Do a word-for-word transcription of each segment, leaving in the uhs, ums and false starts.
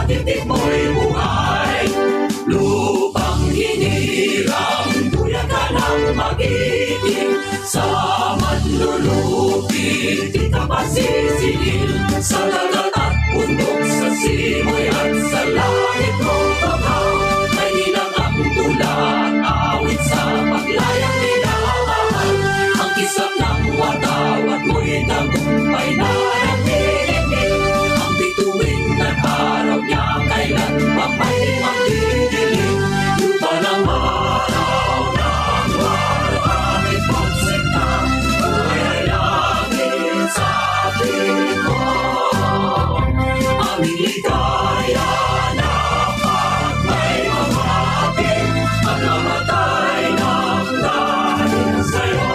Iti mo'y buhay, lupang hinirang, buya ka ng magiting. Sa manlulupi, kita pasisingil. Sa dagat at bundok, sa simoy at sa langit mo, Tumaw. May hinang ang tula at awit sa paglayang minamahal. Ang kisap ng watawat mo'y tagumpay na nagdidikit. Ang bituin ng araw niya kailan pa may magdidilim. Lupa ng araw ng araw ay pagsita. Buhay ay langit sa tingin mo. Ang ligaya na pag may mamahalin, ang namatay ng dahil sa'yo.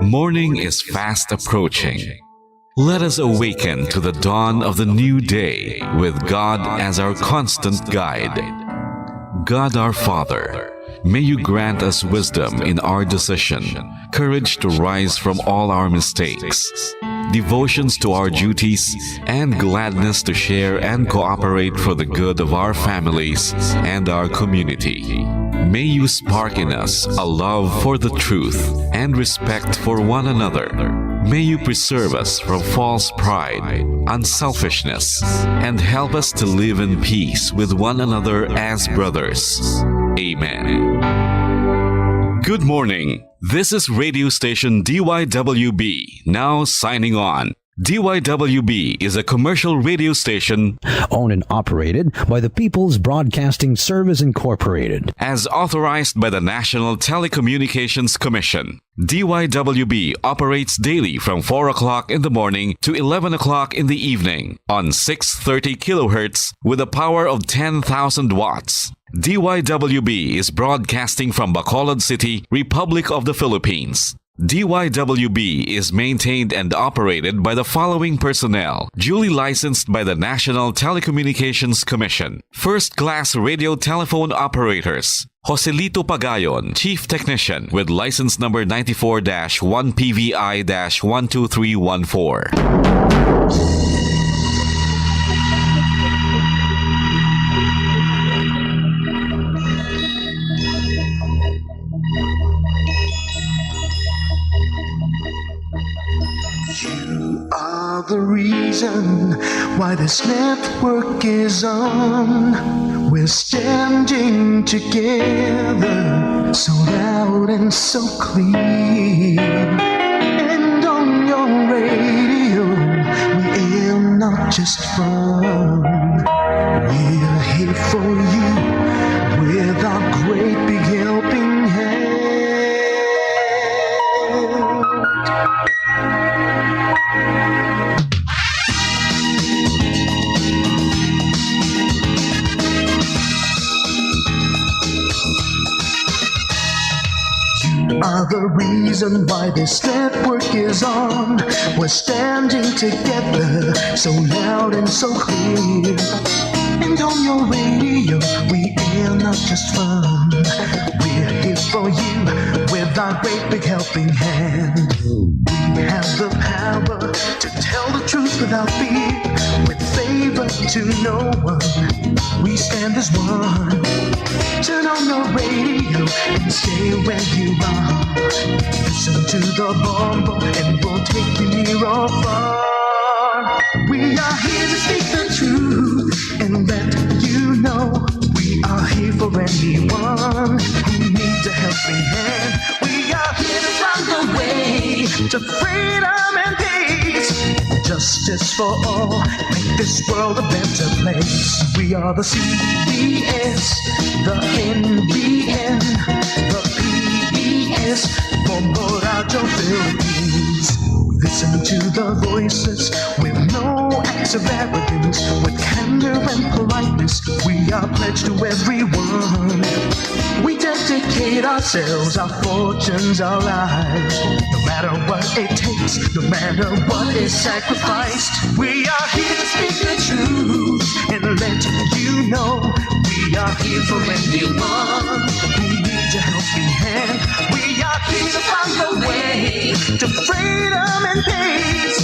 Morning is fast approaching. Let us awaken to the dawn of the new day with God as our constant guide. God our Father, may you grant us wisdom in our decision, courage to rise from all our mistakes, devotions to our duties, and gladness to share and cooperate for the good of our families and our community. May you spark in us a love for the truth and respect for one another. May you preserve us from false pride, unselfishness, and help us to live in peace with one another as brothers. Amen. Good morning. This is radio station D Y W B, now signing on. D Y W B is a commercial radio station owned and operated by the People's Broadcasting Service Incorporated, as authorized by the National Telecommunications Commission. D Y W B operates daily from four o'clock in the morning to eleven o'clock in the evening on six thirty kilohertz with a power of ten thousand watts. D Y W B is broadcasting from Bacolod City, Republic of the Philippines. D Y W B is maintained and operated by the following personnel, duly licensed by the National Telecommunications Commission. First class radio telephone operators, Joselito Pagayon, Chief Technician, with license number ninety-four dash one P V I dash one two three one four. You are the reason why this network is on. We're standing together, so loud and so clear. And on your radio, we air not just fun. We're here for you with our great big helping hand. You are the reason why this network is on. We're standing together, so loud and so clear. And on your radio, we air not just fun. We're here for you with our great big helping hand. We have the power to tell the truth without fear, with favor to no one. We stand as one. Turn on your radio and stay where you are. Listen to the bombo and we'll take you near or far. We are here to speak the truth and let you know we are here for anyone who needs a helping hand. We are here to find the way to freedom and peace. Justice for all, make this world a better place. We are the C B S, the N B N, the P B S, Bombo Radio Philippines. Listen to the voices with no acts of arrogance, with candor and politeness. We are pledged to everyone. We dedicate ourselves, our fortunes, our lives. No matter what it takes, no matter what is sacrificed, we are here to speak the truth and let you know we are here for anyone who needs a helping hand. We are here to find a way to freedom and peace.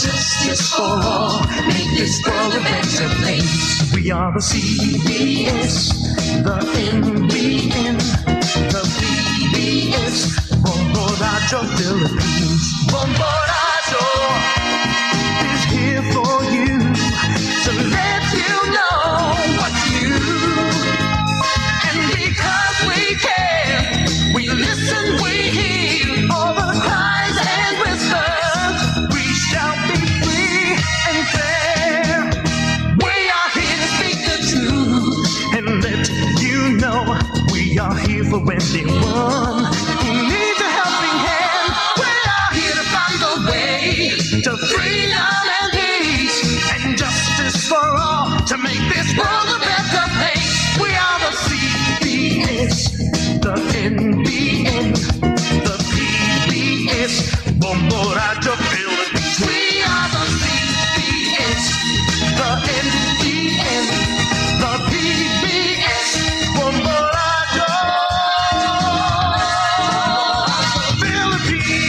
Justice for all. May This world of entertainment. We are the C B S, the N B N, the P B S, Bombo Radyo Philippines. Bombo Radyo is here for you to let you know what's new. And because we care, we listen, we hear all the cries and whispers. We shall be free and fair. We are here to speak the truth and let you know we are here for everyone who needs a helping hand. We are here to find a way to freedom and peace and justice for all to make this world a better place. We are the C B S, the N B N, the P B S, Bombo Radyo Philippines. We are the C B S, the N B N, the P B S, Bombo Radyo Philippines.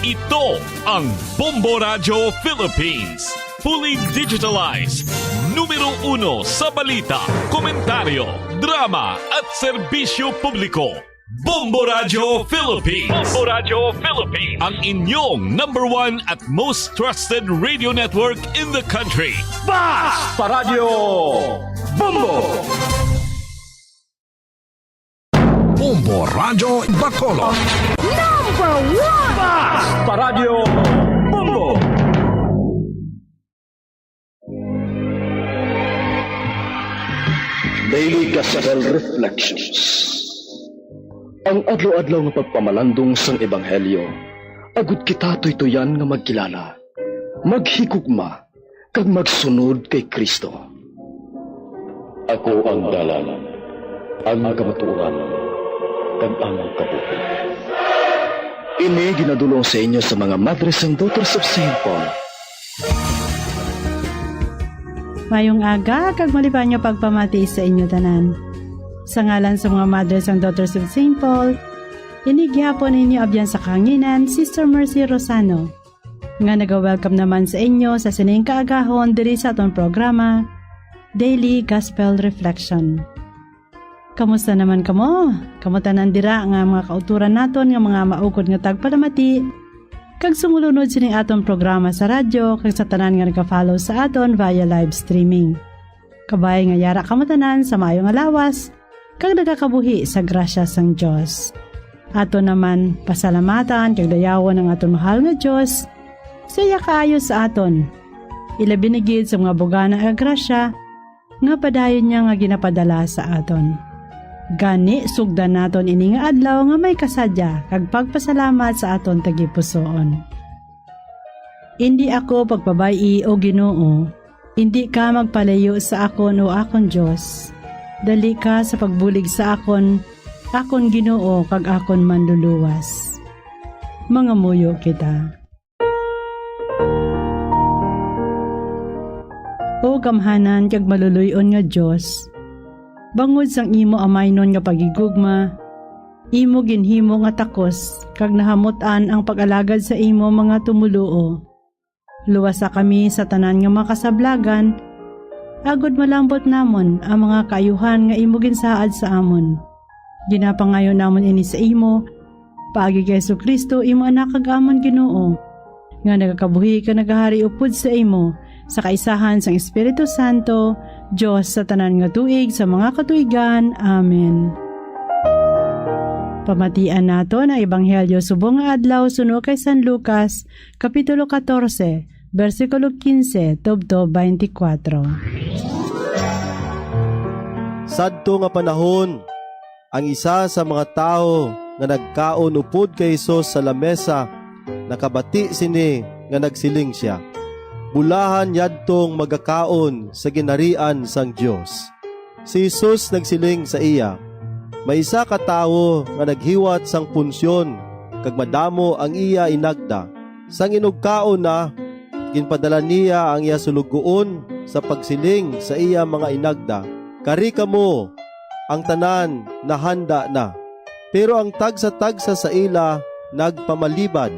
Ito ang Bombo Radyo Philippines. Fully digitalized. Numero uno sa balita, komentaryo, drama, at serbisyo publiko. Bombo Radyo Philippines. Bombo Radyo Philippines. Ang inyong number one at most trusted radio network in the country. Basta Radyo Bombo! Bombo Radyo Bacolod. Number one! Basta Radyo Bombo! Daily Gospel Reflections. Ang adlaw-adlaw nga pagpamalandong sang Ebanghelyo, agud kita tuytuyan nga magkilala, maghigugma, kag magsunod kay Cristo. Ako ang dalan, ang kamatuoran, kag ang kabuhi. Ini ginadulong sa inyo sa mga Madres and Daughters of Saint Paul. Mayong aga kag maliban nga pagpamati sa inyo tanan. Sa ngalan sa mga Madres and Daughters of Saint Paul, ini gihapon ninyo abyan sa kahanginan, Sister Mercy Rosano, nga naga-welcome naman sa inyo sa sining kaagahon diri sa aton programa, Daily Gospel Reflection. Kamusta naman kamo? Kamo tanan dira nga mga kauturan naton nga mga maukod nga tagpalamati, kag sumulunod sining aton programa sa radyo, kag sa tanan nga nagafollow sa aton via live streaming. Kabay nga yara kamo tanan sa maayo nga lawas, kag nagakabuhi sa grasya sang Dios. Aton naman pasalamatan kag dayawon ang aton mahal nga Dios sa iya kaayo sa aton, ilabi na gid sa mga bugana nga grasya nga padayon niya nga ginapadala sa aton. Gani, sugdan naton ini nga adlaw nga may kasadya kag pagpasalamat sa aton tagipusoon. Indi ako pagpabay-i, O Ginoo, indi ka magpalayo sa akon, O akon Dios. Dali ka sa pagbulig sa akon, akon Ginoo kag akon Manluluwas. Mangamuyo kita. O gamhanan kag maluloy-on nga Dios, bangod sang imo amaynon nga paghigugma, imo ginhimo nga takos kag nahamut-an ang pag-alagad sa imo mga tumoluo. Luwasa kami sa tanan nga mga kasablagan, agod malambot namon ang mga kaayuhan nga imo ginsaad sa amon. Ginapangayo namon ini sa imo, paagi kay Jesu-Cristo, imo Anak kag amon Ginoo, nga nagakabuhi kag nagahari upod sa imo, sa kaisahan sang Espiritu Santo, Dios sa tanan nga tuig sa mga katuigan. Amen. Pamatian naton ang Ebanghelyo subong nga adlaw suno kay San Lucas, Kapitulo katorse, bersikulo kinse tubtob baynte kwatro. Sadto nga panahon, ang isa sa mga tawo nga nagkaon upod kay Jesus sa lamesa nakabati sini nga nagsiling sia, "Bulahan yadtong magakaon sa ginharian sang Dios." Si Jesus nagsiling sa iya, "May isa ka tawo nga naghiwat sang punsyon kag madamo ang iya inagda. Sang inugkaon na, ginpadala niya ang iya suloguon sa pagsiling sa iya mga inagda, 'Kari kamo, ang tanan nahanda na, pero ang tagsa-tagsa sa ila nagpamalibad.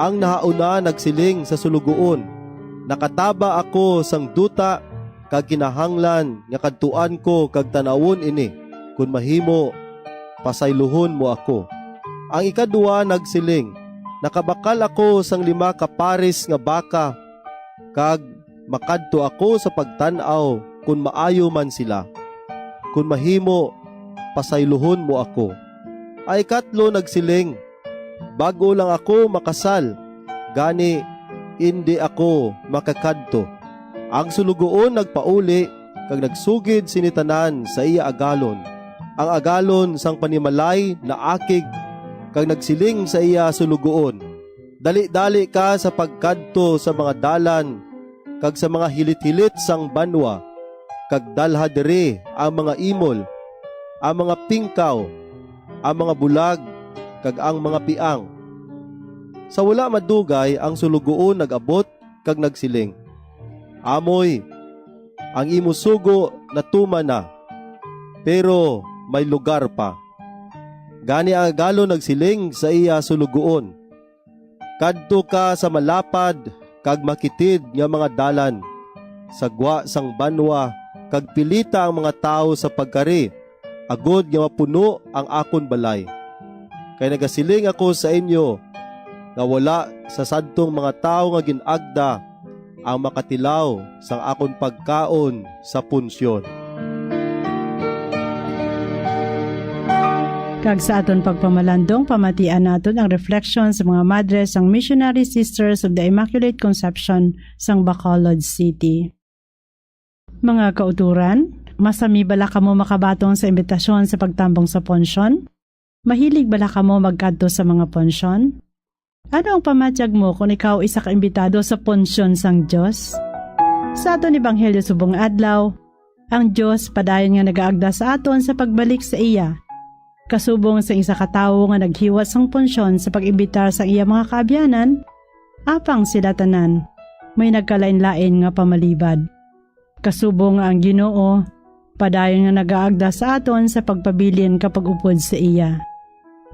Ang nahauna nagsiling sa Suloguon, "Nakataba ako sang duta, kag kinahanglan nga kadtuan ko kag tan-awon ini. Kon mahimo, pasayluhon mo ako." Ang ikadua nagsiling, "Nakabakal ako sang lima ka pares nga baka, kag makadto ako sa pagtan-aw kon maayo man sila. Kon mahimo, pasayluhon mo ako." Ang ikatlo nagsiling, "Bag-o lang ako makasal, gani indi ako makakadto." Ang Suloguon nagpauli kag nagsugid sini tanan sa iya agalon. Ang agalon sang panimalay naakig kag nagsiling sa iya suloguon, "Dali-dali ka sa pagkadto sa mga dalan kag sa mga hilit-hilit sang banwa, kag dalha diri ang mga imol, ang mga pingkaw, ang mga bulag, kag ang mga piang." Sa wala madugay, ang suloguon nag-abot kag nagsiling, "Amoy, ang imo sugo natuman na, pero may lugar pa." Gani ang agalon nagsiling sa iya suloguon, "Kadto ka sa malapad kag makitid nga mga dalan, sa gwa sang banwa, kag pilita ang mga tawo sa pagkari, agod nga mapuno ang akon balay. Kay nagasiling ako sa inyo nga wala sa sadtong mga tawo nga gin-agda ang makatilaw sang akon pagkaon sa punsyon." Kag sa aton pagpamalandong, pamatian naton ang reflection sa mga madre sang Missionary Sisters of the Immaculate Conception sang Bacolod City. Mga kauturan, masami bala kamo makabaton sa imbitasyon sa pagtambong sa punsyon? Mahilig bala kamo magkadto sa mga punsyon? Ano ang pamatyag mo kon ikaw isa ka imbitado sa punsyon sang Dios? Sa aton ebanghelyo subong adlaw, ang Dios padayon nga nagaagda sa aton sa pagbalik sa iya, kasubong sang isa ka tawo nga naghiwat sang punsyon sa pag-imbitar sang iya mga kaabyanan, apang sila tanan may nagkalainlain nga pamalibad. Kasubong nga ang Ginoo padayon nga nagaagda sa aton sa pagpabilin ka pag-upod sa iya.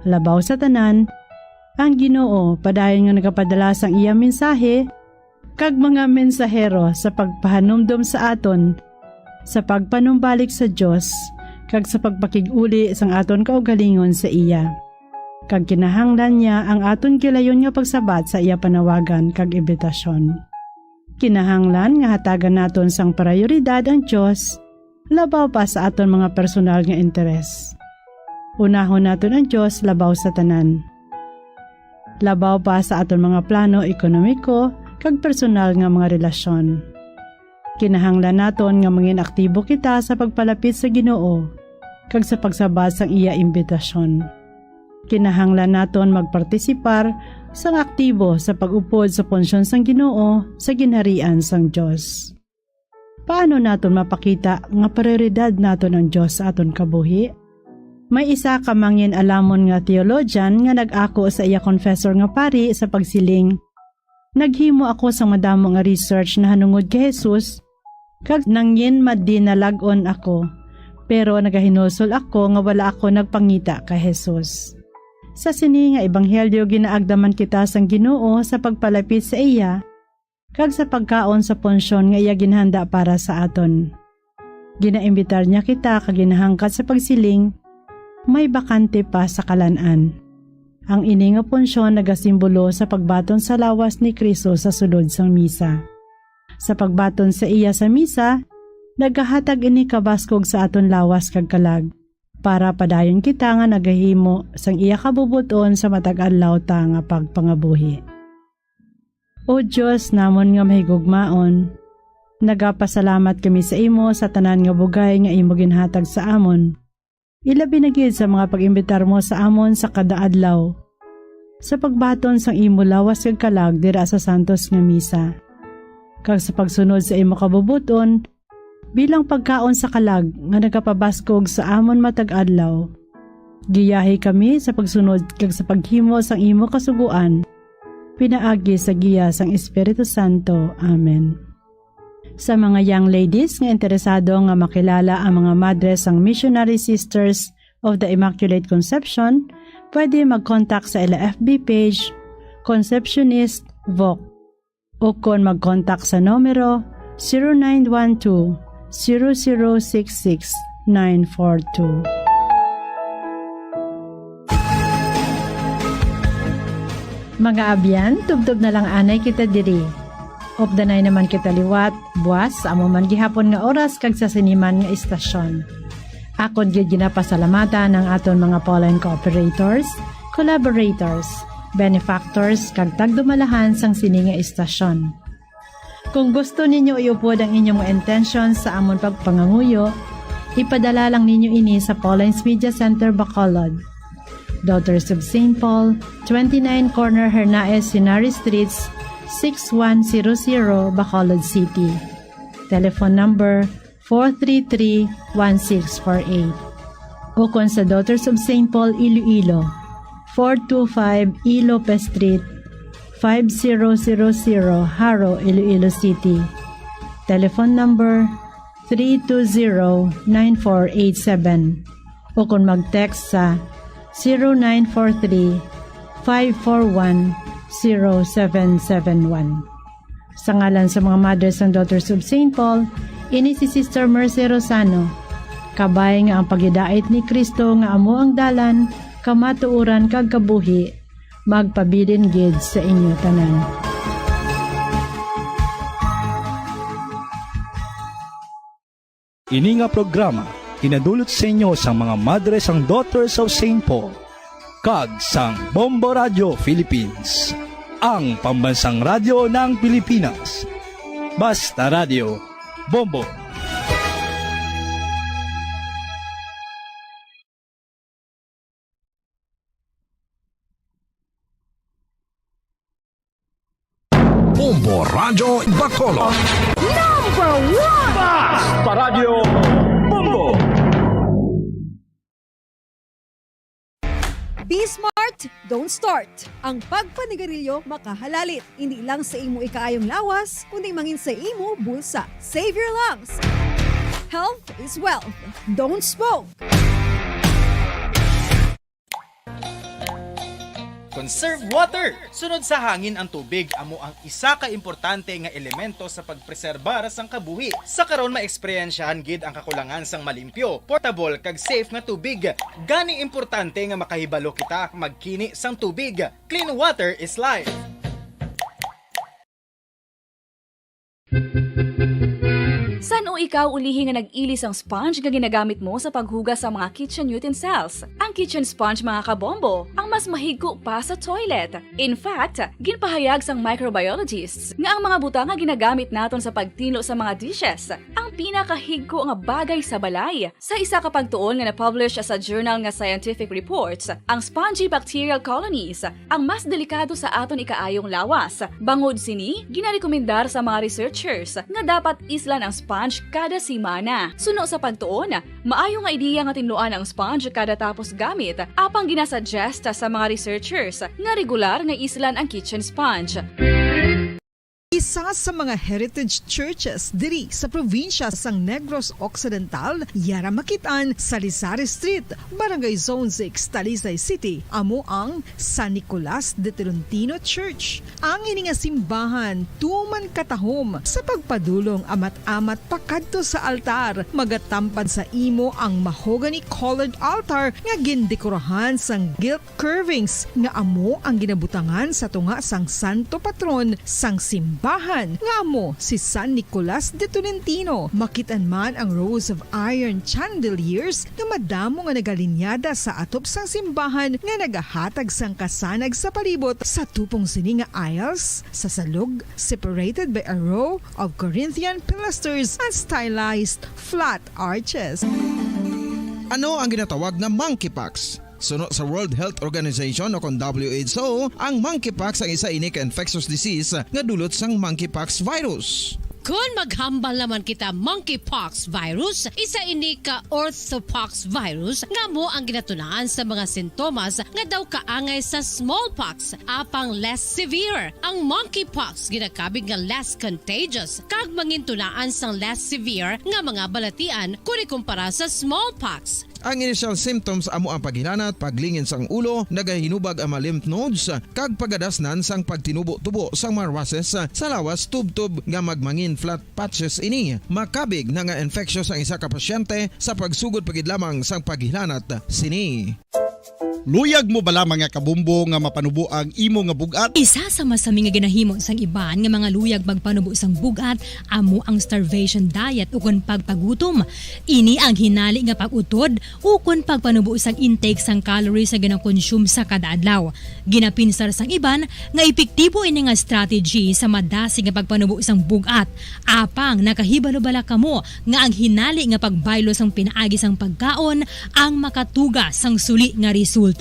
Labaw sa tanan, ang Ginoo padayon nga nagapadala sang iya mensahe kag mga mensahero sa pagpahanumdom sa aton sa pagpanumbalik sa Dios kag sa pagpakig-uli sang aton kaugalingon sa iya. Kag kinahanglan niya ang aton gilayon nga pagsabat sa iya panawagan kag imbitasyon. Kinahanglan nga hatagan naton sang prayoridad ang Dios labaw pa sa aton mga personal nga interes. Unahon naton ang Dios labaw sa tanan, labaw pa sa aton mga plano ekonomiko kag personal nga mga relasyon. Kinahanglan naton nga mangin aktibo kita sa pagpalapit sa Ginoo kag sa pagsabat sang iya imbitasyon. Kinahanglan naton magpartisipar sang aktibo sa pag-upod sa punsyon sang Ginoo sa Ginharian sang Dios. Paano naton mapakita nga prioridad naton ang Dios sa aton kabuhi? May isa ka mangin-alamon nga theologian nga nag-ako sa iya confessor nga pari sa pagsiling, "Naghimo ako sang madamo nga research nahanungod kay Jesus, kag nangin madinalag-on ako, pero nagahinulsol ako nga wala ako nagpangita kay Jesus." Sa sini nga ebanghelyo, ginaagda man kita sang Ginoo sa pagpalapit sa iya kag sa pagkaon sa punsyon nga iya ginhanda para sa aton. Ginaimbitar niya kita kag ginahangkat sa pagsiling, "May bakante pa sa kalan-an." Ang ini nga punsyon nagasimbolo sa pagbaton sa lawas ni Cristo sa sulod sang misa. Sa pagbaton sa iya sa misa, nagahatag ini kabaskog sa aton lawas kag kalag, para padayon kita nga nagahimo sang iya kabubot-on sa matag adlaw ta nga pagpangabuhi. O Dios namon nga mahigugmaon, nagapasalamat kami sa imo sa tanan nga bugay nga imo ginhatag sa amon, ilabi na gid sa mga pag-imbitar mo sa amon sa kada adlaw, sa pagbaton sang imo lawas kag kalag dira sa santos nga misa, kag sa pagsunod sa imo kabubot-on bilang pagkaon sa kalag nga nagapabaskog sa amon matag adlaw. Giyahi kami sa pagsunod kag sa paghimo sang imo kasugoan, pinaagi sa giya sang Espiritu Santo. Amen. Sa mga young ladies nga interesado nga makilala ang mga madre sang Missionary Sisters of the Immaculate Conception, pwede mag-contact sa ila F B page, Conceptionist Voc, o kon mag-contact sa numero zero nine one two, zero zero six six, nine four two. Mga abyan, tubtob na lang anay kita diri. Updanay naman kita liwat, buas sa amo man gihapon nga oras kag sa sini man nga istasyon. Akon gid ginapasalamatan ang aton mga Pauline cooperators, collaborators, benefactors, kag tagdumalahan sang sini nga istasyon. Kung gusto ninyo iupod ang inyong mga intensyon sa amon pagpangamuyo, ipadala lang ninyo ini sa Pauline's Media Center, Bacolod. Daughters of Saint Paul, twenty-nine Corner Hernaez, Henares Streets, six one zero zero, Bacolod City. Telephone number four three three, one six four eight. O kon sa Daughters of Saint Paul, Iloilo, four two five E Lopez Street, five zero zero zero, Jaro, Iloilo City. Telephone number three two zero, nine four eight seven. O kon mag-text sa zero nine four three, five four one, zero seven seven one. Sa ngalan sa mga Mothers and Daughters of Saint Paul, ini si Sister Mercy Rosano. Kabay nga ang paghidait ni Cristo nga amo ang dalan, kamatuoran, kag kabuhi, magpabilin gid sa inyo tanan. Ini nga programa ginadulot sa inyo sang mga Madres sang Daughters of Saint Paul kag sang Bombo Radio Philippines, ang pambansang radyo ng Pilipinas. Basta Radyo, Bombo. Bombo Radyo Bacolod. Number one! Basta Radyo Bombo! Be smart, don't start. Ang pagpanigarilyo makahalalit, hindi lang sa imo ikaayong lawas, kundi mangin sa imo bulsa. Save your lungs. Health is wealth. Don't smoke. Conserve water. Sunod sa hangin ang tubig amo ang isa ka importante nga elemento sa pagpreserbar sang kabuhi. Sa karon, maeksperiensyahan gid ang kakulangan sang malimpyo, portable, kag safe nga tubig. Gani importante nga makahibalo kita magkini sang tubig. Clean water is life. San-o ikaw ulihi nga nag-ili sang sponge nga ginagamit mo sa paghugas sa mga kitchen utensils? Ang kitchen sponge, mga kabombo, ang mas mahigko pa sa toilet. In fact, ginpahayag sang microbiologists nga ang mga butang nga ginagamit naton sa pagtinlo sa mga dishes ang pinakahigko nga bagay sa balay. Sa isa ka pagtuon nga na-publish sa journal nga Scientific Reports, ang spongy bacterial colonies ang mas delikado sa aton ikaayong lawas. Bangod sini, ginarekomendar sa mga researchers nga dapat islan ang sponge kada semana. Suno sa pagtuon, maayo nga ideya nga tinluan ang sponge kada tapos gamit, apang ginasuggest sa mga researchers nga regular nga islan ang kitchen sponge. Isa sa mga heritage churches diri sa probinsya sang Negros Occidental, yara makit-an sa Rizales Street, Barangay Zone six, Talisay City, amo ang San Nicolas de Tolentino Church. Ang ini nga simbahan tuman katahom sa pagpadulong amat-amat pakadto sa altar. Magatampad sa imo ang mahogany colored altar nga gindekorahan sang gilt curvings nga amo ang ginabutangan sa tunga sang santo patron sang simbahan, nga amo si San Nicolas de Tolentino. Makit-an man ang rows of iron chandeliers nga madamo nga nagalinyada sa atop sang simbahan nga nagahatag sang kasanag sa palibot. Sa tupong sini nga aisles, sa salog, separated by a row of Corinthian pilasters and stylized flat arches. Ano ang ginatawag na monkeypox? Suno sa World Health Organization o kon W H O, ang monkeypox ang isa ini ka infectious disease nga dulot sang monkeypox virus. Kon maghambal naman kita monkeypox virus, isa ini ka orthopox virus nga amo ang ginatunaan sa mga sintomas nga daw kaangay sa smallpox, apang less severe. Ang monkeypox ginakabig nga less contagious kag mangintunaan sang less severe nga mga balatian kon ikumpara sa smallpox. Ang initial symptoms amo ang paghilanat, paglingin sang ulo, nagahinubag ang mga lymph nodes, kag pagadasnan sang pagtinubo-tubo sang mga rushes sa lawas tubtob nga magmangin flat patches ini. Makabig na nga infectious ang isa ka pasyente sa pagsugod pa gid lamang sang paghilanat sini. Luyag mo bala, mga kabombo, nga mapanubo ang imo nga bug-at? Isa sa masami nga ginahimo sang iban nga mga luyag magpanubo sang bug-at amo ang starvation diet ukon pagpagutom. Ini ang hinali nga pag-utod ukon pagpanubo sang intake sang calories nga ginakonsume sa kada adlaw. Ginapinsar sang iban nga epektibo ini nga strategy sa madasig nga pagpanubo sang bug-at. Apang nakahibalo bala kamo nga ang hinali nga pagbaylo sang pinaagi sang pagkaon ang makatuga sang suli nga resulta?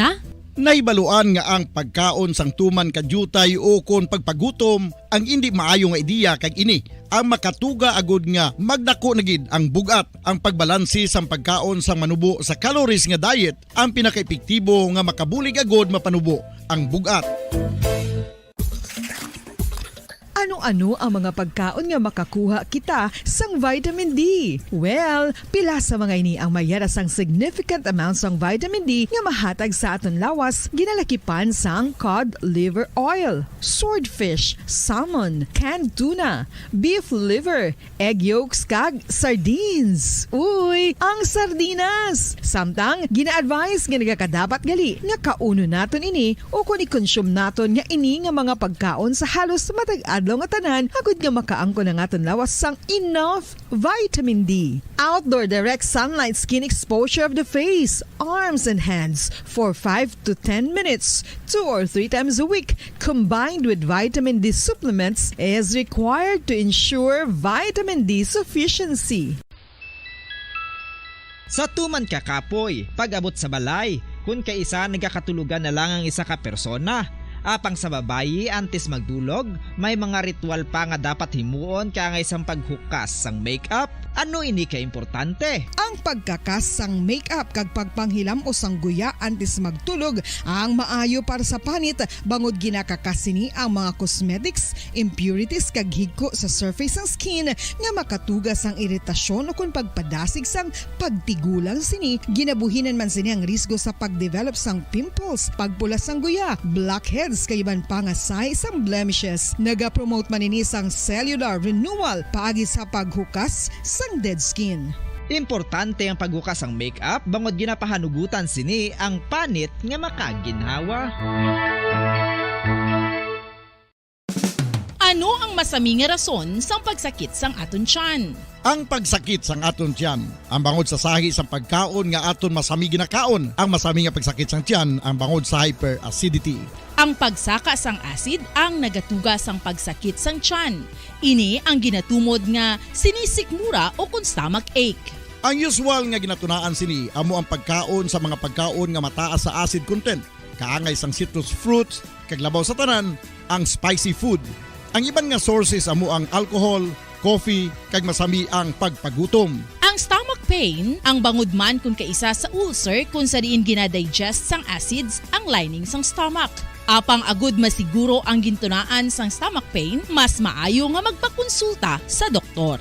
Nahibaluan nga ang pagkaon sang tuman ka diutay ukon pagpagutom ang indi maayo nga ideya, kag ini ang makatuga agud nga magdako na gid ang bug-at. Ang pagbalansi sang pagkaon sang manubo sa calories nga diet ang pinakaepektibo nga makabulig agud mapanubo ang bug-at. Ano-ano ang mga pagkaon nga makakuha kita sang vitamin D? Well, pila sa mga ini ang mayara sang significant amount sang vitamin D nga mahatag sa aton lawas, ginalakipan sang cod liver oil, swordfish, salmon, canned tuna, beef liver, egg yolks, kag sardines. Uy, ang sardinas! Samtang, gina-advise nga nagakadapat gali nga kaunon naton ini ukon i-consume naton nga ini nga mga pagkaon sa halos matag adlaw nga tanan, agud nga makaangkon ang aton lawas sang enough vitamin D. Outdoor direct sunlight skin exposure of the face, arms, and hands for five to ten minutes, two or three times a week, combined with vitamin D supplements, is required to ensure vitamin D sufficiency. Sa tuman ka kapoy, pag-abot sa balay, kun kaisa nagakatulogan na lang ang isa ka persona. Apang sa babayi, antes magdulog, may mga ritual pa nga dapat himuon kaangay sang paghukas sang makeup. Ano ini ka importante? Ang pagkakas sang makeup kag pagpanghilam-os sang guya antes magtulog ang maayo para sa panit, bangod ginakakas sini ang mga cosmetics, impurities, kag higko sa surface sang skin nga makatuga sang iritasyon ukon pagpadasig sang pagtigulang sini. Ginabuhinan man sini ang risgo sa pag-develop sang pimples, pagpula sang guya, blackheads, kag iban pa nga sahi sang blemishes. Nagapromote man ini sang cellular renewal paagi sa paghukas sang dead skin. Importante ang paghukas sang makeup bangod ginapahanugutan sini ang panit nga makaginhawa. Ano ang masami nga rason sang pagsakit sang aton tiyan? Ang pagsakit sang aton tiyan, ang bangod sa sahi sang pagkaon nga aton masami ginakaon. Ang masami nga pagsakit sang tiyan, ang bangod sa hyperacidity. Ang pagsaka sang acid ang nagatuga sang pagsakit sang tiyan. Ini ang ginatumod nga sinisikmura ukon stomach ache. Ang usual nga ginatunaan sini amo ang pagkaon sa mga pagkaon nga mataas sa acid content, kaangay sang citrus fruits, kag labaw sa tanan, ang spicy food. Ang iban nga sources amo ang alcohol, coffee, kag masami ang pagpagutom. Ang stomach pain, ang bangod man kun kaisa sa ulcer kun sa diin ginadigest sang acids ang lining sang stomach. Apang agud masiguro ang gintunaan sang stomach pain, mas maayo nga magpakonsulta sa doktor.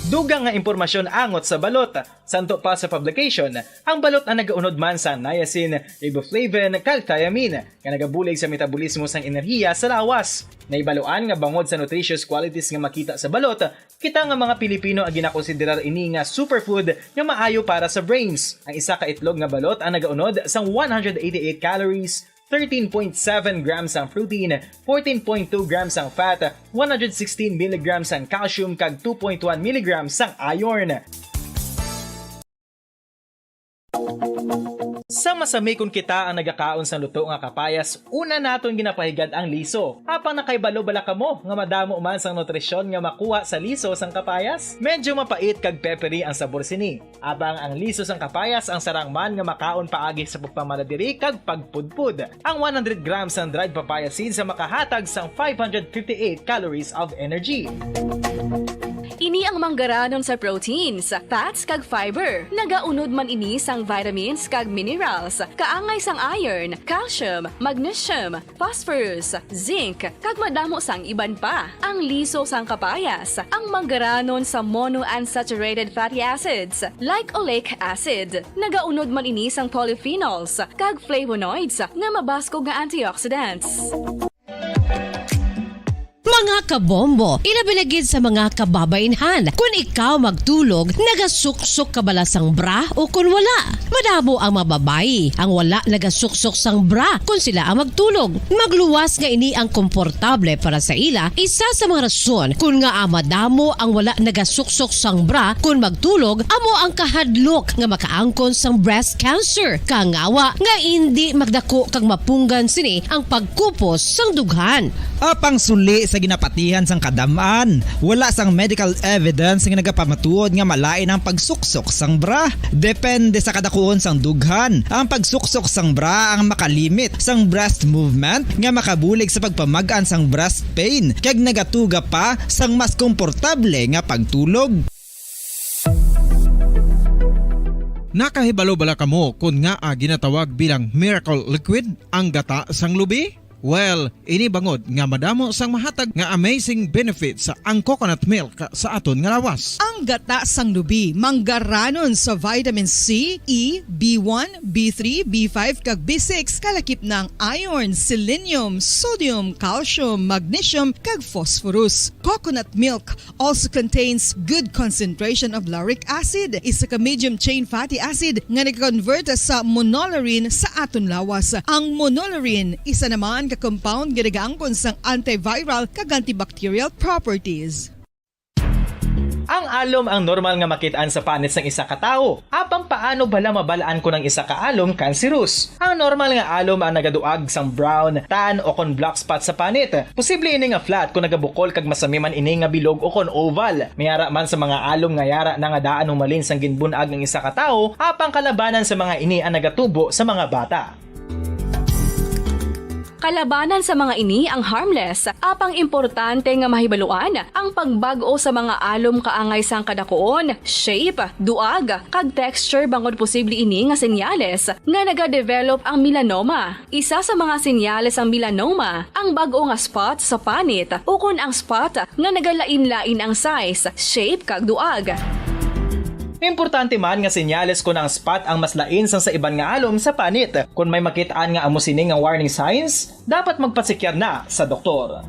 Dugang nga impormasyon angot sa balot. Sa Anto pa sa publication, ang balot ang nagaunod man sa niacin, riboflavin, kag thiamine, nga nagabulig sa metabolismo sang enerhiya sa lawas. Nahibaluan nga bangod sa nutritious qualities nga makita sa balot, kita nga mga Pilipino ang ginakonsiderar ini nga superfood nga maayo para sa brains. Ang isa ka itlog nga balot ang nagaunod sang one hundred eighty-eight calories, thirteen point seven grams ang protein, fourteen point two grams ang fat, one hundred sixteen milligrams ang calcium, kag two point one milligrams ang iron. Sa masami, kon kita ang nagakaon sang luto nga kapayas, una naton ginapahigad ang liso. Apang nakahibalo bala kamo nga madamo man sang nutrisyon nga makuha sa liso sang kapayas? Medyo mapait kag peppery ang sabor sini. Apang ang liso sang kapayas ang sarang man nga makaon paagi sa pagpamala diri kag pagpudpod. Ang one hundred grams sang dried papaya seeds ang makahatag sang five hundred fifty-eight calories of energy. Ini ang manggaranon sa proteins, fats, kag fiber. Nagaunod man ini sang vitamins kag minerals, kaangay sang iron, calcium, magnesium, phosphorus, zinc, kag madamo sang iban pa. Ang liso sang kapayas, ang manggaranon sa monounsaturated fatty acids, like oleic acid. Nagaunod man ini sang polyphenols kag flavonoids nga mabaskog nga antioxidants. Mga kabombo, ilabi na gid sa mga kababaynhan, kun ikaw magtulog, nagasuksok ka bala sang bra o kun wala? Madamo ang mga babayi ang wala nagasuksok sang bra kun sila ang magtulog. Magluwas nga ini ang komportable para sa ila, isa sa mga rason kun ngaa madamo ang wala nagasuksok sang bra kun magtulog amo ang kahadlok nga makaangkon sang breast cancer. Kangawa nga indi magdako kag mapunggan sini ang pagkupos sang dughan. Apang suli sa ginapatihan sang kadam-an, wala sang medical evidence nga nagapamatuod nga malain ang pagsuksok sang bra. Depende sa kadakuon sang dughan, ang pagsuksok sang bra ang makalimit sang breast movement nga makabulig sa pagpamag-an sang breast pain kag nagatuga pa sang mas komportable nga pagtulog. Nakahibalo bala kamo kon ngaa ginatawag bilang miracle liquid ang gata sang lubi? Well, ini bangod nga madamo sang mahatag nga amazing benefits ang coconut milk sa aton nga lawas. Ang gata sang lubi manggaranon sa vitamin C, E, B one, B three, B five, kag B six, kalakip na ang iron, selenium, sodium, calcium, magnesium, kag phosphorus. Coconut milk also contains good concentration of lauric acid, isa ka medium chain fatty acid nga nag-convert sa monolaurin sa aton lawas. Ang monolaurin isa naman ka compound nga nagaangkon sang antiviral kag antibacterial properties. Ang alom ang normal nga makit-an sa panit sang isa ka tawo. Apang paano bala mabal-an kon ang isa ka alom kanserus? Ang normal nga alom ang nagaduag sang brown, tan, o kon black spot sa panit. Posible ini nga flat kon nagabukol kag masami man ini nga bilog o kon oval. May ara man sa mga alom nga yara na nga daan humalin sang ginbun-ag ang isa ka tawo, apang kalabanan sa mga ini ang nagatubo sa mga bata. Kalabanan sa mga ini ang harmless, apang importante nga mahibaluan ang pagbag-o sa mga alom kaangay sang kadakuon, shape, duag, kag texture, bangod posible ini nga senyales nga nagadevelop ang melanoma. Isa sa mga senyales sang melanoma ang bag-o nga spot sa panit ukon ang spot nga nagalain-lain ang size, shape, kag duag. Importante man nga senyales kon ang spot ang mas lain sang sa iban nga alom sa panit. Kon may makit-an nga amo sini nga warning signs, dapat magpasekyar na sa doktor.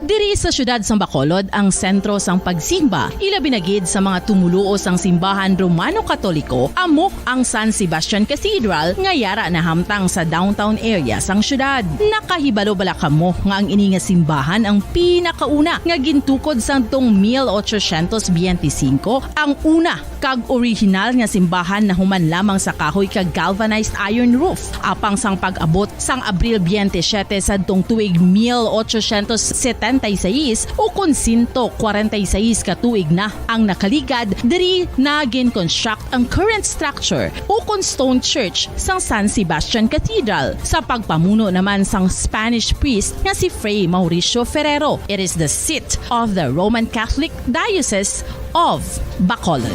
Diri sa siyudad sang Bacolod ang sentro sang pagsimba, ilabi na gid sa mga tumoluo sang simbahan Romano-Katoliko, amo ang San Sebastian Cathedral nga yara nahamtang sa downtown area sang siyudad. Nakahibalo bala kamo nga ang ini nga simbahan ang pinakauna nga gintukod sadtong mil ochocientos biyente singko, ang una kag orihinal nga simbahan nahuman lamang sa kahoy kag galvanized iron roof. Apang sang pag-abot sang Abril biyente siyete sadtong tuig mil ochocientos setenta y seis, ukon sento kwarenta y seis ka tuig na ang nakaligad, diri na gin-construct ang current structure ukon stone church sang San Sebastian Cathedral, sa pagpamuno naman sang Spanish priest nga si Fray Mauricio Ferrero. It is the seat of the Roman Catholic Diocese of Bacolod.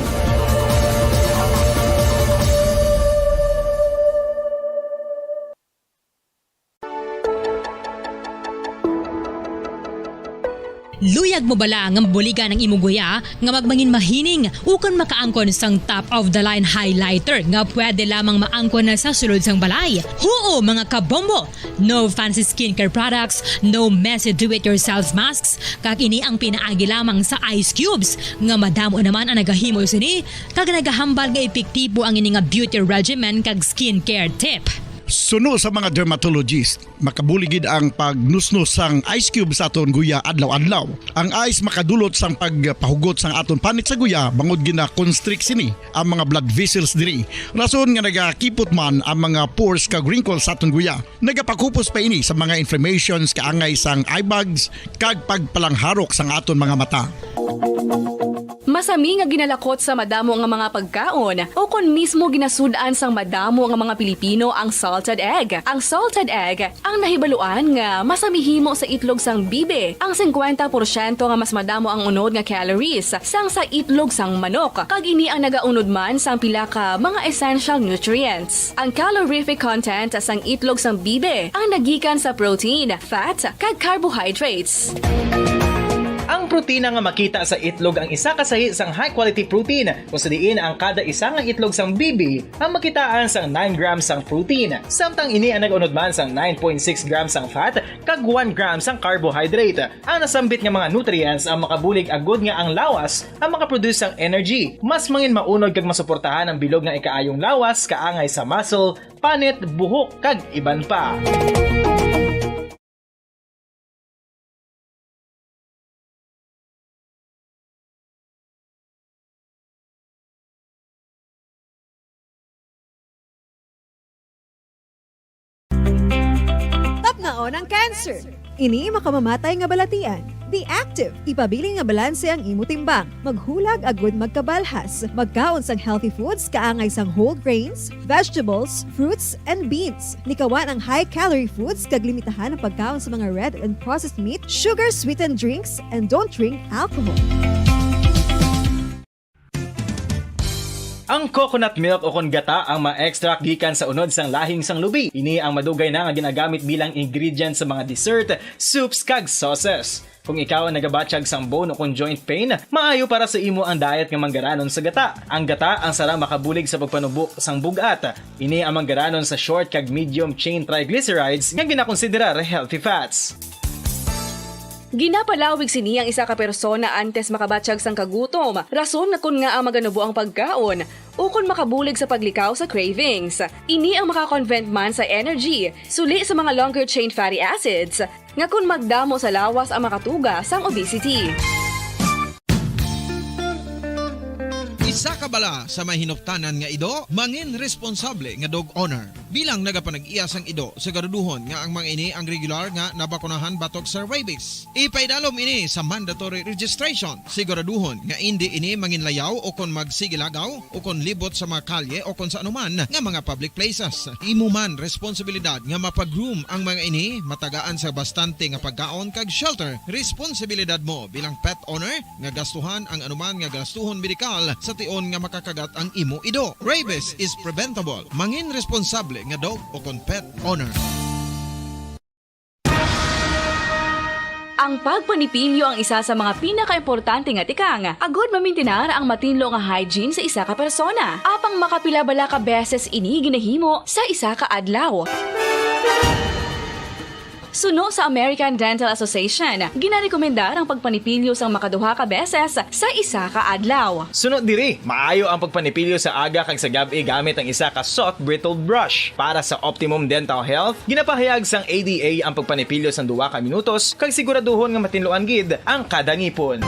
Luyag mo bala nga mabuligan ang imo guya nga magmangin mahining ukon makaangkon sang top of the line highlighter nga pwede lamang maangkon na sa sulod sang balay? Huo, mga kabombo! No fancy skincare products, no messy do-it-yourself masks, kag ini ang pinaagi lamang sa ice cubes, nga madamo naman ang nagahimo sini kag nagahambal nga epektibo ang ini nga beauty regimen kag skincare tip. Suno sa mga dermatologist, makabulig gid ang pagnusnos sang ice cube sa aton guya adlaw-adlaw. Ang ice makadulot sang pagpahugot sang aton panit sa guya bangod gina-constrict sini ang mga blood vessels diri. Rason nga nagakipot man ang mga pores kag wrinkles sa aton guya. Nagapakupos pa ini sa mga inflammations kaangay sang eye bags kag pagpalangharok sang aton mga mata. Masami nga ginalakot sa madamo nga mga pagkaon, o kon mismo ginasud-an sang madamo nga mga Pilipino ang salted egg. Ang salted egg ang nahibaluan nga masami himo sa itlog sang bibi, ang singkwenta porsyento nga mas madamo ang unod nga calories sang sa itlog sang manok, kag ini ang nagaunod man sang pila ka mga essential nutrients. Ang calorific content sang itlog sang bibi ang nagikan sa protein, fat, kag carbohydrates. Ang protina nga makita sa itlog ang isa ka sahi sang high-quality protein, kung sa diin ang kada isa nga itlog sang bibi ang makitaan sang nine grams sang protein, samtang ini ang nag-unod man sang nine point six grams sang fat kag one gram sang carbohydrate. Ang nasambit nga mga nutrients ang makabulig agud nga ang lawas ang makaproduce sang energy. Mas mangin maunod kag masuportahan ang bilog nga ikaayong lawas kaangay sa muscle, panit, buhok, kag iban pa. Tapnaon ang cancer. Ini makamamatay nga balatian. Be active. Ipabilin nga balanse ang imo timbang. Maghulag agud magkabalhas. Magkaon sang healthy foods kaangay sang whole grains, vegetables, fruits, and beans. Likawan ang high-calorie foods kag limitahan ang pagkaon sa mga red and processed meat, sugar-sweetened drinks, and don't drink alcohol. Ang coconut milk o kon gata ang ma-extract gikan sa unod sang lahing sang lubi. Ini ang madugay na nga ginagamit bilang ingredient sa mga dessert, soups, kag sauces. Kung ikaw ang nagabatyag sang bone o kon joint pain, maayo para sa imo ang diet nga manggaranon sa gata. Ang gata ang sarang makabulig sa pagpanubo sang bug-at. Ini ang manggaranon sa short kag medium chain triglycerides nga ginakonsiderar healthy fats. Ginapalawig sini ang isa ka persona antes makabatyag sang kagutom, rason nga kon ngaa maganubo ang pagkaon, ukon makabulig sa paglikaw sa cravings. Ini ang maka-convert man sa energy, suli sa mga longer chain fatty acids, nga kon magdamo sa lawas ang makatuga sang obesity. Isa ka bala sa may hinuptanan nga ido, mangin responsable nga dog owner. Bilang nagapanag-iya sang ido, siguraduhon nga ang mga ini ang regular nga nabakunahan batok sa rabies. Ipaidalom ini sa mandatory registration. Siguraduhon nga indi ini manginlayaw o kon magsigilagaw o kon libot sa mga kalye o kon sa anuman nga mga public places. Imo man responsibilidad nga mapag-groom ang mga ini, matagaan sa bastante nga pagkaon kag shelter. Responsibilidad mo bilang pet owner nga gastuhan ang anuman nga gastuhon medikal sa tion nga makakagat ang imo ido. Rabies is preventable. Mangin responsable nga dog o kon pet owner. Ang pagpanipilyo ang isa sa mga pinakaimportante nga tikang agud mamintinar ang matinlo nga hygiene sa isa ka persona. Apang makapila bala ka beses ini ginahimo sa isa ka adlaw? Suno sa American Dental Association, ginarekomendar ang pagpanipilyo sang makaduha ka beses sa isa ka adlaw. Suno diri, maayo ang pagpanipilyo sa aga kag sa gab-i gamit ang isa ka soft bristled brush. Para sa optimum dental health, ginapahayag sang A D A ang pagpanipilyo sang duha ka minutos kag siguraduhon nga matinluan gid ang kada ngipon.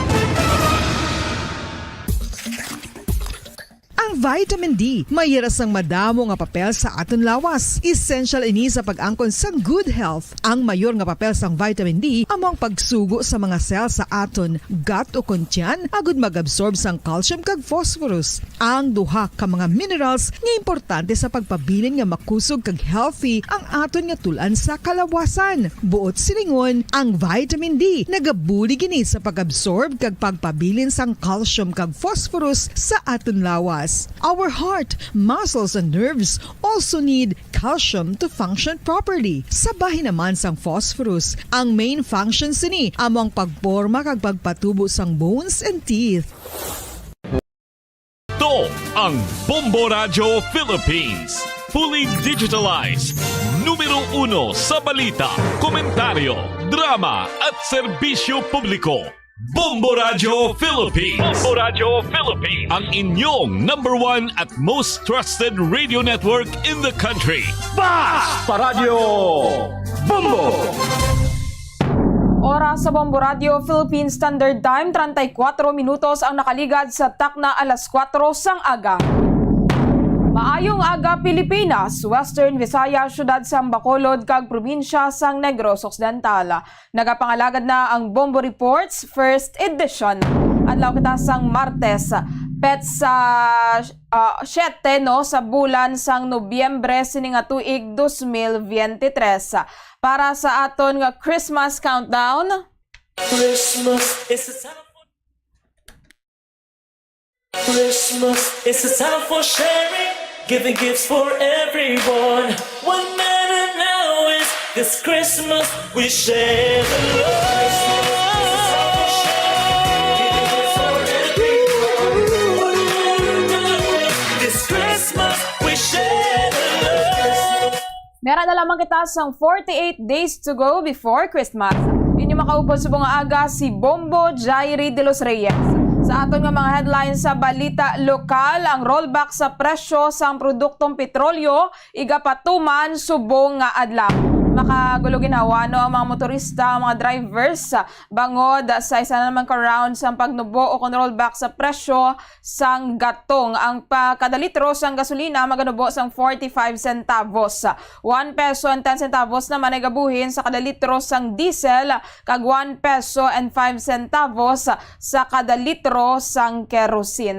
Ang vitamin D may hira sang madamo nga papel sa aton lawas. Essential ini sa pag-angkon sang good health. Ang mayor nga papel sang vitamin D amo ang pagsugo sa mga cell sa aton gut o kon tiyan agud mag-absorb sang calcium kag phosphorus, ang duha ka mga minerals nga importante sa pagpabilin nga makusog kag healthy ang aton nga tul-an sa kalawasan. Buot silingon, ang vitamin D nagabulig ini sa pag-absorb kag pagpabilin sang calcium kag phosphorus sa aton lawas. Our heart, muscles, and nerves also need calcium to function properly. Sa bahin naman sang phosphorus, ang main function sini amo ang pagporma kag pagpatubo sang bones and teeth. To ang Bombo Radyo Philippines. Fully digitalized. Numero uno sa balita, komentaryo, drama, at serbisyo publiko. Bombo Radio Philippines. Bombo Radio Philippines. Ang inyong number one at most trusted radio network in the country. Basta Radio Bombo! Oras sa Bombo Radio Philippine Standard Time, treinta y cuatro minutos ang nakaligad sa takna alas kuwatro sang aga. Maayong aga, Pilipinas, Western Visayas, siyudad sang Bacolod, kag probinsya sang Negros Occidental. Nagapangalagad na ang Bombo Reports First Edition. Adlaw kita sang Martes, petsa, ah, siyete, no, sa bulan sang Nobyembre sini nga tuig, dos mil biyente tres. Para sa aton nga Christmas countdown, Christmas is a time for Christmas is a time for sharing, giving gifts for everyone. What matter now is this Christmas we share the love. This Christmas we share the love. May ara na lamang kita sang forty-eight days to go before Christmas. Inyo makaupod subong nga aga si Bombo Jairi de los Reyes. Sa aton nga mga headlines sa balita lokal, ang rollback sa presyo sang produktong petrolyo igapatuman subong nga adlaw. Makagulo ginhawa, no, ang mga motorista, ang mga drivers, bangod sa isa na naman ka round sang pagnubo o kon rollback sa presyo sang gatong. Ang pa, kada litro sang gasolina maganubo sang forty-five centavos. One peso and ten centavos naman ay gabuhin sa kada litro sang diesel, kag one peso and five centavos sa kada litro sang kerosene.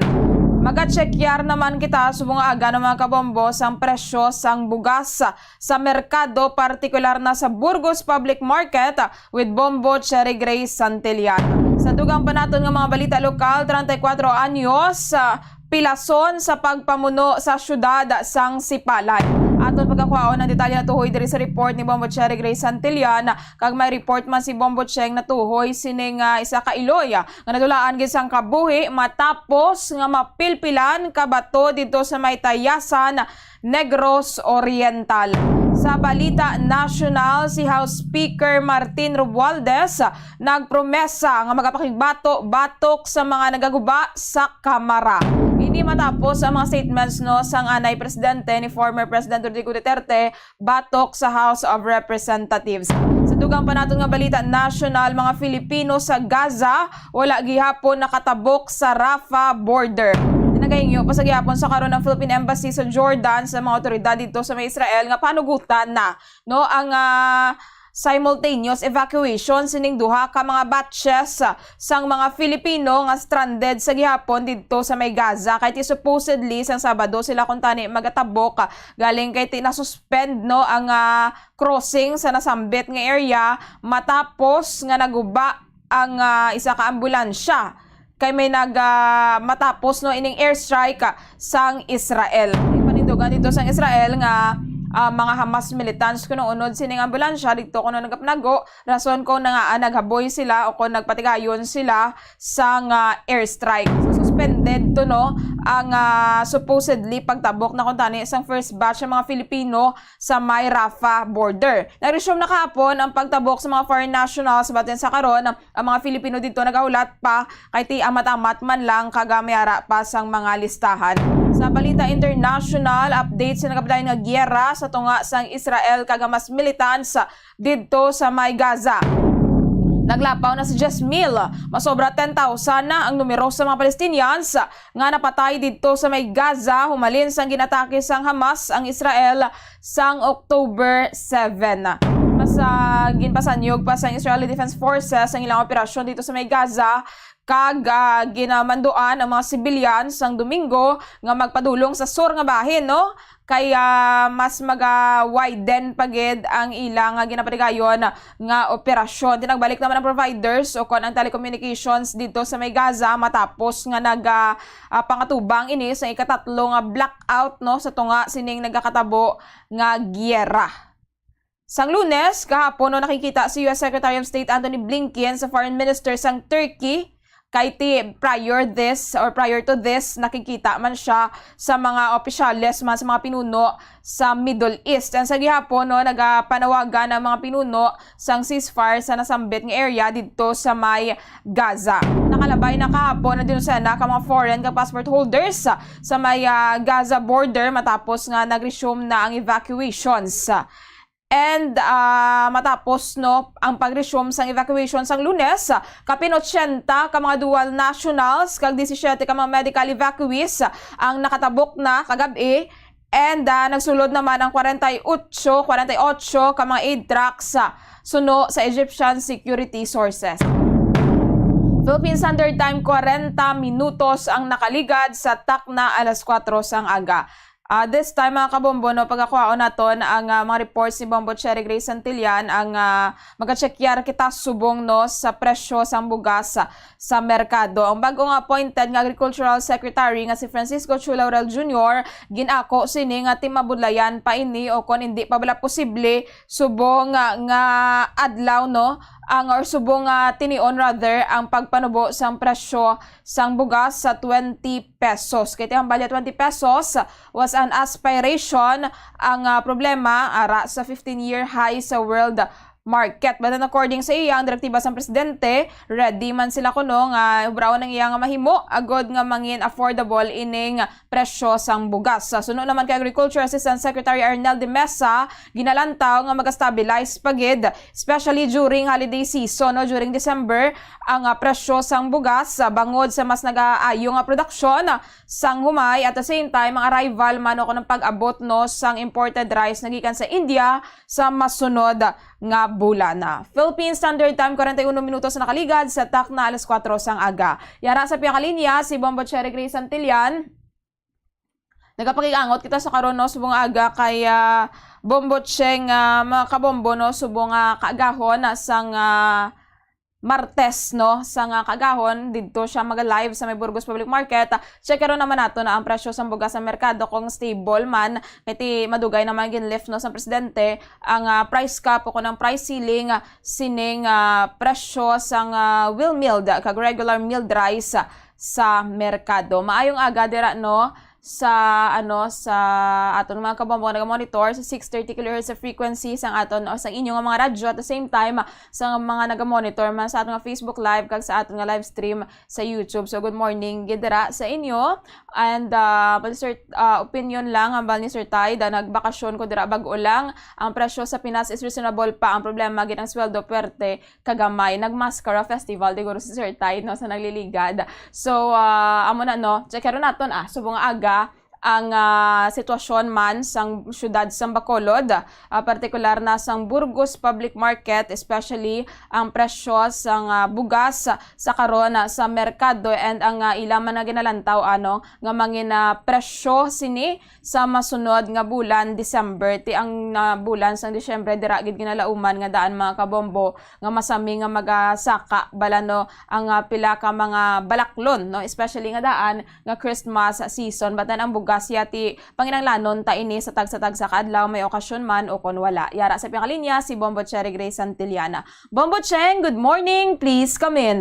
Magachekyar naman kita subong nga aga, no, mga kabombo, sang presyo sang bugas sa merkado, partikular na sa Burgos Public Market, with Bombo Cherry Grace Santillan. Sa dugang pa naton nga mga balita lokal, treinta y cuatro anyos, ah, pilason sa pagpamuno sa siyudad sang Sipalay. Aton pagkakwaon ang detalye natuhoy diri sa report ni Bombo Cherry Grace Santillan, kag may report man si Bombo Cheng natuhoy sining, ah, isa ka iloy, ah, nga nadulaan gid sang kabuhi matapos nga mapilpilan ka bato didto sa may Tayasan, Negros Oriental. Sa balita nasyonal, si House Speaker Martin Romualdez nagpromesa nga magapakigbato batok sa mga nagaguba sa Kamara. Ini matapos ang mga statements, no, sang anay presidente ni former President Rodrigo Duterte batok sa House of Representatives. Sa dugang pa naton nga balita nasyonal, mga Filipino sa Gaza wala gihapon nakatabok sa Rafah border. Nagahingyo pa sa gihapon sa karon ang Philippine Embassy sa Jordan sa mga awtoridad didto sa may Israel nga panugutan na, no, ang, ah, simultaneous evacuation sining duha ka mga batches, ah, sang mga Filipino nga stranded sa gihapon didto sa may Gaza. Kay ti supposedly sang Sabado sila kuntani magatabok, ah, galing kay ti nasuspend, no, ang, ah, crossing sa nasambit nga area matapos nga naguba ang, ah, isa ka ambulansya kay may nag, ah, matapos, no, ining airstrike, ah, sang Israel. Panindugan dito sang Israel nga, ah, mga Hamas militants kuno unod sining ambulansya dito kuno nagapanago, rason kung nga, ah, naghaboy sila o kung nagpatigayon sila sang, ah, airstrike. So, suspended to, no, ang, ah, supposedly pagtabok na kuntani sang first batch sa mga Filipino sa may Rafah border. Nag-resume na kahapon ang pagtabok sa mga foreign nationals, batin sa karon, ang mga Filipino dito nagahulat pa kay ti amat-amat man lang kag may ara pa sang mga listahan. Sa balita international, update sa nagapadayon nga giyera sa tunga sang Israel kag Hamas militants didto sa may Gaza. Naglapaw na sa diyes mil, masobra ten thousand na ang numero sa mga Palestinians nga napatay didto sa may Gaza humalin sang ginatake sang Hamas ang Israel sang October seven. Mas, ah, ginpasanyog pa sang Israeli Defense Forces ang ilang operasyon dito sa may Gaza, kag, ah, ginamanduan ang mga civilian sang Domingo nga magpadulong sa sur nga bahin, no? Kay, ah, mas maga-widen pa gid ang ila nga ginapatigayon nga operasyon. Tinagbalik naman ang providers o kon ang telecommunications dito sa may Gaza matapos nga nag, ah, ah, pangatubang ini sa ikatatlo nga blackout, no, sa tunga sining nagakatabo nga giyera. Sang Lunes, kahapon, no, nakikita si U S Secretary of State Antony Blinken sa Foreign Minister sang Turkey, Kay ti prior this or prior to this, nakikita man siya sa mga opisyales man, sa mga pinuno sa Middle East. And sa gihapon, no, nagapanawagan ang mga pinuno sang ceasefire sa nasambit nga area didto sa may Gaza. Nakalabay na kahapon ang dosena ka mga foreign nga passport holders sa may, ah, Gaza border matapos nga nag-resume na ang evacuations. And, ah, matapos, no, ang pag-resume sang evacuation sang Lunes, kapin otsenta ka mga dual nationals kag disisiete ka mga medical evacuees ang nakatabok na kagab-i. And, ah, nagsulod naman ang kwarenta y ocho, kwarenta y ocho ka mga aid trucks, ah, suno sa Egyptian security sources. Philippine Standard Time, kwarenta minutos ang nakaligad sa takna alas kuwatro sang aga. Ah, this time, mga kabombo, no, pagakwaon naton ang, ah, mga reports ni Bombo Cherry Grace Santillan, ang, ah, magacheckyar kita subong, no, sa presyo sang bugas sa, sa merkado. Ang bag-o nga appointed nga Agricultural Secretary nga si Francisco Chu Laurel Junior, gin-ako sini nga ti mabudlayan pa ini o kon indi pa bala posible subong nga, nga adlaw, no, ang, or subong nga tinion rather, ang pagpanubo sang presyo sang bugas sa twenty pesos. Kay ti ang balya twenty pesos was an aspiration. Ang, ah, problema, ara sa fifteen-year high sa world market. But then, according sa iya, ang direktiba sang presidente, ready man sila kuno nga hubraon ang iya nga mahimo agod nga mangin affordable ining presyo sang bugas. Sa suno naman kay Agriculture Assistant Secretary Arnel de Mesa, ginalantaw nga maga-stabilize pa gid, especially during holiday season, no, during December, ang, ah, presyo sang bugas, ah, bangod sa mas nagaayo nga produksyon, ah, sang humay. At the same time, ang arrival man o kung ang pag-abot, no, sang imported rice na gikan sa India sa masunod nga bulan. Philippine Standard Time, kwarenta y uno minutos na nakaligad sa takna alas kuwatro sang aga. Yara sa piyakalinya, si Bombo Cherry Grace Santillan. Nagapakig-angot kita sa karon, no, subong aga kay, ah, Bombo Cheng, ah, mga kabombo, no, subong, ah, kaagahon, ah, sang, ah, Martes, no, sang, ah, kaagahon, didto siya mag-live sa may Burgos Public Market. Ah, check karon naman nato na ang presyo sang bugas sa merkado kung stable man. Kay ti madugay naman gin-lift, no, sa presidente ang, ah, price cap o kung ang price ceiling, ah, sining, ah, presyo sang, ah, wheel milled kag regular milled rice, ah, sa merkado. Maayong aga dira, no, sa, ano, sa aton mga kabombo nga naga-monitor sa six thirty kilohertz sa frequency sang aton o sang inyo nga mga radyo. At the same time, sa mga naga-monitor man sa aton nga Facebook Live kag sa aton nga live stream sa YouTube. So, good morning gid dira sa inyo. And, ah, pati, sir, ah, opinion lang, hambal ni Sir Tide, ah, nagbakasyon ko dira, bag-o lang. Ang presyo sa Pinas is reasonable pa. Ang problema gid ang sweldo, pwerte kagamay. Nag-mascara festival, diguro si Sir Tide, no, sa nagliligad. So, ah, amo na, no, check naton, ah, subong aga ang, ah, sitwasyon man sang siyudad sang Bacolod, ah, partikular na sang Burgos Public Market, especially ang presyo sang, ah, bugas sa karon, ah, sa merkado, and ang, ah, ila man nga ginalantaw, ano, nga mangin, ah, presyo sini sa masunod nga bulan, December. Ti ang, ah, bulan sang Disyembre dira gid ginalauman nga daan, mga kabombo, nga masami nga magasaka bala, no, ang, ah, pila ka mga balaklon, no, especially nga daan nga Christmas season. But then ang bugas, yati panginahanglanon ta ini sa tagsa-tagsa ka adlaw, may okasyon man o kon wala. Yara sa piyakalinya si Bombo Cherry Grace Santillana. Bombo Cheng, good morning. Please come in.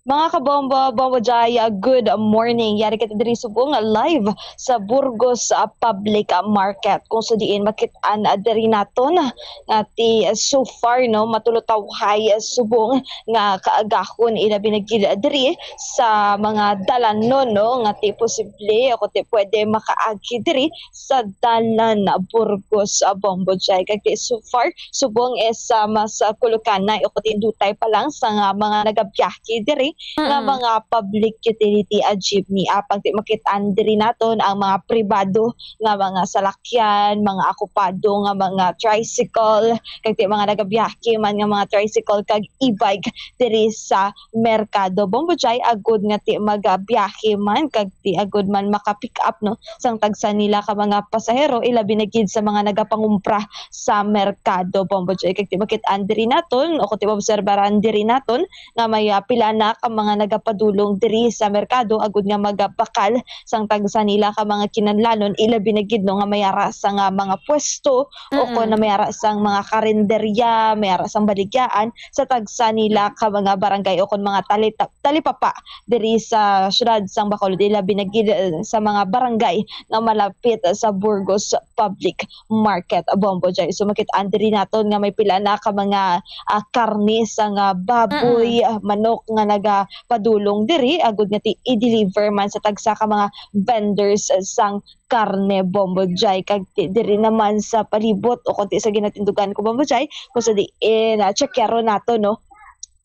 Mga kabombo, Bombo Jai, good morning. Yari kita diri subong live sa Burgos, ah, Public Market, kung sa diin makit-an, ah, diri naton nga ti, ah, so far, no, matulutawhay, ah, subong nga kaagahon, ilabi na gid diri sa mga dalanon, no, nga ti posible o ti pwede makaagi diri sa dalan Burgos, ah, Bombo Jai. Kag ti so far, subong is, ah, mas, ah, kulukanay o ti dutay pa lang sa nga mga nagabiyahe diri nga Mm. mga public utility, ah, jeepney. Apang ti makit-an diri naton ang mga pribado nga mga salakyan, mga okupado nga mga tricycle, kag ti mga nagabiyahe man nga mga tricycle kag e-bike diri sa merkado. Bombo Jai, agud nga ti magabiyahe man kag ti agud man maka-pick up, no, sang tagsa nila ka mga pasahero, ilabi na gid sa mga nagapangumpra sa merkado. Bombo Jai, kag ti makit-an diri naton o kung ti maobserbaran diri naton nga may, ah, pila na mga nagapadulong diri sa merkado agud nga magabakal sang tagsa nila ka mga kinahanglanon, ilabi na gid, no, nga may ara sa nga mga pwesto o kon Mm. may ara sang mga karinderya, may ara sang baligyaan sa tagsa nila ka mga barangay o kon mga talita-, talipapa diri sa siyudad sang Bacolod, ilabi na gid, eh, sa mga barangay nga malapit sa Burgos Public Market, Bombo Jai. So, makit-an diri naton nga may pila na ka mga, ah, karne sang baboy, Mm. ah, manok nga nagapadulong diri, agud nga ti-, i-deliver man sa tagsa ka mga vendors, ah, sang karne, Bombo Jai. Kag ti-, diri naman sa palibot o kon ti sa ginatindugan ko, Bombo Jai, kung sa diin, ah, tsekero nato, no?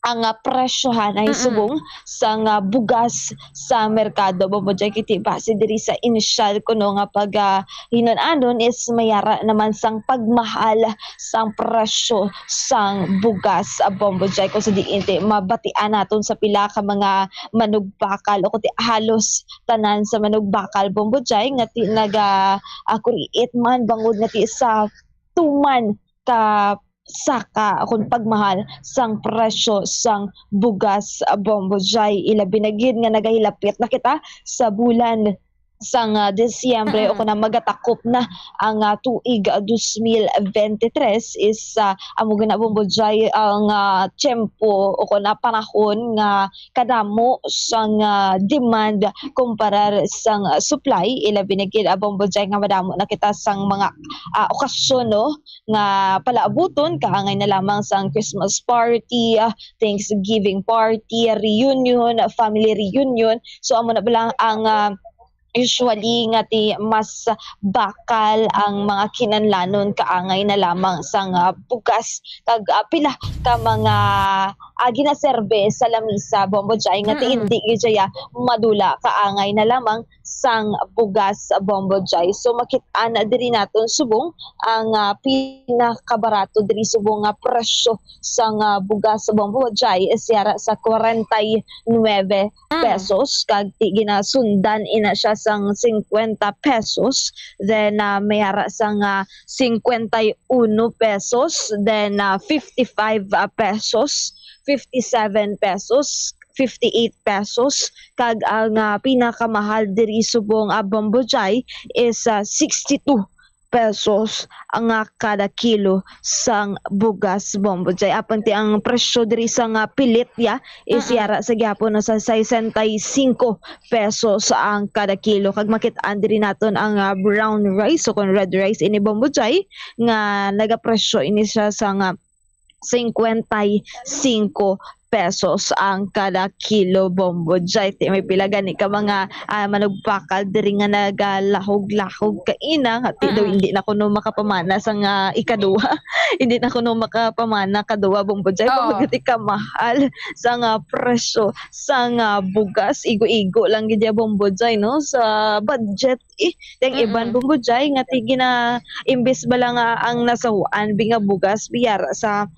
Ang, ah, presyohan ay Mm. subong sang, ah, bugas sa merkado, Bombo Jai, kay ti base diri sa inisyal ko, no, nga pag, ah, hinun-anon is may ara naman sang pagmahal sang presyo sang bugas, ah, Bombo Jai, kung sa diin ti mabatian naton sa pila ka mga manugbakal o kundi halos tanan sa manugbakal, Bombo Jai, nga ti naga, ah, create man bangod nga ti sa tuman ka saka o kung pagmahal sang presyo sang bugas, ah, Bombo Jai. Ilabi na gid nga nagahilapit na kita sa bulan sang, ah, Disyembre o Mm. kung magatakop na ang, ah, tuig, ah, dos mil bente tres is, ah, amo gid na, Bombo Jai, ang, ah, tiyempo o kung panahon nga kadamo sang, ah, demand kumparar sang, ah, supply. Ilabi na gid, ah, Bombo Jai, nga madamo na kita sang mga, ah, okasyon, no, nga palaabuton, kaangay na lamang sang Christmas party, ah, Thanksgiving party, reunion, family reunion. So, amo na bala ang, ah, usually nga ti mas bakal ang mga kinahanglanon, kaangay na lamang sang, ah, bugas kag, ah, pila ka mga, ah, ginaserbe sa lamisa, Bombo Jai, nga ti Mm. indi gid siya madula, kaangay na lamang sang bugas, Bombo Jai. So, makit-an diri naton subong ang, ah, pinakabarato diri subong nga presyo sang, ah, bugas, Bombo Jai, is yara sa kwarenta y nuebe Mm. pesos, kag ti ginasundan ina siya sang singkwenta pesos, then, ah, may ara sang, ah, singkwenta y uno pesos, then, ah, fifty-five, ah, pesos, fifty-seven pesos, fifty-eight pesos, kag ang, ah, pinakamahal diri subong, ah, Bombo Jai is, ah, sixty-two pesos ang, ah, kada kilo sang bugas, Bombo Jai. Apan ti ang presyo diri sang, ah, pilit ya is Mm. yara sa gihapon na sa sesenta y cinco pesos ang kada kilo. Kag makit-an diri naton ang, ah, brown rice o kon red rice ini, Bombo Jai, nga nagapresyo ini siya sa nga singkwenta y singko pesos ang kada kilo, Bombo Jai. Ti may pila gani ka mga, ah, manugpakal diri nga nagalahog-lahog kaina, nga ti daw Mm. hindi na kuno makapamana sang, ah, ikaduha. Hindi na kuno makapamana kaduha, Bombo Jai. Oo. Pagkati kamahal sang, ah, presyo sang, ah, bugas, igo-igo lang gid ya, Bombo Jai, no? Sa budget, eh, ang iban, Mm. Bombo Jai, nga ti gina-, imbes bala nga ang nasahuan bi nga bugas, biyara sa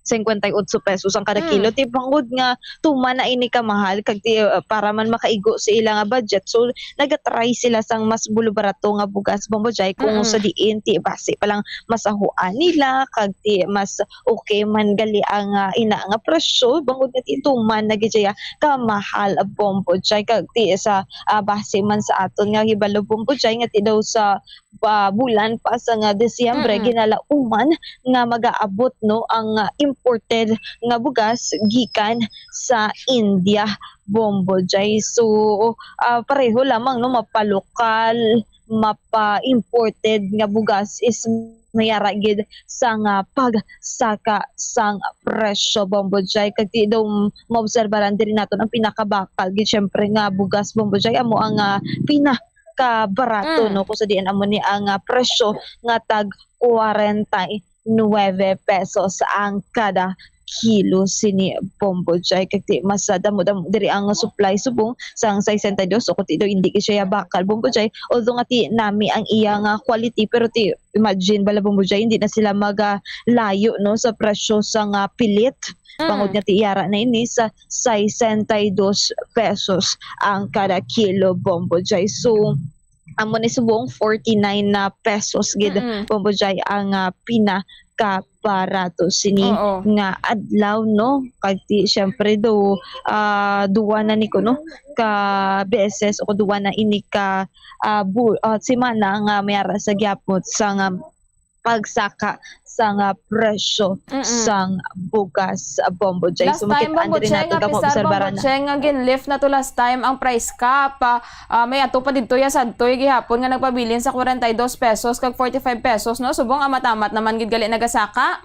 singkwenta y otso pesos ang kada Mm. kilo. Ti bangod nga tuman na ini kamahal, kag ti, uh, para man makaigo sa ila nga budget. So, nagatry sila sang mas bulubarato nga bugas, Bombo Jai, kung Mm. sa diin, ti basi pa lang masahuan nila, kag ti mas okay man gali ang, ah, ina nga presyo, bangod nga ti tuman na gid siya kamahal, Bombo Jai, kag ti sa, ah, base man sa aton nga hibalo, Bombo Jai, nga ti daw sa, ah, bulan pa sang Disyembre, Mm. ginalauman nga magaabot, no, ang, ah, imported nga bugas gikan sa India, Bombo Jai. So, ah, pareho lamang, no, mapalokal, mapa-imported nga bugas is may ara gid sang, ah, pagsaka sang presyo, Bombo Jai. Kag ti daw maobserbaran diri naton ang pinakabakal gid, syempre, nga bugas, Bombo Jai, amo ang, ah, pinakabarato, Mm. no? Kung sa diin amo ni ang, ah, presyo nga tag kwarenta y nuebe pesos ang kada kilo sini, Bombo Jai. Kag ti mas, ah, damo-damo diri ang supply subong sang sesenta y dos, o kung ti daw hindi gid siya bakal, Bombo Jai. Although nga ti nami ang iya nga quality, pero ti imagine bala, Bombo Jai, hindi na sila magalayo, no, sa presyo sang pilit. Mm. Bangod nga ti yara na ini sa sesenta y dos pesos ang kada kilo, Bombo Jai. So, amo ni subong forty-nine na pesos gid, Mm. Bombo Jai, ang, ah, pina ka barato sini Oo. nga adlaw, no? Kag ti, siyempre, do, ah, duwa na ni kuno ka beses o duwa na ini ka, ah, bu-, ah, semana nga may ara sa gihapon sa nga pagsaka sa nga presyo Mm-mm. sang bugas, ah, Bombo Jay. Last So, time, makita Bombo diri Jay, nato nga kamo pisar, obserbaran Bombo na. Jay, nga gin-lift na to last time ang price cap. Ah, ah, may ato pa didto ya sadtoy gihapon nga nagpabilin sa forty-two pesos kag forty-five pesos, no? Subong amat-amat naman gid gali nagasaka.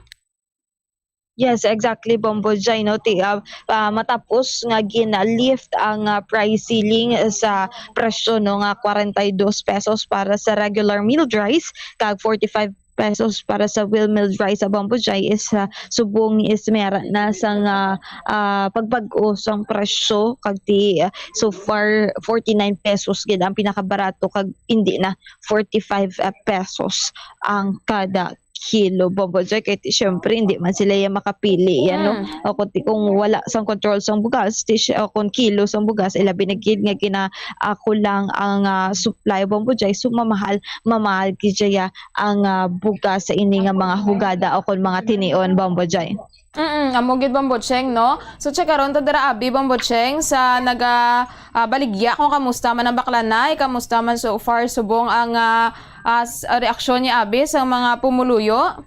Yes, exactly, Bombo Jay, no? Ti, ah, ah, matapos nga gina-lift ang, ah, price ceiling sa presyo, no, nga forty-two pesos para sa regular milled rice kag forty-five pesos para sa well milled rice sa Bombo Jay is, ah, subong is may ara na sang, ah, ah, pagbag-o sang presyo kag ti, ah, so far forty-nine pesos gid ang pinakabarato kag hindi na forty-five, ah, pesos ang kada kilo, Bombo Jay, kay ti, syempre, hindi man sila ya makapili, yan, no? Mm. O kung ti-, kung wala sang control sang bugas, ti siya, o kung kilo sang bugas, ilabi na gid nga gina-, ah, kulang ang, ah, supply, Bombo Jay. So, mamahal, mamahal gid siya ang, ah, bugas sa ini nga mga hugada o kung mga tinion, Bombo Jay. Mm, amo gid, Bombo Cheng, no? So, check karon ta dira, abi, Bombo Cheng, sa naga, ah, baligya kung kamusta man ang baklanay, kamusta man so far subong ang, ah, ah, s-, ah, reaksyon ni abi sa mga pumuluyo?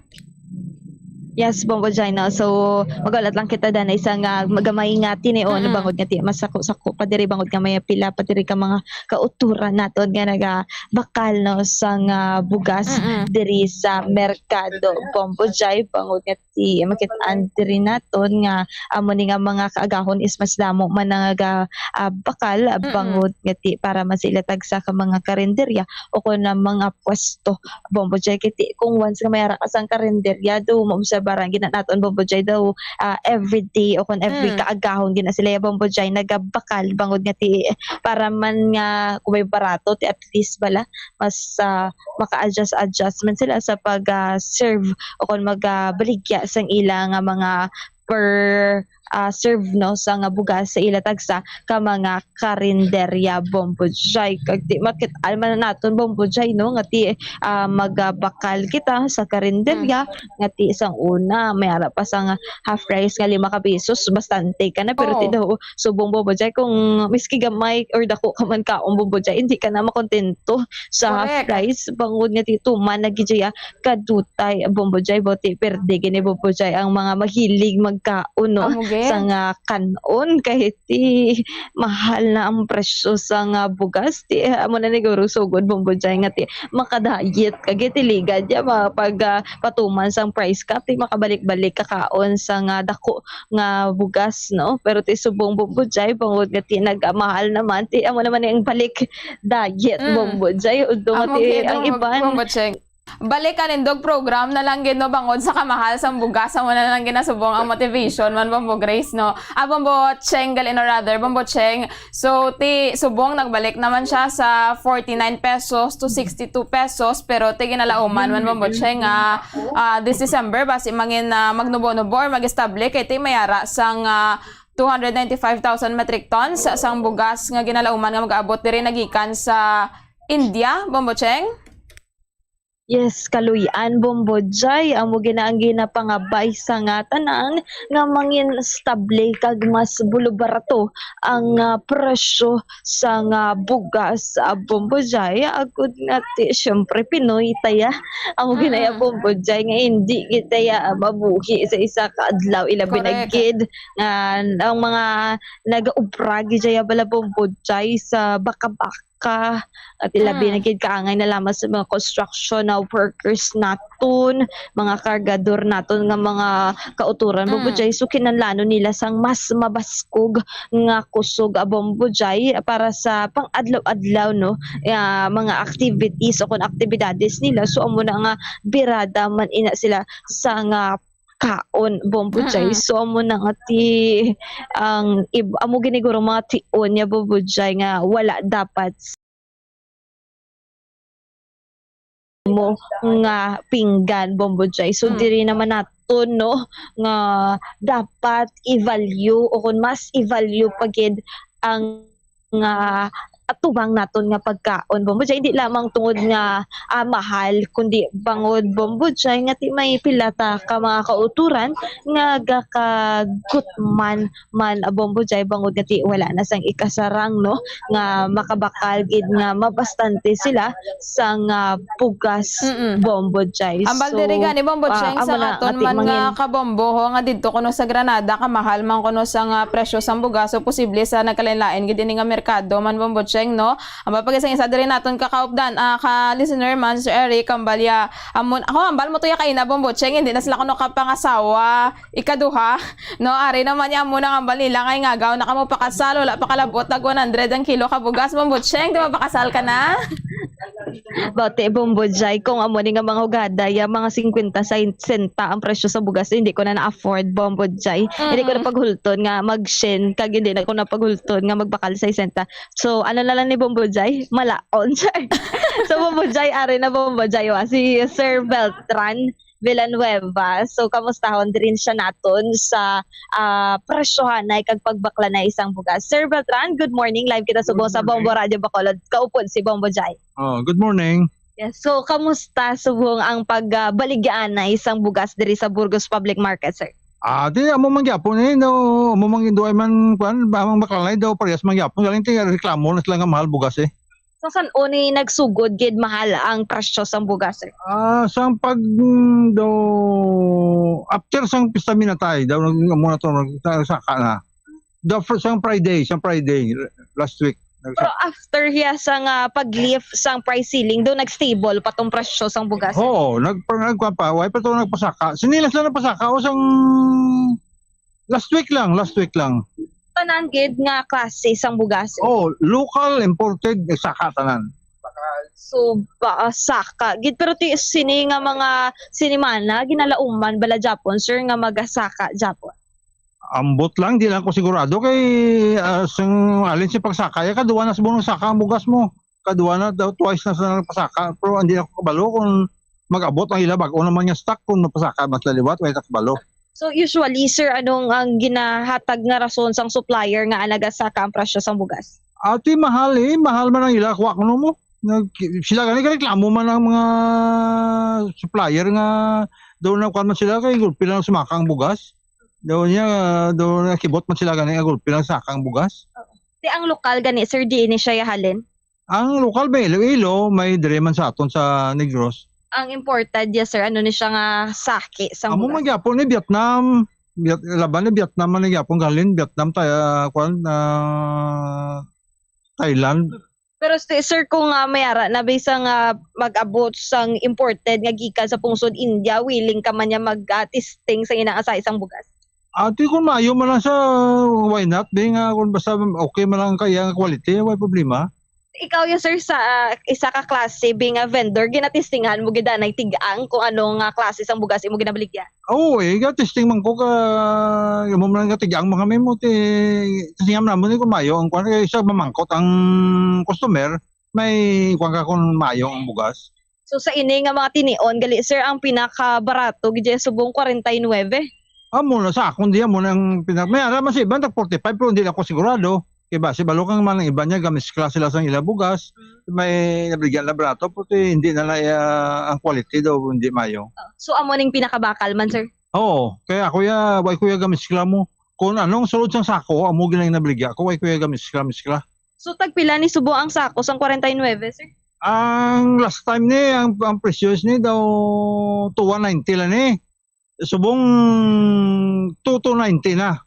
Yes, Bombo Cheng, no? So, magalat lang kita danay sa nga magamay nga tinion, Mm-mm. bangod nga ti-, masako-sako pa diri, bangod nga may pila pa diri ka mga kauturan naton nga naga bakal, no, sang, ah, bugas Mm-mm. diri sa merkado. Bombo Jai, bangod nga ti-, makit-an diri naton nga amo ni nga mga kaagahon is mas damo man nga, ah, bakal, ah, Mm-mm. bangod nga ti-, para man sa ila tagsa ka mga karinderya o kon ang mga pwesto. Bombo Jai, kay ti-, kung once nga may ara ka sang karinderya, do maobserbaran gina naton, Bombo Jai, daw, ah, everyday o kon every Mm. kaagahon gina sila ya, Bombo Jai, nagabakal bangod nga ti-, para man nga kung may barato, ti at least bala, mas, ah, maka-adjust-adjust man sila sa pag, ah, serve o kon mag, ah, baligya sang ila nga mga per, ah, serve, no, sa nga bugas sa ila tagsa ka mga karinderya, Bombo Jai. Kag ti-, makit-an man naton, Bombo Jai, no, nga ti-, ah, magabakal kita sa karinderya, Mm. nga ti-, sang una, may ara pa sang half rice nga lima ka pesos, bastante ka na, pero Oo. ti daw, subong, Bombo Jai, kung miski gamay or dako ka man kaon, Bombo Jai, hindi ka na makontento sa half Correct. rice, bangod nga ti-, tuman na gid siya kadutay, Bombo Jai, boti perde gini, Bombo Jai, ang mga mahilig magkaon, no, Amo gid. sa nga kan-on, kay ti mahal na ang presyo sa nga bugas, ti, amo na ni guro sugod, Bombo Jai, nga ti makadayet ka gid, ti ligad ya ma-, pag, ah, patuman sang price cap, ti makabalik-balik ka kaon sa nga dako nga bugas, no? Pero ti subong, Bombo Jai, bangod nga ti nagmahal naman, ti amo naman ni ang balik diet, Mm. Bombo Jai, udto nga Amo ti gid, ang Bombo, iban. Bombo Cheng. Balik ka nindog program na lang gid, no, bangod sa kamahal sang bugas, amo na lang ginasubong ang motivation man, Bombo Grace, no? Ah, Bombo Cheng, gali, no, rather, Bombo Cheng. So, ti subong nagbalik naman siya sa forty-nine pesos to sixty-two pesos, pero ti ginalauman man, Bombo Cheng, nga, ah, this December, basi mangin, ah, magnubo-nubo or mag-estable, kay ti may ara sang, ah, two hundred ninety-five thousand metric tons sang bugas nga ginalauman nga mag-aabot diri nagikan sa India, Bombo Cheng? Yes, kaluy-an, Bombo Jai, amo gina ang ginapangabay sa nga tanan nga mangin stable kag mas bulubarato ang, ah, presyo sa nga bugas, ah, Bombo Jai. Agud nga ti, siyempre, Pinoy taya. Amo ginaya, Mm. Bombo Jai, nga hindi gid taya mabuhi sa isa ka adlaw. Ilabi na Correct. gid nga ang mga nagaubra gid daya bala, Bombo Jai, sa bakabak ka, at ilabi na Mm. gid kaangay na lamang sa mga construction na workers naton, mga kargador naton nga mga kauturan, Bombo Mm. Jai. So, kinahanglanon nila sang mas mabaskog nga kusog, ah, Bombo Jai, para sa pang-adlaw-adlaw, no, ah, mga activities o kon aktibidades nila. So, amo na nga birada man ina sila sa nga kaon, Bombo Jai. Mm-mm. So, amo na nga ti, ang ib-, amo gini guro mga tion niya, Bombo Jai, nga wala dapat mo nga pinggan, Bombo Jai. So, Mm. diri naman naton, no, nga dapat i-value o kung mas i-value pa gid ang nga atubang naton nga pagkaon, Bombo Jay, hindi lamang tungod nga, ah, mahal, kundi bangod, Bombo Jay, nga ti may pila ta ka mga kauturan nga gakagutman man, ah, Bombo Jay, bangod nga ti wala na sang ikasarang, no, nga makabakal gid nga mabastante sila sang, ah, bugas, Mm-mm. Bombo Jay. Ambal So, diri gani, Bombo ah, Cheng, amo sa na aton nga ti man nga mangin- kabombo, ho, nga didto kuno sa Granada, kamahal man kuno sang, ah, presyo sang bugas, so posible sa nagkalain-lain gid ini nga merkado man, Bombo Cheng, no? Ang mapag-isa-isa diri naton kakaupdan, ah, ka listener man, Sir Eric, ambal ya, amon, ako, ambal mo to ya kaina, Bombo Cheng, hindi na sila kuno kapangasawa, ikaduha, no? Ari naman ya, amo na nga ambal nila, nga ingagaw na kamo pakasal, wala pa kalabot, nag one hundred ang kilo ka bugas, Bombo Cheng, di ba pakasal ka na? Bati, Bombo Jay, kung amo ni nga mga hugada, ya mga singkwenta, sesenta ang presyo sa bugas, hindi ko na na-afford, Bombo Jay. Hindi ko na Mm-mm. paghulton nga mag-shin, kag hindi na ko na paghulton nga magbakal sa sesenta. So, ano na lang ni Bombo Jay? Malaon, sir. So, Bombo Jay, ari na, Bombo Jay, wa, si Sir Beltran Villanueva. So, kamustahon din siya naton sa, ah, presyohanay kag pagbaklanay sang bugas. Sir Beltran, good morning. Live kita subong Good sa Bombo morning. Radio Bacolod. Kaupod si Bombo Jay. Oh, good morning. Yes. So, kamusta subong ang pag, ah, baligyaanay sang bugas diri sa Burgos Public Market, sir? Ah, di, amo man gyapon eh, no, amo man duay man, kuan, ba, ang baklanay daw, parehas man gyapon. Galing ti reklamo na sila nga mahal bugas eh. Sa san-o ni nagsugod gid mahal ang presyo sang bugas, sir? Ah, sang pag, mm, do, after sang Pista Minatay, daw, nag-, amo na to, nag-, nagsaka na. The fir-, sang Friday, sang Friday, last week. Pero after hiya sang, ah, pag-lift sang price ceiling, do nag-stable pa tong presyo sang bugas? Oo, nag-, nagkuha pa, why pa to nagpasaka? Sinilas lang nagpasaka, o sang last week lang, last week lang. Tanan gid nga klase sang bugas, eh. Oh, local, imported, nagsaka tanan. So, ba, saka gid. Pero ti, sini nga mga sinimana, ginalauman bala gyapon, sir, nga magasaka gyapon? Ambot lang, di lang ko sigurado kay, ah, sang alin si pagsaka, ya, kaduwa na subong nagsaka ang bugas mo. Kaduwa na daw, twice na sa nagpasaka. Pero hindi ako kabalo kung mag-abot ang ila, bag-o naman nga stock, kung mapasaka man sila liwat, wala ta kabalo. So, usually, sir, anong ang ginahatag nga rason sang supplier nga nagasaka ang presyo sang bugas? Ati, mahal eh. Mahal man ang ila. Kuha ko mo. Nag-, sila gani, reklamo man ang mga supplier nga daw na kuwan man sila kay gulpi lang sumaka ang bugas. Daw niya, daw nakibot man sila gani, nga gulpi lang saka ang bugas. Ti ang lokal gani, sir, di ini siya halin? Ang lokal may Iloilo, may dire man sa aton sa Negros. Ang imported, yes, sir, ano ni siya nga saki sang Amo bugas? Man gyapon ni Vietnam. Viet-, laban ni Vietnam man ni gyapon, galing Vietnam, tayo, kuwan, ah, Thailand. Pero sti-, sir, kung, ah, may ara na, bisan nga mag-abot sang imported nga gikan sa pungsod India, willing ka man niya mag, ah, testing sa inang asay sang bugas? Ati, kung maayo man lang sa, why not? Di nga, kung basta okay man lang kaya nga quality, why problema? Ikaw ya, sir, sa, ah, isa ka klase, being a vendor, ginatestingan mo gid anay tig-ang kung ano nga klase sang bugas imo ginabaligya? Oo, eh, ga-testing man ko ka, imo man nga tig-ang mga may mo, ti, testingan man mo ni kung mayo ang kuwan, kay siya mamangkot ang customer, may kuwan ka kung mayo ang bugas. So, sa ini nga mga tinion, gali, sir, ang pinakabarato gid subong kwarenta y nuebe? Amo na sa akon diya mo nang pina-, may ara man sa iban, tag forty-five, pero hindi ako sigurado. Kay basi balo kang man ang iban niya, gamiskla sila sang ila bugas. May nabligyan na barato, pero ti, hindi na na, ah, ang quality daw, hindi mayo. So, amo ning pinakabakal man, sir? Oo, kaya ako ya, why ko ya gamiskla mo? Kung anong sulod sang sako, amo ginang nabligya ko, why ko ya gamiskla-miskla? So, tagpila ni subong ang sako sang kwarenta y nuebe, sir? Ang last time ni, ang, ang presyo ni daw two one ninety lang ni. Subong two two ninety na.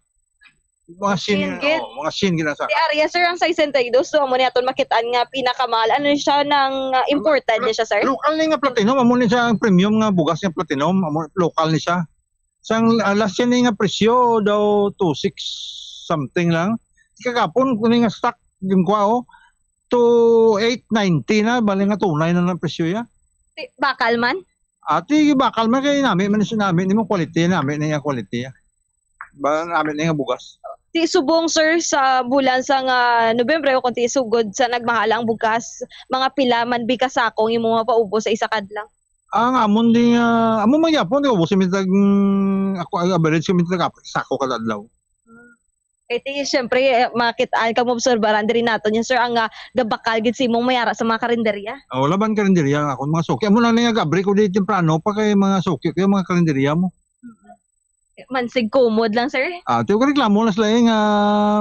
Mga singit. Singit. Oh, mga singit na sa. Ti ari ya, sir, ang sesenta y dos, so amo ni aton makitaan nga pinakamahal. Ano siya nang, ah, imported ni siya, sir? Local ni nga platinum, amo ni siya ang premium nga bugas nga platinum, amo, local ni siya. Sang, ah, last year ni nga presyo daw two six something lang. Kagapon ko ni nga stock, ginkuha, oh, two eight ninety na, bali nga two nine na ang presyo ya. Ti-, bakal man? Ati, bakal man kay nami man siya, nami ni mo quality, nami ni nga quality ya. Ba, nami ni nga bugas. Ti subong, sir, sa bulan sang, ah, Nobyembre o kung ti sugod sa nagmahala ang bugas, mga pila man bi ka sako ang imo mapaubos sa isa ka adlaw? Ang amon di nga, amo man gyapon, di ubos mi tag, mm, ako, ang average kami tag apat sako kada adlaw. Kay ti, syempre, eh, makit-an kag maobserbaran diri naton yan, sir, ang, ah, gabakal gid sa imong mayara sa mga karinderya. Oh, laban karinderya, akon mga suki. Amo lang nga gabri ko di temprano pa kay mga suki kay mga karinderya mo. Mansig kumod lang, sir. Ah, ti ko reklamo na sila, eh, nga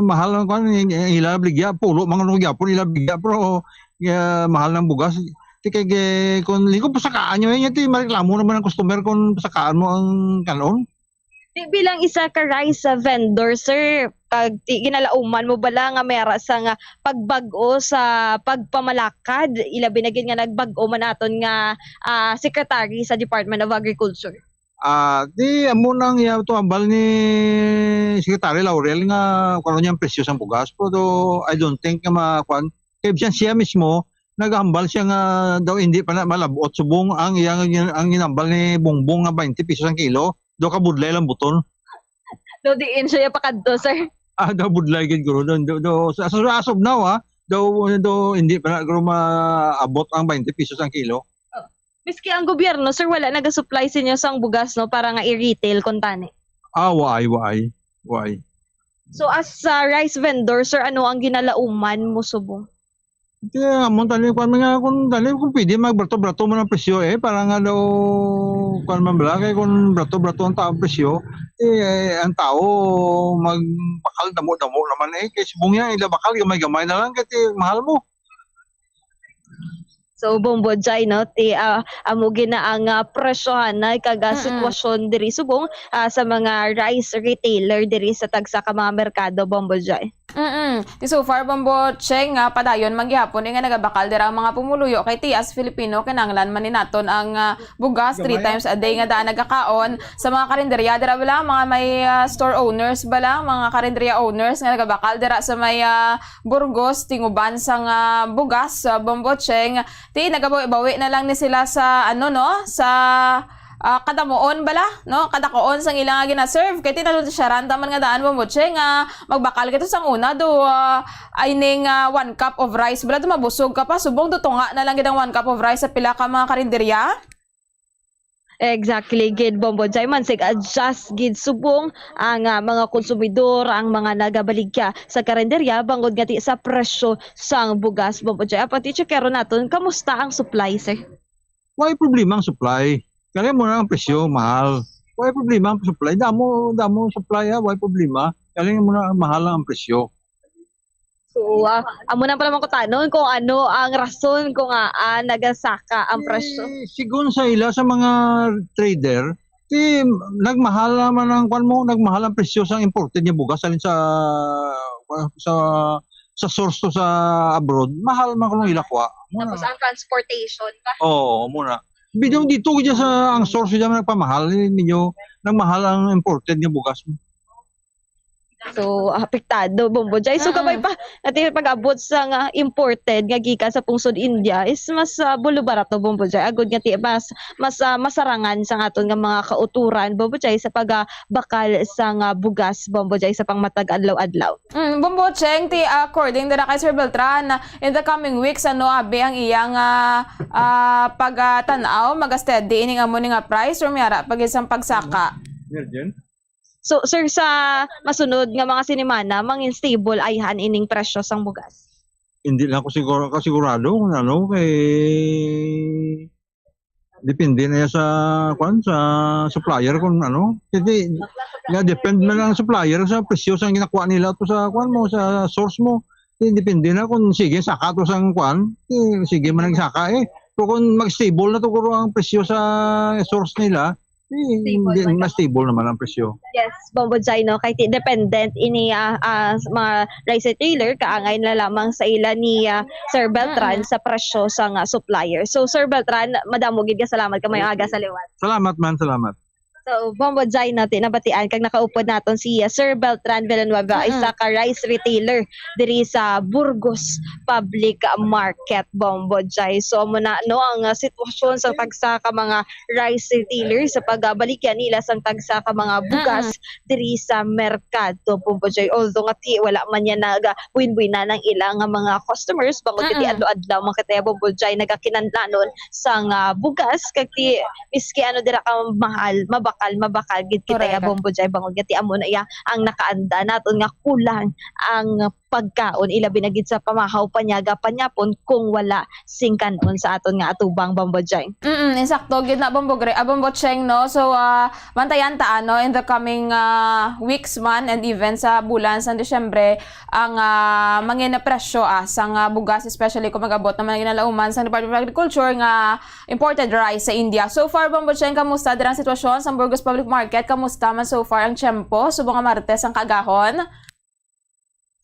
mahal ang kwan, eh, eh, ila bligya, pulo man ko gyapon ila bligya, pero, eh, mahal ng bugas. Ti kay, kay, kung hindi ko pasakaan nyo, eh, ti mareklamo naman ang customer kung pasakaan mo ang kanon. Di, bilang isa ka rice, ah, vendor, sir, kag ti, ginalauman mo bala nga may ara sa nga pagbag-o sa pagpamalakad, ilabi na gid nga nagbag-o man aton nga, ah, secretary sa Department of Agriculture? Ah, di amo nang iya to hambal ni Secretary Laurel nga kung ano niyang presyo sang bugas. Pero I don't think nga ma-, kwan, kay bisan siya mismo, naghambal siya nga daw hindi pa na malabot subong ang iya nga gin-, ang ginambal ni Bongbong nga twenty pesos ang kilo, daw kabudlay lang buton. Daw diin siya pakadto, sir. Ah, daw budlay gid guro. Daw, daw, daw, sa, sa, as of now, ah, daw, daw hindi pa na guro maabot ang twenty pesos ang kilo. Oh. Miski ang gobyerno, sir, wala nagasupply sa inyo sang bugas, no, para nga i-retail kuntani. Ah, waay, waay, waay. So, as a rice vendor, sir, ano ang ginalauman mo subong? Kaya mo tani kung mga kung tani kung pwede magbrato-brato man ang presyo, eh, para nga daw kung man bala kay kung brato-brato ang taong presyo, eh, ang tao magbakal damo-damo naman, eh, kay subong niya ila bakal gamay-gamay na lang kay ti mahal mo. So, Bombo Jai, no, ti, ah, amo gina ang, ah, presyohan na kag, ah, Mm-mm. sitwasyon diri subong, ah, sa mga rice retailer diri sa tagsa ka mga merkado, Bombo Jai. Mm-mm. Ti so far, Bombo Cheng, nga padayon man gihapon, eh, nga nagabakal dira ang mga pumuluyo kay ti as Filipino kinahanglan man ni naton ang, ah, bugas three Gamay. times a day nga daan nagakaon sa mga karinderya dira bala, mga may, ah, store owners bala, mga karinderya owners nga nagabakal dira sa may, ah, Burgos, tinguban sang, ah, bugas, ah, Bombo Cheng. Ti nagabawi-bawi na lang ni sila sa, ano, no, sa, ah, kadamuon bala, no, kadakuon sang ila nga ginaserve. Kay ti nalunsyaran ta man nga daan, Bombo Cheng, nga magbakal kita sang una do, ah, ay ning, ah, one cup of rice bala do mabusog ka pa, subong do tunga na lang gid ang one cup of rice sa pila ka mga karinderya. Exactly gid, Bombo Jai. Mansig adjust gid subong ang, ah, mga konsumidor, ang mga nagabaligya sa karinderya bangod nga ti sa presyo sang bugas, Bombo Jai. Apan ti, checkero naton, kamusta ang supply, sir? Way problema ang supply. Kaya mo na ang presyo, mahal. Way problema ang supply. Damo, damo supply, ah. Way problema. Kaya mo na mahal ang presyo. So, ah, amo na pala man kutanon kung ano ang rason kung, ah, ah, nagasaka ang presyo. Eh, sigon sa ila sa mga trader, ti nagmahal naman ang kwan mo, nagmahal ang presyo sa imported nga bugas alin sa, sa, sa source to sa abroad, mahal man kuno ila kuha. Mo na. Tapos ang transportation pa. Oo, mo na. Bitaw dito gid sa ang source gid man nagpamahal, eh, ninyo nagmahal ang imported nga bugas. So, apektado, Bombo Jai. So, Mm. kabay pa, ati pag-abot sa nga imported nga gikan sa pungsod India is mas, ah, bulo barato, Bombo Jai. Agod nga ti mas, mas, ah, masarangan sa aton nga mga kauturan, Bombo Jai, sa pag, ah, bakal sa nga bugas, Bombo Jai, sa pangmatag adlaw-adlaw. Mm, Bombo Cheng, ti according dira kay Sir Beltran, in the coming weeks, ano, abi ang iyang, ah, ah, pag, ah, tan-aw, mag-steady ining amo ni nga price or may ara pa gid sang pagsaka? Virgin? So, sir, sa masunod nga mga sinimana, mangin stable ayhan ining presyo sang bugas? Hindi lang ako siguro kasigurado kung ano, kay depende na yan sa, kwan, sa supplier kung ano. Kasi nga depend man ang supplier sa presyo sa ginakuha nila to sa, kwan mo, sa source mo. Kasi depende na kung sige, saka to sa, kwan, eh, sige man ang saka eh. Pero kung mag-stable na to, kuro ang presyo sa source nila, eh, Stable hindi, man. Mas stable naman ang presyo. Yes, Bombo Jai, no? Kay ti-, dependent ini, ah, ah, sa mga rice retailer, kaangay na lamang sa ila ni, ah, Sir Beltran Mm-mm. sa presyo sa nga supplier. So, Sir Beltran, madamo gid nga salamat ka may Mm. aga sa liwat. Salamat man, salamat. So, Bombo Jai, no, ti-, nabatian kag nakaupod naton si, ah, Sir Beltran Villanueva, Mm-mm. isa ka rice retailer diri sa Burgos Public Market, Bombo Jai. So, amo na, no, ang, ah, sitwasyon sa tagsa ka mga rice retailer sa pagbaligya nila sang tagsa ka mga bugas Mm-mm. diri sa merkado, Bombo Jai. Although nga ti wala man yan nagabuin-buinan ang ilang mga customers, bangod nga ti Mm-mm. adlaw-adlaw man kita, Bombo Jai, nagakinahanglanon sang, ah, bugas, kag ti miski ano dira ka mahal, mabak-, Bakal, mabakal gid kita ya, Correct. Bombo Jai, bangod nga ti amo na iya ang nakaanda naton nga kulang ang pagkaon, ilabi na gid sa pamahaw, panyaga, panyapon, kung wala sing kan-on sa aton nga atubang, Bombo Jai. Mm, insakto gid na, Bombo Gre-, ah, Bombo Cheng, no? So, ah, bantayan ta, ano, in the coming, ah, weeks man and even sa bulan sang Disyembre, ang, ah, mangin presyo, ah, sang, ah, bugas, especially kung mag-abot naman ang ginalauman sang Department of Agriculture nga imported rice sa India. So far, Bombo Cheng, kamusta dira ang sitwasyon sa Burgos Public Market? Kamusta man so far ang tiyempo subong nga Martes ang kaagahon?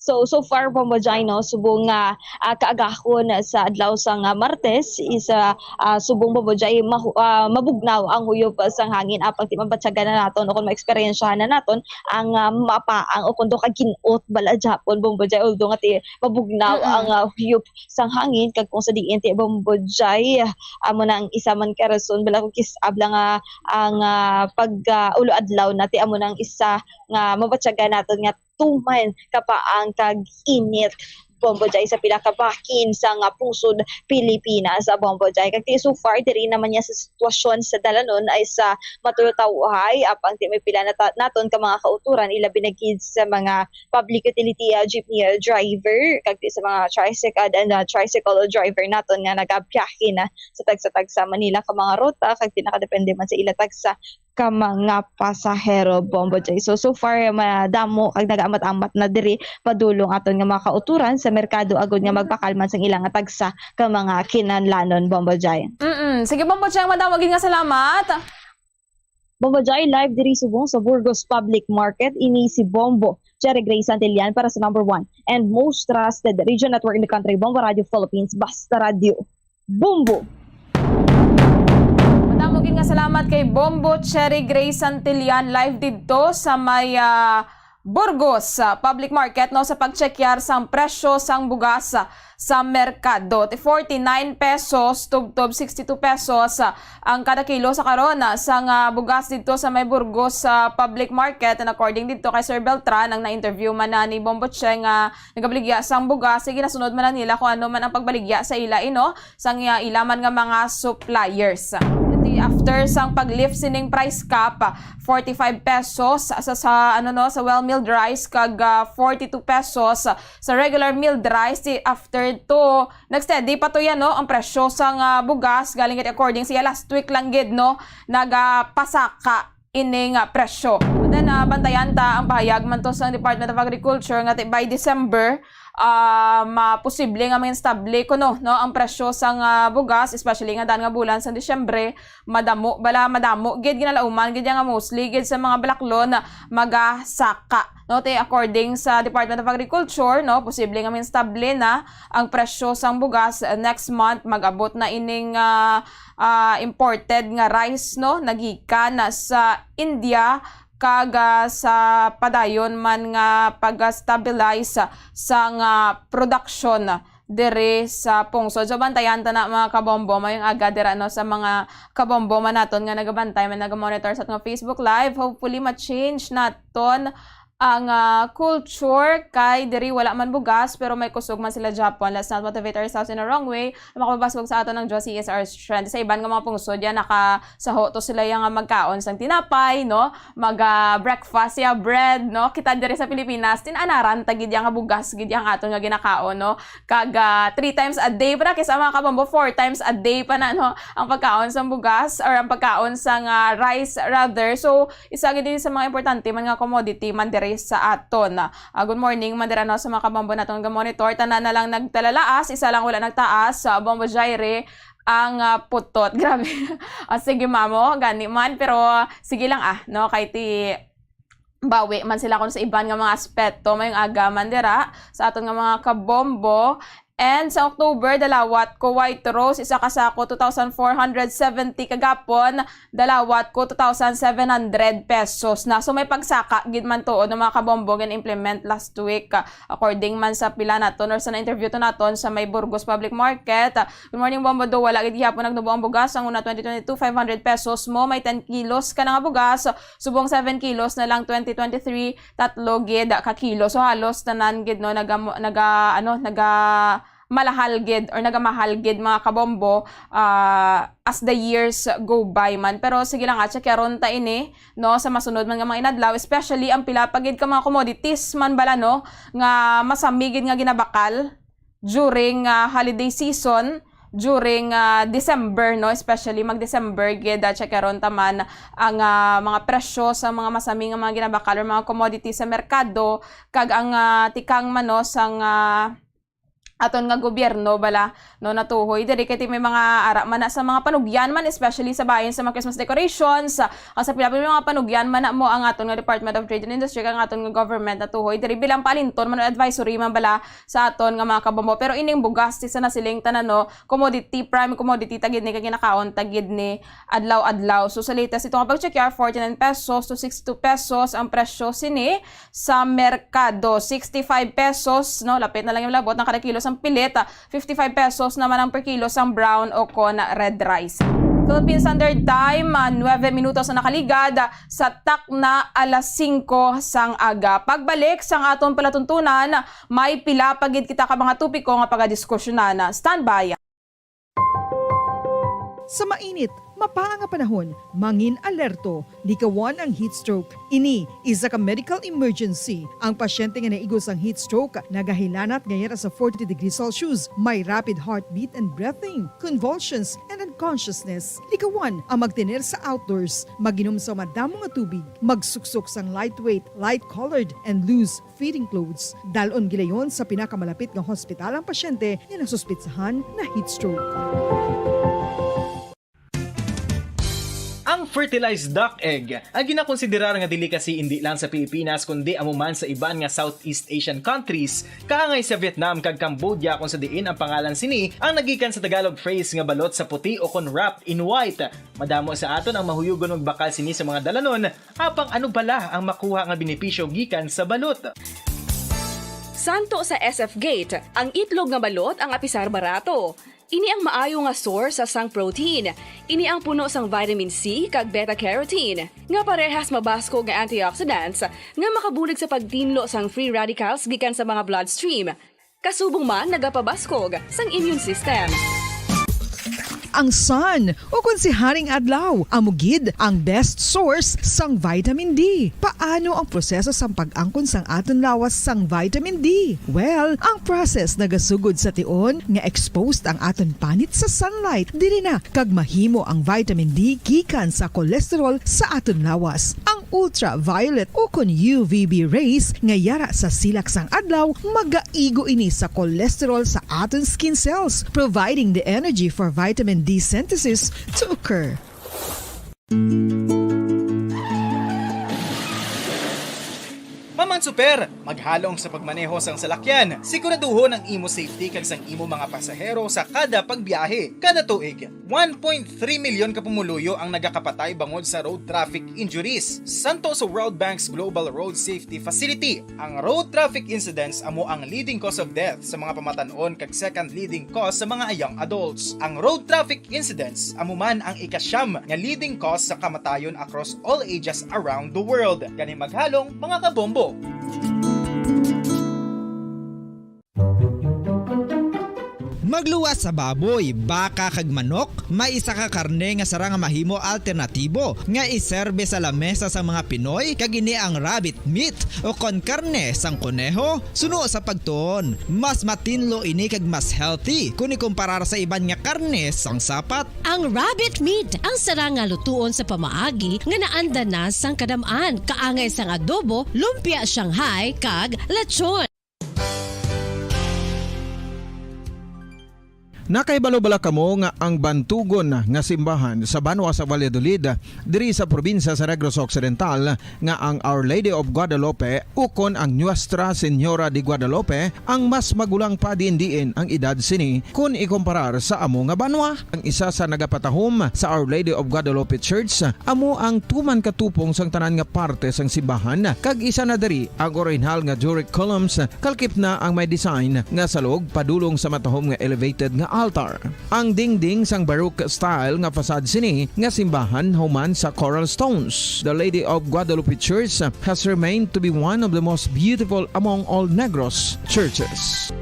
So, so far, Bombo Jai, no, subong nga, ah, kaagahon sa adlaw sang, ah, Martes is, ah, ah, subong, Bombo Jai, mahu-, ah, mabugnaw ang huyop sang hangin, apang ti mabatyagan na naton o kung maeksperiensyahan na naton ang, ah, mapaang o kundo ka gin-ot bala gihapon, Bombo Jai, although nga ti mabugnaw Mm-mm. ang, ah, huyop sang hangin, kag kung sa diin ti, Bombo Jai, amo na ang isa man ka rason bala kung kis-, abla nga ang, ah, pag, ah, ulo adlaw na ti amo na ang isa nga mabatyagan naton nga tuman kapaang kag init, Bombo Jai, sa pila ka bahin sang, ah, pungsod Pilipinas, ah, Bombo Jai. Kag ti so far, diri naman niya sa sitwasyon sa dalanon ay sa matulutawhay, apang ti may pila na ta-, naton ka mga kauturan, ilabi na gid sa mga public utility, ah, jeepney, ah, driver, kag ti sa mga tricycle and, ah, tricycle driver naton nga nagabiyahe na sa tagsa-tagsa man nila ka mga ruta, kag ti nakadepende man sa ila tagsa ka mga pasahero, Bombo Jai. So, so far, madamo kag nagaamat-amat na diri padulong aton nga mga kauturan sa merkado agod nga magpakalman sang ilang tagsa ka mga kinahanglanon, Bombo Jai. Mm-mm. Sige, Bombo Jai, madamo gid nga salamat. Bombo Jai, live diri subong sa Burgos Public Market. Ini si Bombo Cherry Gray Santillan para sa number one and most trusted radio network in the country, Bombo Radio Philippines, Basta Radio. Bombo! Madamo gid nga salamat kay Bombo Cherry Gray Santillan, live didto sa may, ah, Burgos, ah, Public Market, no, sa pagtsekyar sang presyo sang bugas, ah, sa merkado. Ti forty-nine pesos, tubtob sixty-two pesos, ah, ang kada kilo sa karon, ah, sang, ah, bugas didto sa may Burgos, ah, Public Market. And according didto kay Sir Beltran, ang na-interview man na ni Bombo Cheng, ah, nagabaligya sang bugas, sige, nasunod man na nila kung ano man ang pagbaligya sa ila, ino, sang, ah, ila man nga mga suppliers. Ti after sang pag-lift sining price cap, ah, forty-five pesos sa, sa, ano, no, sa well milled rice, kag, ah, forty-two pesos sa regular milled rice. Ti after to, nag-steady pa to yan, no, ang presyo sang, ah, bugas, galing gid according siya last week lang gid, no, nagapasaka ini nga presyo. And then, ah, bantayan ta ang pahayag man to sa Department of Agriculture nga ti by December, ah, maposible nga mangin stable kuno, no, ang presyo sang, ah, bugas, especially nga daan nga bulan sang Disyembre, madamo bala, madamo gid ginalauman gid nga mostly gid sa mga balaklon magasaka, no, ti according sa Department of Agriculture, no, posible nga mangin stable na ang presyo sang bugas, ah, next month, mag-abot na ining, ah, ah, imported nga rice, no, nagikan sa India, kag, ah, sa padayon man nga pag-stabilize sang, ah, production diri sa pungsod. So, bantayan ta na, mga kabombo, mayong aga dira, no, sa mga kabombo man naton nga nagabantay man, nagamonitor sa atong Facebook Live. Hopefully, ma-change naton ang, ah, culture kay diri wala man bugas pero may kusog man sila gihapon. Let's not motivate ourselves in a wrong way. Makapabasog sa aton ang Diyos, He is our strength. Sa iban nga mga pungsod yan, nakasaho to sila yang, ah, magkaon sang tinapay, no? Mag, ah, breakfast ya bread, no? Kita diri sa Pilipinas, tin-anaran ta gid yang bugas gid yang aton nga ginakaon, no? Kag, ah, three times a day pa na, kis-a, mga kabombo, four times a day pa na, no? Ang pagkaon sang bugas or ang pagkaon sang, ah, rice rather. So, isa gid ini sa mga importante man nga commodity man diri sa aton. Ah, good morning man dira, no, sa mga kabombo naton nga monitor. Tanan na lang nagtalalaas, isa lang wala nagtaas. Sa Bombo Jaire ang, ah, putot. Grabe. Ah, sige, mamo, gani man. Pero sige lang, ah, no, kay ti bawi man sila kung sa iban nga mga aspeto. Mayong aga man dira sa aton nga mga kabombo. And sa October, dalawat ko white rose, isa ka sako, two thousand four hundred seventy, kagapon, dalawat ko, two thousand seven hundred pesos na. So, may pagsaka gid man tuod, no, mga kabombo, gin-implement last week, ah, according man sa pila naton or sa na-interview to naton sa may Burgos Public Market. Ah, good morning, Bombo. Do, wala gid gihapon nagnubo ang bugas. Ang una, twenty twenty-two, five hundred pesos mo, may ten kilos ka na nga bugas. Subong seven kilos na lang, twenty twenty-three, tatlo gid ka kilo. So, halos tanan gid, no, naga, naga, ano, naga, malahal gid or nagamahal gid, mga kabombo, ah, as the years go by man. Pero sige lang, ah, checkeron ta ini, no, sa masunod man nga mga inadlaw, especially ang pila pa gid ka mga commodities man bala, no, nga masami gid nga ginabakal during, ah, holiday season, during, ah, December, no, especially mag-December gid, ah, checkeron ta man ang, ah, mga presyo sa mga masami nga mga ginabakal or mga commodities sa merkado, kag ang, ah, tikang man, no, sang, ah, aton nga gobyerno bala, no, natuhoy diri, kay may mga ara man na sa mga panugyan man, especially sa bahin sa mga Christmas decorations, ah, ang sa pila pa may mga panugyan man na mo ang aton nga Department of Trade and Industry kag ang aton nga government natuhoy diri bilang paalinton man, advisory man bala sa aton nga mga kabombo. Pero ining bugas, ti sa nasiling tanan, no, commodity, prime commodity ta gid ni, kag ginakaon ta gid ni adlaw-adlaw. So sa latest, ito nga pag-check, forty-nine pesos to sixty-two pesos ang presyo sini sa merkado. Sixty-five pesos, no, lapit na lang yung labot ng kada kilo sang pilit. Ah, fifty-five pesos naman ang per kilo sang brown o kon red rice. Philippine Standard Time, ah, nuebe minutos na nakaligad sa takna alas singko sang aga. Pagbalik sang aton palatuntunan, may pila pa gid kita ka mga topiko nga pagadiskusyonan. Standby. Sa mainit, mapaa nga panahon, mangin alerto, likawan ang heat stroke. Ini isa ka medical emergency. Ang pasyente nga naigo sang heat stroke nagahilanat nga yara sa forty degrees Celsius, may rapid heartbeat and breathing, convulsions, and unconsciousness. Likawan ang magtener sa outdoors, mag-inom sa madamo nga tubig, magsuksok sang lightweight, light-colored, and loose fitting clothes. Dalon gilayon sa pinakamalapit nga hospital ang pasyente nga nasuspitsahan na heat stroke. Ang fertilized duck egg ang ginakonsiderar nga delicacy indi lang sa Pilipinas kundi amo man sa iban nga Southeast Asian countries, kaangay sa Vietnam kag Cambodia, kung sa diin ang pangalan sini ang nagikan sa Tagalog phrase nga balot sa puti o kon wrapped in white. Madamo sa aton ang mahuyugon magbakal sini sa mga dalanon, apang ano bala ang makuha nga benepisyo gikan sa balot? Santo sa S F Gate, ang itlog nga balot ang apisar barato. Ini ang maayo nga source sang protein. Ini ang puno sang vitamin C kag beta-carotene, nga parehas mabaskog nga antioxidants nga makabulig sa pagtinlo sang free radicals gikan sa mga bloodstream. Kasubong man nagapabaskog sang immune system. Ang sun, ukon si Haring Adlaw, amo gid ang best source sang vitamin D. Paano ang proseso sang pag-angkon sang aton lawas sang vitamin D? Well, ang process nagasugod sa tion nga exposed ang aton panit sa sunlight. Diri na kag mahimo ang vitamin D gikan sa cholesterol sa aton lawas. Ang ultraviolet ukon U V B rays nga yara sa silak sang adlaw magaigo ini sa cholesterol sa aton skin cells, providing the energy for vitamin D synthesis to occur. Maman Super, maghalong sa pagmaneho sang salakyan. Siguraduhon ang imo safety kag sang imo mga pasahero sa kada pagbiyahe. Kada tuig, one point three milyon ka pumuluyo ang nagakapatay bangod sa road traffic injuries. Santo sa World Bank's Global Road Safety Facility, ang road traffic incidents amo ang leading cause of death sa mga pamatan-on kag second leading cause sa mga young adults. Ang road traffic incidents amo man ang ikasyam nga leading cause sa kamatayon across all ages around the world. Gani maghalong, mga kabombo! Magluwas sa baboy, baka kag manok, may isa ka karne nga sarang nga mahimo alternatibo nga iserbe sa lamesa sang mga Pinoy, kag ini ang rabbit meat o kon karne sang koneho. Suno sa pagtuon, mas matinlo ini kag mas healthy kon ikumparar sa iban nga karne sang sapat. Ang rabbit meat ang sarang nga lutuon sa pamaagi nga naanda na sang kadam-an, kaangay sang adobo, lumpia Shanghai, kag lechon. Nakahibalo bala kamo nga ang bantugon nga simbahan sa banwa sa Valladolid, diri sa probinsya sa Negros Occidental, nga ang Our Lady of Guadalupe ukon ang Nuestra Señora de Guadalupe ang mas magulang pa diin-diin ang edad sini kon ikumparar sa amo nga banwa? Ang isa sa nagapatahom sa Our Lady of Guadalupe Church amo ang tuman katupong sang tanan nga parte sang simbahan, kag isa na diri ang orihinal nga Doric columns, kalkip na ang may design nga salog padulong sa matahom nga elevated nga altar. Ang dingding sang Baroque style nga facade sini nga simbahan human sa coral stones. The Lady of Guadalupe Church has remained to be one of the most beautiful among all Negros churches.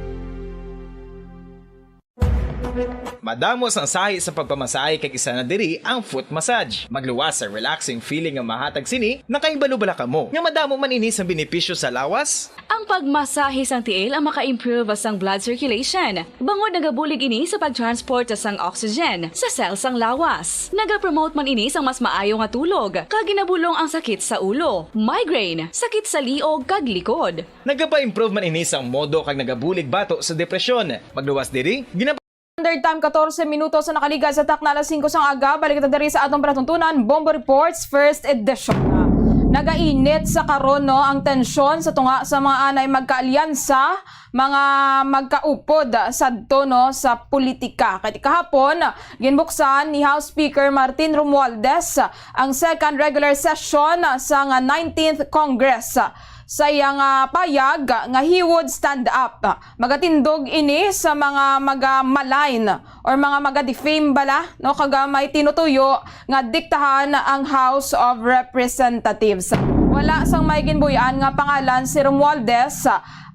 Madamo sang sahi sa pagpamasahe kag isa na diri ang foot massage. Magluwas sa relaxing feeling nga mahatag sini, nakahibalo bala kamo nga madamo man ini sang benepisyo sa lawas? Ang pagmasahe sang tiil ang maka-improve sang blood circulation, bangod nagabulig ini sa pag-transport sang oxygen sa cell sang lawas. Nagapromote man ini sang mas maayo nga tulog, kag ginabulong ang sakit sa ulo, migraine, sakit sa liog kag likod. Nagapa-improve man ini sang modo kag nagabulig bato sa depresyon. Magluwas diri, gina- Standard time, katorse minutos sa nakaligad sa takna alas singko sang aga. Balik kita diri sa atong palatuntunan, Bombo Reports, first edition. Nagainit sa karon, no, ang tensyon sa tunga sa mga anay magkaalyansa, mga magkaupod sadto, no, sa politika. Kay kahapon, ginbuksan ni House Speaker Martin Romualdez ang second regular session sang nineteenth Congress. Sa iyang, ah, payag nga he would stand up, magatindog ini sa mga maga-malign or mga maga-defame bala, no, kag, ah, may tinutuyo nga diktahan ang House of Representatives. Wala sang may ginbuy-an nga pangalan si Romualdez,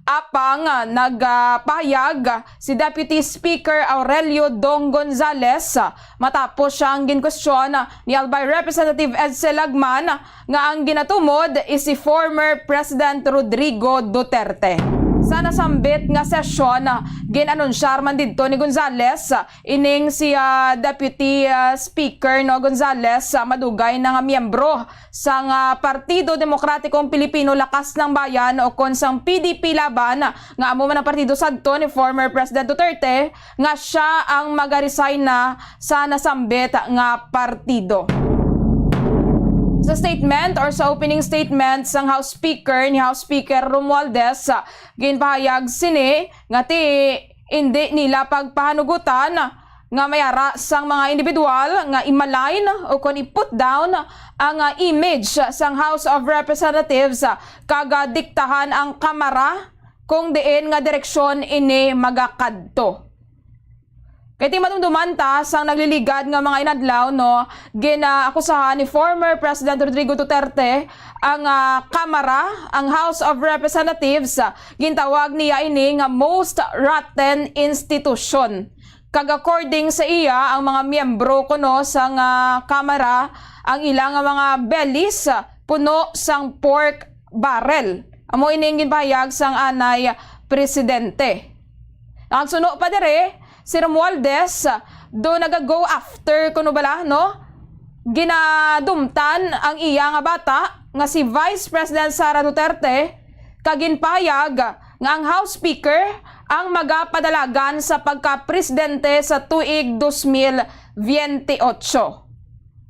apang, ah, nagapahayag si Deputy Speaker Aurelio Dong Gonzales, ah, matapos siyang ginkwestiyon ni Albay Representative Edsel Lagman nga ang ginatumod is si former President Rodrigo Duterte. Sa nasambit nga sesyon, gin-anunsyar man didto ni Gonzales ining si, ah, Deputy, ah, Speaker, no, Gonzales, ah, madugay na nga miyembro sang, ah, Partido Demokratikong Pilipino Lakas ng Bayan o kon sang P D P Laban, nga amo man ang partido sadto ni former President Duterte, nga sia ang magaresign na sa nasambit nga partido. Sa statement or sa opening statement sang House Speaker ni House Speaker Romualdez, ginpahayag sini nga ti indi nila pagpahanugutan nga may ara sang mga individual nga i-malign o kon i-put down ang, ah, image sang House of Representatives, ah, kag, ah, diktahan ang Kamara kung diin nga direksyon ini magakadto. Kay ti madumduman ta sang nagliligad nga mga inadlaw, no, ginaakusahan ni former President Rodrigo Duterte ang, ah, Kamara, ang House of Representatives, ah, gintawag niya ini nga most rotten institution. Kag according sa iya, ang mga miyembro kuno sang, ah, Kamara, ang ila nga mga bellies, ah, puno sang pork barrel. Amo ini ang ginpahayag sang anay presidente. Ang suno pa diri, si Romualdez, do naga-go after kuno bala, no? Ginadumtan ang iya nga bata nga si Vice President Sara Duterte, kag ginpahayag nga ang House Speaker ang magapadalagan sa pagka-presidente sa tuig dos mil biyente otso.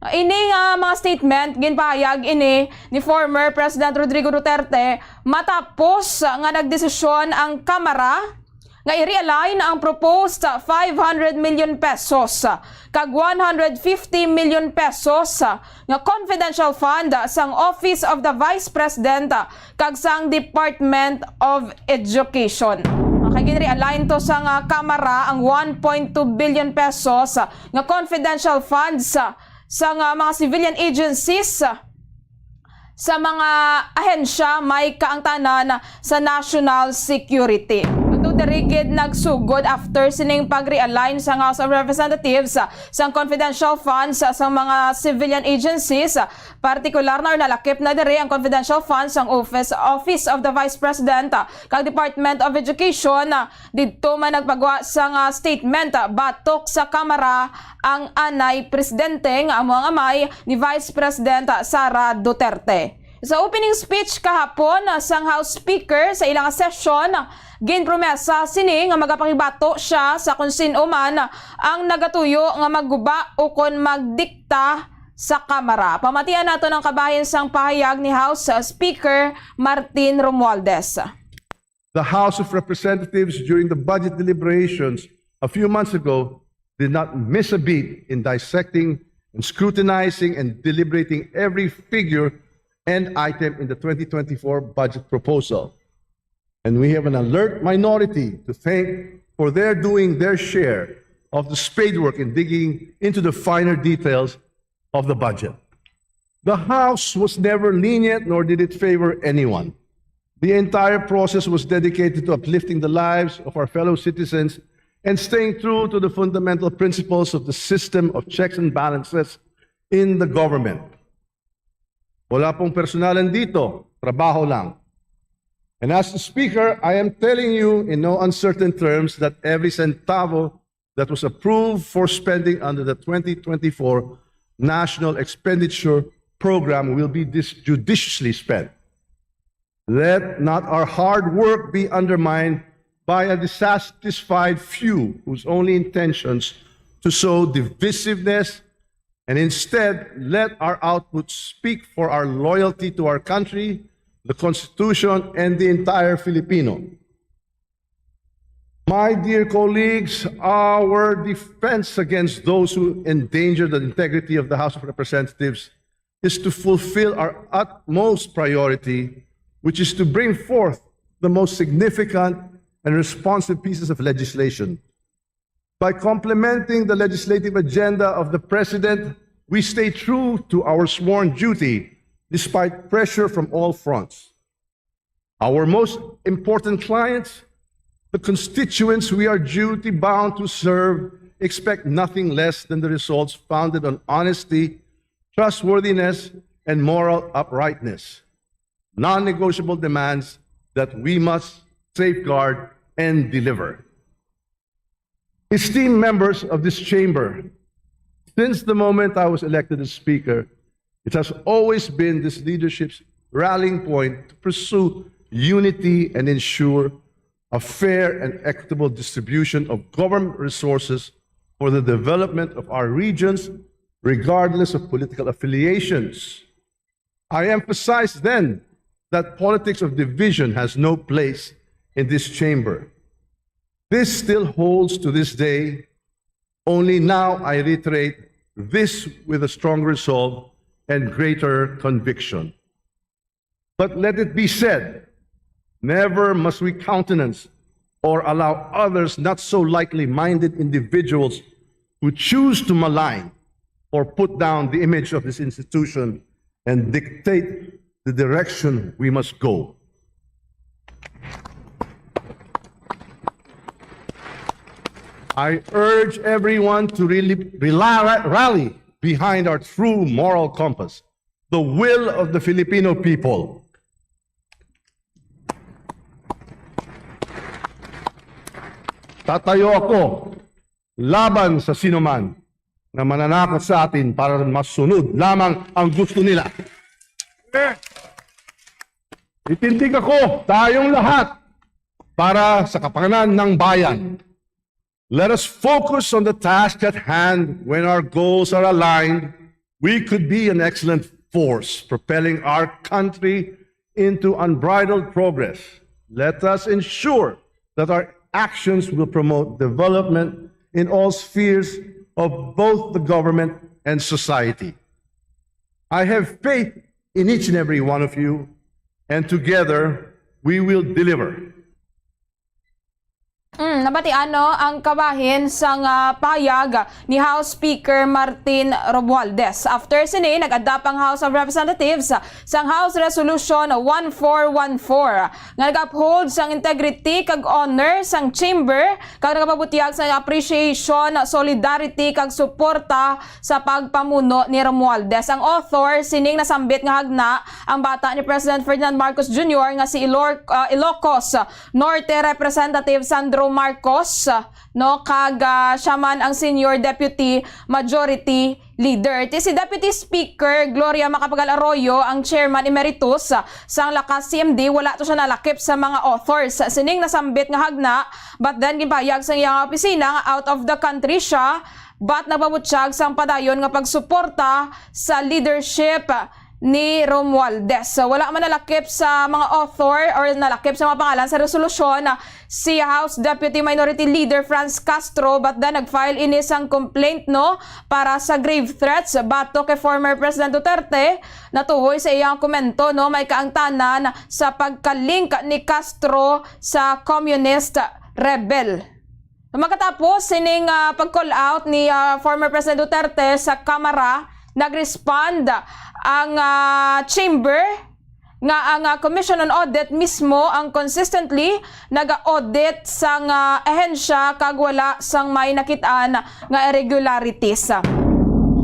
Ini nga mga statement, ginpahayag ini ni former President Rodrigo Duterte matapos nga nagdesisyon ang Kamara nga i-realign ang proposed five hundred million pesos kag one hundred fifty million pesos nga confidential fund sang Office of the Vice President kag sang Department of Education. Okay, gin-realign to sang, ah, Kamara ang one point two billion pesos nga confidential funds, ah, sa nga mga civilian agencies, ah, sa mga ahensya may kaangtanan sa national security. Ito diri gid nagsugod after sining pag-realign sa House of Representatives, ah, sang confidential funds, ah, sa mga civilian agencies, ah, partikular na or nalakip na diri ang confidential funds sang Office, Office of the Vice President, ah, kag Department of Education, ah, didto man nagpagwa sang, ah, statement, ah, batok sa Kamara ang anay presidente nga amo ang amay ni Vice President, ah, Sara Duterte. Sa opening speech kahapon, ah, sang House Speaker sa ilang session, ah, ginpromesa sini nga magapakibato siya sa kung sin-o man ang nagatuyo nga magguba ukon magdikta sa Kamara. Pamatian naton ang kabahin sang pahayag ni House, ah, Speaker Martin Romualdez. The House of Representatives, during the budget deliberations a few months ago, did not miss a beat in dissecting and scrutinizing and deliberating every figure and item in the twenty twenty-four budget proposal. And we have an alert minority to thank for their doing their share of the spade work in digging into the finer details of the budget. The House was never lenient, nor did it favor anyone. The entire process was dedicated to uplifting the lives of our fellow citizens and staying true to the fundamental principles of the system of checks and balances in the government. Wala pong personalan dito, trabaho lang. And as the Speaker, I am telling you in no uncertain terms that every centavo that was approved for spending under the twenty twenty-four National Expenditure Program will be dis-, judiciously spent. Let not our hard work be undermined by a dissatisfied few whose only intentions to sow divisiveness, and instead let our output speak for our loyalty to our country, the Constitution, and the entire Filipino. My dear colleagues, our defense against those who endanger the integrity of the House of Representatives is to fulfill our utmost priority, which is to bring forth the most significant and responsive pieces of legislation. By complementing the legislative agenda of the President, we stay true to our sworn duty despite pressure from all fronts. Our most important clients, the constituents we are duty bound to serve, expect nothing less than the results founded on honesty, trustworthiness, and moral uprightness, non-negotiable demands that we must safeguard and deliver. Esteemed members of this chamber, since the moment I was elected as Speaker, it has always been this leadership's rallying point to pursue unity and ensure a fair and equitable distribution of government resources for the development of our regions, regardless of political affiliations. I emphasized then that politics of division has no place in this chamber. This still holds to this day, only now I reiterate this with a strong resolve and greater conviction. But let it be said, never must we countenance or allow others not so likely minded individuals who choose to malign or put down the image of this institution and dictate the direction we must go. I urge everyone to really rely, rally behind our true moral compass, the will of the Filipino people. Tatayo ako laban sa sinuman na mananakot sa atin para masunod lamang ang gusto nila. Titindig ako, tayong lahat, para sa kapakanan ng bayan. Let us focus on the task at hand. When our goals are aligned, we could be an excellent force propelling our country into unbridled progress. Let us ensure that our actions will promote development in all spheres of both the government and society. I have faith in each and every one of you, and together we will deliver. Mm, nabatian, no, ang kabahin sang, ah, pahayag ni House Speaker Martin Romualdez. After sini, nag-adopt ang House of Representatives sang House Resolution one four one four nga nag-uphold sang integrity kag honor sang chamber kag nagapabutyag sang appreciation, solidarity kag suporta sa pagpamuno ni Romualdez. Ang author sining nasambit nga hagna, ang bata ni President Ferdinand Marcos Junior nga si Ilor-, ah, Ilocos Norte Representative Sandro Marcos, no, kag, ah, siya man ang Senior Deputy Majority Leader. Ti si Deputy Speaker Gloria Macapagal Arroyo ang Chairman Emeritus sang Lakas C M D. Wala to siya nalakip sa mga authors sining nasambit nga hagna, but then ginpahayag sang iyang opisina nga out of the country siya, but nagpabutyag sang padayon nga pagsuporta sa leadership ni Romualdez. So, wala man nalakip sa mga author or nalakip sa mga pangalan sa resolusyon, ah, si House Deputy Minority Leader Franz Castro, but then nag-file ini sang complaint, no, para sa grave threats batok kay former President Duterte, natuhoy sa iyang komento, no, may kaangtanan sa pagka-link ni Castro sa communist rebel. Makatapos sining, ah, pag-call out ni, ah, former President Duterte sa Kamara, nag-respond ang, ah, chamber nga ang, ah, Commission on Audit mismo ang consistently naga-audit sang, ah, ahensya kag wala sang may nakit-an nga irregularities.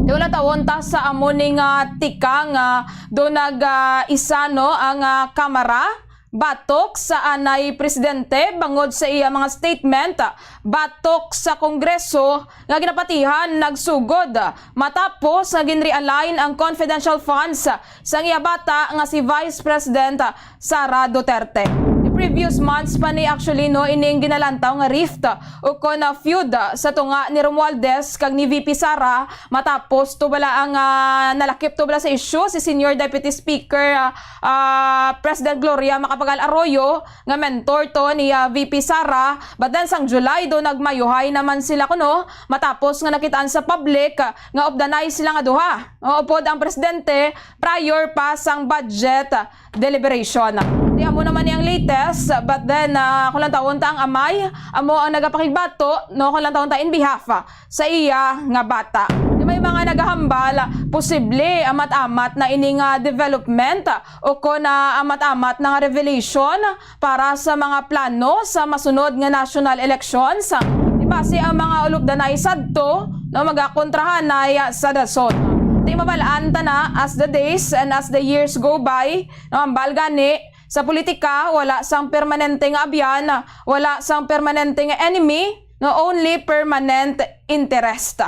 Di wala tawon ta sa amo ni nga tikang, ah, do nag, ah, isa, no, ang, ah, Kamara batok sa anay presidente bangod sa iya mga statement batok sa Kongreso nga ginapatihan nagsugod matapos nga ginrealign ang confidential funds sang iya bata nga si Vice President Sara Duterte. The previous months pa ni actually, no, ining ginalantaw nga rift ukon na feud sa tunga ni Romualdez kag ni V P Sara matapos to bala ang, ah, nalakip to bala sa issue si Senior Deputy Speaker, ah, ah, President Gloria Macapagal Arroyo nga mentor to ni, ah, V P Sara. But then sang July do nagmayuhay naman sila kuno matapos nga nakitaan sa public, ah, nga updanay sila nga duha. O, upod ang presidente prior pa sang budget deliberation. Di amo naman ni ang latest, but then, ah, kung lantawon ta ang amay, amo ang nagapakigbato, no, kung lantawon ta in behalf, ah, sa iya nga bata. Di may mga nagahambal, posible amat-amat na ini nga development o kon, ah, amat-amat na nga revelation para sa mga plano sa masunod nga national elections. Di basi ang mga ulupdanay sadto, no, magakontrahanay sa dason. Di mabal-an ta na as the days and as the years go by, no, hambal gani sa politika, wala sang permanente nga abyan, wala sang permanente nga enemy, no, only permanent interest.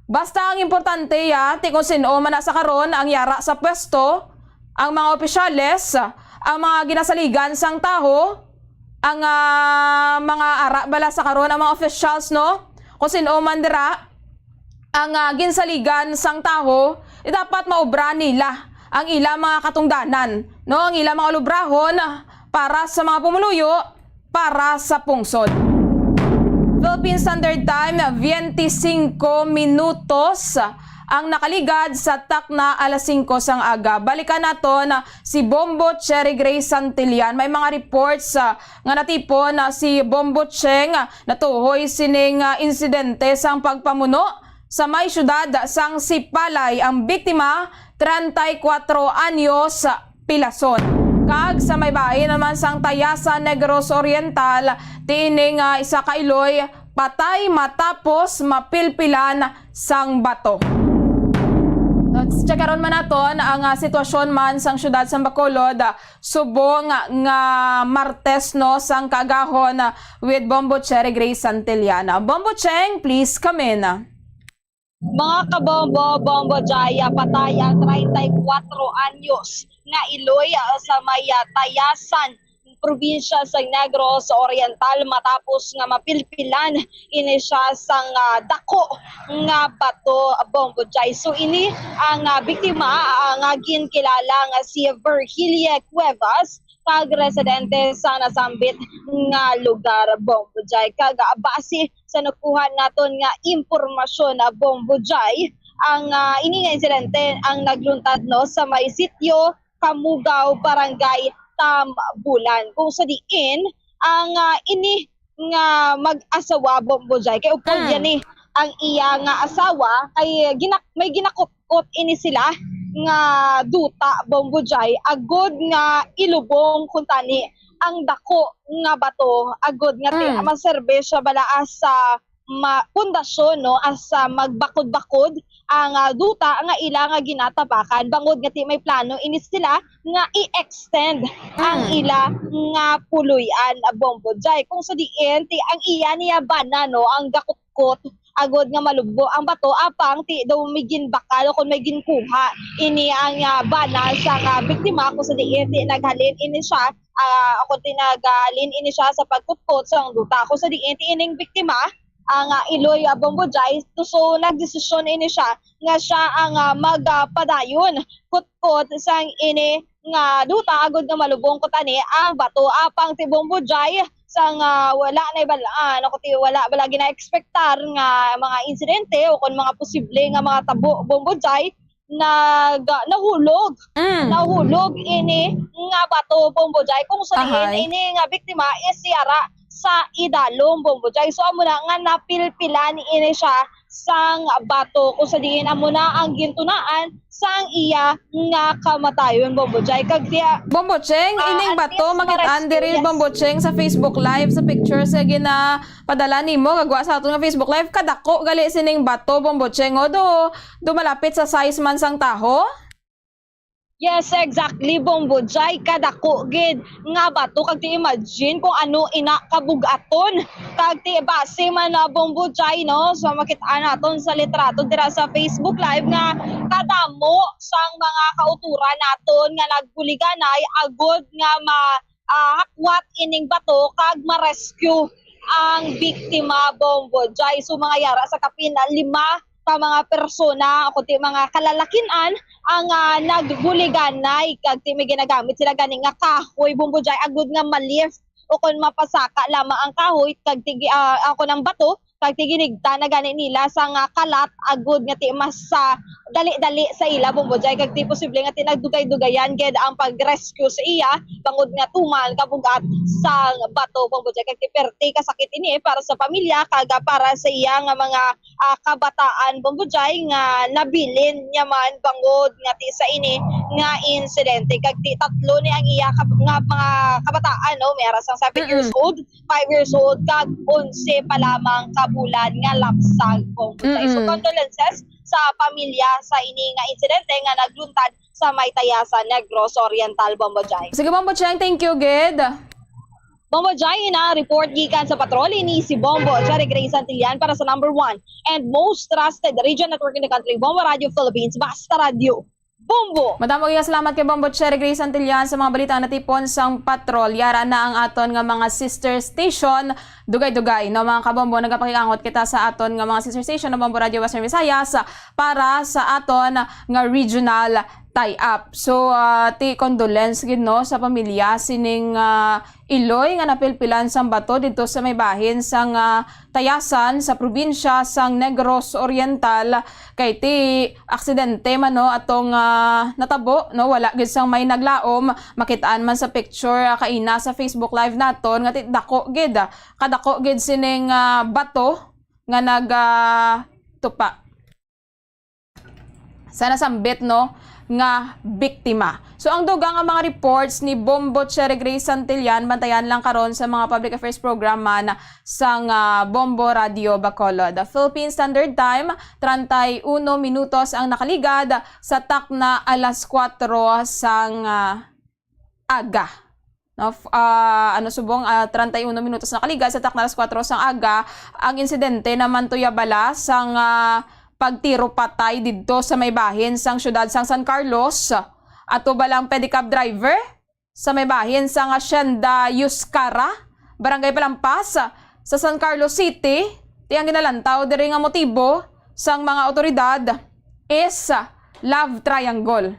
Basta ang importante ya, ti kung sin-o man na sa karon ang yara sa pwesto, ang mga opisyales, ang mga ginasaligan sang tawo, ang, ah, mga ara bala sa karon, ang mga officials, no? Kung sin-o man dira ang, ah, ginsaligan sang tawo, eh, dapat maobra nila ang ila mga katungdanan, no? Ang ila mga ulubrahon para sa mga pumuluyo, para sa pungsod. Philippine Standard Time, twenty-cinco minutos ang nakaligad sa takna alas singko sang aga. Balikan naton si Bombo Cherry Grace Santillan. May mga reports, ah, nga natipon, ah, si Bombo Cheng, ah, natuhoy sining, ah, insidente sang pagpamuno sa may siyudad sang Sipalay. Ang biktima, treinta y cuatro anyos, Pilason. Kag sa may bahin naman sang Tayasa, Negros Oriental, ti ini nga isa ka iloy patay matapos mapilpilan sang bato. Let's check karon man naton ang, ah, sitwasyon man sang siyudad sang Bacolod, ah, subong nga Martes, no, sang kaagahon, ah, with Bombo Cherry Grace Santillana. Bombo Cheng, please come in. Mga kabombo, Bombo Jaya, patay ang treinta y cuatro anyos nga iloy, ah, sa may, ah, Tayasan, probinsya sa Negros Oriental, matapos nga mapilpilan ini siya sang, ah, dako nga bato, Bombo Jay. So, ini ang, ah, biktima, ah, nga ginkilala nga si Virgilia Cuevas, kag residente sa nasambit nga lugar, Bombo Jay. Kag, ah, base sa nakuha naton nga impormasyon, ah, Bombo Jay, ang, ah, ini nga insidente ang nagluntad, no, sa may sitio Kamugaw, Barangay Tambulan, kung sa diin ang, ah, ini nga mag-asawa, Bombo Jay, kay upod Mm. yan ni ang iya nga asawa, kay gina-, may ginakutkot ini sila nga duta, Bombo Jay, agod nga ilubong kuntani ang dako nga bato, agod nga ti-, Mm. maserbe siya bala as, ah, ma-, pundasyon, no, as, ah, magbakod-bakod ang, ah, duta nga ila nga ginatapakan, bangod nga ti may plano ini sila nga i-extend ang Mm. ila nga puloy-an, ah, Bombo Jay. Kung sa diin, ti ang iya niya bana, no, ang gakutkot agod nga malubong ang bato, apang ti daw may ginbakal o kung may ginkuha ini ang, ah, bana sa, ah, biktima, kung sa diin ti naghalin ini siya, ah, o kung ti naghalin ini siya sa pagkutkot sa duta, kung sa diin ti ining biktima ang, ah, iloy, ah, Bombo Jay. So, nagdesisyon ini siya nga siya ang, ah, mag, ah, padayon kutkot sang ini nga duta agod nga malubong kuntani ang bato. Apang ti Bombo Jay, sang, ah, wala na ibalaan, o ti wala bala gina-expectar nga mga insidente o kon mga posible nga mga tabo, Bombo Jay, nag-, nahulog. Mm. Nahulog ini nga bato, Bombo Jay. Kung sa diin Ahay. ini nga biktima is yara sa idalom, Bombo Jay. So, amo na nga napilpilan ini siya sang bato, kung sa diin amo na ang gintunaan sang iya nga kamatayon, Bombo Jai. Kag tiya, Bombo Cheng, ah, ining bato, makit-an diri, yes, Bombo Cheng, sa Facebook Live, sa pictures nga ginapadala nimo, gagwa sa aton nga Facebook Live, kadako gali sining bato, Bombo Cheng, o do, do malapit sa size man sang taho? Yes, exactly, Bombo Jai. Kadako gid nga bato. Kag ti imagine kung ano ina kabugaton. Kag ti base man na, Bombo Jai, no? So, makit-an naton sa litrato dira sa Facebook Live nga kadamo sang mga kauturan naton nga nagbuliganay agod nga ma-, ah, hakwat ining bato kag ma-rescue ang biktima, Bombo Jai. So, mga yara sa kapin lima ka mga persona, kundi mga kalalakin-an ang, ah, nagbuliganay, kag ti may ginagamit sila gani nga kahoy, Bombo Jai, agud nga ma-lift o kon mapasaka lamang ang kahoy, kag ti gi-, ah, ah, kon ang bato, kag ti ginigta na gani nila sa nga kalat, agud nga ti mas, ah, dali-dali sa ila, Bombo Jai, kag ti posible nga ti nagdugay-dugayan gid ang pag-rescue sa iya, bangod nga tuman kabugat sang bato, Bombo Jai, kag ti perte kasakit ini para sa pamilya, kag, ah, para sa iya nga mga ah, kabataan, Bombo Jai, nga nabilin niya man bangod nga ti sa ini nga insidente. Kag ti tatlo ni ang iya kab-, nga mga kabataan, no? May ara sang seven years old, five years old, kag onse pa lamang ka bulan nga lapsag, Bombo Jai. So, condolences sa pamilya sa ini nga insidente nga nagluntad sa may Tayasan, Negros Oriental, Bombo Jai. Sige, Bombo Cheng, thank you gid. Bombo Jai, ina report gikan sa patrol, ini si Bombo Cherry Gray Santillan para sa number one and most trusted radio network in the country, Bombo Radio Philippines, Basta Radio Bombo. Madamo nga salamat kay Bombo Cherry Gray Santillan sa mga balita nga natipon sang patrol. Yara na ang aton nga mga sister station. Dugay-dugay, no, mga kabombo, nagapakig-angot kita sa aton nga mga sister station na Bombo Radio Western Visayas para sa aton nga regional tie-up. So, ah, ti condolence gid, no, sa pamilya sining, ah, iloy nga napilpilan sang bato didto sa may bahin sang, ah, Tayasan sa probinsya sang Negros Oriental, kay ti aksidente man, no, atong, ah, natabo, no, wala gid sang may naglaom. Makit-an man sa picture, ah, kaina sa Facebook Live naton nga ti dako gid, ah, kadako gid sining, ah, bato nga nag, ah, tupa sa nasambit, no, nga biktima. So, ang dugang nga mga reports ni Bombo Cherry Gray Santillan, bantayan lang karon sa mga public affairs program man sang, ah, Bombo Radio Bacolod. The Philippine Standard Time, treinta y uno minutos ang nakaligad sa takna alas kuwatro sang, ah, aga. No, f-, ah, ano, subong, ah, treinta y uno minutos nakaligad sa takna alas kuwatro sang aga, ang insidente naman tuya bala sang, ah, pagtiro patay didto sa may bahin sang siyudad sang San Carlos. Ato bala ang pedicab driver sa may bahin sang Hacienda Yuscara, Barangay Palampas, sa San Carlos City, ti ang ginalantaw diri nga motibo sang mga awtoridad is love triangle.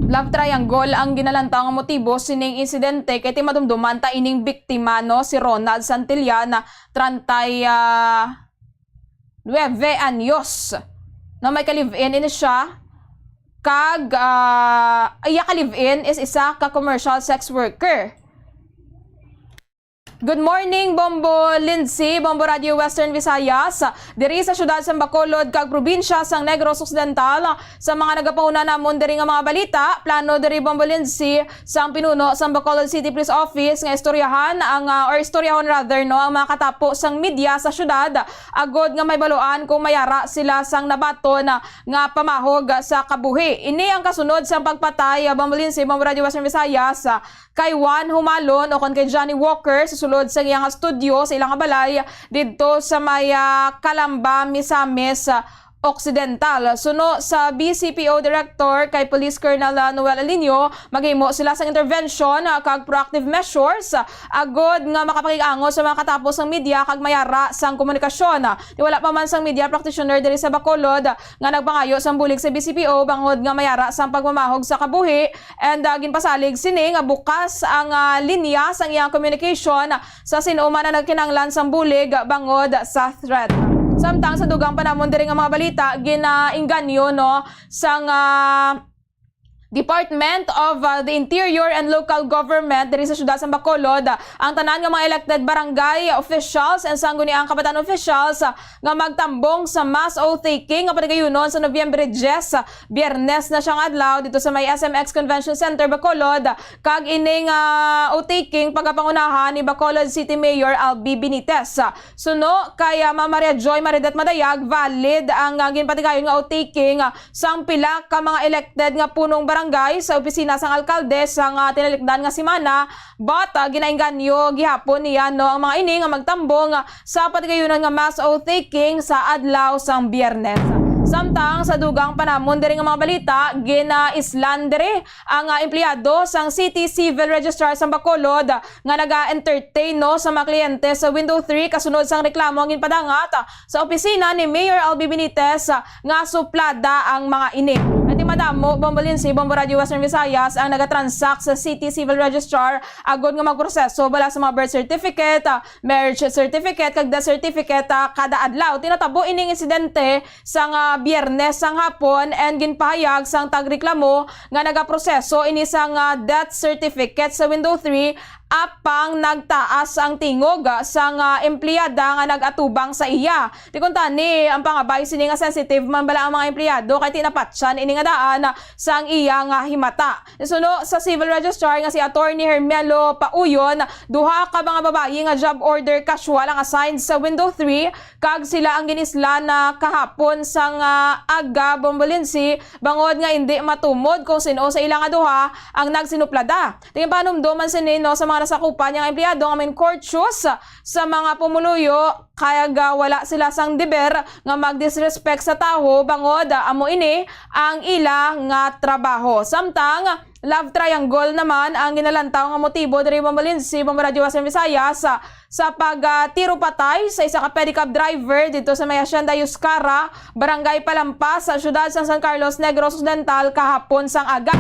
Love triangle ang ginalantaw nga motibo sining insidente, kay ti madumduman ta ining biktima, no, si Ronald Santillan, treinta y nueve anyos. No, may ka-live-in ini siya, kag, ah, iya ka-live-in is isa ka commercial sex worker. Good morning, Bombo Lindsay, Bombo Radio Western Visayas, diri sa siyudad sang Bacolod kag probinsya sang Negros Occidental. Sa mga nagapahuna namon diri nga mga balita, plano diri, Bombo Lindsay, sang pinuno sang Bacolod City Police Office nga istoryahan ang, ah, or istoryahon rather, no, ang mga katapo sang media sa siyudad, agod nga mahibaluan kung mayara sila sang nabaton nga pamahog sa kabuhi. Ini ang kasunod sang pagpatay, ah, Bombo Lindsay, Bombo Radio Western Visayas, ah, kay Juan Humalon o kon kay Johnny Walker sa sulod sa iyang studio sa ilang balay didto sa may, ah, Calamba, Misamis, ah, Occidental. Suno sa B C P O Director kay Police Colonel, ah, Noel Alinio, maghimo sila sang intervention, ah, kag proactive measures, ah, agod nga makapakig-angot sa mga katapo sang media kag mayara sang komunikasyon. Ti wala pa man sang media practitioner diri sa Bacolod, ah, nga nagpangayo sang bulig sa B C P O bangod nga mayara sang pagmamahog sa kabuhi, and, ah, ginpasalig sini nga bukas ang, ah, linya sang iyang communication sa sin-o man ang nagkinahanglan sang bulig bangod sa threat. Samtang sa dugang pa namon diri nga mga balita, ginaengganyo, no, sang, ah, Department of, uh, the Interior and Local Government diri sa siyudad sa Bacolod, uh, ang tanan nga mga elected barangay officials and sangguniang kabataan officials, uh, nga magtambong sa mass oath-taking nga patigayunon sa Nobyembre diyes, uh, Biyernes na siyang adlaw dito sa may S M X Convention Center, Bacolod, uh, kag ining, uh, oath-taking pagapangunahan ni Bacolod City Mayor Albi Benitez. Uh, suno kay, uh, Ma'am Maria Joy Maridet Madayag, valid ang, uh, ginpatigayon nga oath-taking, uh, sang pila ka mga elected nga punong barangay sa opisina sang alkalde sang, ah, tinalikdan nga semana, but, ah, ginaengganyo gihapon niya, no, ang mga ini nga magtambong, ah, sa patigayunon nga mass oath-taking sa adlaw sang Biyernes. Samtang sa dugang panamon diri nga mga balita, ginaislan diri ang, ah, empleyado sang City Civil Registrar sang Bacolod nga naga-entertain, no, sa mga kliyente sa Window three kasunod sang reklamo ang ginpadangat sa opisina ni Mayor Albi Benitez, ah, nga suplada ang mga ini. Ati madamo, Bombo Lindsay, Bombo Radio Western Visayas, ang nagatransact sa City Civil Registrar agod nga magproseso bala sa mga birth certificate, ah, marriage certificate, kag death certificate, ah, kada adlaw. Tinatabo ining insidente sang, ah, Biyernes sang hapon, and ginpahayag sang tagreklamo nga nagaproseso ini sang, ah, death certificate sa Window three, apang nagtaas ang tingog sang, ah, empleyada nga nag-atubang sa iya. Ti kuntani, ang pangabay sini nga sensitive man bala ang mga empleyado kay ti napatyan ini nga daan sang iya nga himata. Suno sa civil registrar nga si Attorney Hermelo Pauyon, duha ka mga babayi nga job order casual ang assigned sa Window three, kag sila ang ginislan na kahapon sang, ah, aga, Bombo Lindsay, bangod nga indi matumod kung sin-o sa ila nga duha ang nagsinuplada. Tingin panumdo man sini, no, sa mga nasakupan niya nga empleyado nga main courteous sa mga pumuluyo, kay, ah, wala sila sang deber nga mag-disrespect sa tawo, bangod, ah, amo ini ang ila nga trabaho. Samtang, love triangle naman ang ginalantaw nga motibo diri, Bombo Lindsay, Bombo Radio Western Visayas, sa, sa pag, ah, tiro patay sa isa ka pedicab driver dito sa may Hacienda Yuscara, Barangay Palampas, sa siyudad sang San Carlos, Negros Occidental, kahapon sang aga.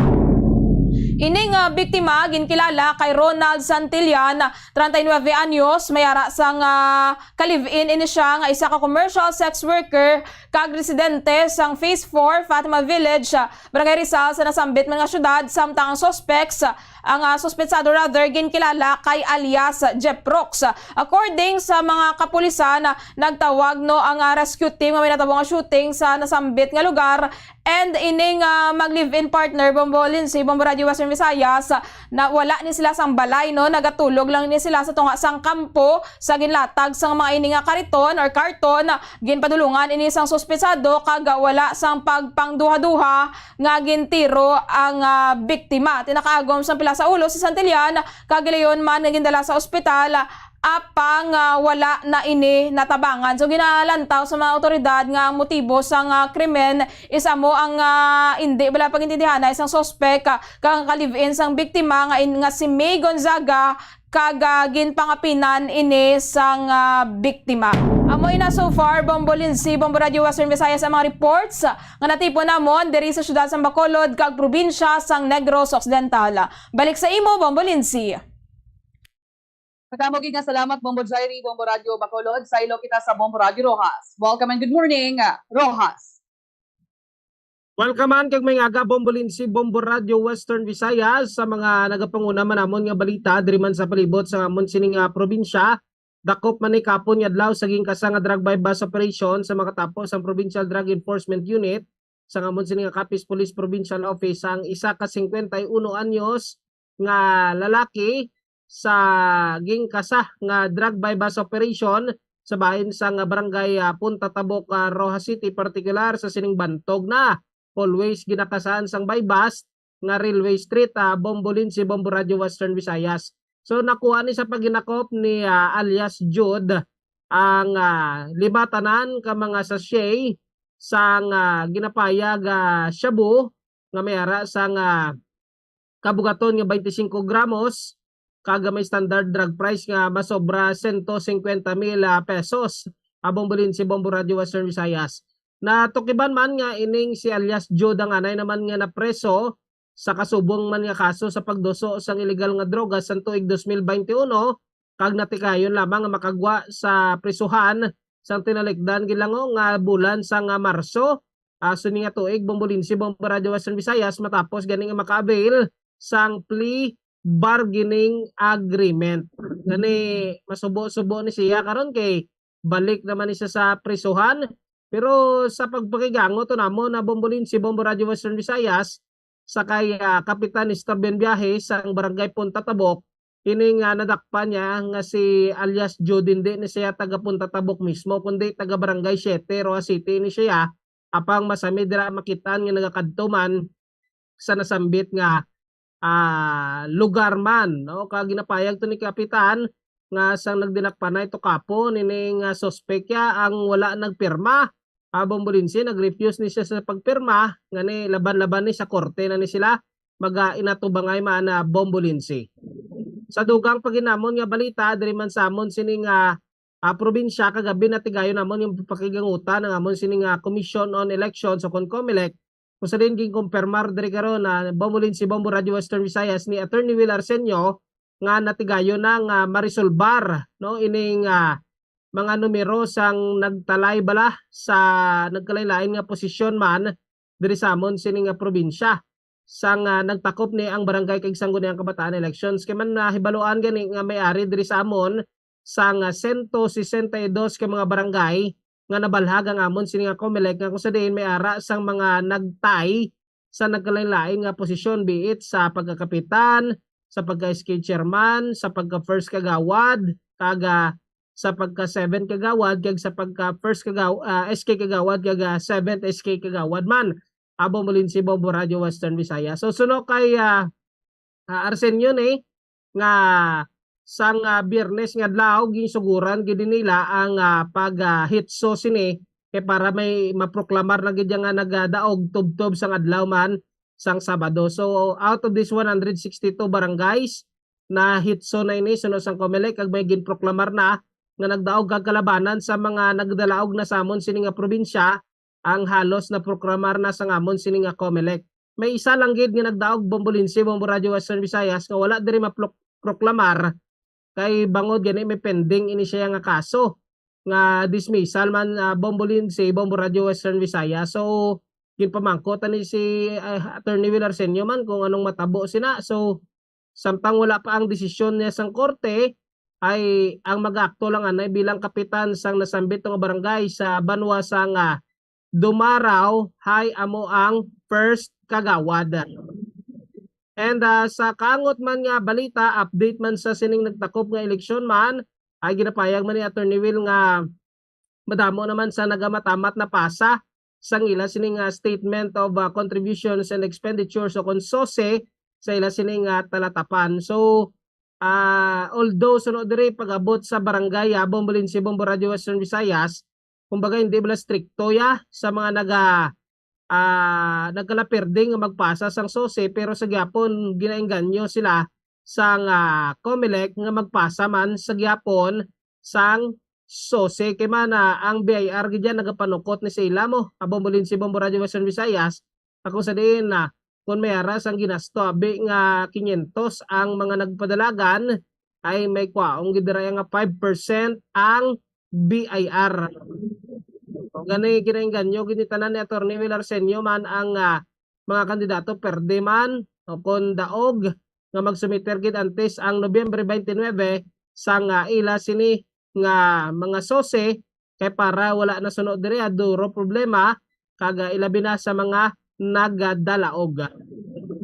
Ining, ah, biktima ginkilala kay Ronald Santillan, treinta y nueve anyos, may ara sang, ah, ka-live-in ini siya nga isa ka commercial sex worker kag residente sang Phase four, Fatima Village, ah, Barangay Rizal, sa nasambit man nga syudad, samtang ang suspects, ang, ah, suspetsado rather, ginkilala kay alias Jeprox. According sa mga kapulisan, ah, nagtawag, no, ang, ah, rescue team nga may natabo nga shooting sa nasambit nga lugar, and ining, ah, mag-live-in partner, Bombo Lindsay, Bombo Radio Western Visayas, ah, na wala ni sila sang balay, no, nagatulog lang ni sila sa tunga sang kampo sa ginlatag sang mga ini nga kariton or karton. Ginpadulungan ini sang suspetsado kag wala sang pagpangduha-duha nga gintiro ang, ah, biktima. Tinakaagom sang pila sa ulo si Santillan kag gilayon man nga gindala sa ospital, apang, ah, wala na ini natabangan. So, ginalantaw sa mga awtoridad nga ang motibo sang, ah, krimen is amo ang, ah, indi bala pagintindihan na isang suspek, ah, kang ka-live-in sang biktima nga in-, nga si May Gonzaga, kag, ah, ginpangapinan ini sang, ah, biktima. Amo ina so far, Bombo Lindsay, Bombo Radio Western Visayas, ang mga reports, ah, nga natipon namon diri sa siyudad sang Bacolod kag probinsya sang Negros Occidental. Balik sa imo, Bombo Lindsay. Madamo gid nga salamat, Bombo Jairi, Bombo Radio Bacolod. Saylo kita sa Bombo Radio Roxas. Welcome and good morning, Roxas. Welcome man kag may aga, Bombo Lindsay, Bombo Radio Western Visayas, sa mga nagapanguna man namon nga balita diri man sa palibot sa amon sining, ah, probinsya. Dakop man ni kapon nga adlaw sa gingkasa nga drug buy-bust operation sa makatapo sang Provincial Drug Enforcement Unit sa amon sini nga Capiz Police Provincial Office ang isa ka singkwenta y uno anyos nga lalaki sa gingkasa nga drug buy-bust operation sa bahin sang barangay, ah, Punta Tabok, ah, Roxas City, partikular sa sining bantog na always ginakasahan sang buy-bust nga Railway Street, ah, Bombo Lindsay, Bombo Radio Western Visayas. So, nakuha ni sa paghinakop ni, ah, alias Jude ang, ah, lima tanan ka mga sachet sang, ah, ginapayag, ah, shabu nga may ara sang, ah, kabugaton nga twenty-five gramos, kag may standard drug price nga masobra sento singkwenta mil, ah, pesos. Bombo Lindsay, Bombo Radio Western Visayas. Natukiban man nga ining si alias Jude ang anay naman nga napreso sa kasubong man nga kaso sa pagduso sang iligal nga droga sa tuig dos mil baynte uno, kag natikayon lamang nga makagwa sa prisuhan sang tinalikdan gilango nga bulan sang, ah, Marso. ah, sini nga tuig, Bombo Lindsay, Bombo Radyo Western Visayas, matapos gani nga maka-avail sang plea bargaining agreement. Gani, masubo-subo ni siya karon kay balik naman ni siya sa prisuhan. Pero sa pagpakigango to namon na Bombo Lindsay, Bombo Radyo Western Visayas, sa kay, ah, Kapitan Nestor Bienviaje sang Barangay Punta Tabok, ini nga nadakpan niya nga si alias Judin, di ni siya taga Punta Tabok mismo, kundi taga Barangay Siete, Roxas City ni siya. Apang masami dira makitaan nga nagakadto man sa nasambit nga, ah, lugar man, no? Kag ginapayag to ni Kapitan nga sang nagdinakpanay to kapon ini nga suspek ya ang wala nagpirma. Ah, Bombo Lindsay, nag-refuse ni siya sa pagpirma, ngani laban-laban ni sa korte na ni sila, mag-inatubangay man na Bombo Lindsay. Sa dugang pa gid namon nga balita, diri man sa amon sini nga, ah, probinsya, kagabi natigayon namon yung pakigangutan ang amon sini nga Commission on Elections o kon COMELEC, kung sa din ginkumpirmar diri karon na Bombo Lindsay, Bombo Radyo Western Visayas ni Attorney Will Arsenio nga natigayon na nga marisolbar, no, ining, ah, mga numero sang nagtalay bala sa nagkalain-lain nga posisyon man diri sa amon sini nga probinsya, sang, ah, nagtakop ni ang Barangay kag Sangguniang Kabataan Elections. Kay man nahibaluan gani nga may ari diri sa amon sang, ah, sento sesenta y dos ka mga barangay nga nabalhag ang amon sini nga COMELEC, nga kung sa diin may ara sang mga nagtay sa nagkalain-lain nga posisyon, be it sa pagkakapitan, sa pagka-S K chairman, sa pagka-first kagawad, kag, ah, sa pagka-seventh kagawad, kag sa pagka-first kagaw-, ah, S K kagawad, kag, ah, seventh S K kagawad man. Abo mo, Lindsay, Bombo Radyo Western Visayas. So, suno kay, ah, ah, Arsenio ni nga sang, ah, Biyernes nga adlaw, ginsuguran gid nila ang, ah, pag, ah, hitso sini, kay para may maproklamar na gid nga nagadaog tubtob sang adlaw man sang Sabado. So, out of these one hundred sixty-two barangays, na hitso na ini suno sang COMELEC, kag may ginproklamar na nga nagdaog kag kalabanan sa mga nagdalaog na sa amon sini nga probinsya, ang halos naproklamar na sa ngamon sini nga COMELEC. May isa lang gid nga nagdaog, Bombo Lindsay, Bombo Radyo Western Visayas, nga wala diri maproklamar kay bangod gani may pending ini siya nga kaso nga dismissal man, ah, Bombo Lindsay, Bombo Radyo Western Visayas. So, ginpamangkot ani si, ah, Attorney Will Arsenio man kung anong matabo sina. So, samtang wala pa ang desisyon niya sang korte, ay ang mag-aakto lang anay bilang kapitan sang nasambit nga barangay sa banwa sang, ah, Dumaraw, hay amo ang first kagawad. And, ah, sa kaangot man nga balita, update man sa sining nagtakop nga eleksyon man, ay ginapayag man ni Attorney Will nga madamo naman sa nagamatamat na pasa sang ila sini nga Statement of, ah, Contributions and Expenditures o kon SOSE sa ila sini nga talatapan. So, ah, although suno diri pag-abot sa barangay, ah, Bombo Lindsay, Bombo Radyo Western Visayas, kumbaga hindi bala strikto ya sa mga naga-, ah, nagkalaperde nga magpasa sang SOSE, pero sa gyapon ginaengganyo sila sang, ah, COMELEC nga magpasa man sa gyapon sang SOSE. Kay man, ah, ang B I R gid yan nagapanukot ni sa ila mo. Abo mo, Lindsay, Bombo Radyo Western Visayas, ako sa diin na kung may ara sang ginasto abi nga quinientos ang mga nagpadalagan, ay may kwaong gid dira nga five percent ang B I R. O gani, ginaengganyo gid ni tanan ni Attorney Will Arsenio man ang, ah, mga kandidato, perde man o kon daog, nga magsumiter gid antes ang Nobyembre twenty-nine sang, ah, ila sini nga mga SOSE, kay para wala na suno diri, ah, duro problema, kag, ah, ilabi na sa mga nagadalaog.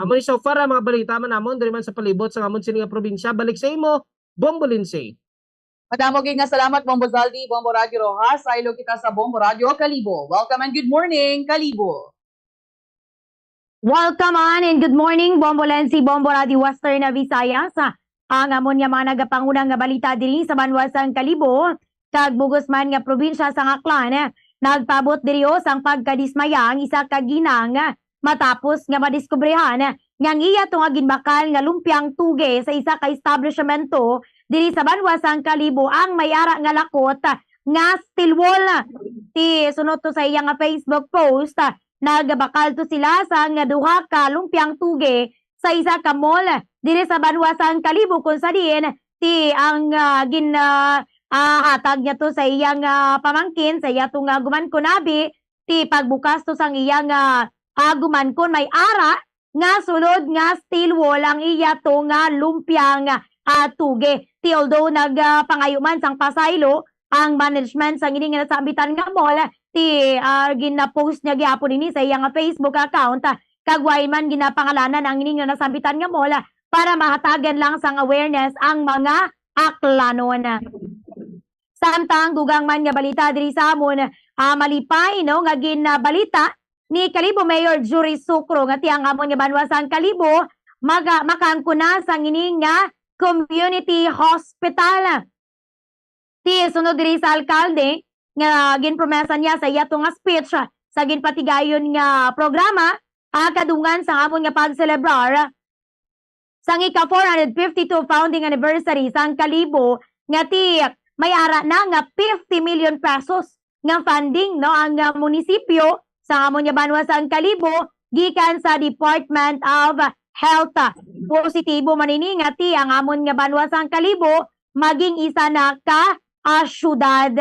Amo ni so far ang mga balita man namon diri man sa palibot sa amon sini nga probinsya. Balik sa imo, Bombo Lindsay. Madamo gid nga salamat, Bombo Zaldi, Bombo Radyo Rojas. Sa ilo kita sa Bombo Radyo Kalibo. Welcome and good morning, Kalibo. Welcome on and good morning, Bombo Lenzi, Bombo Radyo Western na Visayas. Ang amon nga mga nagapanguna nga balita diri sa banwa sang Kalibo, kag bugos man nga probinsya sang Aklan, nagpaabot diri o sang pagkadismaya ang isa ka ginang matapos nga madiskubrihan nga ang iya to nga ginbakal nga lumpiang tuge sa isa ka establishmento diri sa banwa sang Kalibo ang may ara nga lakot nga steel wool. Ti, sunod to sa iya nga Facebook post, nagbakal to sila sang duha ka lumpiang tuge sa isa ka mall diri sa banwa sang Kalibo, kung sa diin ti ang, ah, gin, ah, ah, hatag niya to sa iyang, ah, pamangkin, sa iya to nga guman kunabi, ti pagbukas to sang iya nga, ah, guman kon may ara nga sulod nga steel wall ang iya to nga lumpiang, ah, tuge. Ti although nag, ah, pangayo man sang pasaylo ang management sang ini nga nasambitan nga mall, ti, ah, gina-post niya gihapon ini sa iya nga Facebook account, ah, kag wala man ginapangalanan ang ini nga nasambitan nga mall, ah, para mahatagan lang sang awareness ang mga Aklanon. Samtang dugang man nga balita diri sa amon, ah, malipay, no, nga ginbalita ni Kalibo Mayor Jury Sucro nga ti ang amon nga banwa sang Kalibo maga-, makaangkon na sang ini nga community hospital. Ti sunod diri sa alkalde nga ginpromesa niya sa iya to nga speech sa ginpatigayon nga programa, ah, kadungan sa amon nga pagselebrar sang ika four hundred fifty-two founding anniversary sang Kalibo nga ti may ara na nga fifty million pesos nga funding, no, ang, ah, munisipyo sa amon nga banwa sang Kalibo gikan sa Department of Health. Positibo man ini nga ti ang amon nga banwa sang Kalibo maging isa na ka, ah, syudad.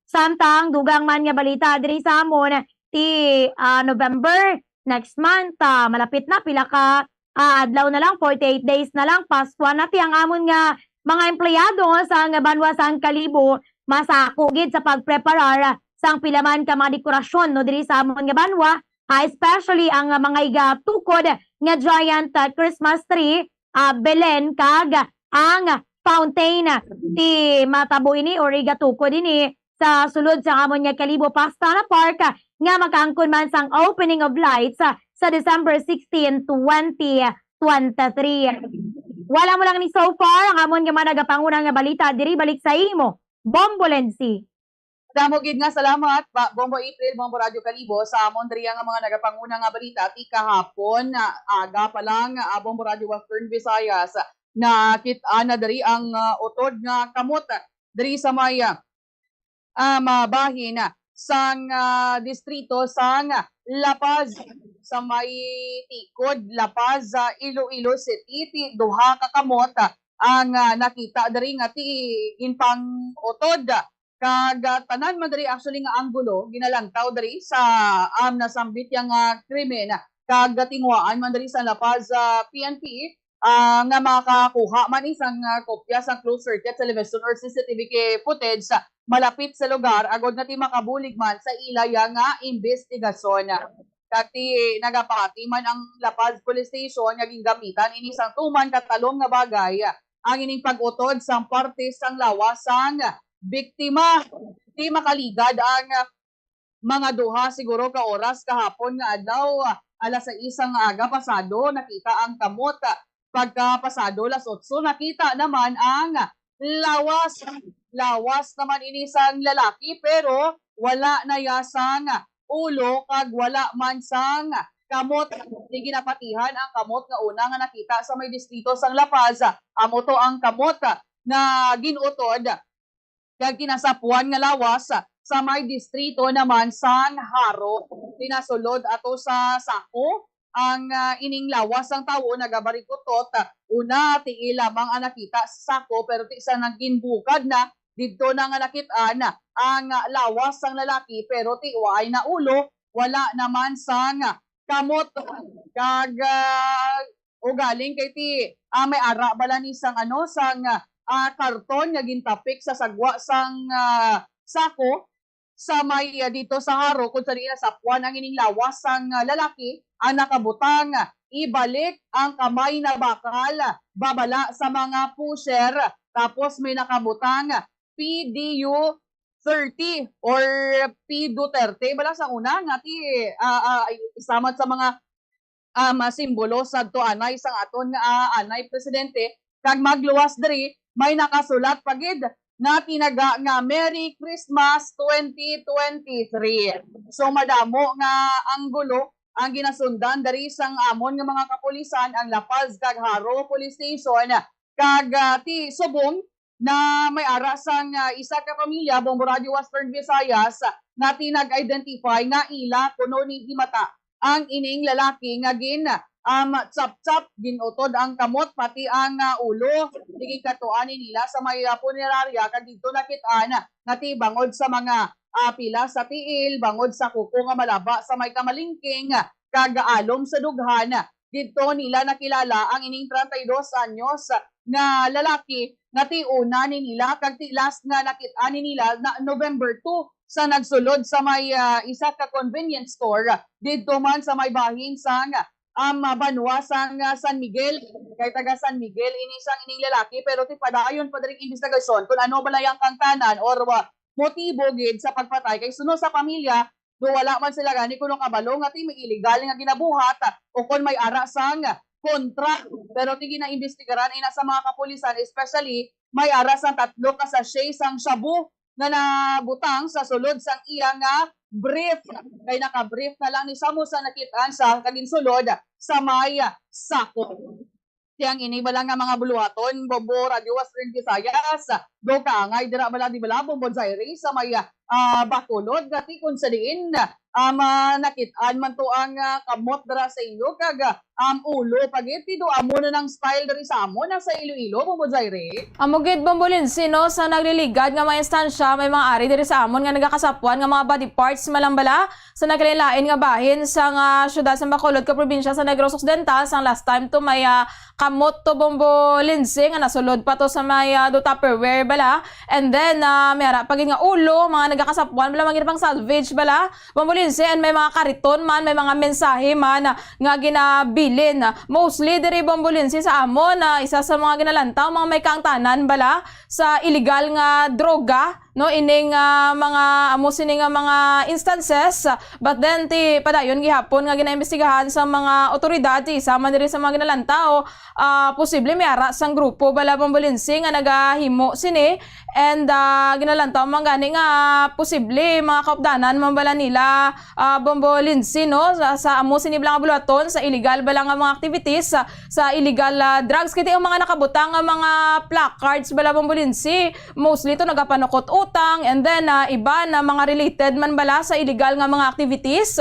Samtang dugang man nga balita diri sa amon, ti, ah, November, next month, ah, malapit na, pila ka, ah, adlaw na lang, forty-eight days na lang, Paskwa na. Ti ang amon nga mga empleyado sa nga banwa sang Kalibo masako gid sa pagpreparar sang pila man ka mga dekorasyon, no, diri sa amon nga banwa, ah, especially ang, ah, mga igatukod nga giant, ah, Christmas tree, ah, Belen, kag ang fountain. Ti matabo ini or igatukod ini sa sulod sa amon nga Kalibo Pastrana Park, ah, nga makaangkon man sang opening of lights, ah, sa December sixteen, twenty twenty-three. Wala mo lang ni so far ang amon nga mga nagapanguna nga balita diri. Balik sa imo, Bombo Lenzi. Damo gid nga salamat, Ba-, Bombo April, Bombo Radyo Kalibo, sa amon diri nga mga nagapanguna nga balita ti kahapon, ah, aga pa lang, ah, Bombo Radyo Western Visayas, nakit-an na diri ang, ah, utod nga kamot diri sa may, ah, ah, mabahin sang, ah, distrito sang La Paz, sa may tikod La Paz, sa Iloilo City, ti duha ka kamot, ah, ang, ah, nakita diri nga ti ginpang-utod. Kag, ah, tanan man diri actually nga anggulo ginalantaw diri sa, um, nasambit yang, ah, krimen. Kag, ah, tinguhaan man diri sa La Paz, ah, P N P, ah, nga makakuha man ni sang, ah, kopya sang closed circuit television or C C T V footage sa malapit sa lugar agod nga ti makabulig man sa ila ya nga imbestigasyon. Kag ti nagapati man ang La Paz Police Station nga gingamitan ini sang tuman katalom nga bagay ang ining pag-utod sang parte sang lawas sang biktima. Ti makaligad ang mga duha siguro ka oras kahapon nga adlaw, alas sais nga aga pasado, nakita ang kamot. Pagkapasado las otso, nakita naman ang lawas. Lawas naman ini sang lalaki, pero wala na ya sang ulo kag wala man sang kamot. Di ginapatihan ang kamot nga una nga nakita sa may distrito sang La Paz. Amo to ang kamot nga gin-utod kag kinasapuan nga lawas sa may distrito naman sang Jaro. Pinasulod ato sa sako ang, ah, ining lawas sang tawo nagabarikutot. Una, tiil lamang ang nakita sa sako, pero ti sa nagin bukad na, didto na nga nakit-an ang lawas sang lalaki, pero ti waay na ulo, wala naman sang kamot. Kag, ah, ugaling kay ti, ah, may ara bala ni sang, ano, sang, ah, karton nga gintapik sa sagwa sang, ah, sako sa may, ah, dito sa Jaro, kung sa diin nasapuan ang ining lawas sang, ah, lalaki, ang nakabutang, ah, ibalik ang kamay na bakal, ah, babala sa mga pusher, tapos may nakabutang, ah, P D U thirty or P Duterte bala sa una nga ti, ah, ah, isa man sa mga, um, simbolo sadto anay sang aton nga, ah, anay presidente, kag magluwas diri may nakasulat pa gid nga tinaga nga Merry Christmas twenty twenty-three. So madamo nga anggulo ang ginasundan diri sang amon nga mga kapulisan, ang La Paz kag Jaro Police Station, kag, ah, ti subong na may ara sang, ah, isa ka pamilya, Bombo Radyo Western Visayas, nga ti nag-identify nga ila kuno ni gimata ang ining lalaki nga gin, um, chap-chap, gin-utod ang kamot, pati ang, ah, ulo. Di gid katuan ni nila sa may, ah, punerarya, kag didto nakit-an nga ti bangod sa mga ah, pila sa tiil bangod sa kuko nga malaba sa may kamalingking kag alom sa dughan. Didto nila nakilala ang ining treinta y dos anyos nga lalaki nga ti una ni nila kag ti last nga nakit-an ni nila na November two sa nagsulod sa may, ah, isa ka convenience store didto man sa may bahin sang, um, banwa sang, ah, San Miguel. Kay taga San Miguel ini sang ining lalaki, pero ti padayon pa diri ang investigasyon kung ano bala ang kangtanan or, ah, motibo gid sa pagpatay. Kay suno sa pamilya, do wala man sila gani kuno kabalo nga ti may illegal nga ginabuhat, ah, o kon may ara sang kontra. Pero ti ginaimbestigaran ina sa mga kapulisan, especially may ara sang tatlo ka sachet sang shabu nga nabutang sa sulod sang iya nga brief. Kay naka-brief na lang ni, sa amo sa nakit-an sa kaginsulod sa may sako. Ti ang ini bala nga mga buluhaton, Bombo Radyo Western Visayas, do kaangay dira bala, di bala, Bombo Jairi, sa may, ah, Bacolod, nga ti kung sa diin, um, ah, nakit-an man to ang, ah, kamot dira sa inyo, kag, ah, um, ulo pa gid, ti do amo na nang style diri sa amon, ah, sa Iloilo, Bombo Jairi. Amo gid, Bombo Lindsay, no, sa nagliligad nga mga instansya, may mga ari diri sa amon nga nagakasapwan nga mga body parts man lang bala sa nagkalain-lain nga bahin sang, ah, siyudad sa Bacolod ka probinsya sa Negros Occidental. Sang last time to may, ah, kamot to, Bombo Lindsay, nga nasulod pa to sa may, ah, do Tupperware bala. And then, ah, may ara pa gid nga ulo, mga nagakasapwan bala, mga ginapang salvage bala, Bombo Lindsay, and may mga kariton man, may mga mensahe man, ah, nga ginabilin. Mostly diri, Bombo Lindsay, sa amon, ah, isa sa mga ginalantaw, mga may kaangtanan bala sa illegal nga droga, no, ining, ah, mga, amo sini nga mga instances. But then, ti padayon gihapon nga ginaimbestigahan sa mga otoridad, ti isa man diri sa mga ginalantaw, ah, posible may ara sang grupo bala, Bombo Lindsay, nga nagahimo sini. And, ah, ginalantaw man gani nga posible mga kaupdanan man bala nila, ah, Bombo Lindsay, no, sa, sa amo sini bala nga buluhaton, sa illegal bala nga mga activities, sa, sa illegal, ah, drugs. Kay ti ang mga nakabutang nga mga placards bala, Bombo Lindsay, mostly to nagapanukot utang, and then, ah, iban na mga related man bala sa illegal nga mga activities.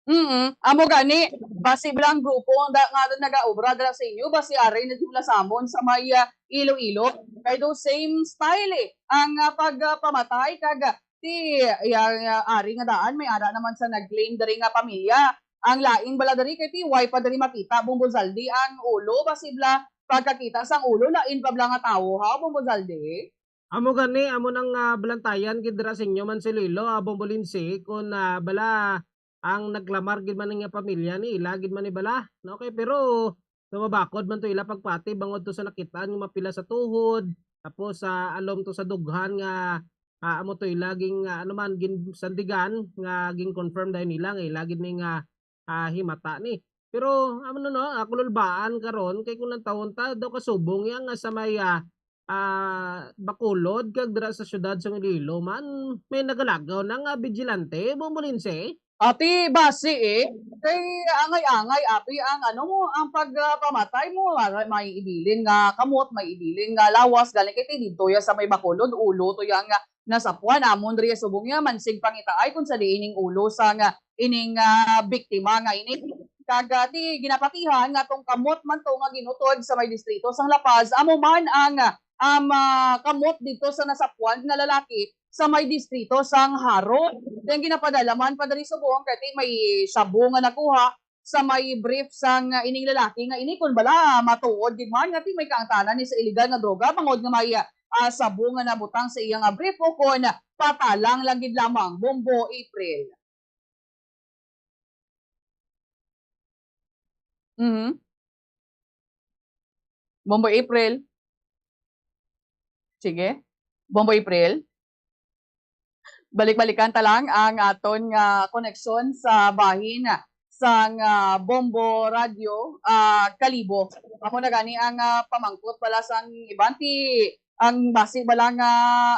Mm, amo gani, basi bala ang grupo ang da-, nga nagaobra dira sa inyo, basi ari na sila sa amon sa may, ah, Iloilo. Kay do same style, eh, ang, ah, pagpamatay kag, ah, ti, ya, ya, ari nga daan may ara naman sa nag-claim diri nga pamilya. Ang lain bala diri kay ti way pa diri makita, Bombo Zaldi, ang ulo, basi bala pagkakita sang ulo, lain pa bala nga tawo, ha, Bombo Zaldi? Amo gani, amo nang, ah, balantayan gid dira sa inyo man si Lilo, ah, Bombo Lindsay, kun, ah, bala ang naglamar gid man nga pamilya ni ila gid man ni bala, no? Okay, pero tumabakod man to ila pagpati bangod to sa nakit-an nga mapila sa tuhod, tapos sa alom to sa dughan nga, ah, amo to ila ging, ah, ano man, ginsandigan nga gin-confirm dayon nila nga ila gid ni nga, ah, himata ni. Pero, ano, no, ah, kululbaan karon kay kung nantawon ta daw kasubong iya nga sa may, ah, ah, Bacolod kag dira sa siyudad sa Iloilo man may nagalagaw na nga vigilante, Bombo Lindsay. Ati basi, eh, kay angay-angay, ati ang ano mo, ang pag, ah, pamatay mo, ah, may ibilin nga kamot, may ibilin nga lawas, gani kay ti didto ya sa may Bacolod, ulo to ya nga nasapuan amon diri subong ya, mansig pangitaay kung sa diin ning ulo sang, ah, ining, ah, biktima nga ini. Kag, ah, ti ginapatihan nga tong kamot man to nga ginutod sa may distrito sang La Paz, amo man ang, ah, um, ah, kamot didto sa nasapuan nga lalaki sa may distrito sang Jaro. Then ginapadala man pa diri subong kay ti may shabu nga nakuha sa may brief sang, ah, ining lalaki nga ini, kun bala matuod gid man nga ti may kaangtanan ni sa iligal nga droga bangod nga may, ah, shabu nga nabutang sa iya nga brief o kon patalang lang gid lamang. Bombo April. Mhm. Bombo April. Sige. Bombo April. Balik-balikan ta lang ang aton nga koneksyon sa bahin sang, ah, Bombo Radyo, ah, Kalibo. Amo na gani ang, ah, pamangkot bala sang iban ti ang basi bala nga,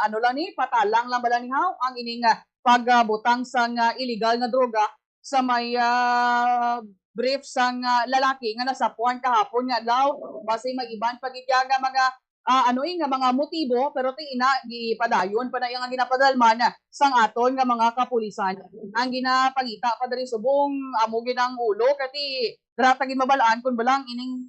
ano lang ni, patalang lang bala ni haw ang ining, ah, pagbutang sang, ah, illegal nga droga sa may, ah, brief sang, ah, lalaki nga nasapuan kahapon nga adlaw. Basi may iban pa gid ya nga mga, ah, ano, eh, nga mga motibo, pero ti ina gipadayon pa na iya nga ginapadalman sang aton nga mga kapulisan. Ang ginapangita pa diri subong amo gid ang ulo, kay ti dira ta gid mabal-an kung bala ang ining,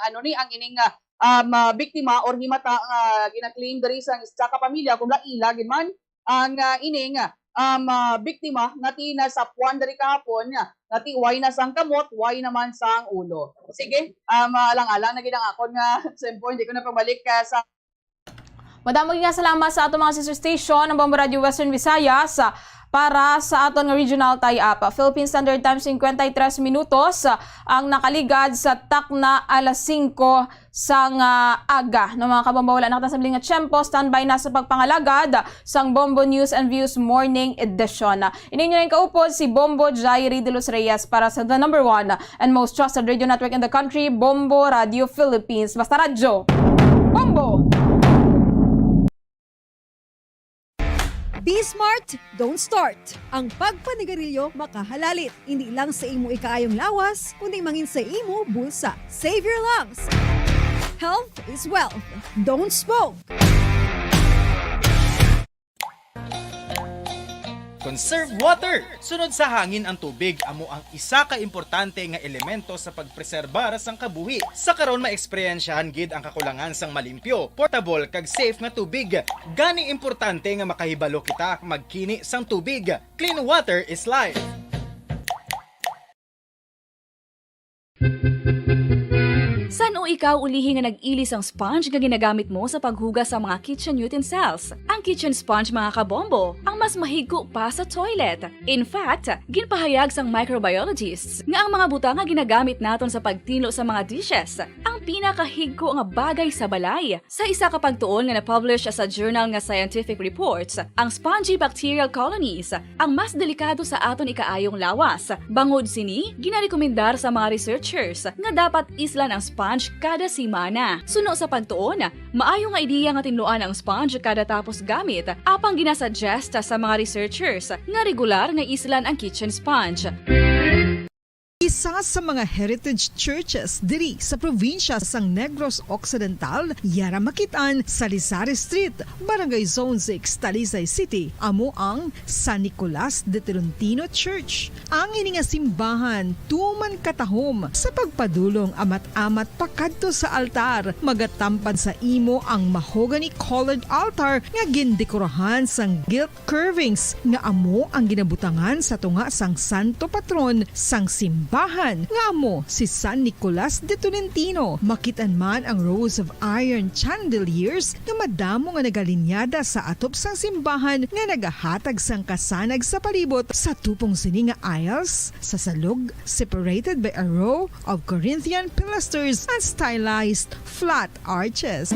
ano ni, ang ining, ah, um, ah, biktima or himata nga gina-claim diri sa isa ka pamilya, kung bala ila gid man ang, ah, ining, um, ah, biktima nga ti nasapuan diri kahapon, nga ti way na sang kamot, way naman sang ulo. Sige, um, ah, alang-alang na gid ang akon nga tempo, hindi ko na pabalik, ah, sa Madamo nga salamat sa aton mga sister station, ang Bombo Radio Western Visayas, ah, para sa aton nga regional tie-up. Philippine Standard Time, cincuenta y tres minutos, ah, ang nakaligad sa takna alas singko sang, ah, aga. No, mga kabombo, wala na kita sa biling nga tiyempo. Standby na sa pagpangalagad sang Bombo News and Views Morning Edition. Ini inyo na kaupod si Bombo Jairi de los Reyes para sa the number one and most trusted radio network in the country, Bombo Radio Philippines. Basta radyo, Bombo! Be smart, don't start. Ang pagpanigarilyo makahalalit, hindi lang sa imo ikaayong lawas, kundi mangin sa imo bulsa. Save your lungs. Health is wealth. Don't smoke. Conserve water. Sunod sa hangin ang tubig amo ang isa ka importante nga elemento sa pagpreserbar sang kabuhi. Sa karon, maeksperiensyahan gid ang kakulangan sang malimpyo, portable, kag safe nga tubig. Gani importante nga makahibalo kita magkini sang tubig. Clean water is life. San-o ikaw ulihi nga nag-ili sang sponge nga ginagamit mo sa paghugas sa mga kitchen utensils? Ang kitchen sponge, mga kabombo, ang mas mahigko pa sa toilet. In fact, ginpahayag sang microbiologists nga ang mga butang nga ginagamit naton sa pagtinlo sa mga dishes ang pinakahigko nga bagay sa balay. Sa isa ka pagtuon nga na-publish sa journal nga Scientific Reports, ang spongy bacterial colonies ang mas delikado sa aton ikaayong lawas. Bangod sini, ginarekomendar sa mga researchers nga dapat islan ang sponge kada semana. Suno sa pagtuon, maayo nga ideya nga tinluan ang sponge kada tapos gamit, apang ginasuggest sa mga researchers nga regular nga islan ang kitchen sponge. Isa sa mga heritage churches diri sa probinsya sang Negros Occidental, yara makit-an sa Lizares Street, Barangay Zone six, Talisay City, amo ang San Nicolas de Tolentino Church. Ang ini nga simbahan tuman katahom sa pagpadulong amat-amat pakadto sa altar, magatampad sa imo ang mahogany colored altar nga gindekorahan sang gilt curvings nga amo ang ginabutangan sa tunga sang santo patron sang simbahan, nga amo si San Nicolas de Tolentino. Makit-an man ang rows of iron chandeliers nga madamo nga nagalinyada sa atop sang simbahan nga nagahatag sang kasanag sa palibot. Sa tupong sini nga aisles, sa salog, separated by a row of Corinthian pilasters and stylized flat arches.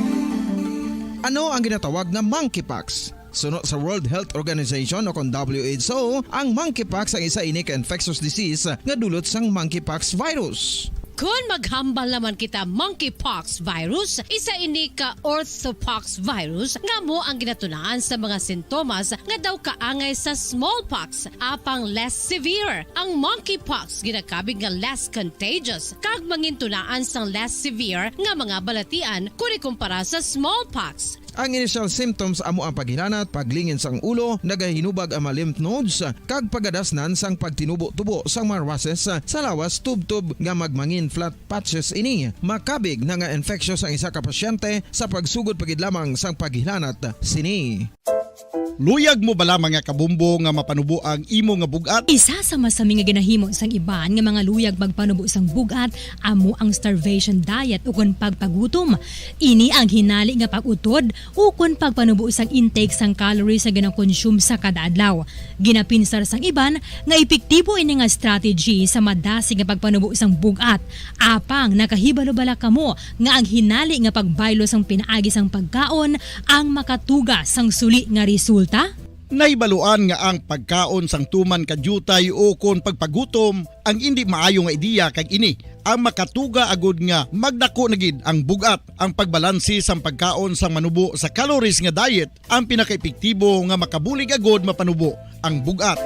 Ano ang ginatawag nga monkeypox? Suno sa World Health Organization o kon W H O, ang monkeypox ang isa ini ka infectious disease nga dulot sang monkeypox virus. Kon maghambal naman kita monkeypox virus, isa ini ka orthopox virus nga amo ang ginatunaan sa mga sintomas nga daw kaangay sa smallpox, apang less severe. Ang monkeypox ginakabig nga less contagious kag mangintunaan sang less severe nga mga balatian kon ikumpara sa smallpox. Ang initial symptoms amo ang paghilanat, paglingin sang ulo, nagahinubag ang mga lymph nodes, kag pagadasnan sang pagtinubo-tubo sang mga rushes sa lawas tubtob nga magmangin flat patches ini. Makabig na nga infectious ang isa ka pasyente sa pagsugod pa gid lamang sang paghilanat sini. Luyag mo bala, mga kabombo, nga mapanubo ang imo nga bug-at? Isa sa masami nga ginahimo sang iban nga mga luyag magpanubo sang bug-at amo ang starvation diet ukon pagpagutom. Ini ang hinali nga pag-utod ukon pagpanubo sang intake sang calories nga ginakonsume sa kada adlaw. Ginapinsar sang iban nga epektibo ini nga strategy sa madasig nga pagpanubo sang bug-at. Apang nakahibalo bala kamo nga ang hinali nga pagbaylo sang pinaagi sang pagkaon ang makatuga sang suli nga resulta? Nahibaluan nga ang pagkaon sang tuman ka diutay ukon pagpagutom ang indi maayo nga ideya, kag ini ang makatuga agud nga magdako na gid ang bug-at. Ang pagbalanse sang pagkaon sang manubo sa calories nga diet ang pinakaepektibo nga makabulig agud mapanubo ang bug-at.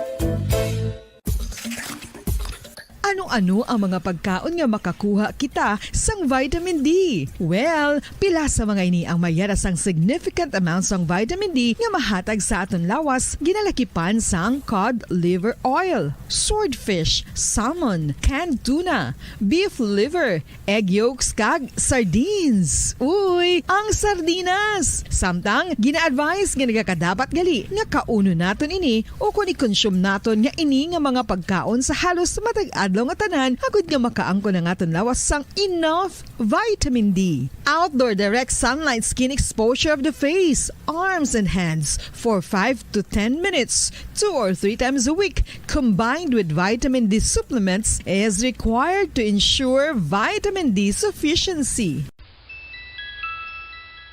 Ano Ano ang mga pagkaon nga makakuha kita sang vitamin D? Well, pila sa mga ini ang mayara sang significant amount sang vitamin D nga mahatag sa aton lawas, ginalakipan sang cod liver oil, swordfish, salmon, canned tuna, beef liver, egg yolks, kag sardines. Uy, ang sardinas! Samtang, gina-advise nga nagakadapat gali nga kaunon naton ini ukon i-consume naton nga ini nga mga pagkaon sa halos matag adlaw nga tanan, agud nga makaangkon ang aton lawas sang enough vitamin D. Outdoor direct sunlight skin exposure of the face, arms, and hands for five to ten minutes, two or three times a week, combined with vitamin D supplements, is required to ensure vitamin D sufficiency.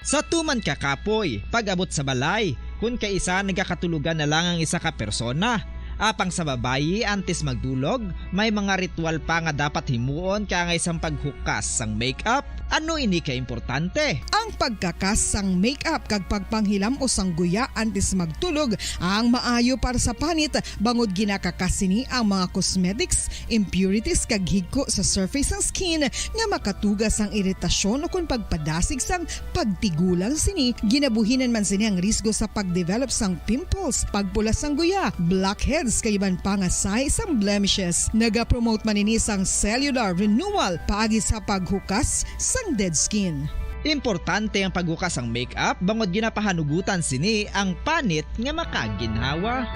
Sa tuman ka kapoy, pag-abot sa balay, kun kaisa nagakatulogan na lang ang isa ka persona. Apang sa babayi, antes magdulog, may mga ritual pa nga dapat himuon kaangay sang paghukas sang make-up. Ano ini ka importante? Ang pagkakas sang make-up kag pagpanghilam-os sang guya antes magtulog ang maayo para sa panit, bangod ginakakas sini ang mga cosmetics, impurities kag higko sa surface sang skin nga makatuga sang iritasyon ukon pagpadasig sang pagtigulang sini. Ginabuhinan man sini ang risgo sa pagdevelop sang pimples, pagpula sang guya, blackheads kag iban pa nga sahi sang blemishes. Nagapromote man ini sang cellular renewal paagi sa paghukas sang dead skin. Importante ang paghukas sang make-up bangod ginapahanugutan sini ang panit nga makaginhawa.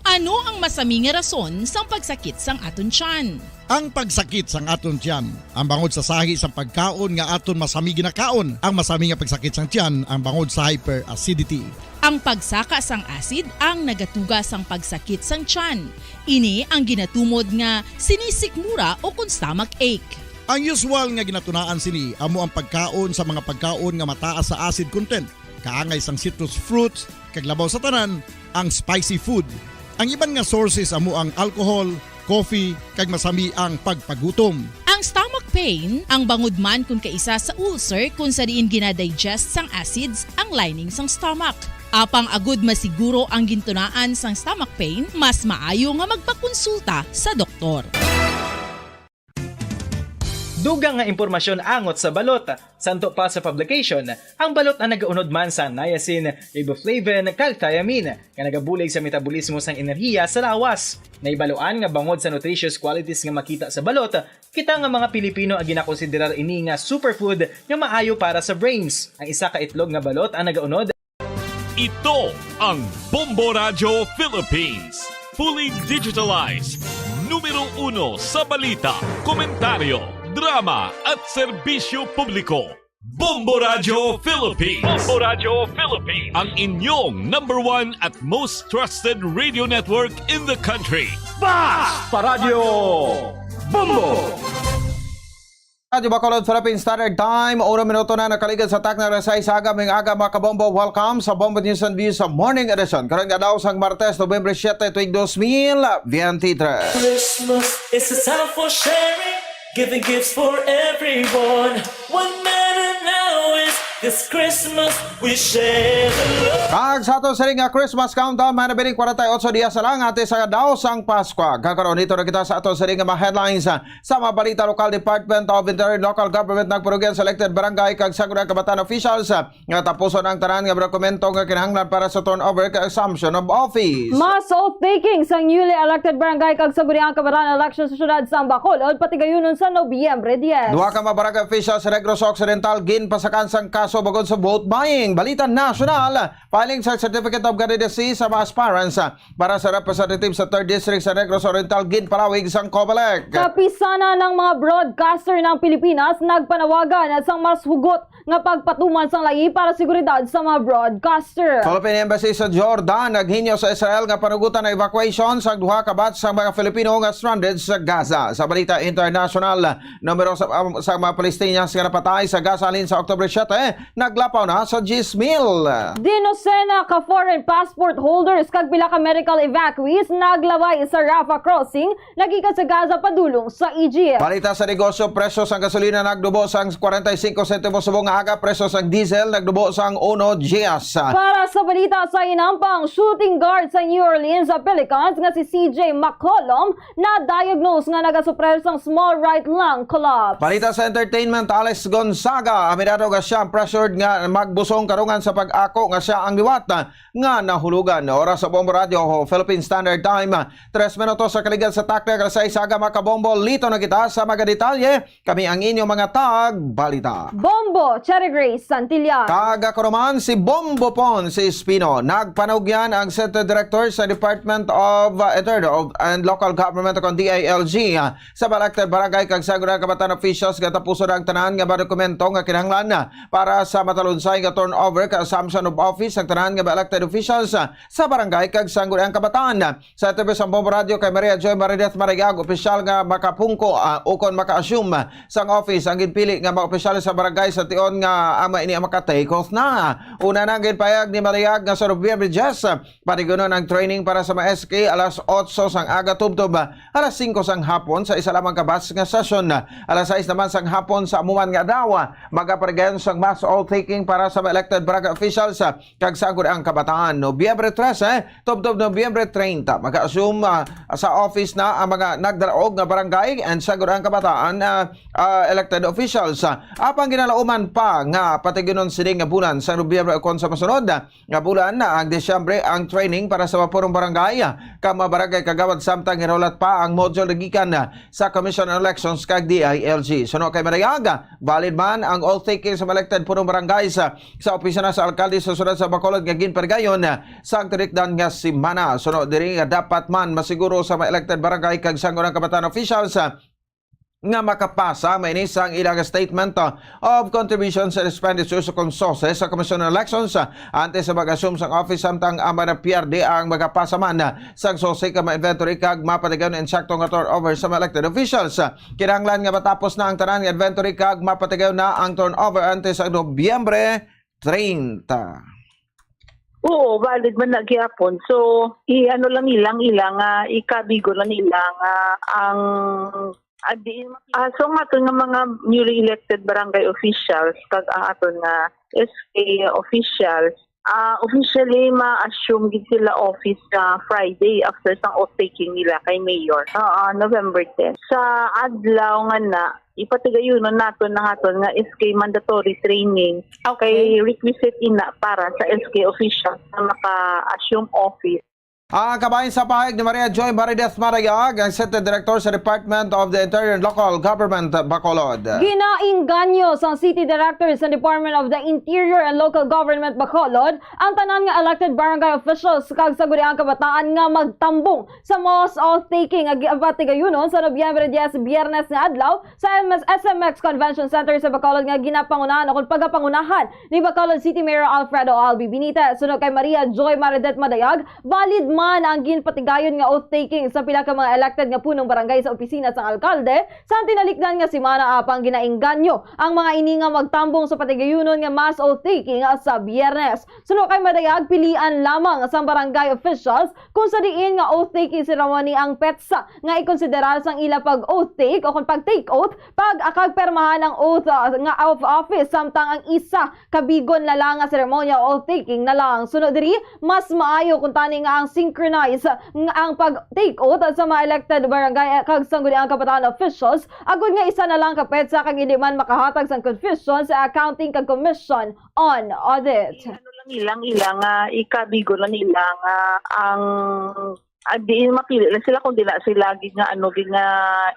Ano ang masami nga rason sang pagsakit sang aton tiyan? Ang pagsakit sang aton tiyan, ang bangod sa sahi sang pagkaon nga aton masami ginakaon. Ang masami nga pagsakit sang tiyan, ang bangod sa hyperacidity. Ang pagsaka sang acid ang nagatuga sang pagsakit sang tiyan. Ini ang ginatumod nga sinisikmura ukon stomach ache. Ang usual nga ginatunaan sini amo ang pagkaon sa mga pagkaon nga mataas sa acid content, kaangay sang citrus fruits, kag labaw sa tanan, ang spicy food. Ang iban nga sources amo ang alcohol, coffee, kag masami ang pagpagutom. Ang stomach pain ang bangod man kon kaisa sa ulcer kon sa diin gina-digest sang acids ang lining sang stomach. Apang agud masiguro ang gintunaan sang stomach pain, mas maayo nga magpakonsulta sa doktor. Dugang nga impormasyon angot sa balot. Santo pa sa publication, ang balot ang nagaunod man sa niacin, riboflavin, kag thiamine, nga nagabulig sa metabolismo sang enerhiya sa lawas. Naibaluan nga bangod sa nutritious qualities nga makita sa balot, kita nga mga Pilipino ang ginakonsiderar ini nga superfood nga maayo para sa brains. Ang isa ka itlog nga balot ang nagaunod. Ito ang Bombo Radyo Philippines, fully digitalized, numero uno sa balita, komentaryo, drama at serbisyo publiko. Bombo Radyo Philippines. Bombo Radyo Philippines. Ang inyong number one at most trusted radio network in the country. Basta Radyo Bombo! Radyo Bacolod, Philippine Standard Time, uno minuto na nakaligid sa takna alas sais sa aga. Maayong aga, mga kabombo. Welcome sa Bombo News and Views sa Morning Edition. Karon nga daw sang Martes, Nobyembre siete, tuig dos mil veintitrés. Christmas is a time for sharing, giving gifts for everyone. What matter now is this Christmas we share the love. Kag sa ato sini nga Christmas countdown, may nabiling kwarenta y otso dias na lang antes sa daw sang Paskwa. Kag karon, dito na kita sa ato sini nga mga headlines. Sa mga balita lokal, Department of Interior and Local Government nagpanugyan sa elected barangay kag sangguniang kabataan officials nga tapuson ang tanan nga dokumento nga kinahanglan para sa turnover kag assumption of office. Mass oath-taking sang newly elected barangay kag sangguniang kabataan election sa siyudad sang Bacolod patigayunon sa Nobyembre dies. Duha ka mga barangay officials sa Negros Occidental ginpasakan sang kaso bangod sa vote buying. Balita nasyonal, filing sa Certificate of Candidacy sa mga aspirants para sa representative sa Third District sa Negros Oriental ginpalawig sang Comelec. Kapisanan ng mga broadcaster ng Pilipinas nagpanawagan sang mas hugot nga pagpatuman sang layi para seguridad sa mga broadcaster. Philippine Embassy sa Jordan naghinyo sa Israel nga panugutan ang evacuation sang duha ka batch sang mga Filipino nga stranded sa Gaza. Sa balita international, numero sa, sa mga Palestinians nga napatay sa Gaza halin sa October siete naglapaw na sa diyes mil. Dinosena ka foreign passport holders kag pila ka medical evacuees naglabay sa Rafah crossing nagikan sa Gaza padulong sa Egypt. Balita sa negosyo, presyo sang gasolina nagdubo sang kwarenta y singko sentimos subong Aga presyo sang diesel nagdubo sang uno diyes. Para sa balita sa inampang, shooting guard sa New Orleans Pelicans nga si C J McCollum na-diagnose nga nagasuffer sang small right lung collapse. Balita sa entertainment, Alex Gonzaga aminado nga siya ang pressured nga magbusong karungan sa pag-ako nga siya ang liwat nga nahulugan. Oras sa Bombo Radio, Philippine Standard Time, tres minutos sa kaligad sa takna, alas sais aga, mga kabombo. Lito na kita sa mga detalye. Kami ang inyong mga tagbalita. Bombo, Cherry Grace Santillan. Kag ako naman si Bombo Pon, si Espino. Nagpanugyan ang City Director sa Department of uh, Interior of- and Local Government, o D I L G, uh, sa mga elected barangay kag sangguniang kabataan officials nga tapuson ang tanan nga mga dokumento nga kinahanglan, uh, para sa matalunsay nga turnover kag assumption of office ang tanan nga mga elected officials, uh, sa barangay kag sangguniang kabataan. Sa T V Sambong Radio kay Maria Joy Marideth Marigag, opisyal nga makapungko, ah, ukon maka-assume sang office ang ginpili nga mga opisyal sa barangay sa tion nga ama ini ang maka-take oath na. Una na ang ginpahayag ni Marigag nga sa Nobyembre diyes, patigunon ang training para sa mga S K alas otso sang aga tubtob alas singko sang hapon sa isa lamang ka batch nga session. Alas sais naman sang hapon sa amo man nga adlaw, magaparigayon sang mass oath taking para sa mga elected barangay officials kag sangguniang kabataan. Nobyembre trese, tubtob Nobyembre treinta, mag-assume, ah, sa office na ang mga nagdalaog nga barangay and sangguniang kabataan, ah, ah, elected officials. Ah, apang ginalauman pa nga patigunon sini nga bulan sa Nobyembre ukon sa masunod, ah, nga bulan na ang Disyembre ang training para sa mga punong barangay, ah, kag mga barangay kagawad, samtang ginahulat pa ang module nagikan, ah, sa Commission on Elections kag D I L G. Suno kay Marigag, valid man ang oath taking sa mga elected punong barangay sa, sa opisina sa alkalde sa siyudad sa Bacolod nga ginparigayon sang tinukdan nga semana. Suno diri nga dapat man masiguro sa mga elected barangay kag sangguniang kabataan officials, ah, nga makapasa man ini sang ilang statement, ah, of contributions and expenditures sa konsose sa Commission on Elections, ah, antes sa mag-assume sang office, samtang ang mga pierde ang magapasa man, ah, sang sose ka mga inventory kag mapatigayon ang insakto nga turnover sa mga elected officials. Kinahanglan nga matapos na ang tanan nga inventory kag mapatigayon na ang turnover antes sa Nobyembre treinta. Oo, valid man na gyapon. So, i-ano lang ilang ilang nga ikabigo lang ilang ang ah, di, ah, so nga to nga mga newly elected barangay officials kag ang aton nga S K officials, ah, officially ma-assume gid sila office sa Friday after sang oath taking nila kay Mayor. Oo, November ten. Sa adlaw nga na, ipatigayunon naton ang aton nga S K mandatory training. Okay. Kay requisite ina para sa S K officials na maka-assume office. Ang kabahin sa pahayag ni Maria Joy Marideth Marayag, ang City Director sa Department of the Interior and Local Government, Bacolod. Ginainganyo sang City Director sa Department of the Interior and Local Government, Bacolod, ang tanan nga elected barangay officials kag sangguniang kabataan nga magtambong sa mass oath taking nga gipatigayunon sa Nobyembre diyes, Biyernes nga adlaw, sa M S, S M X Convention Center sa Bacolod nga ginapangunahan o kung pagapangunahan ni Bacolod City Mayor Alfredo Albi Benitez. Suno kay Maria Joy Marideth Madayag, valid man ang ginpatigayon nga oath taking sa pila ka mga elected nga punong barangay sa opisina sang alkalde sang tinalikdan nga semana, apang ginainganyo ang mga ini nga magtambong sa patigayunon nga mass oath taking sa Biyernes. Suno kay Madayag, pilian lamang sang barangay officials kung sa diin nga oath taking ceremony ang petsa nga ikonsiderar sang ila pag-oath take o kon pag-take oath, pag-, ah, kag permahan ang oath, ah, nga of office, samtang ang isa kabigon na lang nga seremonya o oath taking na lang. Suno diri, mas maayo kung tani nga ang synchronize nga ang pag-take oath sa mga elected barangay, eh, kag sangguniang kabataan officials, agud nga isa na lang ka petsa kag hindi man makahatag sang confusion sa accounting kag commission on audit. Ano lang ilang, ilang, ah, ikabigo lang ilang, ah, ang, ah, di mapili lang sila kung di na sila gid nga, ano, gid nga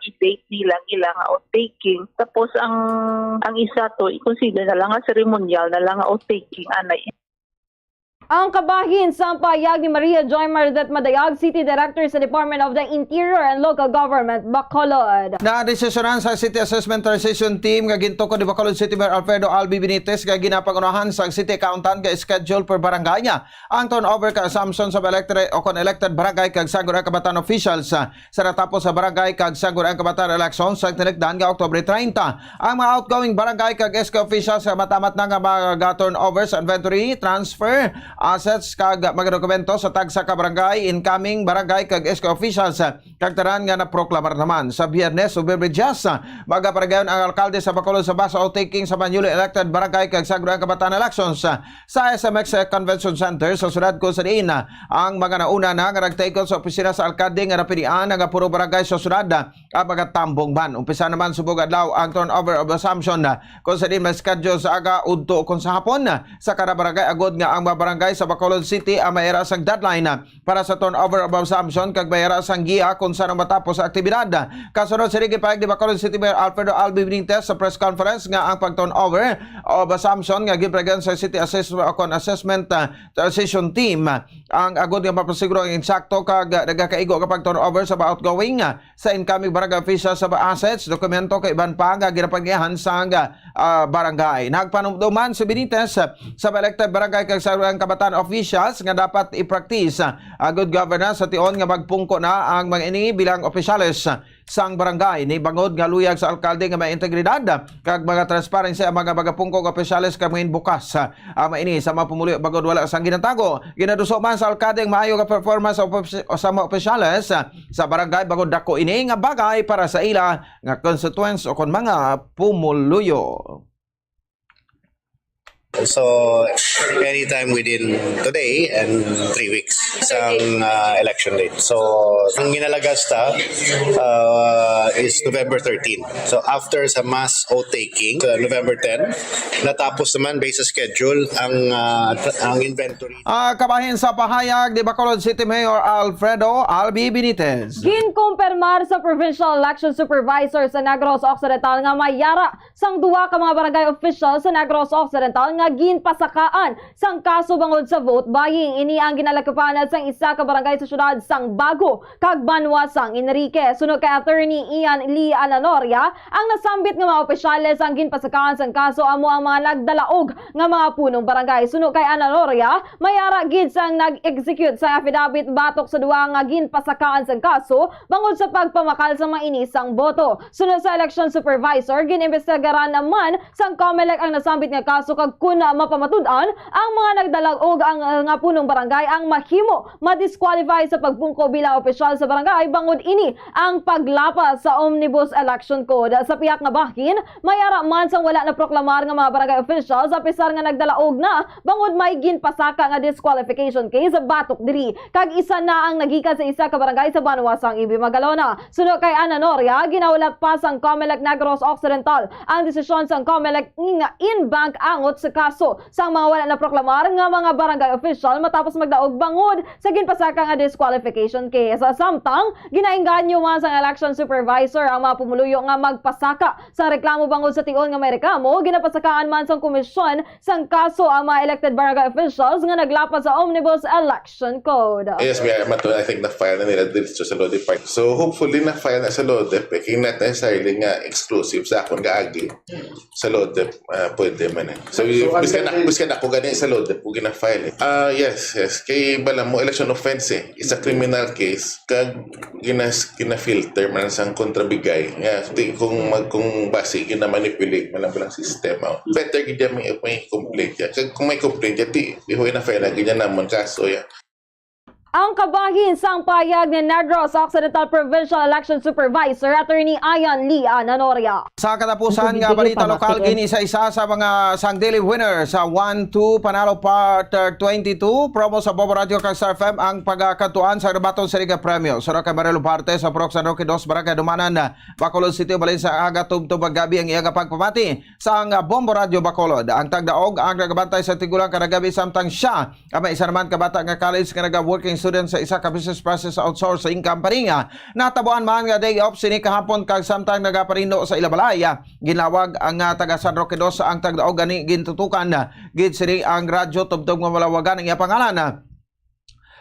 i-date nila, ilang, ah, oath taking. Tapos ang, ang isa to, i-consider na lang nga ceremonial na lang nga oath taking, anay. Ang kabahin sa pahayag ni Maria Joy Marideth Madayag, City Director sa Department of the Interior and Local Government, Bacolod. Nadesisyonan sa City Assessment Transition Team nga gintukod ni Bacolod City Mayor Alfredo Albi Benitez nga ginapangunahan sang City Accountant nga schedule per barangay ang turnover kag assumption sa elected o kon elected barangay kag sangguniang kabataan officials, ah, sa natapos sa barangay kag sangguniang kabataan election sa tinukdan nga Oktubre treinta. Ang mga outgoing barangay kag S K officials nga matamat na nga mag-turnover sa inventory, transfer, assets kag mga dokumento sa tagsa ka barangay, incoming barangay kag S K officials, kag tanan nga naproklamar naman. Sa Biyernes, Nobyembre diyes, magapadayon ang alkalde sa Bacolod sa mass oath-taking sa mga newly elected barangay kag sagro ang kabataan elections sa S M X Convention Center sa siyudad, kung sa diin ang mga nauna na nga nagtaykol sa opisina sa alkalde nga napilian nga puro barangay sa siyudad ang magatambong man. Umpisa naman subong adlaw ang turnover of assumption, kung sa diin may schedule sa aga, udto kon sa hapon, sa kada barangay, agod nga ang mga barangay sa Bacolod City ang may ara sang deadline para sa turnover of assumption kag may ara sang giya kung saan matapos ang aktibidad. Kasunod sini, gipahayag ni Bacolod City Mayor Alfredo Albi Benitez sa press conference nga ang pag-turnover of assumption nga ginpadayon sa City Assessment, kon Assessment, ah, Transition Team ang agod nga mapasiguro ang insakto kag nagakaigo nga pag-turnover sa mga outgoing, ah, sa incoming barangay official sa mga assets, dokumento kag iban pa nga ginapangiyahan sang, ah, barangay. Nagpanumdom man si Benitez sa mga elected barangay kag sa mga kabataan officials nga dapat i-practice, ah, good governance sa tion nga magpungko na ang mga ini bilang opisyales sang barangay. Ni bangod nga luyag sa alkalde nga may integridad kag mga transparency ang mga magapungko nga opisyales kag mga bukas, ah, ang mga ini sa mga pumuluyo bangod wala sang ginatago. Ginaduso man sa alkalde ang maayo nga performance sa opis-, sa mga opisyales, ah, sa barangay bangod dako ini nga bagay para sa ila nga constituents o kon mga pumuluyo. So, anytime within today and three weeks sang, ah, election date. So, ang ginalagas ta, ah, is November thirteen. So, after sa mass oath-taking, sa November ten, natapos naman based sa schedule ang, ah, tra- ang inventory. Ah, kabahin sa pahayag ni Bacolod City Mayor Alfredo Albi Benitez. Ginkumpirmar sa Provincial Election Supervisor sa Negros Occidental nga may yara sang duha ka mga barangay official sa Negros Occidental nga ginpasakaan sang kaso bangod sa vote buying. Ini ang ginalakupan sang isa ka barangay sa siyudad sang Bago kag Banwa sang Enrique. Suno kay Attorney Ian Lee Ananoria, ang nasambit nga mga opisyales ang ginpasakaan sang kaso amo ang mga nagdalaog nga mga punong barangay. Suno kay Ananoria, may ara gid sang nag-execute sa affidavit batok sa duha nga ginpasakaan sang kaso bangod sa pagpamakal sa mga ini sang boto. Suno sa election supervisor, gin-imbestigaran naman sang Comelec ang nasambit nga kaso kag kun mapamatud-an ang mga nagdalaog ang, uh, nga punong barangay ang mahimo ma-disqualify sa pagpungko bilang opisyal sa barangay bangod ini ang paglapas sa Omnibus Election Code. Sa pihak nga bahin, may ara man sang wala naproklamar nga mga barangay officials, apisar nga nagdalaog na bangod may ginpasaka nga disqualification case batok diri, kag isa na ang nagikan sa isa ka barangay sa banwa sang Ibi Magalona. Suno kay Ananoria, ginahulat pa sang Comelec Negros Occidental ang desisyon sang Comelec nga in banc angot sa kaso sang mga wala naproklamar nga mga barangay official matapos magdaog bangod sa ginpasaka nga disqualification case. Samtang ginaengganyo man sang election supervisor ang mga pumuluyo nga magpasaka sang reklamo bangod sa tion nga may reklamo, ginapasakaan man sang komisyon sang kaso ang mga elected barangay officials nga naglapas sa Omnibus Election Code. Yes, may, mato, I think na-file na nila dito sa law department. So hopefully na-file na sa law dep. Eh, kaya not necessarily nga exclusive sa akon kaagi. Sa law dep, ah, pwede man eh. So, so biskan na, biskan ako gani sa law dep, kung gina-file eh. Ah, yes, yes. Kay bala mo, election offense eh. It's a criminal case. Kag ginas-, gina-filter man sang kontrabigay. Nga, di, kung mag-, kung basi, gina-manipulate man lang lang sistema. Better gid yan may, may complaint yan. Kag kung may complaint yan, di, di ho na-file na gid yan namon kaso yan. Ang kabahin sang pahayag ni Negros Occidental Provincial Election Supervisor Attorney Ian Lee Ananoria. Sa katapusan nga balita lokal, gini sa isa sa mga sang daily winner sa one two Panalo Part twenty-two promo sa Bombo Radio kag Star F M ang pagakatuan sa rebaton sa Liga Premyo. Sa Roque Marilo parte sa Purok San Roque dos, Barangay Dumanan, Bacolod City, ubalin sa aga tubtob gabi ang iya nga pagpamati sang Bombo Radio Bacolod. Ang tagdaog ang nagabantay sa tigulang kada gabi, samtang siya ang may isa naman ka bata nga college nga naga-working student sa isa ka business process outsourcing company nga natabuan man nga day off sini kahapon kag samtang nagaparindo sa ila balay. Ginlawag ang, ah, taga San Roque dos ang tagdaog gani gintutukan gid sini ang radyo tubtob nga malawagan ang iya pangalan.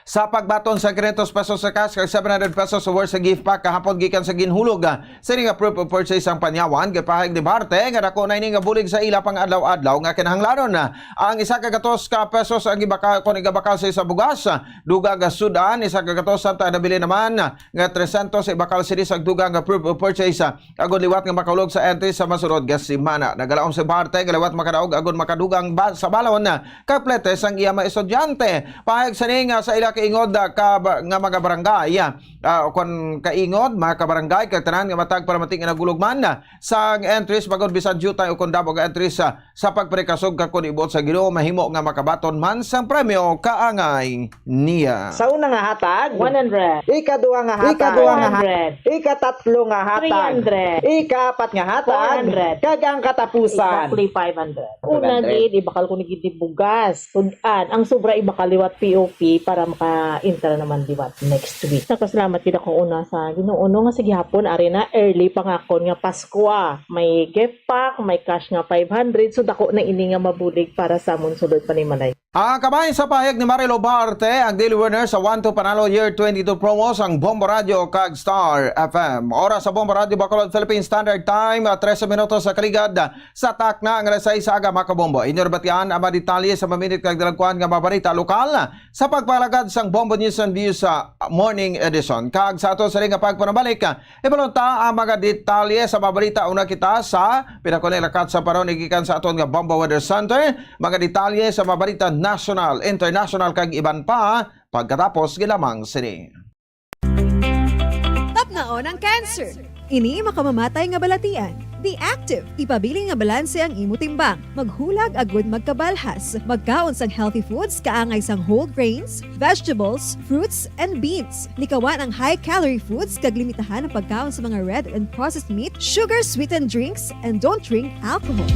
Sa pagbaton sa quinientos pesos sa cash kag seven hundred pesos sa worth sa gift pack kahapon gikan sa ginhulog, ah, sini nga proof of purchase ang Panyawan, gipahayag ni Barte nga dako na ini nga bulig sa ila pang-adlaw-adlaw nga kinahanglanon. Ang isa ka gatos ka pesos ang ibakal kon igabakal sa isa bugas, dugang nga sud-an, isa ka gatos, samtang nabili naman nga trescientos ibakal sini sa dugang nga proof of purchase, ah, agud liwat nga makahulog sa entry sa masunod nga semana. Nagalaom si Barte nga liwat makadaog agud makadugang ba sa balon, ah, kag plete sang iya mga estudyante. Pahayag sini nga sa ila kaingod, ah, ka ba-, nga mga barangay, ah, ah, kon kaingod, mga kabarangay, kag tanan nga matag palamati nga nagulog man, ah, sang entries, bangod bisan diutay o kon damo nga entries, ah, sa pagpirikasog kag kon ibuot sa Ginoo, mahimo nga makabaton man sang premyo kaangay niya. Sa una nga hatag, one hundred. Ikaduha nga hatag, two hundred. Ikatatlo nga hatag, three hundred. Ikaapat nga hatag, four hundred. Kag ang katapusan. Exactly, five hundred. Una gid, ibakal ko ni gid ni bugas. Sud-an, ang sobra ibakal liwat P O P para maka-enter naman liwat next week. Nagpasalamat gid ako una sa Ginoo, no, nga sa gihapon, ari na, early pa nga akon nga Paskwa. May gift pack, may cash nga five hundred, so dako na ini nga mabulig para sa amon sulod panimalay. Ah, kabahin sa pahayag ni Marilou Barte, ang daily winner sa One to Panalo Year twenty-two promos ang Bombo Radio kag Star F M. Oras sa Bombo Radio Bacolod Philippine Standard Time, ah, trese minutos sa kaligad sa takna nga alas sais sa aga, mga kabombo. Inyo nabatian ang mga detalye sa maminit kag dalagkuan nga mga balita lokal sa pagpalagad sang Bombo News and Views sa morning edition. Kag sa ato sa nga pagpanabalik, ah, ibalon ta ang mga detalye sa mga balita. Una kita sa pinakunilakat sa paron gikan sa aton nga Bombo Weather Center, mga detalye sa mga balita national, international, kag iban pa pagkatapos gilamang sini. Tapnaon ang cancer. Ini makamamatay nga balatian. Be active. Ipabilin nga balanse ang imo timbang. Maghulag agud magkabalhas. Magkaon sang healthy foods kaangay sang whole grains, vegetables, fruits, and beans. Likawan ang high-calorie foods kag limitahan ang pagkaon sa mga red and processed meat, sugar-sweetened drinks, and don't drink alcohol.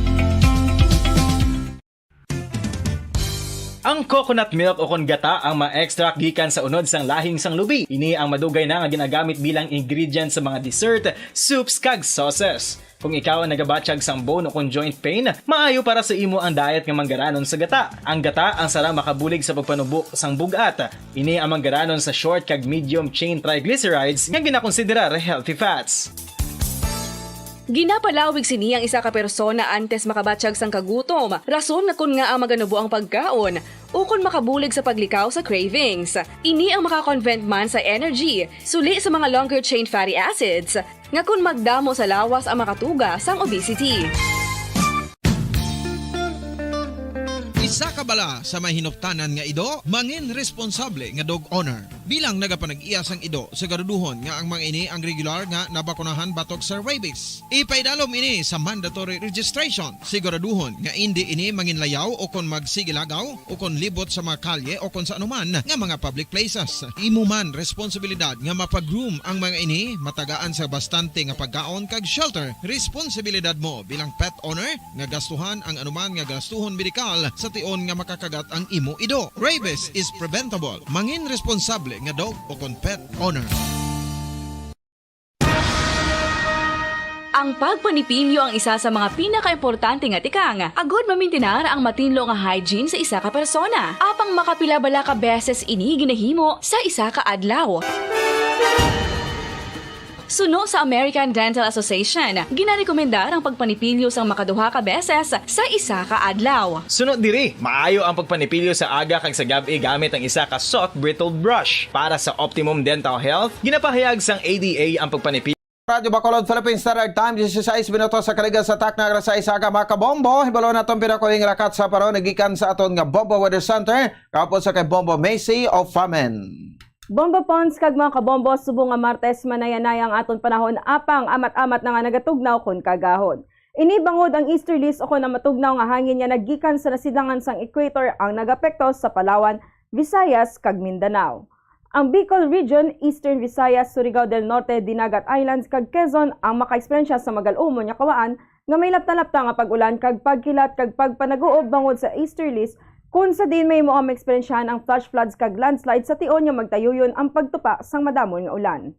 Ang coconut milk o kon gata ang ma-extract gikan sa unod sang lahing sang lubi. Ini ang madugay na nga ginagamit bilang ingredient sa mga dessert, soups, kag sauces. Kung ikaw ang nagabatyag sang bone o kon joint pain, maayo para sa imo ang diet nga manggaranon sa gata. Ang gata ang sarang makabulig sa pagpanubo sang bug-at. Ini ang manggaranon sa short kag medium chain triglycerides nga ginakonsiderar healthy fats. Ginapalawig sini ang isa ka persona antes makabatyag sang kagutom, rason nga kon ngaa maganubo ang pagkaon, ukon makabulig sa paglikaw sa cravings. Ini ang makakonvert man sa energy, suli sa mga longer chain fatty acids, nga kon magdamo sa lawas ang makatuga sang obesity. Isa ka bala sa may hinuptanan nga ido, mangin responsable nga dog owner. Bilang nagapanag-iya sang ido, siguraduhon nga ang mga ini ang regular nga nabakunahan batok sa rabies. Ipaidalom ini sa mandatory registration. Siguraduhon nga indi ini manginlayaw o kon magsigilagaw o kon libot sa mga kalye o kon sa anuman nga mga public places. Imo man responsibilidad nga mapag-groom ang mga ini, matagaan sa bastante nga pagkaon kag shelter. Responsibilidad mo bilang pet owner nga gastuhan ang anuman nga gastuhon medikal sa tion nga makakagat ang imo ido. Rabies is preventable. Mangin responsable nga dog o kon pet owner. Ang pagpanipilyo ang isa sa mga pinakaimportante nga tikang agud mamintinar ang matinlo nga hygiene sa isa ka persona. Apang makapila bala ka beses ini ginahimo sa isa ka adlaw? Suno sa American Dental Association, ginarekomendar ang pagpanipilyo sang makaduha ka beses sa isa ka adlaw. Suno diri, maayo ang pagpanipilyo sa aga kag sa gab-i gamit ang isa ka soft bristled brush. Para sa optimum dental health, ginapahayag sang A D A ang pagpanipilyo. Radyo Bacolod, Philippine Standard Time, dieciséis minutos sa kaligad sa takna, alas sais sa aga, mga kabombo. Hibalon naton pinakuling lakat sa paron nagikan sa aton nga Bombo Weather Center, kapos sa kay Bombo Macy of Famen. Bombo Pons kag mga kabombo, subong nga Martes, manaya-naya ang aton panahon, apang amat-amat na nga nagatugnaw kon kaagahon. Ini bangod ang easterlies o kon ang matugnaw nga hangin nga naggikan sa nasidlangan sang equator ang nagapekto sa Palawan, Visayas, kag Mindanao. Ang Bicol Region, Eastern Visayas, Surigao del Norte, Dinagat Islands, kag Quezon ang makaeksperyensya sa magal-umon nga kawaan nga may lapta-lapta nga pag-ulan kag pagkilat kag pagpanaguob bangod sa easterlies, kun sa diin mahimo nga maeksperiensyahan ang flash floods kag landslide sa tion nga magtayuyon ang pagtupa sang madamon nga ulan.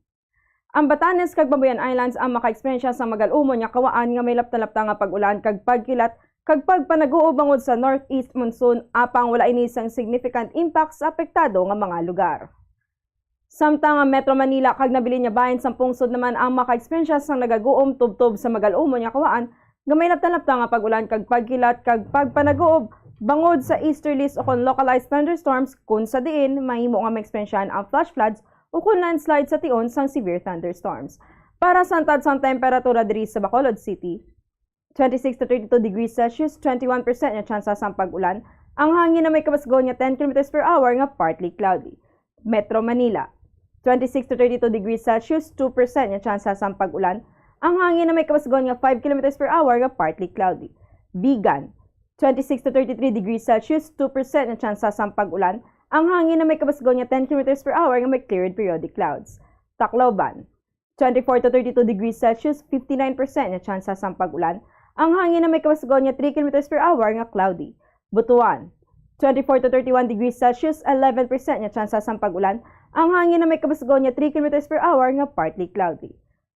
Ang Batanes kag Bambuyan Islands ang makaeksperyensya sang magal-umon nga kawaan nga may lapta-lapta nga pag-ulan kag pagkilat kag pagpanaguob bangod sa northeast monsoon, apang wala ini sang significant impact sa apektado nga mga lugar. Samtang ang Metro Manila kag nabilin nga bahin sang pungsod naman ang makaeksperyensya sang nagaguom tubtob sa magal-umon nga kawaan, gamay laptan-laptan nga pag-ulan kag pagkilat kag pagpanaguob bangod sa easterlies o kon localized thunderstorms, kun sa diin mahimo nga maeksperyensyahan ang flash floods o kon landslide sa tion sang severe thunderstorms. Para sa antad sang temperatura diri sa Bacolod City, twenty-six to thirty-two degrees Celsius, twenty-one percent nga tsansa sang pag-ulan. Ang hangin na may kabasgon nga ten kilometers per hour nga partly cloudy. Metro Manila, twenty-six to thirty-two degrees Celsius, two percent nga tsansa sang pag-ulan. Ang hangin na may kabasgon nga five kilometers per hour nga partly cloudy. Vigan, twenty-six to thirty-three degrees Celsius, two percent nga tsansa sang pag-ulan. Ang hangin na may kabasgon nga ten kilometers per hour nga may cleared periodic clouds. Tacloban, twenty-four to thirty-two degrees Celsius, fifty-nine percent nga tsansa sang pag-ulan. Ang hangin na may kabasgon nga three kilometers per hour nga cloudy. Butuan, twenty-four to thirty-one degrees Celsius, eleven percent nga tsansa sang pag-ulan. Ang hangin na may kabasgon nga three kilometers per hour nga partly cloudy.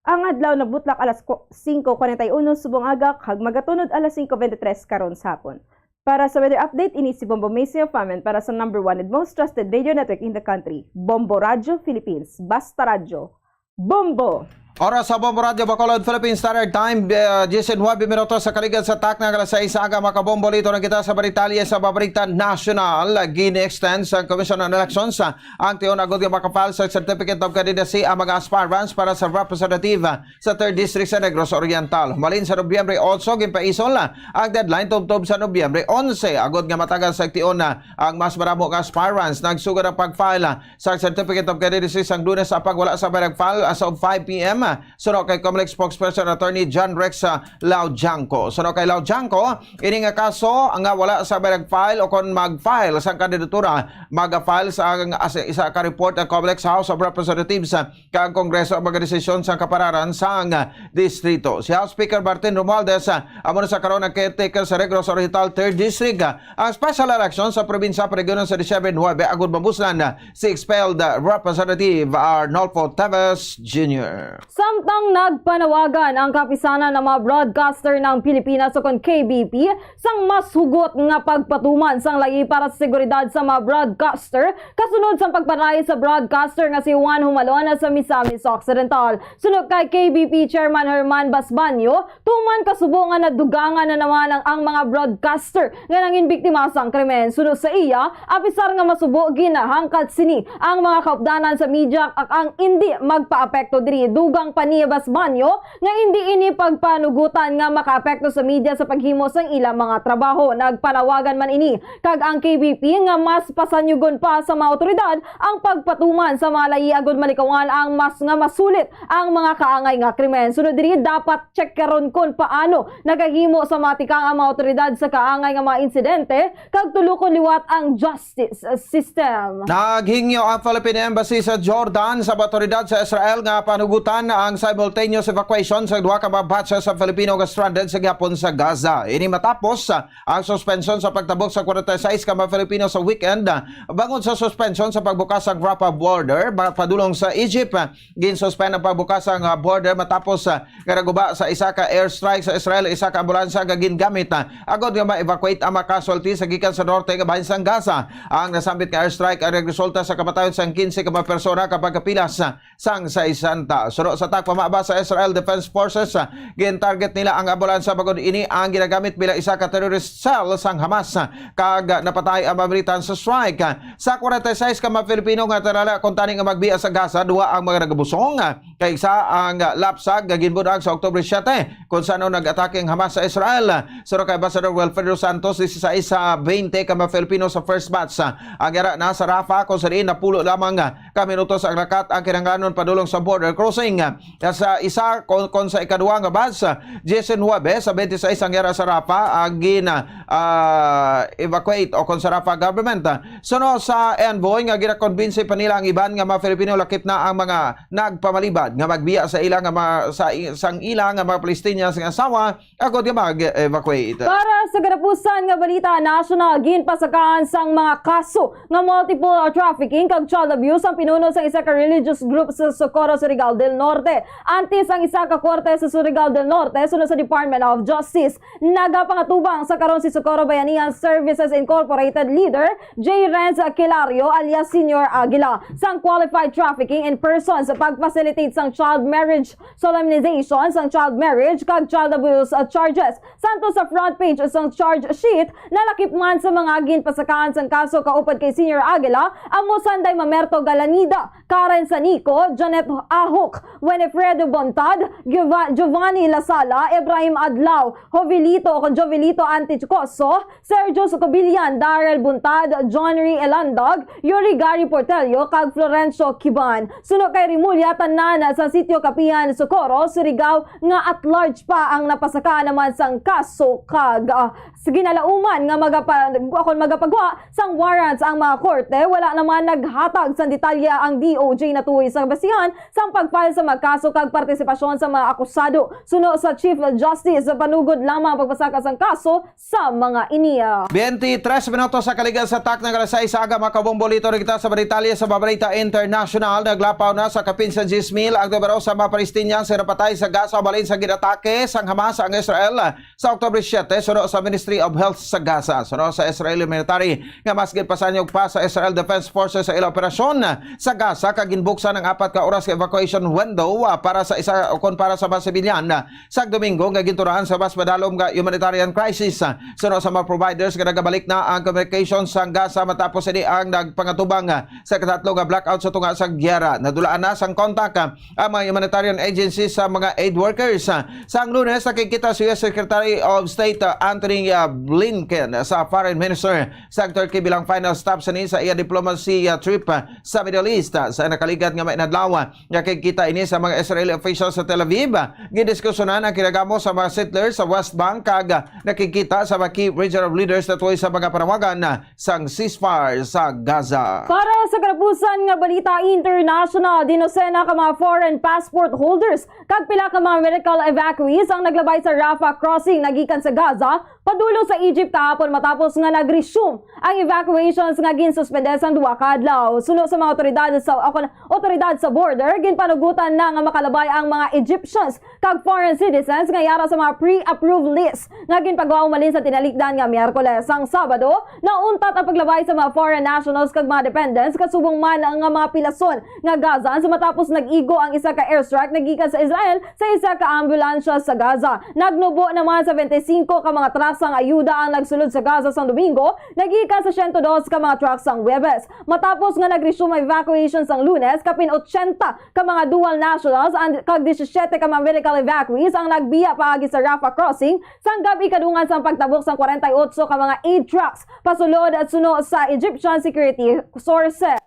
Ang adlaw nagbutlak alas ku-, singko kwarenta y uno subong aga kag magatunod alas singko bente tres karon sa hapon. Para sa weather update, ini si Bombo Macy of Amen para sa number one and most trusted radio network in the country, Bombo Radyo Philippines. Basta Radyo, Bombo! Oras sa Bombo Radyo Bacolod, Philippine Standard Time, eh, diyes nuwebe minutos sa kaligan sa takna nga alas sais sa aga, mga kabombo. Lito na kita sa baritalye sa Babarita National. Gini-extend sa Commission on Elections, ah, ang tion agod nga makafile sa Certificate of Candidacy ang mga aspirants para sa representative, ah, sa Third District sa Negros Oriental. Humalin sa Nobyembre otso, ginpaisol, ah, ang deadline tubtob sa Nobyembre onse agod nga matagan sa tion, ah, ang mas madamo nga aspirants. Nagsugod ang pag-file, ah, sa Certificate of Candidacy sang Lunes, apang wala sang may nag-file as of five p m, suno kay Comelec spokesperson Attorney John Rex, ah, Laudiangco. Suno kay Laudiangco, ini nga kaso nga wala sang may nag-file o kon mag-file sang kandidatura, mag-file sa, sa isa ka report ang Comelec sa House of Representatives, ah, kag ang Kongreso ang magadesisyon sang kapalaran sang, ah, distrito. Si House Speaker Martin Romualdez, ah, amo na sa karon ang caretaker sa Negros Oriental Third District, ah, ang special election sa probinsya paregunon sa Disyembre nuwebe agud mabuslan, ah, si expelled, ah, Representative Arnolfo Teves Junior. Samtang nagpanawagan ang Kapisanan ng mga Broadcaster ng Pilipinas o kon K B P sang mas hugot nga pagpatuman sang layi para sa seguridad sa mga broadcaster kasunod sang pagpatay sa broadcaster nga si Juan Humalon sa Misamis Occidental. Suno kay K B P Chairman Herman Basbanyo, tuman kasubo nga nadugangan na naman ang, ang mga broadcaster nga nangin biktima sang krimen. Suno sa iya, apisar nga masubo ginahangkat sini ang mga kaupdanan sa media kag ang indi magpaapekto diri. Dugang pa ni Basbanyo nga indi ini pagpanugutan nga makaapekto sa media sa paghimo sang ila mga trabaho. Nagpanawagan man ini kag ang K B P nga mas pasanyugon pa sa mga awtoridad ang pagpatuman sa mga layi agud malikawan ang mas nga masulit ang mga kaangay nga krimen. Sunod diri, dapat check karon kon paano nagahimo sa matikang ang mga awtoridad sa kaangay nga mga insidente kag tulukon liwat ang justice system. Naghingyo ang Philippine Embassy sa Jordan sa awtoridad sa Israel nga panugutan ang simultaneous evacuation sa duha ka mga batch sa Filipino nga stranded sa gihapon sa Gaza. Ini matapos ang suspension sa pagtabok sa kwarenta y seis ka mga Filipino sa weekend, ah, bangod sa suspension sa pagbukas sa Rafah border ba-, padulong sa Egypt. Ah, ginsuspend ang pagbukas sa, ah, border matapos, ah, nga naguba sa isa ka airstrike sa Israel, isa ka ambulansya nga gingamit, ah, agod nga ma-evacuate ang mga casualty sa gikan sa norte nga bahin sang Gaza. Ang nasambit nga airstrike ang nagresulta sa kamatayon sang kinse ka mga persona kag pagkapilas, ah, sang sesenta. Suno sa tagpamaba sa Israel Defense Forces, ah, gin-target nila ang ambulansya bangod ini ang ginagamit bilang isa ka terrorist cell sang Hamas, ah, kag, ah, napatay ang mga militan sa strike. Ah, sa kwarenta y seis ka mga Filipino nga tala kuntani nga magbiya sa Gaza, duha ang mga nagabusong, ah, kay isa ang, ah, lapsag nga ginbunyag sa Oktubre siyete, kung saan nag-atake ang Hamas sa Israel. Suno kay Ambassador Wilfredo Santos, disisais sa baynte ka mga Filipino sa first batch, ah, ang yara na sa Rafah, kung sa diin napulo lamang, ah, ka minutos ang lakat ang kinahanglanon padulong sa border crossing. Sa isa, kon, kon sa ikaduha nga batch, diyes nuwebe sa bente sais ang yara sa Rafah ang gin, ah, evacuate o kon sa Rafah government. Suno sa envoy nga ginakonbinsi pa nila ang iban nga mga Filipino, lakip na ang mga nagpamalibad nga magbiya sa ila nga mga, sa i-, sang ila nga mga Palestinians nga asawa, agod nga mag-evacuate. Para sa katapusan nga balita nasyonal, ginpasakahan sang mga kaso nga multiple trafficking kag child abuse ang pinuno sang isa ka religious group sa Socorro, Surigao del Norte. Antes ang isa ka korte sa Surigao del Norte, suno sa Department of Justice, nagapangatubang sa karon si Socorro Bayanihan Services Incorporated leader J. Renz Kilario alias Senior Aguila sang qualified trafficking in persons, pag-facilitate sang child marriage, solemnization sang child marriage kag child abuse, uh, charges. Santo sa front page sang charge sheet, nalakip man sa mga ginpasakaan sang kaso kaupod kay Senior Aguila, amo sanday Mamerto Galanida, Karen Sanico, Janet Ahok, Winifredo Bontad, Giova-, Giovanni Lasala, Ibrahim Adlaw, Jovelito o Jovelito Anticoso, Sergio Sucubillan, Darrell Buntad, John Ray Elandag, Yuri Gary Portello, kag Florencio Kiban. Suno kay Rimulya, tanan sa Sitio Kapihan, Socorro, Surigao, nga at large pa ang napasaka naman sang kaso kag, ah, sa ginalauman nga magapa-, akon magapagwa sang warrants ang mga korte, wala naman naghatag sang detalye ang D O J natuhoy sa basihan sang pag-file sa mga kaso kag partisipasyon sa mga akusado. Suno sa Chief Justice, panugod lamang ang pagpasaka sang kaso sa mga ini. Twenty-tres minutos sa kaligal sa tak ng alas sais sa aga, mga kabombolito, kita sa detalye sa Babarita International. Naglapaw na sa kapin sa diyes mil ang numero sa mga Palestinian sa napatay sa Gaza, balin sa ginatake sang Hamas ang Israel sa October siete, suno sa Ministry of Health sa Gaza. Suno sa Israeli military nga mas ginpasanyog pa sa Israel Defense Forces sa ila operasyon sa Gaza, kag ginbuksan ang apat ka oras ka evacuation window, ah, para sa isa, o kon para sa mga sibilyan, ah, sa Domingo nga ginturahan sa mas madalom nga humanitarian crisis. Ah, suno sa mga providers nga nagabalik na ang communication sa Gaza matapos ini ang nagpangatubang, ah, sa katatlo nga blackout sa tunga sa giyera. Nadulaan na sang kontak, ah, ang mga humanitarian agencies sa mga aid workers. Ah, sang Lunes, nakikita si U S Secretary of State, ah, Antony, ah, Blinken sa Foreign Minister sa Turkey bilang final stop sini sa iya diplomacy, ah, trip, ah, sa Middle East. Ah, sa nakaligad nga mga inadlaw, ah, nakikita ini sa mga Israeli officials sa Tel Aviv. Ah, gidiskusyonan ang kinagamo sa mga settlers sa West Bank kag, ah, nakikita sa mga key regional leaders natuhoy sa mga panawagan, ah, sang ceasefire sa Gaza. Para sa katapusan nga balita international, dinosena ka mga foreign passport holders kag pila ka mga medical evacuees ang naglabay sa Rafah crossing nagikan sa Gaza padulong sa Egypt kahapon, matapos nga nag-resume ang evacuations nga ginsuspende sang duha ka adlaw. Suno sa mga otoridad sa, o kon otoridad sa border, ginpanugutan na nga makalabay ang mga Egyptians kag foreign citizens nga yara sa mga pre-approved list nga ginpagawa umalin sa tinalikdan nga Miyerkules. Sang Sabado, nauntat ang paglabay sa mga foreign nationals kag mga dependents, kasubong man nga mga pilason nga Gazans, matapos nag-igo ang isa ka airstrike nagikan sa Israel sa isa ka ambulansya sa Gaza. Nagnubo naman sa twenty-cinco ka mga truck sang ayuda ang nagsulod sa Gaza sang Domingo, nagikan sa siyento dos ka mga truck sang Huwebes. Matapos nga nag-resume ang evacuation sang Lunes, kapin ochenta ka mga dual nationals and kag disisiete ka mga medical evacuees ang nagbiya paagi sa Rafah crossing sang gab-i, kadungan sang pagtabok sang kwarenta y otso ka mga aid trucks pasulod at suno sa Egyptian security sources.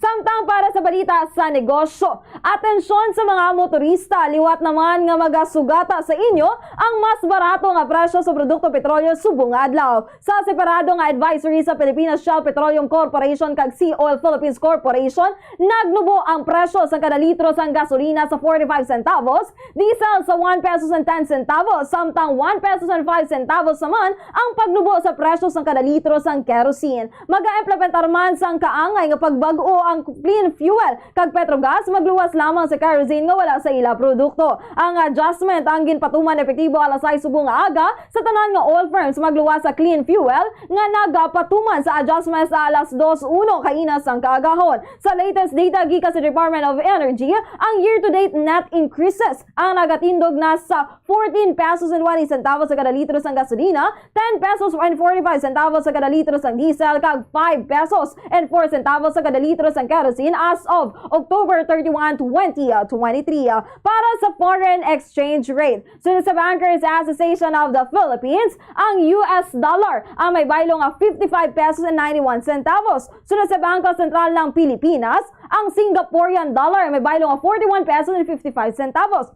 Samtang para sa balita sa negosyo, atensyon sa mga motorista, liwat naman nga magasugata sa inyo ang mas barato nga presyo sa produkto petrolyo subong nga adlaw. Sa separado nga advisory sa Pilipinas Shell Petroleum Corporation kag Sea Oil Philippines Corporation, nagnubo ang presyo sa kada litro sang gasolina sa forty-five centavos, diesel sa one pesos and ten centavos, samtang one pesos and five centavos naman ang pagnubo sa presyo sang kada litro sang kerosene. Mag-implementar man sang kaangay nga pagbag-o ang Clean Fuel kag Petrogas, magluwas lamang sa kerosene nga wala sa ila produkto. Ang adjustment ang ginpatuman epektibo alas sais subong nga aga sa tanan nga oil firms magluwas sa Clean Fuel nga nagapatuman sa adjustment sa alas dos uno kaina sang kaagahon. Sa latest data gikan sa Department of Energy, ang year-to-date net increases ang nagatindog na sa fourteen pesos and twenty centavos sa kada litro sang gasolina, ten pesos and forty-five centavos sa kada litro sang diesel, kag five pesos and four centavos sa kada litro sang kerosene as of October thirty-one, twenty twenty-three. Para sa foreign exchange rate, suno sa Bankers Association of the Philippines, ang U S dollar ang may baylo nga fifty-five pesos and ninety-one centavos. Suno sa Bangko Sentral ng Pilipinas, ang Singaporean dollar ang may baylo nga forty-one pesos and fifty-five centavos.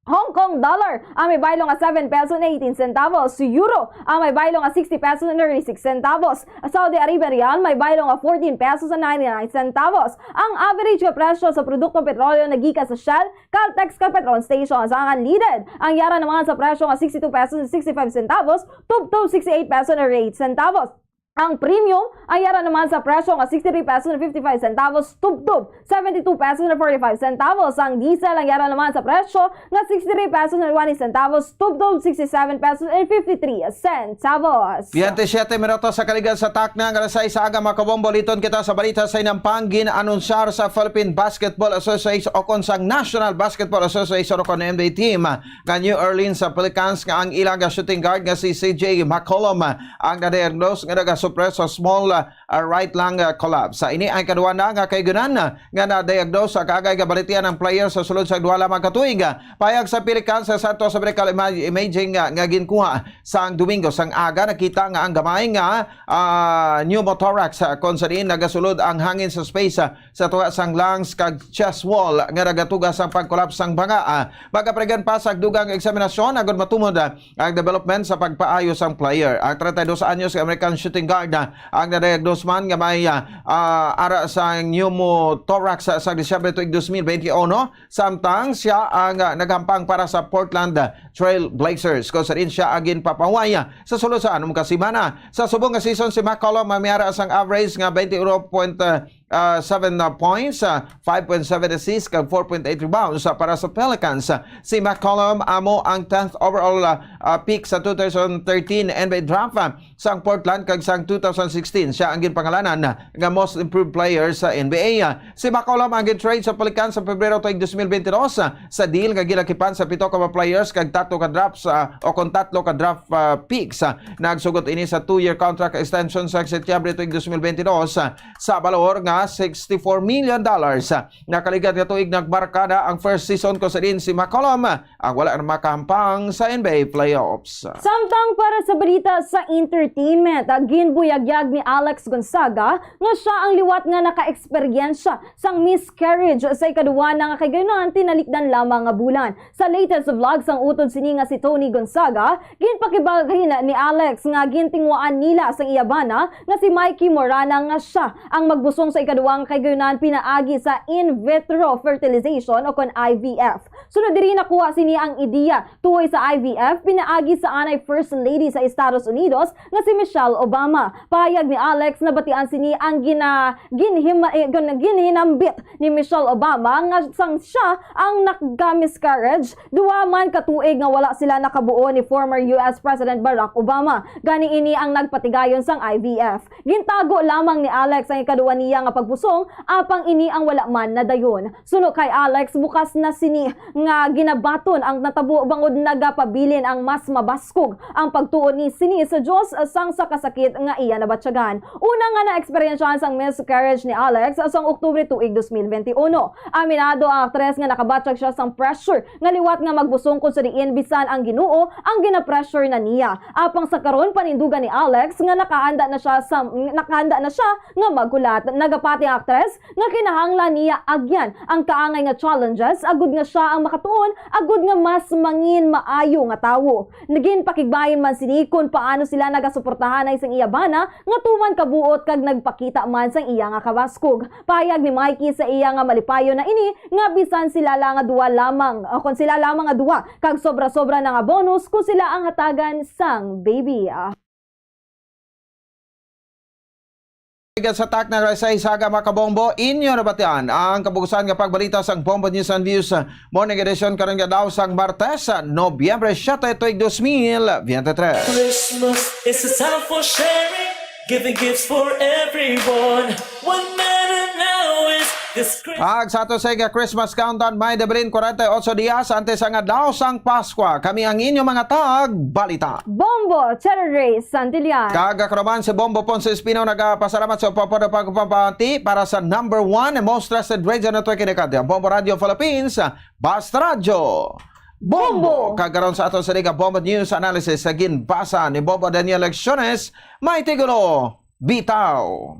Hong Kong dollar ang may baylo nga seven pesos and eighteen centavos. Euro ang may baylo nga sixty pesos and thirty-six centavos. Saudi Arabian riyal may baylo nga fourteen pesos and ninety-nine centavos. Ang average nga presyo sa produktong petrolyo nagikan sa Shell, Caltex, kag Petron stations ang unleaded. Ang yara naman sa presyo nga sixty-two pesos and sixty-five centavos, tubtob sixty-eight pesos and eight centavos. Ang premium ang yara naman sa presyo nga sixty-three pesos and fifty-five centavos, tubtob seventy-two pesos and forty-five centavos. Ang diesel ang yara naman sa presyo nga sixty-three pesos and twenty centavos, tubtob sixty-seven pesos and fifty-three centavos. Biyente siyete minutos sa kaligan sa takna nga alas sais sa aga, mga kabombo. Liton kita sa balita sa inampang gin-anunsyar sa Philippine Basketball Association o kon sang National Basketball Association o kon N B A team nga New Orleans sa Pelicans nga ang ilang shooting guard nga si C J McCollum ang na-diagnose nga nagasupre sa small, ah, right lung, ah, collapse. Sa ini ang kadua na nga kaygunan nga na-diagnose sa kaagay nga balatian ang player sa sulod sa duha lamang ka tuig. Payag sa Pelicans sa Santos Medical Ima-, Imaging nga, nga ginkuha sang Domingo sang aga, nakita nga ang gamay nga, ah, pneumothorax, ah, kon sa diin nagasulod ang hangin sa space, ah, sa tunga sang lungs kag chest wall nga nagatuga sang pag-collapse sang banga. Ah, magapregan pa sa dugang eksaminasyon agud matumod, ah, ang development sa pagpaayo sang player. Ang treinta y dos anyos nga American shooting guard, ah, ang na-diagnose man nga may, ah, ah, ara sa pneumothorax sa, sa Disyembre tuig dos mil benti uno, samtang siya ang, ah, naghampang para sa Portland, ah, Trail Blazers, kung sa diin siya ang ginpapahuway, ah, sa sulod sa anom ka semana. Sa subong nga season, si McCollum may ara sang average nga twenty-one point, ah, ah, seven na points, ah, five point seven assists, kag four point eight rebounds, ah, para sa Pelicans. Ah, si McCollum amo ang tenth overall, ah, ah, pick sa two thousand thirteen N B A draft, ah, sang Portland kag sang two thousand sixteen. Siya ang ginpangalanan nga most improved player sa N B A. Ah, si McCollum ang gin-trade sa Pelicans sa Pebrero tuig dos mil bentidós, ah, sa deal nga ginakipan sa pito ka mga players kag tatlo ka drafts, ah, o kon tatlo ka draft, ah, picks. Ah, nagsugot ini sa two-year contract extension sa Setyembre tuig dos mil bentidós, ah, sa balor nga sixty-four million dollars. Nakaligat nga tuig nagmarka na ang first season kung sa diin si McCollum ang wala na makahampang sa N B A playoffs. Samtang para sa balita sa entertainment, ah, ginbuyagyag ni Alex Gonzaga nga siya ang liwat nga naka-eksperyensya sang miscarriage sa ikaduwa na nga kaygunan tinalikdan lamang nga bulan. Sa latest vlog sang utod sini nga si Tony Gonzaga, ginpakibahin ni Alex nga gintinguhaan nila sang iya bana nga si Mikey Morana nga siya ang magbusong sa ikaduwang kaygunan pinaagi sa in vitro fertilization o kon I V F. Sunod diri, nakuha sini ang ideya tuhoy sa I V F pinaagi sa anay First Lady sa Estados Unidos nga si Michelle Obama. Pahayag ni Alex, nabatian sini ang gina-, ginhima-, eh, gin-, ginhinambit ni Michelle Obama nga sang siya ang nagka-miscarriage, duha man ka tuig nga wala sila nakabuo ni former U S President Barack Obama. Gani ini ang nagpatigayon sang I V F. Gintago lamang ni Alex ang ikaduwa niya nga pagbusong, apang ini ang wala man nadayon. Suno kay Alex, bukas na sini nga ginabaton ang natabo bangod nagapabilin ang mas mabaskog ang pagtuo ni sini sa Dios sang sa kasakit nga iya nabatyagan. Una nga naeksperyensyahan sang miscarriage ni Alex sang Oktubre tuig dos mil benti uno. Aminado ang aktres nga nakabatyag siya sang pressure nga liwat nga magbusong kung sa diin bisan ang Ginoo ang ginapressure na niya. Apang sa karon, panindugan ni Alex nga nakahanda na siya sa, nakahanda na siya nga maghulat. Nagapati ang aktres nga kinahanglan niya agyan ang kaangay nga challenges agud nga siya ang makatuon agud nga mas mangin maayo nga tawo. Ginpakigbahin man sini kon paano sila nagasuportahanay sang iya bana nga tuman kabuot kag nagpakita man sang iya nga kabaskog. Pahayag ni Mikey sa iya nga malipayon na ini nga bisan sila lang nga duwa lamang, o kon sila lamang nga duwa kag sobra-sobra na nga bonus kung sila ang hatagan sang baby. Sa takna nga alas sais sa aga, mga kabombo, inyo nabatian ang kabugusan nga pagbalita sang Bombo News and Views Morning Edition karon nga adlaw sang Martes, Nobyembre siete, tuig dos mil veintitrés. Christmas is a time for sharing. Giving gifts for everyone. What matter now is this Christmas. Ag sa ato sa nga Christmas countdown, may debilin kwarenta y otso dias antes ang adlaw sang Paskwa. Kami ang inyo mga tagbalita. Bombo, Cherry Ray Santillan. Kag ako naman si Bombo Ponce Espino, nagapasalamat sa pagpapati para sa number one and most trusted radio network in the country, ang Bombo Radio Philippines, Basta Radyo Bombo. Bombo. Kag karon sa ato sa liga Bombo News Analysis sa ginbasa ni Bombo Daniel Lecciones, may titulo, Bitaw.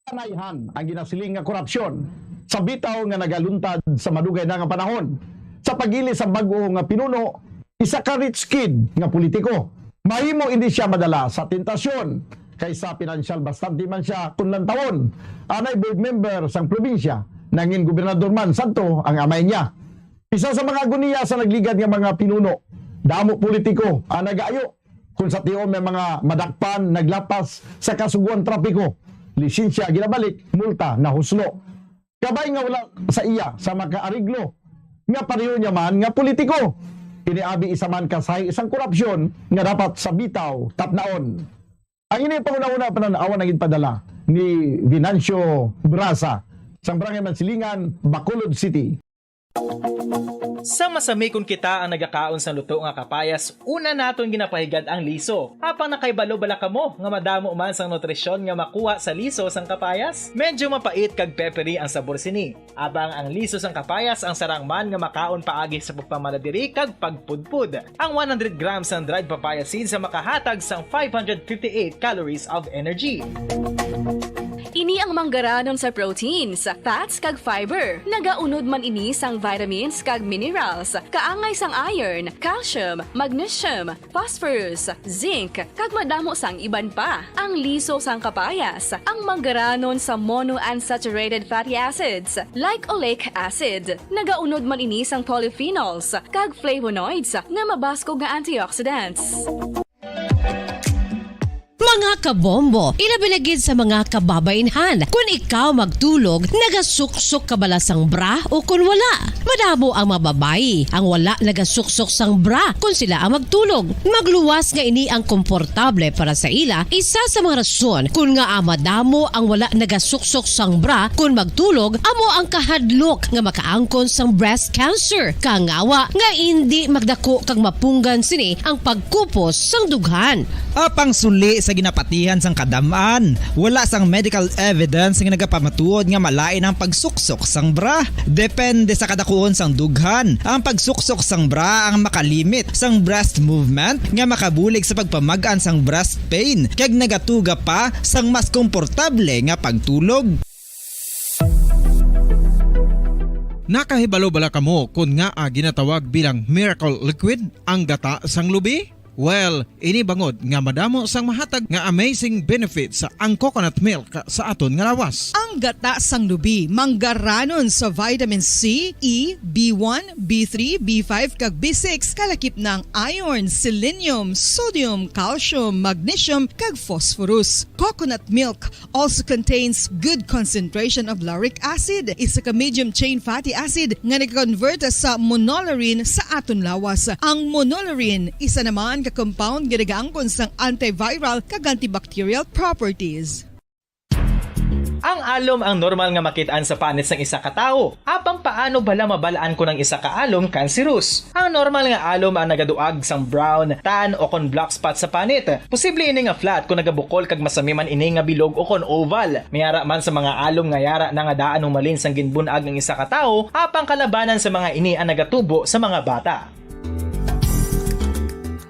Panayhan ang ginasiling nga korupsyon sa bitaw nga nagaluntad sa madugay na nga panahon. Sa pagili sa bag-o nga pinuno, isa ka rich kid nga politiko. Mahimo ini siya madala sa tentasyon kay sa pinansyal bastante man siya kun lantawon. Anay board member sang probinsya, nangin gobernador man sadto ang amay niya. Isa sa mga agoniya sa nagligad nga mga pinuno, damo politiko ang nagaayo Kung sa tion may mga madakpan, naglapas sa kasugoan trapiko, lisensya ginabalik, multa nahuslo. Kabay nga wala sa iya sa makaareglo nga pareho niya man nga politiko. Ini abi isa man ka sahi sang korupsyon nga dapat sa bitaw tapnaon. Ang ini panghunahuna panan-awan ang ginpadala ni Venancio Brasa sang Barangay Mansilingan, Bacolod City. Sa masami kon kita ang nagakaon sang luto nga kapayas, una naton ginapahigad ang liso. Apang nakahibalo bala kamo nga madamo man sang nutrisyon nga makuha sa liso sang kapayas? Medyo mapait kag peppery ang sabor sini. Abang ang liso sang kapayas ang sarang man nga makaon paagi sa pagpamala diri kag pagpudpod. Ang one hundred grams sang dried papaya seeds ang makahatag sang five hundred fifty-eight calories of energy. Ini ang manggaranon sa proteins, fats kag fiber. Nagaunod man ini sang vitamins kag minerals, kaangay sang iron, calcium, magnesium, phosphorus, zinc, kag madamo sang iban pa. Ang liso sang kapayas, ang manggaranon sa monounsaturated fatty acids, like oleic acid. Nagaunod man ini sang polyphenols kag flavonoids nga mabaskog nga antioxidants. Mga kabombo, ilabi na gid sa mga kababainhan, kun ikaw magtulog, nagasuksok ka bala sang bra o kun wala? Madamo ang mga babayi ang wala nagasuksok sang bra kun sila ang magtulog. Magluwas nga ini ang komportable para sa ila, isa sa mga rason kun ngaa madamo ang wala nagasuksok sang bra kun magtulog amo ang kahadlok nga makaangkon sang breast cancer, kangawa nga indi magdako kag mapunggan sini ang pagkupos sang dughan. Apang suli sa ginapatihan sang kadam-an, wala sang medical evidence nga nagapamatuod nga malain ang pagsuksok sang bra. Depende sa kadakuon sang dughan, ang pagsuksok sang bra ang makalimit sang breast movement nga makabulig sa pagpamag-an sang breast pain kag nagatuga pa sang mas komportable nga pagtulog. Nakahibalo bala kamo kon ngaa ginatawag bilang miracle liquid ang gata sang lubi? Well, ini bangod nga madamo sang mahatag nga amazing benefits ang coconut milk sa aton nga lawas. Ang gata sang lubi manggaranon sa vitamin C, E, B one, B three, B five, kag B six, kalakip na ang iron, selenium, sodium, calcium, magnesium, kag phosphorus. Coconut milk also contains good concentration of lauric acid, isa ka medium chain fatty acid nga nagakonvert sa monolaurin sa aton lawas. Ang monolaurin isa naman ka compound nga nagaangkon sang antiviral kag antibacterial properties. Ang alom ang normal nga makit-an sa panit sang isa ka tawo. Apang paano bala mabal-an kon ang isa ka alom kanseros? Ang normal nga alom ang nagaduag sang brown, tan, o kon black spot sa panit. Posible ini nga flat kon nagabukol kag masami man ini nga bilog o kon oval. May ara man sa mga alom nga yara na nga daan humalin sang ginbun-ag ang isa ka tawo, apang kalabanan sa mga ini ang nagatubo sa mga bata.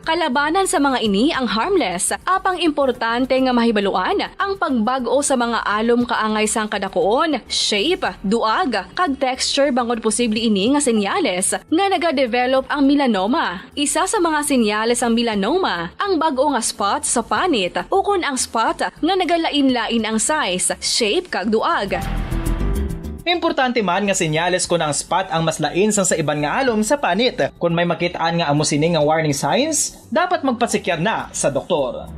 Kalabanan sa mga ini ang harmless, apang importante nga mahibaluan ang pagbag-o sa mga alom kaangay sang kadakuon, shape, duag, kag texture bangod posible ini nga senyales nga nagadevelop ang melanoma. Isa sa mga senyales sang melanoma ang bag-o nga spot sa panit ukon ang spot nga nagalain-lain ang size, shape, kag duag. Importante man nga senyales kon ang spot ang mas lain sang sa iban nga alom sa panit. Kon may makit-an nga amo sini nga warning signs, dapat magpasikyar na sa doktor.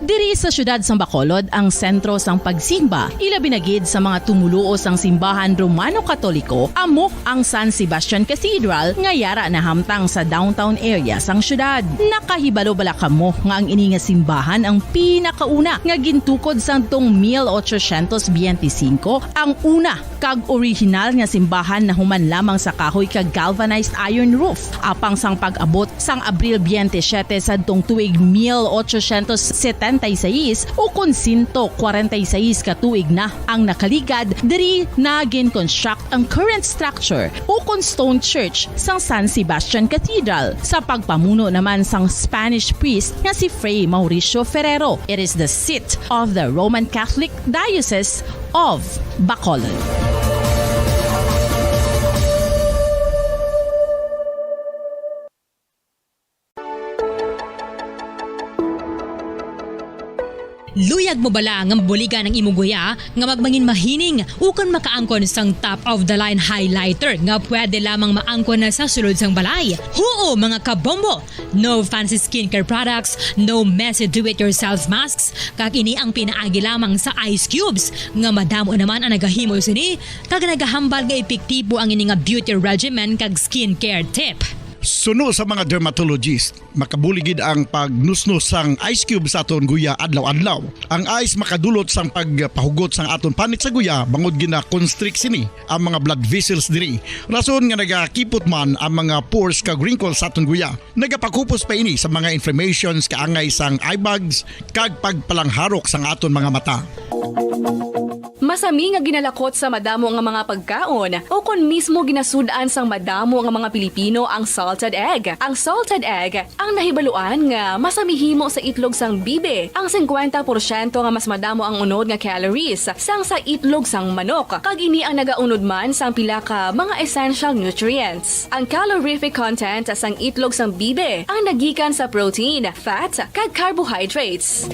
Diri sa siyudad sang Bacolod ang sentro sang pagsimba, ilabi na gid sa mga tumoluo sang simbahan Romano-Katoliko, amo ang San Sebastian Cathedral nga yara nahamtang sa downtown area sang siyudad. Nakahibalo bala kamo nga ang ini nga simbahan ang pinakauna nga gintukod sadtong mil ochocientos biyente singko, ang una kag orihinal nga simbahan nahuman lamang sa kahoy kag galvanized iron roof. Apang sang pag-abot sang Abril biyente siyete sadtong tuig mil ochocientos setenta y seis, ukon sento kwarenta y seis ka tuig na ang nakaligad, diri na gin-construct ang current structure ukon stone church sang San Sebastian Cathedral sa pagpamuno naman sang Spanish priest nga si Fray Mauricio Ferrero. It is the seat of the Roman Catholic Diocese of Bacolod. Luyag mo bala nga mabuligan ang imong guya nga magmangin mahining ukon makaangkon sang top of the line highlighter nga pwede lamang maangkon na sa sulod sang balay? Huo, mga kabombo! No fancy skincare products, no messy do-it-yourself masks, kag ini ang pinaagi lamang sa ice cubes nga madamo naman ang nagahimo sini kag nagahambal nga epektibo ang ini nga beauty regimen kag skincare tip. Suno sa mga dermatologist, makabulig gid ang pagnusnos sang ice cube sa aton guya adlaw-adlaw. Ang ice makadulot sang pagpahugot sang aton panit sa guya bangod gina-constrict sini ang mga blood vessels diri, rason nga nagakipot man ang mga pores kag wrinkles sa aton guya. Nagapakupos pa ini sa mga inflammations, kaangay sang eye bags, kag pagpalangharok sang aton mga mata. Masami nga ginalakot sa madamo nga mga pagkaon, o kon mismo ginasud-an sang madamo nga mga Pilipino ang salted egg. Ang salted egg ang nahibaluan nga masami himo sa itlog sang bibi. Ang singkwenta porsyento nga mas madamo ang unod nga calories sang sa itlog sang manok, kag ini ang nagaunod man sang pila ka mga essential nutrients. Ang calorific content sang itlog sang bibi ang nagikan sa protein, fat, kag carbohydrates.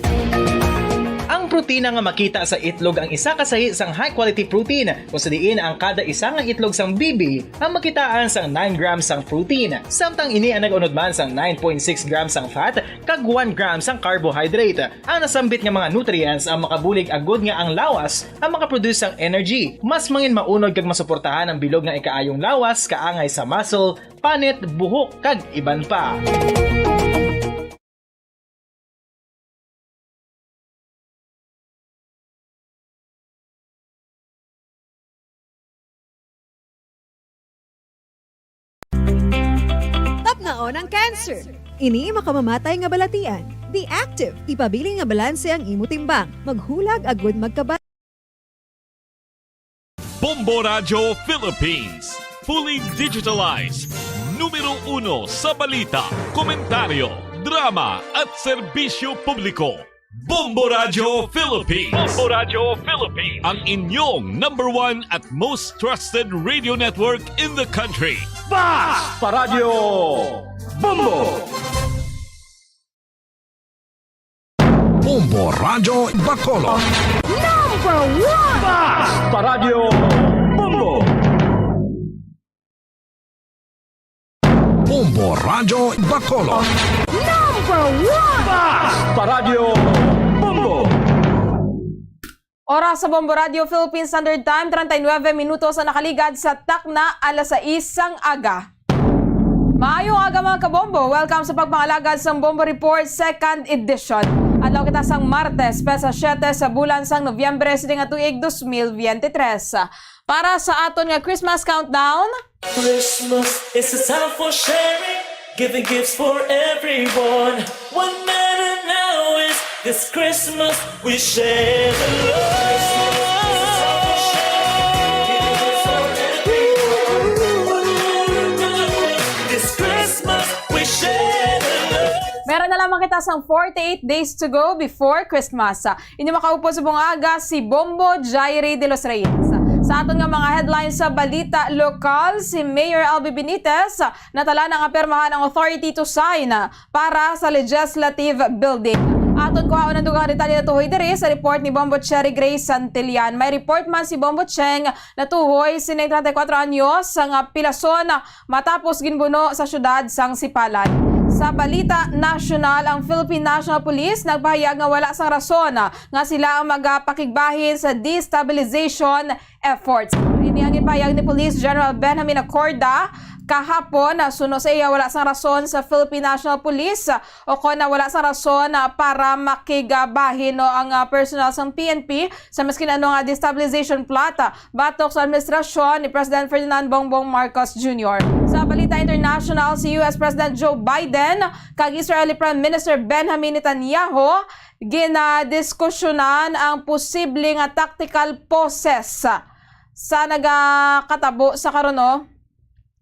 Ang protina nga makita sa itlog ang isa ka sahi sang high-quality protein, kung sa diin ang kada isa nga itlog sang bibi ang makitaan sang nine grams sang protein, samtang ini ang nag-unod man sang nine point six grams sang fat kag one gram sang carbohydrate. Ang nasambit nga mga nutrients ang makabulig agud nga ang lawas ang makaproduce sang energy, mas mangin maunod kag masuportahan ang bilog nga ikaayong lawas kaangay sa muscle, panit, buhok, kag iban pa. Tapnaon ang cancer. Ini makamamatay nga balatian. Be active. Ipabilin nga balanse ang imo timbang. Maghulag agud magkaba- Bombo Radyo Philippines. Fully digitalized. Numero uno sa balita, komentaryo, drama, at serbisyo publiko. Bombo Radyo Philippines. Bombo Radyo Philippines. Ang inyong number one at most trusted radio network in the country. Basta Radyo Bombo! Bombo Radyo Bacolod. Number one! Basta Radyo Bombo! Bombo Radyo Bacolod. Number one! Basta Radyo Bombo! Oras sa Bombo Radyo Philippine Standard Time, treinta y nueve minutos ang nakaligad sa takna alas sais sang aga. Maayong aga, mga kabombo. Welcome sa pagpangalagad sang Bombo Report Second Edition. Adlaw kita sang Martes, petsa siete sa bulan sang Nobyembre, sini nga tuig dos mil biyente tres. Para sa aton nga Christmas countdown, Christmas is a time for sharing. Giving gifts for everyone. What matter now is this Christmas we share the love. This Christmas we share the love. Meron na lamang kita sang forty-eight days to go before Christmas. Inyo makaupod sa buong aga si Bombo Jairi de los Reyes. Sa aton nga mga headlines sa balita lokal, si Mayor Albee Benitez natala na nga pirmahan ang authority to sign para sa Legislative Building. Aton kuhaon ang dugang detalye natuhoy diri sa report ni Bombo Cherry Grace Santillan. May report man si Bombo Cheng natuhoy sining treinta y cuatro anyos nga pilason matapos ginbuno sa siyudad sang Sipalan. Sa balita nasyonal, ang Philippine National Police nagpahayag nga wala sang rason nga sila ang magapakigbahin sa destabilization efforts. Ini ang ginpahayag ni Police General Benjamin Acorda kahapon. Suno sa iya, wala sang rason sa Philippine National Police o kon na wala sang rason para makigbahin, no, ang, ah, personnel sang P N P sa maskin ano nga destabilization plot, ah, batok sa administrasyon ni President Ferdinand Bongbong Marcos Junior. Sa balita international, si U S President Joe Biden kag Israeli Prime Minister Benjamin Netanyahu ginadiskusyonan ang posible nga tactical pauses sa nagakatabo sa karon, no,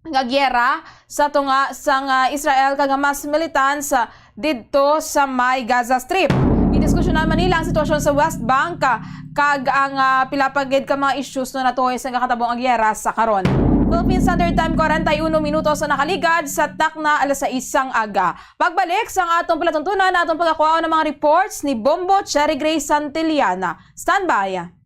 nga giyera sa tunga sang, ah, Israel kag Hamas militants, ah, didto sa may Gaza Strip. Gidiskusyonan man nila ang sitwasyon sa West Bank, ah, kag ang, ah, pila pa gid ka mga issues, no, natuhoy sa nagakatabo nga giyera sa karon. Philippine Standard Time, kwarenta y uno minutos na nakaligad sa takna alas sais sang aga. Pagbalik sang atong palatuntunan, atong pagkakuha ng mga reports ni Bombo Cherry Gray Santillana. Standby!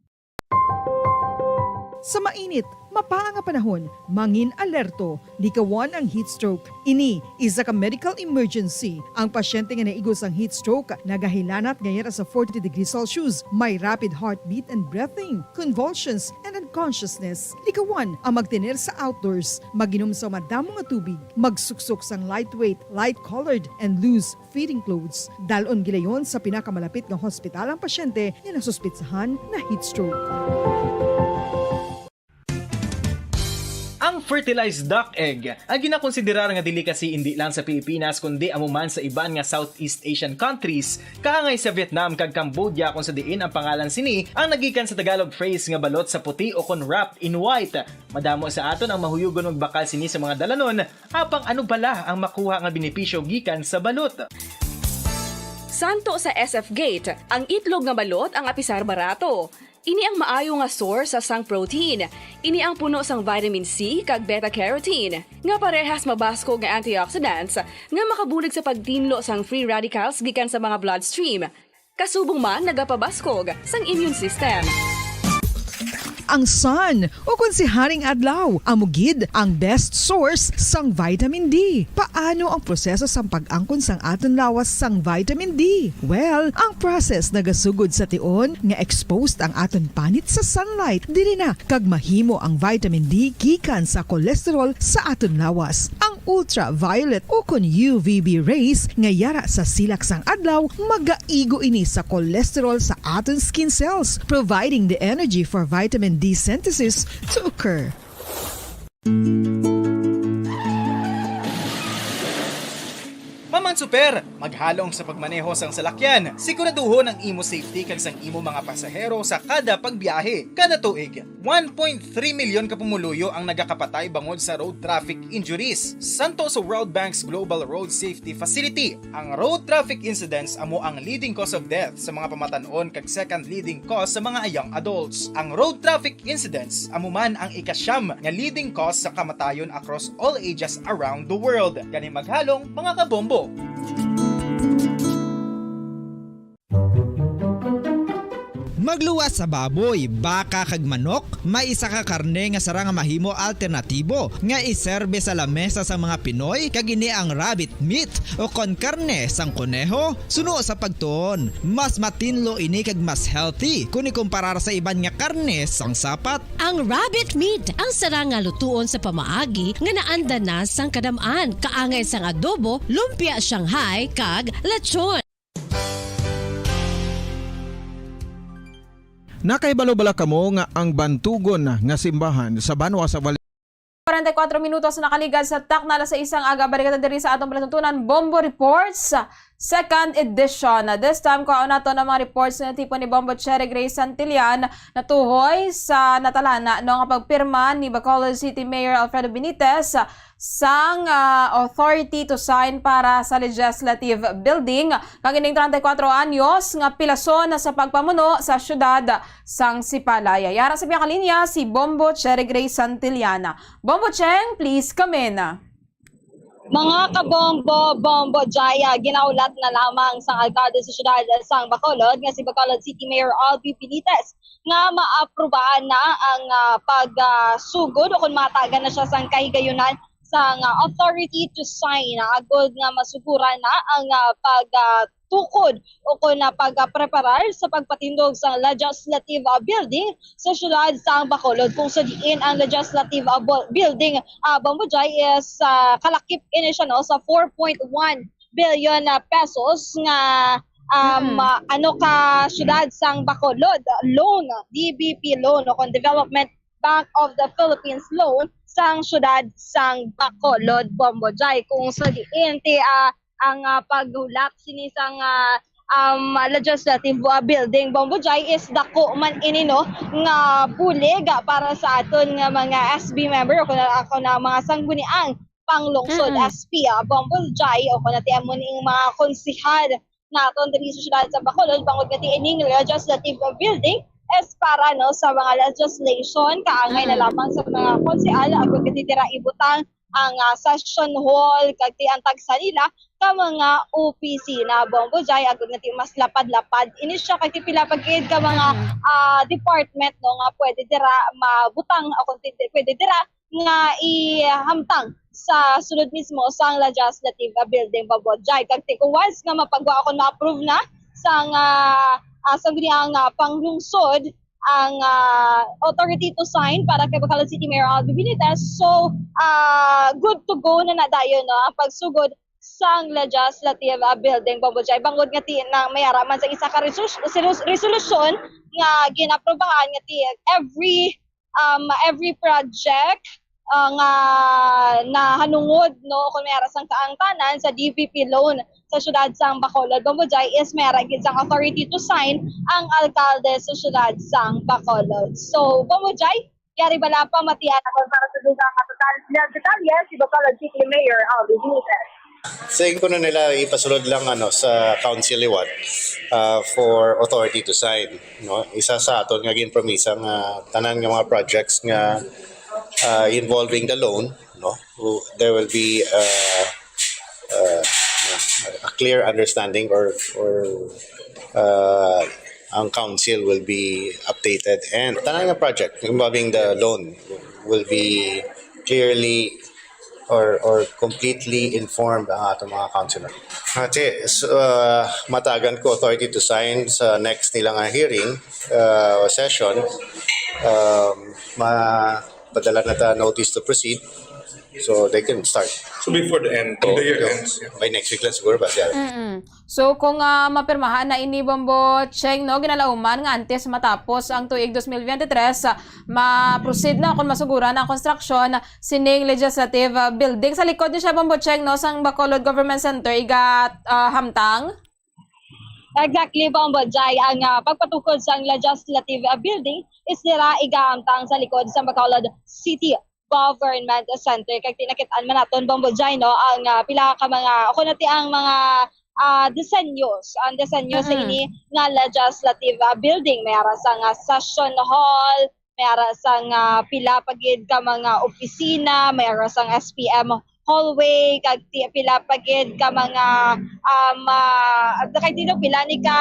Sa mainit, mapaa nga panahon, mangin alerto, likawan ang heat stroke. Ini isa ka medical emergency. Ang pasyente nga naigo sang heat stroke nagahilanat nga yara sa forty degrees Celsius, may rapid heartbeat and breathing, convulsions, and unconsciousness. Likawan ang magtener sa outdoors, mag-inom sa madamo nga tubig, magsuksok sang lightweight, light-colored, and loose fitting clothes. Dalon gilayon sa pinakamalapit nga hospital ang pasyente nga nasuspitsahan na heat stroke. Ang fertilized duck egg, ang ginakonsiderar nga delicacy indi lang sa Pilipinas, kundi amo man sa iban nga Southeast Asian countries, kaangay sa Vietnam kag Cambodia, kung sa diin ang pangalan sini ang nagikan sa Tagalog phrase nga balot sa puti o kon wrapped in white. Madamo sa aton ang mahuyugon magbakal sini sa mga dalanon, apang ano bala ang makuha nga benepisyo gikan sa balot? Santo sa S F Gate, ang itlog nga balot ang apisar barato. Ini ang maayo nga source sa sang protein. Ini ang puno sang vitamin C kag beta carotene, nga parehas mabaskog nga antioxidants nga makabulig sa pagtinlo sang free radicals gikan sa mga bloodstream. Kasubong man nagapabaskog sang immune system. Ang sun, o kon si Haring Adlaw, amo gid ang best source sang vitamin D. Paano ang proseso sang pag-angkon sang aton lawas sang vitamin D? Well, ang process nagasugod sa tion nga exposed ang aton panit sa sunlight. Diri na kag mahimo ang vitamin D gikan sa cholesterol sa aton lawas. Ang ultraviolet o kon U V B rays nga yara sa silak sang adlaw, magaigo ini sa cholesterol sa aton skin cells, providing the energy for vitamin D synthesis to occur. Maman Super, maghalong sa pagmaneho sang salakyan. Siguraduhon ang imo safety kag sang imo mga pasahero sa kada pagbiyahe. Kada tuig, one point three milyon ka pumuluyo ang nagakapatay bangod sa road traffic injuries. Santo sa World Bank's Global Road Safety Facility, ang road traffic incidents amo ang leading cause of death sa mga pamatan-on kag second leading cause sa mga young adults. Ang road traffic incidents amo man ang ikasyam nga leading cause sa kamatayon across all ages around the world. Gani maghalong, mga kabombo! Magluwas sa baboy, baka kag manok, may isa ka karne nga sarang nga mahimo alternatibo nga iserbe sa lamesa sang mga Pinoy, kag ini ang rabbit meat o kon karne sang koneho. Suno sa pagtuon, mas matinlo ini kag mas healthy kon ikumparar sa iban nga karne sang sapat. Ang rabbit meat ang sarang nga lutuon sa pamaagi nga naanda na sang kadam-an, kaangay sang adobo, lumpia Shanghai, kag lechon. Nakahibalo bala kamo nga ang bantugon nga simbahan sa banwa sa Val- Kwarenta y kuwatro minutos na nakaligad sa takna alas sais sang aga. Balik ta diri sa atong palatuntunan, Bombo Reports, second edition. This time, kuhaon nato ang mga reports nga natipon ni Bombo Cherry Gray Santillan, natuhoy sa natalana, no, nga pagpirma ni Bacolod City Mayor Alfredo Benitez sang, ah, authority to sign para sa legislative building kag ining treinta y cuatro anyos nga pilason sa pagpamuno sa siyudad sang Sipalay. Yara sa pihak linya si Bombo Cherry Gray Santillana. Bombo Cheng, please come in. Mga kabombo, Bombo Jaya, ginahulat na lamang sang alkalde sa siyudad sang Bacolod nga si Bacolod City Mayor Albi Benitez nga maaprubahan na ang, ah, pagsugod o kung matagan na siya sang kahigayunan sang, ah, authority to sign, ah, agod nga masuguran na ang, ah, pag, ah, tukod o kon, ah, pagpreparar sa pagpatindog sa legislative, ah, building sa siyudad sang Bacolod, kung sa diin ang legislative, ah, bu-, building, ah, Bombo Jai, is, ah, kalakip ini siya, no, sa four point one billion, ah, pesos nga, um, Mm. ah, ano, ka siyudad sang Bacolod loan, D B P loan o kon Development Bank of the Philippines loan sang siyudad sang Bacolod, Bombo Jai, kung sa diin ti, ah, ang, ah, paghulat sini sang, ah, um, legislative, ah, building, Bombo Jai, is dako man ini, no, nga bulig, ah, para sa aton nga mga S B member o kon ako na mga sangguniang panglungsod, Mm-mm. S P, ah, Bombo Jai, o kon ati amo ning mga konsehal naton diri sa siyudad sa Bacolod, bangod nga ti ining legislative building is para, no, sa mga legislation, kaangay na lamang sa mga konsehal, agod nga dira ibutang ang, ah, session hall, kag ti ang tagsa nila ka mga opisina, Bombo Jai, agod nga ti mas lapad-lapad ini siya, kag ti pila pa gid ka mga, ah, department, no, nga pwede dira mabutang, o kung ti-, pwede dira nga ihamtang sa sulod mismo sang Legislative Building, Bombo Jai. Kag ti kung once nga mapagwa o kung ma-approve na sang, ah, ah, sang gani ang, ah, panglungsod, ang, ah, authority to sign para kay Bacolod City Mayor Alvin Benitez. So, ah, good to go na na dayon, no, ang pagsugod sang Legislative, ah, Building, Bombo Jai. Bangod nga ti nang may ara man sa isa ka resus-, resus-, resolusyon nga ginaprobahan nga ti every, um, every project, ah, nga nahanungod, no, kung may ara sang kaangtanan sa D B P loan sa siyudad sang Bacolod, Bombo Jai, is may ara gid sang authority to sign ang alkalde sa siyudad sang Bacolod. So, Bombo Jai, yari bala pa matian ako para sa dugang nga total nga detalye si Bacolod City Mayor Alvin Benitez. Sa inyo na nila ipasulod lang, ano, sa council liwat, ah, for authority to sign, no? Isa sa aton nga ginpromisa nga tanan nga mga projects nga, ah, involving the loan, no? There will be, uh, uh, a clear understanding or, or, uh, ang council will be updated and tanan nga project involving the loan will be clearly or, or completely informed ang ato mga councilor. Ate, so, uh, matagan ko authority to sign sa next nila nga hearing, uh, session. Um, ma-, padala na ta notice to proceed. So they can start. So before the end, so, the year ends, yeah. By next week lang siguro ba siya? Mm-mm. So kung, ah, mapirmahan na ini, Bombo Cheng, no, ginalauman nga antes matapos ang tuig dos mil biyente tres, ah, ma-proceed na kung masuguran ang konstruksyon sining legislative, ah, building. Sa likod ni siya, Bombo Cheng, no, sang Bacolod Government Center, iga, ah, hamtang? Exactly, Bombo Jai. Ang, ah, pagpatukod sang legislative, ah, building is dira igahamtang sa likod sa Bacolod City Government Center. Kag tinakit-an man naton, Bombo Jai, no, ang, ah, pila ka mga, o kung nati ang mga, ah, disenyos, ang disenyo sa Mm-mm. ini nga legislative, ah, building. May ara sang, ah, session hall, may ara sang, ah, pila pa gid ka mga opisina, may ara sang S P M hallway, kag ti-, pila pa gid ka mga, um, ah, kay dino pila ni ka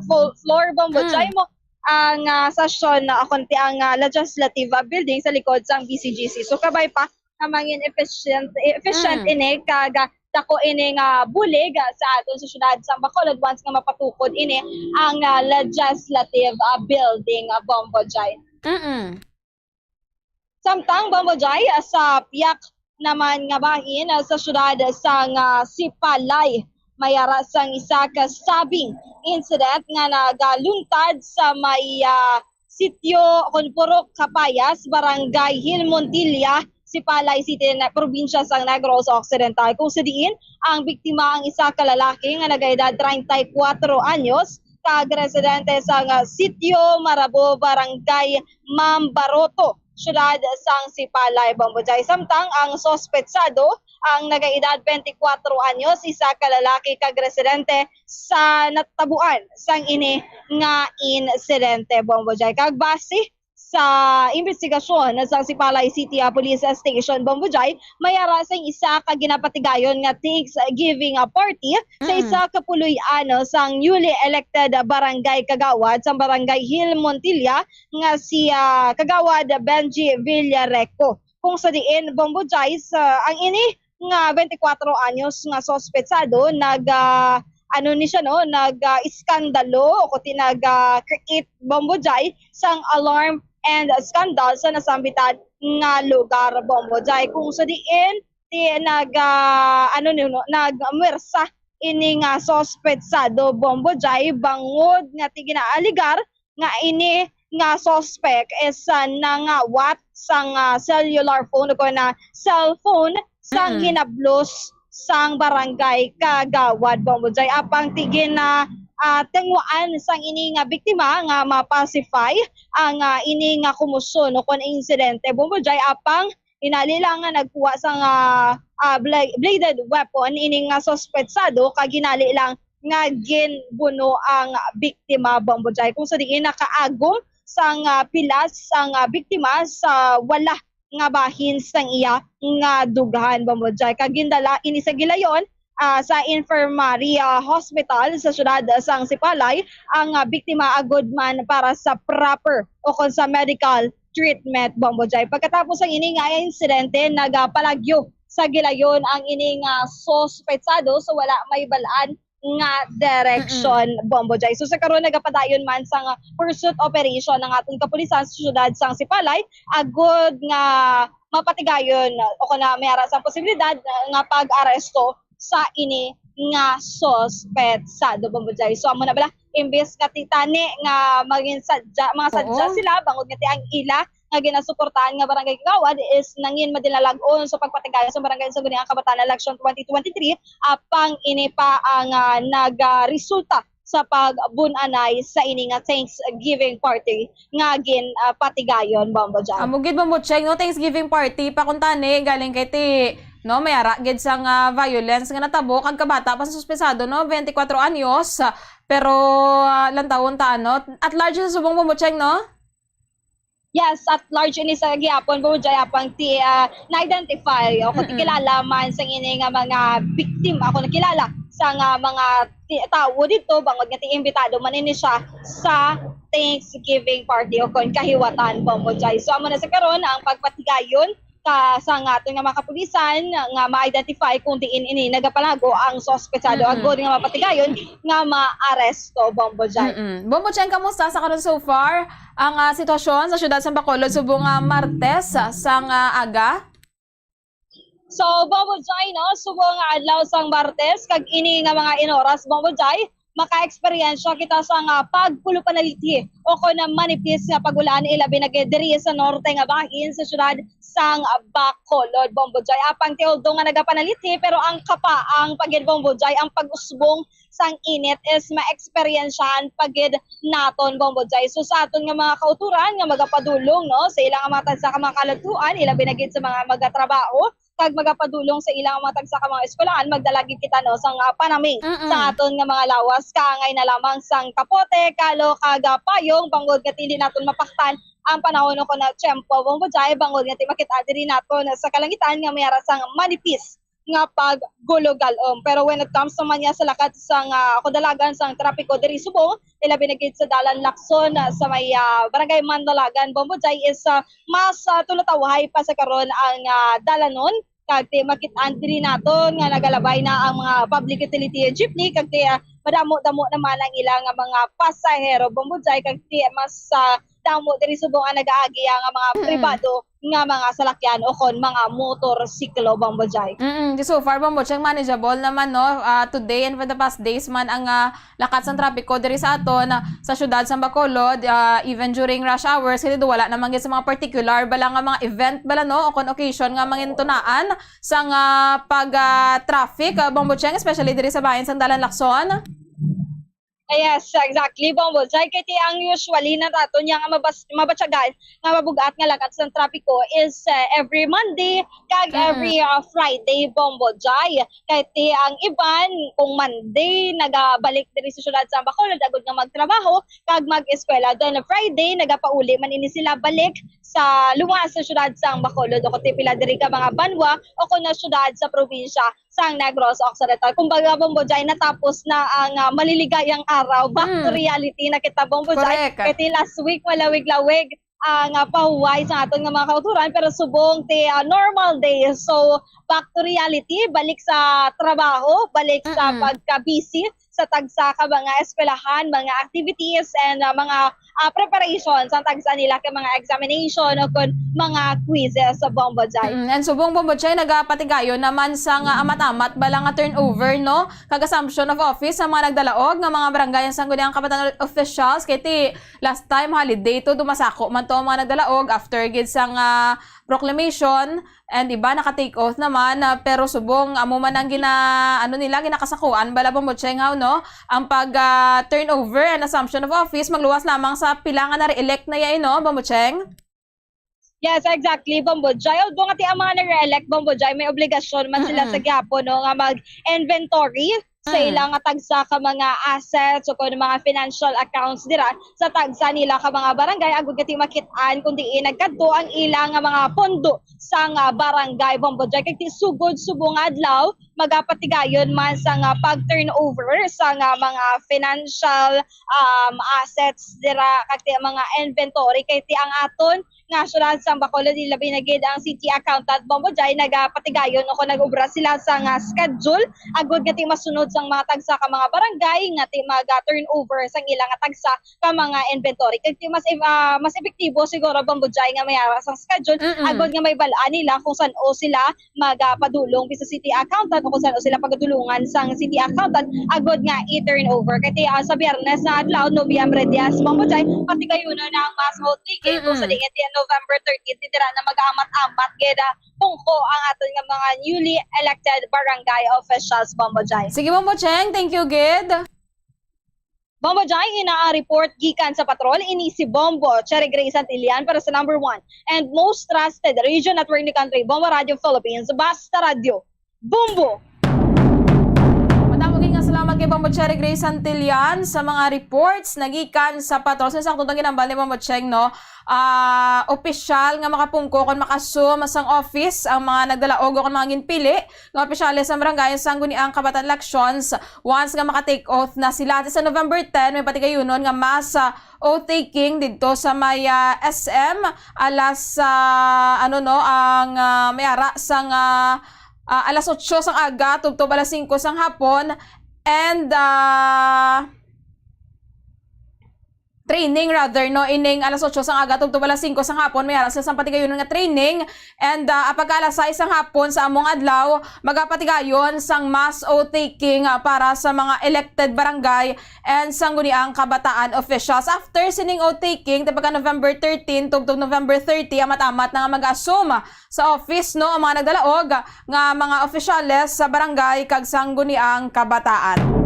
full floor, Bombo Mm. Jai, mo ang, ah, session, ah, kon ti ang, ah, legislative, ah, building sa likod sang B C G C. So, kabay pa nga mangin efficient, efficient Mm. ini, kag, ah, dako ini nga bulig, ah, sa aton sa syudad sang Bacolod once nga mapatukod ini ang, ah, legislative, ah, building, ah, Bombo Jai. Mm-mm. Samtang, Bombo Jai, ah, sa piyak naman nga bahin, ah, sa syudad sang, ah, Sipalay, may ara sang isa ka stabbing incident nga nagaluntad sa may, ah, sitio kon Purok Kapayas, Barangay Hill Montilla, Sipalay City, na probinsya sang Negros Occidental, kung sa diin ang biktima ang isa ka lalaki nga nagaedad treinta y cuatro anyos, kag residente sang, ah, sitio Marabo, Barangay Mambaroto, syudad sang Sipalay, Bombo Jai. Samtang ang suspetsado ang nagaedad twenty-four anyos, isa ka lalaki kag residente sa natabuan sang ini nga insidente, Bombo Jai. Kag base sa imbestigasyon sa Sipalay City, ah, Police Station, Bombo Jai, may ara sang isa ka ginapatigayon nga thanksgiving, ah, party sa Mm. isa ka puloy-an, no, sang newly elected barangay kagawad sang Barangay Hill Montilla nga si, ah, Kagawad Benji Villareco. Kung sa diin, Bombo Jai, sa ang ini nga twenty-four anyos nga suspetsado nag, ah, ano ni siya, no, nag, ah, iskandalo o kuti nag, ah, create, Bombo Jai, sang alarm and scandal sa nasambitan nga lugar, Bombo Jai. Kung sa diin ti nag, ah, ano ni, no, nagmwersa ini nga suspetsado, Bombo Jai, bangod nga ti ginaaligar nga ini nga suspect is, ah, nangawat sang, ah, cellular phone o kon na cellphone sang Mm. hinablos sang barangay kagawad, Bombo Jai. Apang ti gina, ah, tinguhaan sang ini nga biktima nga ma-pacify ang, ah, ini nga komoson o kon insidente, Bombo Jai. Apang hinali lang nga nagkuha sang, ah, ah, bla-, bladed weapon ini nga suspetsado, kag hinali lang nga ginbuno ang biktima, Bombo Jai, kung sa diin sang, ah, pilas sang, ah, biktima sa wala nga bahin sang iya nga dughan, Bombo Jai. Kag gindala ini sa gilayon, ah, sa infirmary, ah, hospital sa siyudad sang Sipalay ang, ah, biktima agud man para sa proper o kon sa medical treatment, Bombo Jai. Pagkatapos sang ini nga insidente, nagapalagyo sa gilayon ang ini nga suspetsado sa wala may bal-an nga direksyon, Bombo Jai. So, sa karon, nagapadayon man sang pursuit operation ang aton kapulisan sa siyudad sang Sipalay, agud nga mapatigayon o kon may ara sang posibilidad nga pag-aresto sa ini nga suspetsado, Bombo Jai. So, amo na bala, imbes nga ti tani nga magin sadya, mga sadya Oo. sila, bangod nga ti ang ila nga ginasuportahan nga barangay kagawad is nangin madinalag-on sa pagpatigayon sa Barangay Sangguniang Kabataan Election twenty twenty-three, apang ini pa ang, ah, nagaresulta sa pagbun-anay sa ini nga Thanksgiving party nga gin, ah, patigayon, Bombo Jai. Amo gid, Bombo Cheng, no, Thanksgiving party pa kuntani, galing kay ti, no, may ara gid sang, ah, violence nga natabo kag kabata pa sa suspesado, no, twenty-kwatro anyos, ah, pero, ah, lantawon ta, ano, at large sa subong, Bombo Cheng, no? Yes, at large ini sa gihapon, Bombo Jai, apang ti, ah, na-identify o kung Mm-mm. kilala man sa ini nga mga biktima, kung nakilala sa nga mga ti-, tawo dito, bangod nga ti-, imbitado man ini siya sa Thanksgiving party o kon kahiwatan, Bombo Jai. So, amo na sa karon ang pagpatigayon ka sa nga aton nga mga kapulisan nga ma-identify kung diin ini nagapalago ang suspetsado Mm-mm. agod nga mapatigayon nga maaresto, Bombo Jai. Mm-mm. Bombo Cheng, kamusta sa karon so far ang, ah, sitwasyon sa siyudad sa Bacolod subong nga Martes, ah, sang, ah, aga? So, Bombo Jai, no, subong nga adlaw sang Martes, kag ini nga mga inoras, Bombo Jai, maka-eksperyensya kita sa nga pagpulo panalithi o kon na manipis nga pag-ulan, ilabi na gid diri sa norte nga bahin sa siyudad sang Bacolod, Bombo Jai. Apang ti, although nga nagapanalithi, pero ang kapaang pa gid, Bombo Jai, ang pag-usbong sang init is ma-eksperyensyahan pa gid naton, Bombo Jai. So, sa aton nga mga kauturan nga magapadulong, no, sa ilang mga tagsa ka mga kaladtuan, ilabi na gid sa mga magatrabaho kag magapadulong sa ilang mga tagsa ka mga eskwelahan, magdala gid kita, no, sang, ah, panaming Mm-mm. sa aton nga mga lawas, kaangay na lamang sang kapote, kalo, kag, ah, payong, bangod nga ti hindi naton mapaktan ang panahon o kon na tiyempo, Bombo Jai, bangod nga ti makita diri naton sa kalangitan nga may ara sang manipis nga paggulog-alom. Pero when it comes naman niya sa lakat sang, ah, kadalagan sang trapiko diri subong, ilabi na gid sa dalan Lacson, ah, sa may, ah, Barangay Mandalagan, Bombo Jai, is, ah, mas, ah, tunatawhay pa sa karon ang, ah, dalanon. Kag ti makit-an diri naton nga nagalabay na ang mga public utility jeepney, kag ti, ah, madamo-damo naman ang ilang mga pasahero, Bombo Jai, kag ti mas, ah, damo diri subong ang nagaagi ang mga Mm. pribado nga mga salakyan o kon mga motorsiklo, Bombo Jai. Mm, so far, Bombo Cheng, manageable naman, no? Ah, today and for the past days man ang, ah, lakat sang trapiko diri sa aton, ah, sa siyudad sang Bacolod, ah, even during rush hours, kay wala naman gid sa mga particular bala nga mga event bala, no, o kon occasion nga mangintunaan sang, ah, pag, ah, traffic, ah, Bombo Cheng, especially diri sa bahin sang Dalan Lacson. Yes, exactly, Bombo Jai. Kay ti ang usually na naton niya nga mabas-, mabatyagan nga mabugat nga lakat sang trapiko is, ah, every Monday kag Mm. every, ah, Friday, Bombo Jai. Kay ti ang iban, kung Monday, nagabalik diri sa siyudad sa Bacolod agud nga magtrabaho kag mag-eskwela. Then Friday, nagapauli man ini sila balik sa luwas sa siyudad sa Bacolod. O kung ti pila diri ka mga banwa o kung na siyudad sa probinsya sang Negros Occidental. Kumbaga, Bombo Jai, natapos na ang, ah, maliligayang araw. Back to Mm. reality na kita, Bombo Jai. Correct. Kay ti last week, malawig-lawig ang, ah, pahuway sa aton nga mga kauturan, pero subong ti, ah, normal day. So, back to reality, balik sa trabaho, balik sa Mm-mm. pagka-busy sa tagsa ka mga eskwelahan, mga activities, and, ah, mga, ah, preparation sa tagsa nila ka mga examination o kon mga quizzes sa, Bombo Jai. Mm, and subong, Bombo Jai, nagapatigayon naman sa nga amat-amat bala nga turnover, no? Kag assumption of office sa mga nagdalaog nga mga barangay ang sangguniang kabataan officials, kay ti last time holiday to, dumasako man to ang mga nagdalaog after gid sang, ah, proclamation, and iba naka-take off naman, ah, pero subong amo man ang gina-, ano nila, ginakasakuan bala, Bombo Cheng, haw, no? Ang pag, ah, turnover and assumption of office, magluwas lamang sa pila nga na-re-elect na yay, no, Bombo Cheng? Yes, exactly, Bombo Jai. Although nga ti ang mga na-re-elect, Bombo Jai, may obligasyon man sila Mm-mm. sa gihapon, no, nga mag-inventory sa Mm. ila nga tagsa ka mga assets o kon mga financial accounts dira sa tagsa nila ka mga barangay, agud nga ti makit-an kung diin nagkadto ang ila nga mga pondo sa nga barangay, Bombo Joy. Kag ti sugod subong nga adlaw, magapatigayon man sa nga pag-turnover sa nga mga financial, um, assets dira, kag ti mga inventory, kay ti ang aton nga syudad sang Bacolod, ilabi na gid ang city accountant, Bombo Joy, nagapatigayon o kon nag-obra sila sa nga schedule agud nga ti masunod sang mga tagsa ka mga barangay nga ti maga-turnover sang ila nga tagsa ka mga inventory. Kag ti mas, ah, mas epektibo siguro, Bombo Joy, nga may ara sang schedule Mm-mm. agud nga may bal-an nila kung san-o sila magapadulong sa city accountant o kung saan sila pagadulungan sang city accountant agud nga i-turnover. Kay ti, ah, sa Biyernes na adlaw, Nobyembre diyes, Bombo Joy, patigayunon na ang mass vote taking kung sa Mm-mm. diin ti November thirteen, ti dira na mag-aamat-amat gid, ah, pungko ang aton nga mga newly elected barangay officials, Bombo Joy. Sige, Bombo Cheng, thank you gid. Bombo Joy, ina ang report gikan sa patrol. Ini si Bombo Cherry Gray Santillan para sa number one and most trusted radio network ni country, Bombo Radio Philippines. Basta Radio, Bombo! Madamo gid nga salamat kay Bombo Cherry Gray Santillan sa mga reports nagikan sa patrol. Sa sakto tang ginambal ni Bombo Cheng, no? Ah, opisyal nga makapungko kon makasum sang office ang mga nagdalaog o kon mga ginpili nga opisyales sang barangay sang guniang kabataan elections once nga maka-take oath na sila. Sa November ten, may patigayunon nga mass, ah, oath taking didto sa may, ah, S M, alas, ah, ano, no, ang, ah, may ara sang, ah, ah, alas otso sang aga tubtob alas singko sang hapon, and, ah, training, rather, no, ining alas otso sang aga tubtob alas singko sang hapon, may ara sila sang patigayunon nga training. And, ah, pagka alas sais sang hapon sa among adlaw, magapatigayon sang mass oath taking, ah, para sa mga elected barangay and sangguniang kabataan officials. After sining oath taking, ti pagka November thirteen tubtob November thirty, amat-amat na nga mag-assume sa office, no, ang mga nagdalaog nga mga opisyales sa barangay kag sangguniang kabataan.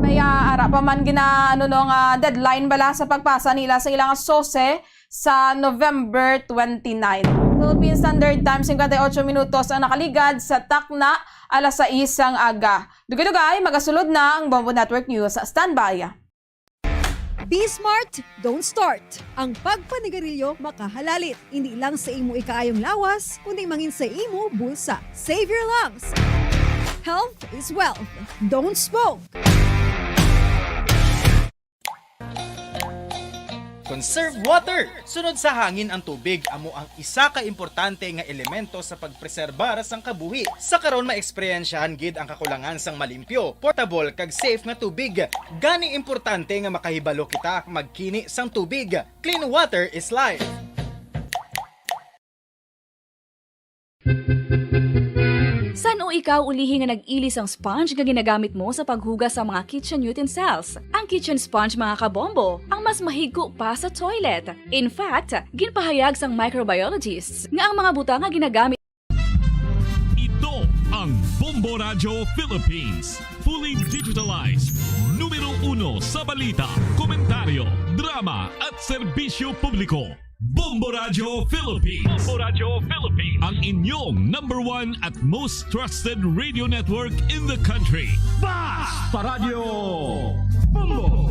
May, ah, ara pa man gina-, ano, no, nga deadline bala sa pagpasa nila sa ilang sose sa November twenty-nine. Philippine Standard Time, singkwenta y ocho minutos ang nakaligad sa takna, alas sais sang aga. Dugay-dugay, magasulod na ang Bombo Network News. Standby. Be smart, don't start. Ang pagpanigarilyo makahalalit, hindi lang sa imo ikaayong lawas, kundi mangin sa imo bulsa. Save your lungs. Health is wealth. Don't smoke. Conserve water. Sunod sa hangin ang tubig, amo ang isa ka importante nga elemento sa pagpreserbar sang kabuhi. Sa karon, maeksperiensyahan gid ang kakulangan sang malimpyo, portable, kag safe nga tubig. Gani importante nga makahibalo kita magkini sang tubig. Clean water is life. San-o ikaw ulihi nga nag-ili sang sponge nga ginagamit mo sa paghugas sa mga kitchen utensils? Ang kitchen sponge, mga kabombo, ang mas mahigko pa sa toilet. In fact, ginpahayag sang microbiologists nga ang mga butang nga ginagamit Ito ang Bombo Radyo Philippines, fully digitalized, numero uno sa balita, komentaryo, drama, at serbisyo publiko. Bombo Radyo Philippines. Bombo Radyo Philippines. Ang inyong number one at most trusted radio network in the country. Basta Radyo Bombo!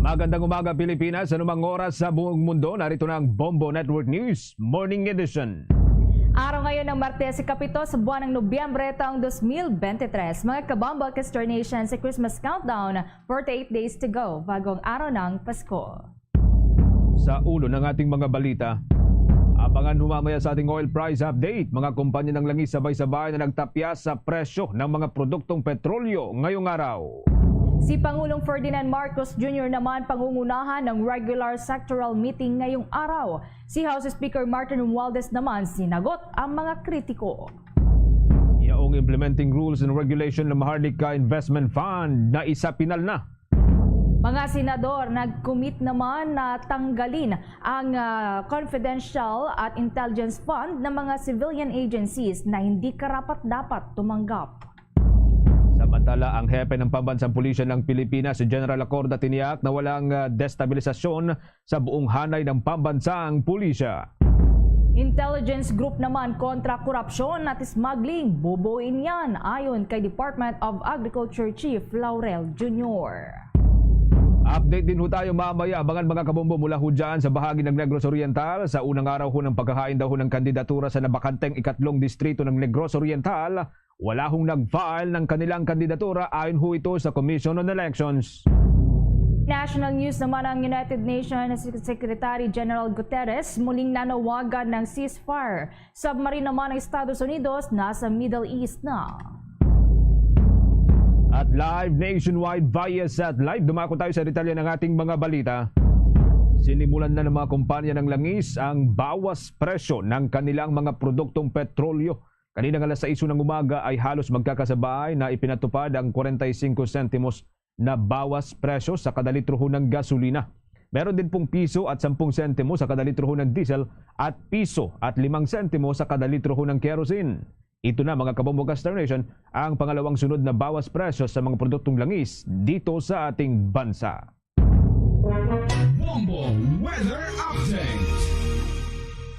Magandang umaga, Pilipinas. Anumang oras sa buong mundo, narito na ang Bombo Network News Morning Edition. Araw ngayon ng Martes, ikapito sa buwan ng Nobyembre, taong dos mil bente tres. Mga kabombo, Kester Nation, sa Christmas countdown, forty-eight days to go bago ang araw ng Pasko. Sa ulo ng ating mga balita, abangan ho mamaya sa ating oil price update. Mga kumpanya ng langis sabay-sabay na nagtapyas sa presyo ng mga produktong petrolyo ngayong araw. Si Pangulong Ferdinand Marcos Junior naman pangungunahan ng regular sectoral meeting ngayong araw. Si House Speaker Martin Romualdez naman sinagot ang mga kritiko. Yaong implementing rules and regulation ng Maharlika Investment Fund na isa pinal na. Mga senador nag-commit naman na tanggalin ang, ah, confidential at intelligence fund ng mga civilian agencies na hindi karapat-dapat tumanggap. Samantala, ang hepe ng Pambansang Pulisya ng Pilipinas, si General Acorda, tiniyak na walang, ah, destabilisasyon sa buong hanay ng Pambansang Pulisya. Intelligence Group naman kontra korupsyon at smuggling, bubuin yan, ayon kay Department of Agriculture Chief Laurel Junior. Update din ho tayo mamaya, abangan mga kabombo, mula ho dyan sa bahagi ng Negros Oriental. Sa unang araw ho ng paghahain daw ho ng kandidatura sa nabakanteng ikatlong distrito ng Negros Oriental, wala hong nag-file ng kanilang kandidatura, ayon ho ito sa Commission on Elections. National news naman. Ang United Nations Secretary General Guterres muling nanawagan ng ceasefire. Submarine naman ng Estados Unidos nasa Middle East na. At live nationwide via satellite, dumako tayo sa detalye ng ating mga balita. Sinimulan na ng mga kumpanya ng langis ang bawas presyo ng kanilang mga produktong petrolyo. Kanina nga alas sais ng umaga ay halos magkakasabay na ipinatupad ang kwarenta y singko sentimos na bawas presyo sa kada litro ho ng gasolina. Meron din pong piso at sampung sentimo sa kada litro ho ng diesel at piso at limang sentimo sa kada litro ho ng kerosene. Ito na, mga kabombo, Star Nation, ang pangalawang sunod na bawas presyo sa mga produktong langis dito sa ating bansa. Bombo Weather Update.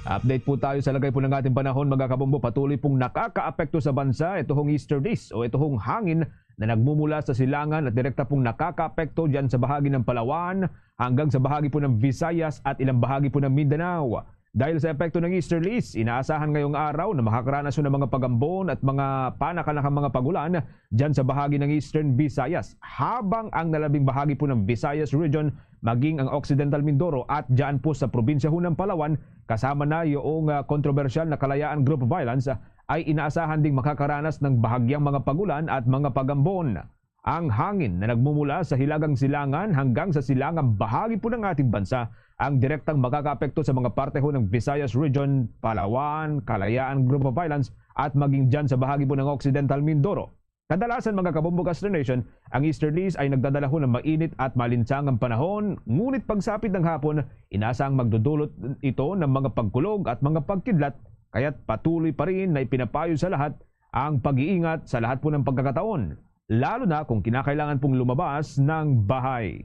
Update po tayo sa lagay po ng ating panahon, mga kabombo. Patuloy pong nakakaapekto sa bansa ito hong easterlies o ito hong hangin na nagmumula sa silangan at direkta pong nakakaapekto dyan sa bahagi ng Palawan hanggang sa bahagi po ng Visayas at ilang bahagi po ng Mindanao. Dahil sa epekto ng easterlies, inaasahan ngayong araw na makakaranas ng mga pag-ambon at mga panakanakang mga pag-ulan dyan sa bahagi ng Eastern Visayas, habang ang nalabing bahagi po ng Visayas Region, maging ang Occidental Mindoro at dyan po sa probinsya ho ng Palawan, kasama na yung, ah, kontrobersyal na Kalayaan Group of Islands, ah, ay inaasahan ding makakaranas ng bahagyang mga pag-ulan at mga pag-ambon. Ang hangin na nagmumula sa hilagang silangan hanggang sa silangang bahagi po ng ating bansa ang direktang makakaapekto sa mga parte ho ng Visayas Region, Palawan, Kalayaan Group of Islands, at maging dyan sa bahagi po ng Occidental Mindoro. Kadalasan, mga kabombo, Star Nation, ang easterlies ay nagdadala ho ng mainit at malinsangang panahon, ngunit pagsapit ng hapon, inaasahang magdudulot ito ng mga pagkulog at mga pagkidlat, kaya't patuloy pa rin na ipinapayo sa lahat ang pag-iingat sa lahat po ng pagkakataon, lalo na kung kinakailangan pong lumabas ng bahay.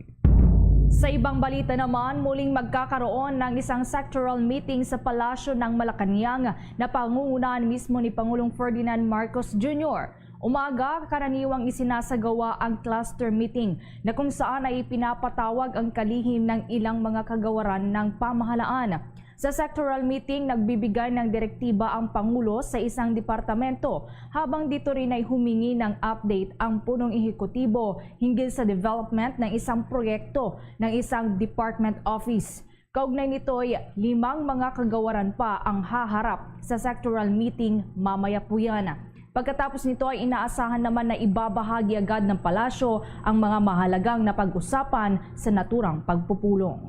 Sa ibang balita naman, muling magkakaroon ng isang sectoral meeting sa Palasyo ng Malacañang na pangungunahan mismo ni Pangulong Ferdinand Marcos Junior. Umaga, karaniwang isinasagawa ang cluster meeting na kung saan ay ipinapatawag ang kalihim ng ilang mga kagawaran ng pamahalaan. Sa sectoral meeting, nagbibigay ng direktiba ang Pangulo sa isang departamento, habang dito rin ay humingi ng update ang punong ehekutibo hinggil sa development ng isang proyekto ng isang department office. Kaugnay nito'y limang mga kagawaran pa ang haharap sa sectoral meeting mamaya po yan. Pagkatapos nito ay inaasahan naman na ibabahagi agad ng palasyo ang mga mahalagang napag-usapan sa naturang pagpupulong.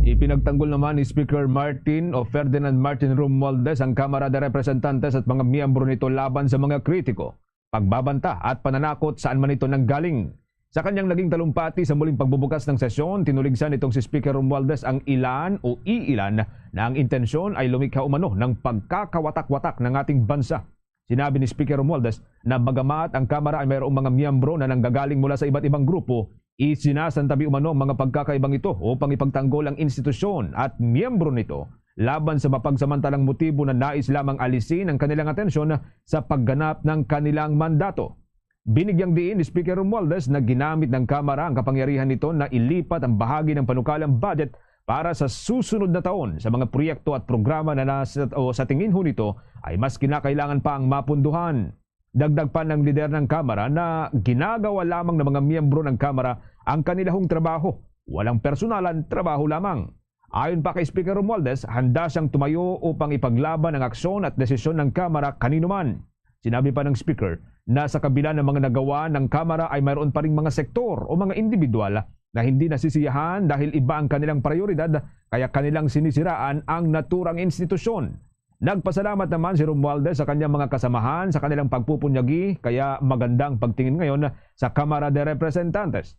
Ipinagtanggol naman ni Speaker Martin o Ferdinand Martin Romualdez ang Kamara de Representantes at mga miyembro nito laban sa mga kritiko, pagbabanta at pananakot saan man ito nanggaling. Sa kanyang naging talumpati sa muling pagbubukas ng sesyon, tinuligsan nitong si Speaker Romualdez ang ilan o iilan na ang intensyon ay lumikha umano ng pagkakawatak-watak ng ating bansa. Sinabi ni Speaker Romualdez na bagamat ang Kamara ay mayroong mga miyembro na nanggagaling mula sa iba't ibang grupo, isinasantabi umano ang mga pagkakaibang ito upang ipagtanggol ang institusyon at miyembro nito laban sa mapagsamantalang motibo na nais lamang alisin ang kanilang atensyon sa pagganap ng kanilang mandato. Binigyang diin ni Speaker Romualdez na ginamit ng Kamara ang kapangyarihan nito na ilipat ang bahagi ng panukalang budget para sa susunod na taon sa mga proyekto at programa na nasa, o sa tingin ho nito ay mas kinakailangan pa ang mapunduhan. Dagdag pa ng lider ng Kamara na ginagawa lamang ng mga miyembro ng Kamara ang kanila hong trabaho. Walang personalan, trabaho lamang. Ayon pa kay Speaker Romualdez, handa siyang tumayo upang ipaglaban ang aksyon at desisyon ng Kamara kanino man. Sinabi pa ng Speaker na sa kabila ng mga nagawa ng Kamara ay mayroon pa ring mga sektor o mga individual na hindi nasisiyahan dahil iba ang kanilang prayoridad, kaya kanilang sinisiraan ang naturang institusyon. Nagpasalamat naman si Romualdez sa kanyang mga kasamahan sa kanilang pagpupunyagi, kaya magandang pagtingin ngayon sa Kamara de Representantes.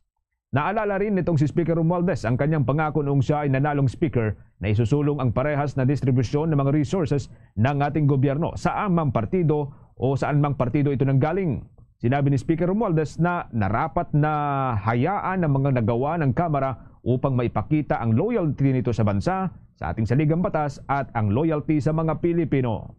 Naalala rin nitong si Speaker Romualdez ang kanyang pangako noong siya ay nanalong speaker na isusulong ang parehas na distribusyon ng mga resources ng ating gobyerno sa amang partido o saan mang partido ito nanggaling. Sinabi ni Speaker Romualdez na narapat na hayaan ang mga nagawa ng Kamara upang maipakita ang loyalty nito sa bansa, sa ating saligang batas at ang loyalty sa mga Pilipino.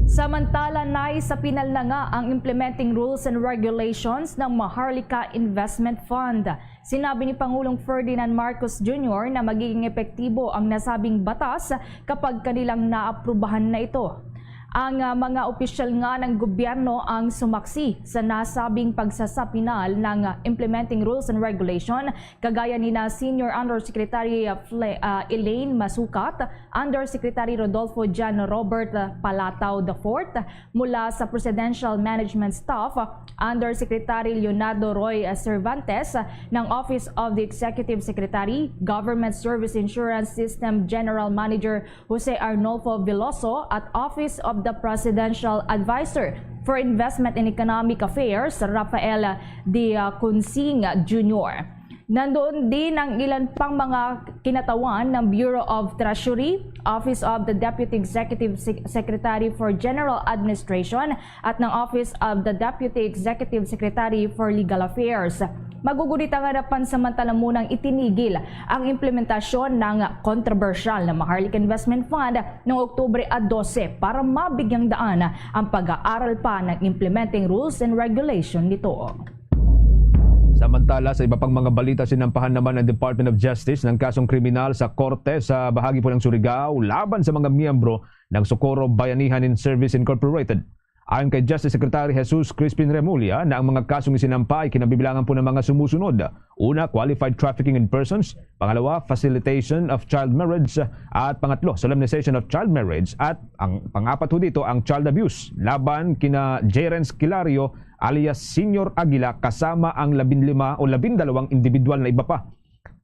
Samantala, Nay, sa pinal na nga ang Implementing Rules and Regulations ng Maharlika Investment Fund. Sinabi ni Pangulong Ferdinand Marcos Junior na magiging epektibo ang nasabing batas kapag kanilang naaprubahan na ito. Ang ah, mga opisyal nga ng gobyerno ang sumaksi sa nasabing pagsasapinal ng ah, Implementing Rules and Regulation, kagaya ni na Senior Undersecretary ah, Fle- ah, Elaine Masukat, Undersecretary Rodolfo John Robert ah, Palatao the fourth, mula sa Presidential Management Staff, ah, Undersecretary Leonardo Roy ah, Cervantes, ah, ng Office of the Executive Secretary, Government Service Insurance System General Manager Jose Arnolfo Veloso at Office of the Presidential Advisor for Investment and Economic Affairs, Rafael de Consing Junior. Nandoon din ang ilan pang mga kinatawan ng Bureau of Treasury, Office of the Deputy Executive Se- Secretary for General Administration at ng Office of the Deputy Executive Secretary for Legal Affairs. Magugunit ang harapan samantala munang itinigil ang implementasyon ng kontrobersyal na Maharlika Investment Fund noong Oktubre a dose para mabigyang daan ang pag-aaral pa ng implementing rules and regulation nito. Samantala, sa iba pang mga balita, sinampahan naman ng Department of Justice ng kasong kriminal sa korte sa bahagi po ng Surigao laban sa mga miyembro ng Socorro Bayanihan in Service Incorporated. Ayon kay Justice Secretary Jesus Crispin Remulla na ang mga kasong isinampa ay kinabibilangan po ng mga sumusunod. Una, qualified trafficking in persons. Pangalawa, facilitation of child marriage. At pangatlo, solemnization of child marriage. At ang pangapat ho dito, ang child abuse laban kina Jerens Kilario alias Senior Aguila kasama ang labinlima o labindalawang individual na iba pa.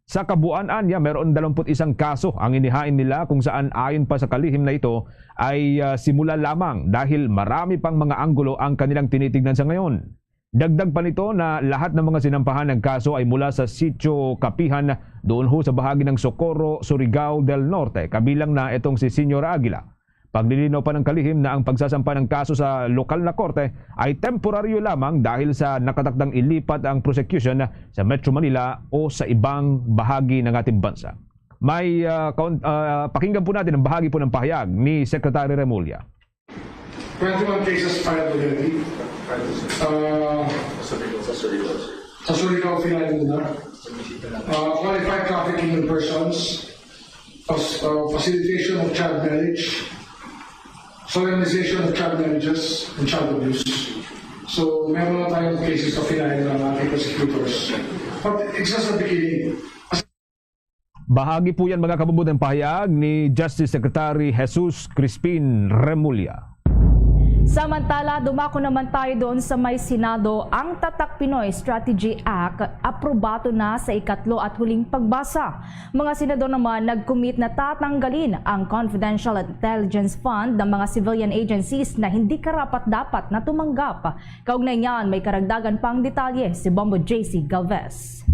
Sa kabuuan, anya, mayroon dalawampu't isang kaso ang inihain nila kung saan ayon pa sa kalihim na ito ay ah, simula lamang dahil marami pang mga anggulo ang kanilang tinitignan sa ngayon. Dagdag pa nito na lahat ng mga sinampahan ng kaso ay mula sa Sitio Kapihan doon ho sa bahagi ng Socorro, Surigao del Norte, kabilang na itong si Senior Aguila. Paglilinaw pa ng kalihim na ang pagsasampa ng kaso sa lokal na korte ay temporaryo lamang dahil sa nakatakdang ilipat ang prosecution sa Metro Manila o sa ibang bahagi ng ating bansa. May ah, kaun- ah, pakinggan po natin ang bahagi po ng pahayag ni Secretary Remulla. Twenty-one cases filed already. Uh, sa Surigao, Finale na. Uh, qualified trafficking in persons, fas- uh, facilitation of child marriage, solemnization of child marriages, and child abuse. So, meron na tayong cases of Finale na mga prosecutors. But it's just the beginning. Bahagi po yan, mga kabubuting pahayag ni Justice Secretary Jesus Crispin Remulla. Samantala, dumako naman tayo doon sa may Senado. Ang Tatak Pinoy Strategy Act aprobado na sa ikatlo at huling pagbasa. Mga senador naman nag-commit na tatanggalin ang Confidential Intelligence Fund ng mga civilian agencies na hindi karapat-dapat na tumanggap. Kaugnay niyan, may karagdagan pang detalye si Bombo J C Galvez.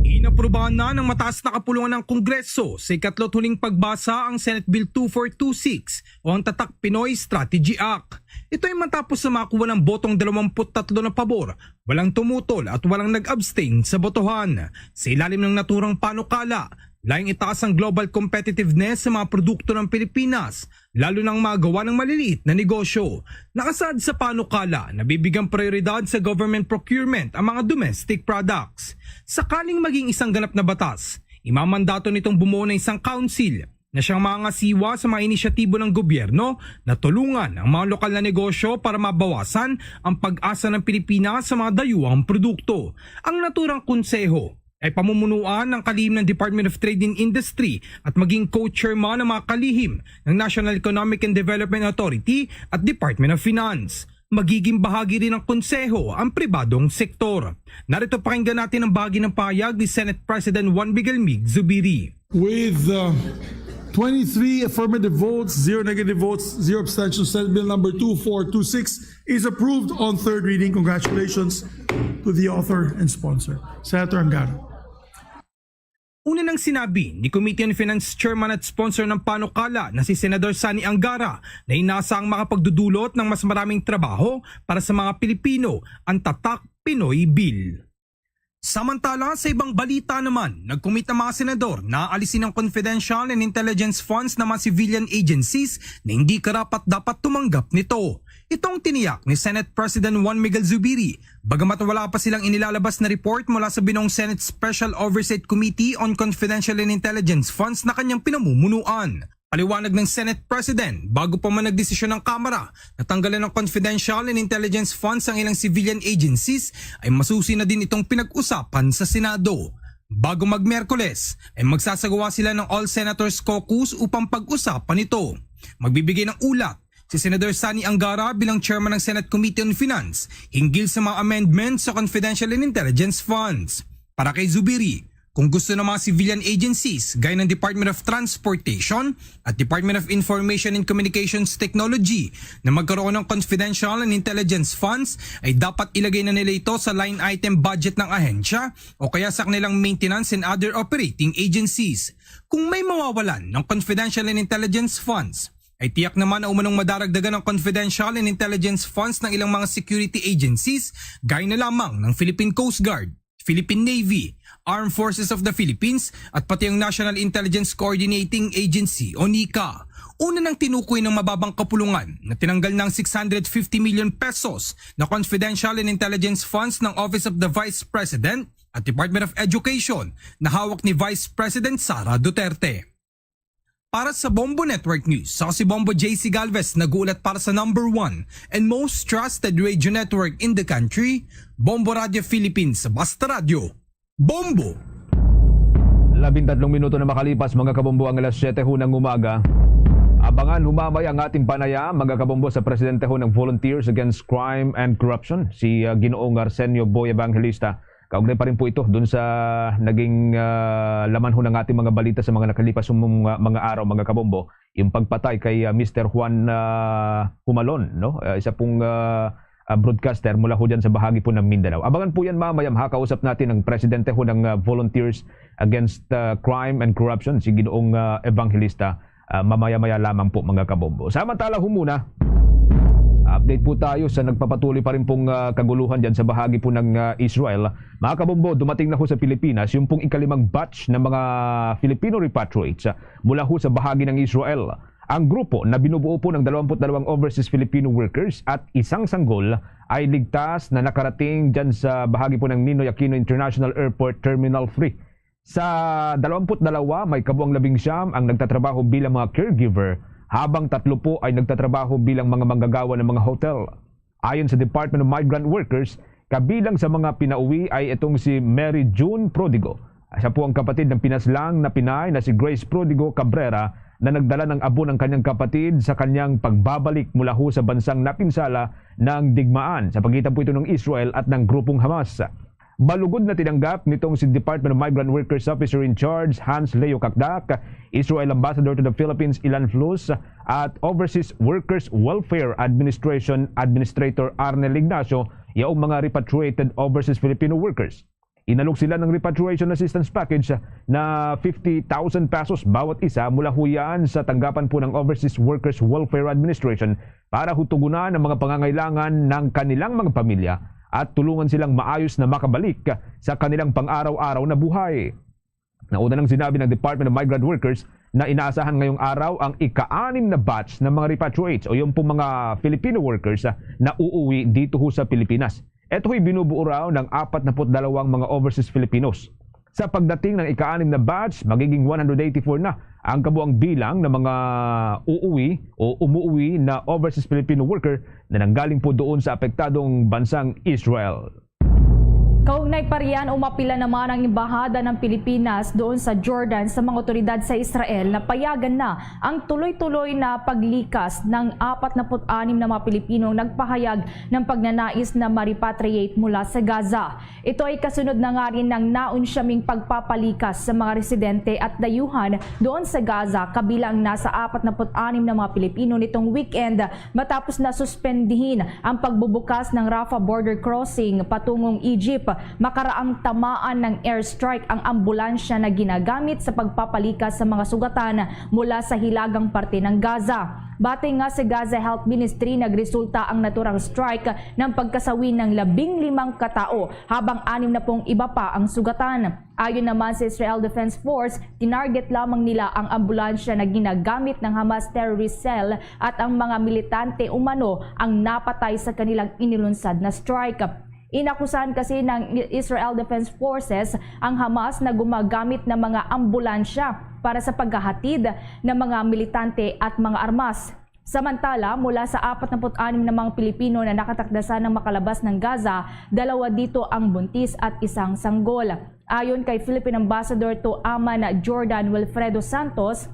Inaprubahan na ng mataas na kapulungan ng Kongreso sa ikatlo't huling pagbasa ang Senate Bill two four two six o ang Tatak Pinoy Strategy Act. Ito ay matapos na makakuha ng botong dalawampu't tatlo na pabor, walang tumutol at walang nag-abstain sa botohan. Sa ilalim ng naturang panukala, layong itaas ang global competitiveness sa mga produkto ng Pilipinas, lalo na ang mga gawa ng maliliit na negosyo. Nakasaad sa panukala na bibigyan prioridad sa government procurement ang mga domestic products. Sakaling maging isang ganap na batas, imamandato nitong bumuo ng isang council na siyang mangangasiwa sa mga inisyatibo ng gobyerno na tulungan ang mga lokal na negosyo para mabawasan ang pag-asa ng Pilipinas sa mga dayuhang produkto. Ang naturang konseho ay pamumunuan ng kalihim ng Department of Trade and Industry at maging co-chairman ng mga kalihim ng National Economic and Development Authority at Department of Finance. Magiging bahagi rin ng konseho ang pribadong sektor. Narito, pakinggan natin ang bahagi ng pahayag ni Senate President Juan Miguel Mig Zubiri. With uh, twenty-three affirmative votes, zero negative votes, zero abstentions, Senate Bill number two four two six is approved on third reading. Congratulations to the author and sponsor, Senator Angara. Una nang sinabi ni Committee on Finance Chairman at sponsor ng panukala na si Senador Sonny Angara na inasahang makapagdudulot ng mas maraming trabaho para sa mga Pilipino ang Tatak Pinoy Bill. Samantala, sa ibang balita naman, nagkumit ang mga senador na alisin ang confidential and intelligence funds ng mga civilian agencies na hindi karapat-dapat tumanggap nito. Ito ang tiniyak ni Senate President Juan Miguel Zubiri, bagamat wala pa silang inilalabas na report mula sa binuong Senate Special Oversight Committee on Confidential and Intelligence Funds na kanyang pinamumunuan. Paliwanag ng Senate President, bago pa man nagdesisyon ang Kamara na tanggalan ng confidential and intelligence funds ang ilang civilian agencies, ay masusi na din itong pinag-usapan sa Senado. Bago mag-Miyerkules, ay magsasagawa sila ng All Senators Caucus upang pag-usapan ito. Magbibigay ng ulat si Senador Sonny Angara bilang chairman ng Senate Committee on Finance hinggil sa mga amendments sa confidential and intelligence funds. Para kay Zubiri, kung gusto ng mga civilian agencies gaya ng Department of Transportation at Department of Information and Communications Technology na magkaroon ng confidential and intelligence funds, ay dapat ilagay na nila ito sa line item budget ng ahensya o kaya sa kanilang maintenance and other operating agencies. Kung may mawawalan ng confidential and intelligence funds, ay tiyak naman na umanong madaragdagan ang confidential and intelligence funds ng ilang mga security agencies, gaya na lamang ng Philippine Coast Guard, Philippine Navy, Armed Forces of the Philippines, at pati ang National Intelligence Coordinating Agency o nika. Una nang tinukoy ng mababang kapulungan na tinanggal ng six hundred fifty million pesos na confidential and intelligence funds ng Office of the Vice President at Department of Education na hawak ni Vice President Sara Duterte. Para sa Bombo Network News, ako si Bombo J C Galvez, nag-uulat para sa number one and most trusted radio network in the country, Bombo Radio Philippines, Basta Radio. Bombo! Labing tatlong minuto na makalipas, mga kabombo, ang alas siyete ho ng umaga. Abangan humamay ang ating panaya, mga kabombo, sa presidente ho ng Volunteers Against Crime and Corruption, si uh, Ginoong Arsenio Boy Evangelista. Kaugnay pa rin po ito dun sa naging uh, laman ho ng ating mga balita sa mga nakalipas mong uh, mga araw, mga kabombo, yung pagpatay kay uh, Mister Juan uh, Humalon, no? Uh, isa pong uh, uh, broadcaster mula ho dyan sa bahagi po ng Mindanao. Abangan po yan mamaya, makakausap natin ang presidente ho ng uh, Volunteers Against uh, Crime and Corruption, si Ginoong uh, Evangelista, uh, mamaya-maya lamang po, mga kabombo. Samantala ho muna, update po tayo sa nagpapatuloy pa rin pong uh, kaguluhan dyan sa bahagi po ng uh, Israel. Mga kabombo, dumating na ho sa Pilipinas yung pong ikalimang batch ng mga Filipino repatriates uh, mula ho sa bahagi ng Israel. Ang grupo na binubuo po ng dalawampu't dalawang overseas Filipino workers at isang sanggol ay ligtas na nakarating dyan sa bahagi po ng Ninoy Aquino International Airport Terminal three. Sa dalawampu't dalawa, may kabuang labing siyam ang nagtatrabaho bilang mga caregiver, habang tatlo po ay nagtatrabaho bilang mga manggagawa ng mga hotel. Ayon sa Department of Migrant Workers, kabilang sa mga pinauwi ay itong si Mary June Prodigo. Siya po ang kapatid ng pinaslang na Pinay na si Grace Prodigo Cabrera na nagdala ng abo ng kanyang kapatid sa kanyang pagbabalik mula ho sa bansang napinsala ng digmaan sa pagitan po ito ng Israel at ng grupong Hamas. Malugod na tinanggap nitong si Department of Migrant Workers Officer in Charge Hans Leo Kakdak, Israel Ambassador to the Philippines Ilan Flus, at Overseas Workers Welfare Administration Administrator Arnel Ignacio, yaong mga repatriated overseas Filipino workers. Inalok sila ng repatriation assistance package na fifty thousand pesos bawat isa mula huyan sa tanggapan po ng Overseas Workers Welfare Administration para hutugunan ang mga pangangailangan ng kanilang mga pamilya at tulungan silang maayos na makabalik sa kanilang pang-araw-araw na buhay. Nauna nang sinabi ng Department of Migrant Workers na inaasahan ngayong araw ang ika-anim na batch ng mga repatriates o yung pong mga Filipino workers na uuwi dito ho sa Pilipinas. Ito ay binubuo raw ng apat na put dalawang mga overseas Filipinos. Sa pagdating ng ika-anim na batch, magiging one hundred eighty-four na ang kabuang bilang ng mga uuwi o umuwi na overseas Filipino worker na nanggaling po doon sa apektadong bansang Israel. Kaugnay pa riyan, umapila naman ang Embahada ng Pilipinas doon sa Jordan sa mga otoridad sa Israel na payagan na ang tuloy-tuloy na paglikas ng apat na put anim na mga Pilipinong nagpahayag ng pagnanais na ma-repatriate mula sa Gaza. Ito ay kasunod na nga rin ng naunsyaming pagpapalikas sa mga residente at dayuhan doon sa Gaza, kabilang na sa apat na put anim na mga Pilipino nitong weekend matapos na suspendihin ang pagbubukas ng Rafah border crossing patungong Egypt makaraang tamaan ng airstrike ang ambulansya na ginagamit sa pagpapalikas sa mga sugatan mula sa hilagang parte ng Gaza. Batay nga sa Gaza Health Ministry, nagresulta ang naturang strike ng pagkasawi ng labing limang katao, habang anim na pong iba pa ang sugatan. Ayon naman sa Israel Defense Force, tinarget lamang nila ang ambulansya na ginagamit ng Hamas terrorist cell at ang mga militante umano ang napatay sa kanilang inilunsad na strike. Inakusahan kasi ng Israel Defense Forces ang Hamas na gumagamit ng mga ambulansya para sa paghahatid ng mga militante at mga armas. Samantala, mula sa apat na put anim na mga Pilipino na nakatakdasan ng makalabas ng Gaza, dalawa dito ang buntis at isang sanggol. Ayon kay Philippine Ambassador to Amman, Jordan Wilfredo Santos,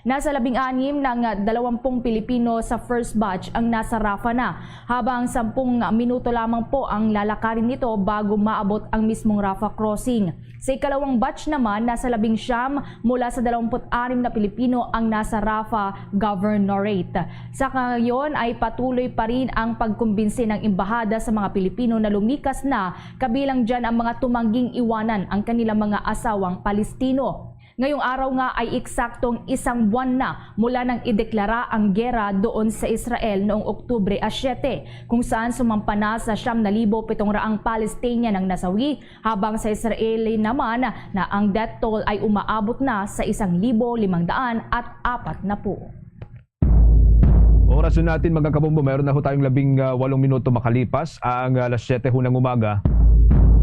nasa labing anim ng dalawampung Pilipino sa first batch ang nasa Rafah na, habang sampung minuto lamang po ang lalakarin nito bago maabot ang mismong Rafah crossing. Sa ikalawang batch naman, nasa labing siyam mula sa dalawampu't anim na Pilipino ang nasa Rafah Governorate. Sa ngayon ay patuloy pa rin ang pagkumbinsi ng embahada sa mga Pilipino na lumikas na, kabilang dyan ang mga tumangging iwanan ang kanilang mga asawang Palestino. Ngayong araw nga ay eksaktong isang buwan na mula nang ideklara ang gera doon sa Israel noong Oktubre a siyete, kung saan sumampa na sa siyam na libo pitong raang Palestinian ang nasawi, habang sa Israeli naman na ang death toll ay umaabot na sa isang libo limang daan at apat na puluh. Oras na natin, mga kabombo, mayroon na ho tayong labing, ah, walong minuto makalipas ang, ah, alas siyete ho ng umaga.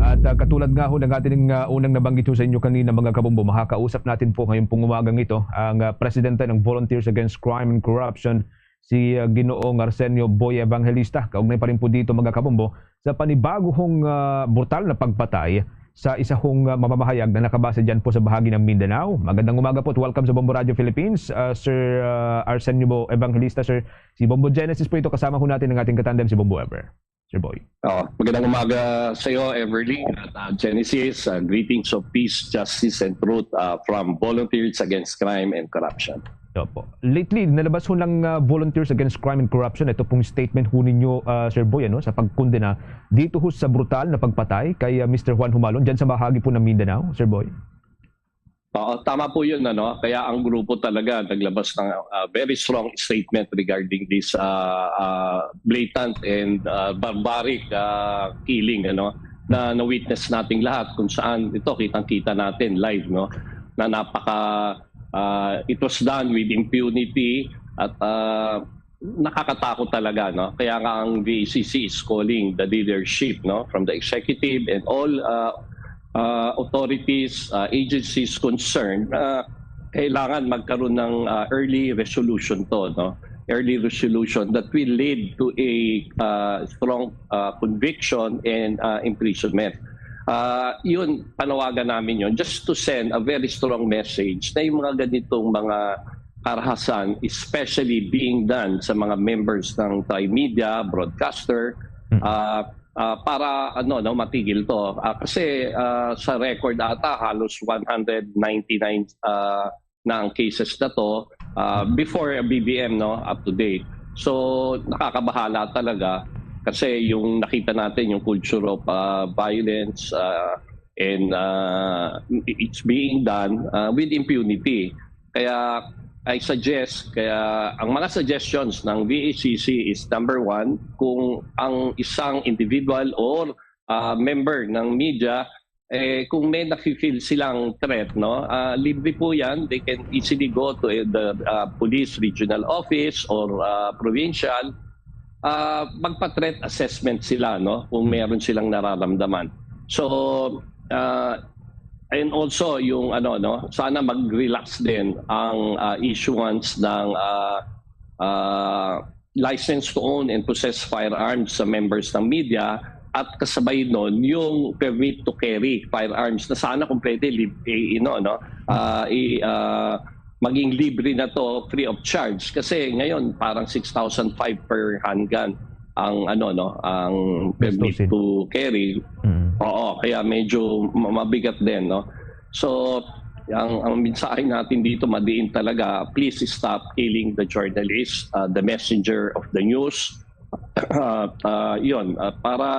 At, ah, katulad nga ho ng ating, ah, unang nabanggit ho sa inyo kanina, mga kabombo, makakausap natin po ngayon pong umagang ito ang, ah, presidente ng Volunteers Against Crime and Corruption, si, ah, Ginoong Arsenio Boy Evangelista. Kaugnay pa rin po dito, mga kabombo, sa panibagong, ah, brutal na pagpatay sa isa hong, ah, mamamahayag na nakabase dyan po sa bahagi ng Mindanao. Magandang umaga po at welcome sa Bombo Radio Philippines, ah, Sir, ah, Arsenio Bo Evangelista, Sir. Si Bombo Genesis po ito, kasama ho natin ang ating katandem, si Bombo Ever. Sir Boy. Oh, magandang umaga sa iyo, Everly, at, ah, Genesis. Ah, greetings of peace, justice, and truth, ah, from Volunteers Against Crime and Corruption. Opo. Lately, nalabas ho ng, ah, Volunteers Against Crime and Corruption, ito pong statement ho ninyo, ah, Sir Boy, ano, sa pagkondena dito ho sa brutal na pagpatay kay, ah, Mister Juan Humalon dyan sa bahagi po ng Mindanao, Sir Boy. Oo, tama po yun, ano? Kaya ang grupo talaga naglabas ng, ah, very strong statement regarding this, ah, ah, blatant and, ah, barbaric, ah, killing, ano, na na-witness nating lahat, kung saan ito kitang-kita natin live, no, na napaka, ah, it was done with impunity at, ah, nakakatakot talaga, no? Kaya nga ang V A C C is calling the leadership, no, from the executive and all, uh, uh, authorities, uh, agencies concerned, uh, kailangan magkaroon ng, uh, early resolution to, no? Early resolution that will lead to a, uh, strong, uh, conviction and, uh, imprisonment. Uh, yun, panawagan namin yun just to send a very strong message na yung mga ganitong mga karahasan, especially being done sa mga members ng Tri-Media, broadcaster, ah, ah, para, ano, no, matigil to. Ah, kasi, ah, sa record ata, halos one hundred ninety-nine, ah, na ang cases na to, ah, before B B M, no, up to date. So, nakakabahala talaga kasi yung nakita natin, yung culture of, ah, violence, ah, and, ah, it's being done, ah, with impunity. Kaya I suggest, kaya ang mga suggestions ng V A C C is, number one, kung ang isang individual or, ah, member ng media, eh, kung may nafe-feel silang threat, no, ah, libre po yan. They can easily go to, eh, the, ah, police regional office or, ah, provincial. Ah, magpa-threat assessment sila, no, kung meron silang nararamdaman. So, ah, and also yung, ano, no, sana mag-relax din ang, ah, issuance ng, ah, ah, license to own and possess firearms sa members ng media at kasabay nun yung permit to carry firearms na sana kung pwede lib-, i-, ino, no, ah, i-, ah, maging libre na to, free of charge. Kasi ngayon, parang six thousand five per handgun ang, ano, no, ang permit Gastusin. To carry. Mm. Oo, kaya medyo ma-, mabigat din, no. So, ang, ang mensahe natin dito, madiin talaga, please stop killing the journalist, uh, the messenger of the news. Ah, ah, yun, ah, para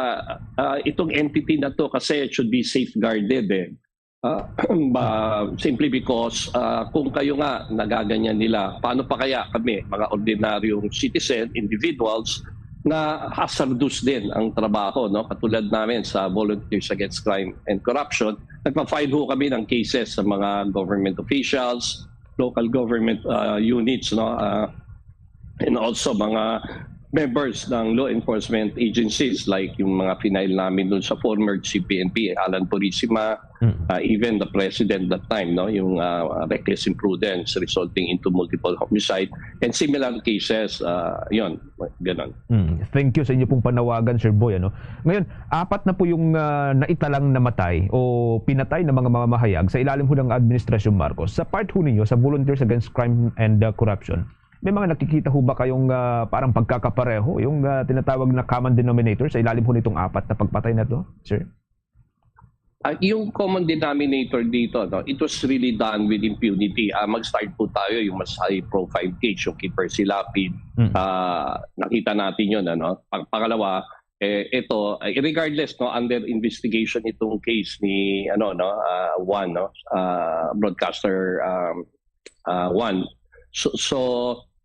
ah, itong entity na to kasi should be safeguarded eh. Ah, ba, simply because ah, kung kayo nga nagaganyan nila, paano pa kaya kami, mga ordinaryong citizen, individuals, na hazardous din ang trabaho, no? Katulad namin sa Volunteers Against Crime and Corruption, nagpa-file ho kami ng cases sa mga government officials, local government ah, units, no? Ah, and also mga members ng law enforcement agencies, like yung mga final namin dun sa former C P N P, Alan Purisima, Mm. ah, even the president that time, no, yung ah, reckless imprudence resulting into multiple homicide and similar cases, ah, yun, ganun. Mm. Thank you sa inyo pong panawagan, Sir Boy. Ano? Ngayon, apat na po yung ah, naitalang namatay o pinatay na mga mamamahayag sa ilalim ho ng Administrasyong Marcos. Sa part ho ninyo, sa Volunteers Against Crime and ah, Corruption, may mga nakikita ho ba kayong ah, parang pagkakapareho yung ah, tinatawag na common denominator sa ilalim ho nitong apat na pagpatay na to, sir? Ah, yung common denominator dito, no, it was really done with impunity. Ah, mag-start po tayo yung mas high profile case, yung kay Percy Lapid. Mm. Ah, nakita natin yun, ano. Pang pangalawa, eh, ito, eh, regardless, no, under investigation itong case ni ano, no, ah, Juan, no, ah, broadcaster um, ah, Juan. So, so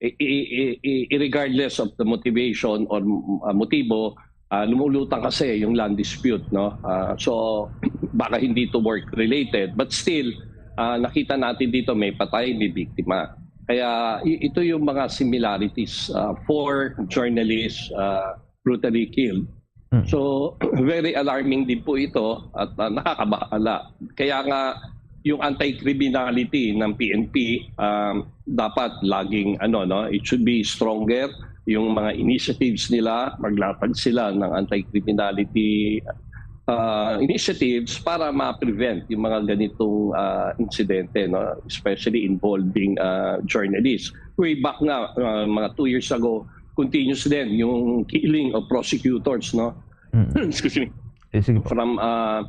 i- i- i- i- regardless of the motivation or uh, motibo, uh, lumulutang kasi yung land dispute, no? Uh, so baka hindi to work related, but still uh, nakita natin dito may patay, may biktima. Kaya ito yung mga similarities uh, for journalists uh, brutally killed. So very alarming din po ito at uh, nakakabahala. Kaya nga yung anti-criminality ng P N P um, dapat laging ano, no, it should be stronger yung mga initiatives nila, maglatag sila ng anti-criminality uh, initiatives para ma-prevent yung mga ganitong uh, insidente, no, especially involving uh, journalists. Way back nga uh, mga two years ago, continuous din yung killing of prosecutors, no. Mm. Excuse me. Eh, sige po. From uh,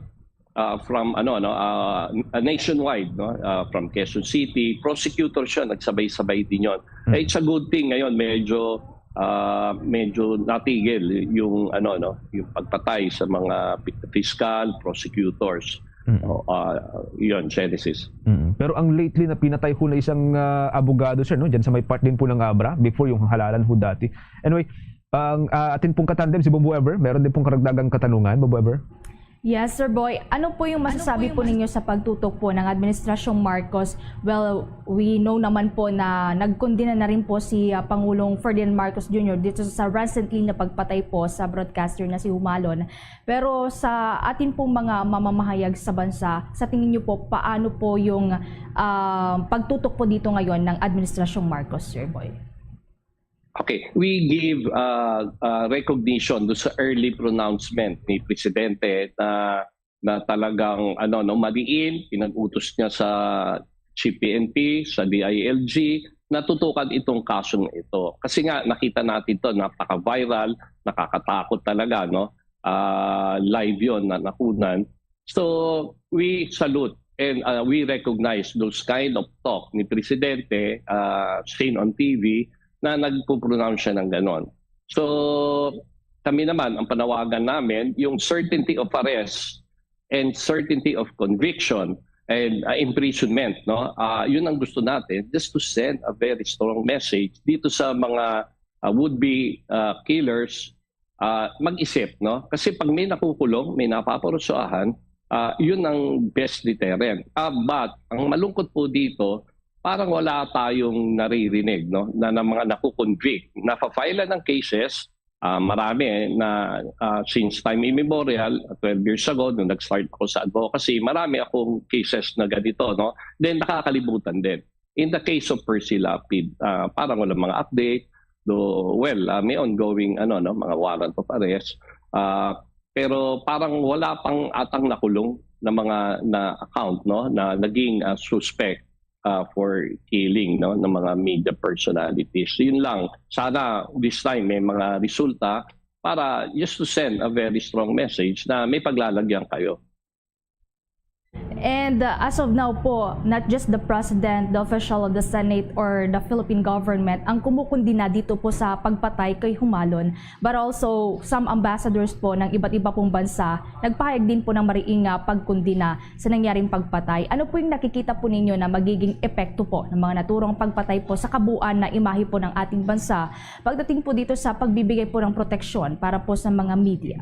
uh, from ano, no, uh, nationwide, no, uh, from Quezon City, prosecutors yun, nagsabay-sabay din yun. Mm. Eh, it's a good thing ngayon, medyo uh, medyo natigil yung ano, no, yung pagpatay sa mga pi- fiscal, prosecutors. Mm. O, uh, yun, Genesis. Mm. Pero ang lately na pinatay ho na isang ah, abogado, sir, no? Diyan sa may part din po ng Abra, before yung halalan ho dati. Anyway, ang ah, atin pong katandem, si Bobo Ever, meron din pong karagdagang katanungan, Bobo Ever? Yes, Sir Boy. Ano po yung masasabi po ninyo sa pagtutok po ng Administrasyong Marcos? Well, we know naman po na nagkondena na rin po si ah, Pangulong Ferdinand Marcos Junior dito sa recently na pagpatay po sa broadcaster na si Humalon. Pero sa atin pong mga mamamahayag sa bansa, sa tingin niyo po, paano po yung ah, pagtutok po dito ngayon ng Administrasyong Marcos, Sir Boy? Okay, we give uh, uh, recognition do sa early pronouncement ni Presidente na na talagang ano, no, madiin, pinag-utos niya sa C P N P, sa D I L G, natutukan itong kasong ito. Kasi nga nakita natin to, napaka-viral, nakakatakot talaga, no? Ah, live yon na nakunan. So we salute and uh, we recognize those kind of talk ni Presidente uh, seen on T V na nagpo-pronounce siya ng ganon. So kami naman, ang panawagan namin, yung certainty of arrest and certainty of conviction and uh, imprisonment, no? Uh, yun ang gusto natin, just to send a very strong message dito sa mga uh, would-be uh, killers, uh, mag-isip, no? Kasi pag may nakukulong, may napaparusahan, uh, yun ang best deterrent. Uh, but ang malungkot po dito, parang wala tayong naririnig, no, na ng mga nakukonvict. Nafa-file ng cases, uh, marami eh, na uh, since time immemorial, twelve years ago, nung nag-start ako sa advocacy, marami akong cases na ganito, no? Then nakakalimutan din. In the case of Percy Lapid, uh, parang walang mga update. Do, well, uh, may ongoing ano, no, mga warrant of arrest. Uh, pero parang wala pang atang nakulong na mga na account, no, na naging uh, suspect uh, for killing, no, ng mga media personalities. Yun lang. Sana this time may mga resulta para just to send a very strong message na may paglalagyan kayo. And uh, as of now po, not just the president, the official of the Senate, or the Philippine government ang kumukundina dito po sa pagpatay kay Humalon, but also some ambassadors po ng iba't iba pong bansa nagpahayag din po ng mariing nga pagkundina sa nangyaring pagpatay. Ano po yung nakikita po ninyo na magiging epekto po ng mga naturang pagpatay po sa kabuuan na imahe po ng ating bansa pagdating po dito sa pagbibigay po ng proteksyon para po sa mga media?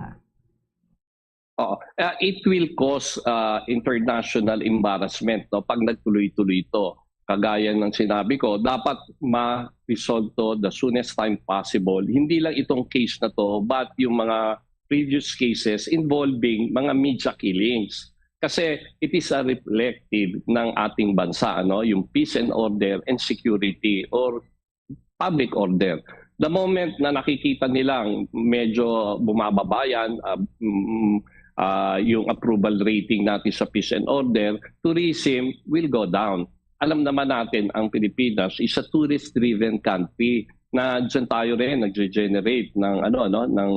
Oo. Ah, it will cause ah, international embarrassment, no, pag nagtuloy-tuloy ito. Kagaya ng sinabi ko, dapat ma-resolve to the soonest time possible. Hindi lang itong case na to, but yung mga previous cases involving mga media killings. Kasi it is a reflective ng ating bansa, ano, yung peace and order and security or public order. The moment na nakikita nilang medyo bumababa yan, ah, mm, ah, yung approval rating natin sa peace and order, tourism will go down. Alam naman natin, ang Pilipinas is a tourist-driven country na dyan tayo rin nagge-generate ng ano, ano, ng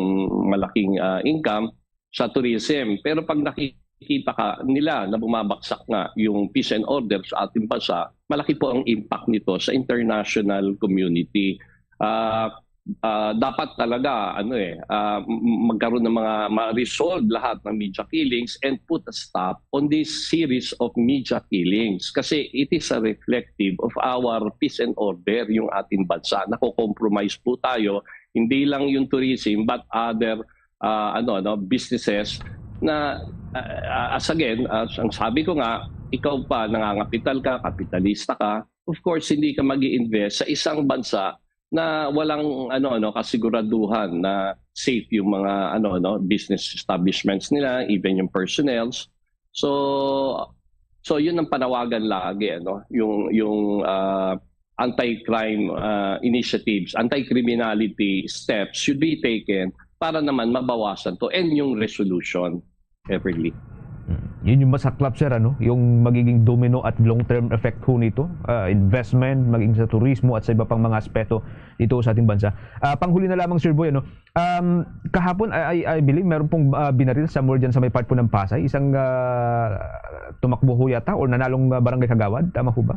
malaking ah, income sa tourism. Pero pag nakikita ka nila na bumabaksak nga yung peace and order sa ating bansa, malaki po ang impact nito sa international community. Ah, ah, dapat talaga ano eh ah, m- magkaroon ng mga ma-resolve lahat ng media killings and put a stop on this series of media killings, kasi it is a reflective of our peace and order yung ating bansa. Nako-compromise po tayo, hindi lang yung tourism but other ah, ano ano businesses na ah, as again, as ang sabi ko nga, ikaw pa, nangangapital ka, kapitalista ka, of course hindi ka mag-i-invest sa isang bansa na walang ano ano kasiguraduhan na safe yung mga ano ano business establishments nila, even yung personnels. So so yun ang panawagan lagi, ano, yung yung ah, anti-crime ah, initiatives, anti-criminality steps should be taken para naman mabawasan to and yung resolution, Everly. Mm. Yun yung masaklap, sir, ano? Yung magiging domino at long-term effect ho nito. Ah, investment, maging sa turismo at sa iba pang mga aspeto dito sa ating bansa. Ah, panghuli na lamang, Sir Boy, ano? Um, kahapon, I, I, I believe, meron pong ah, binaril somewhere dyan sa may part po ng Pasay. Isang ah, tumakbo ho yata or nanalong ah, barangay kagawad. Tama ho ba?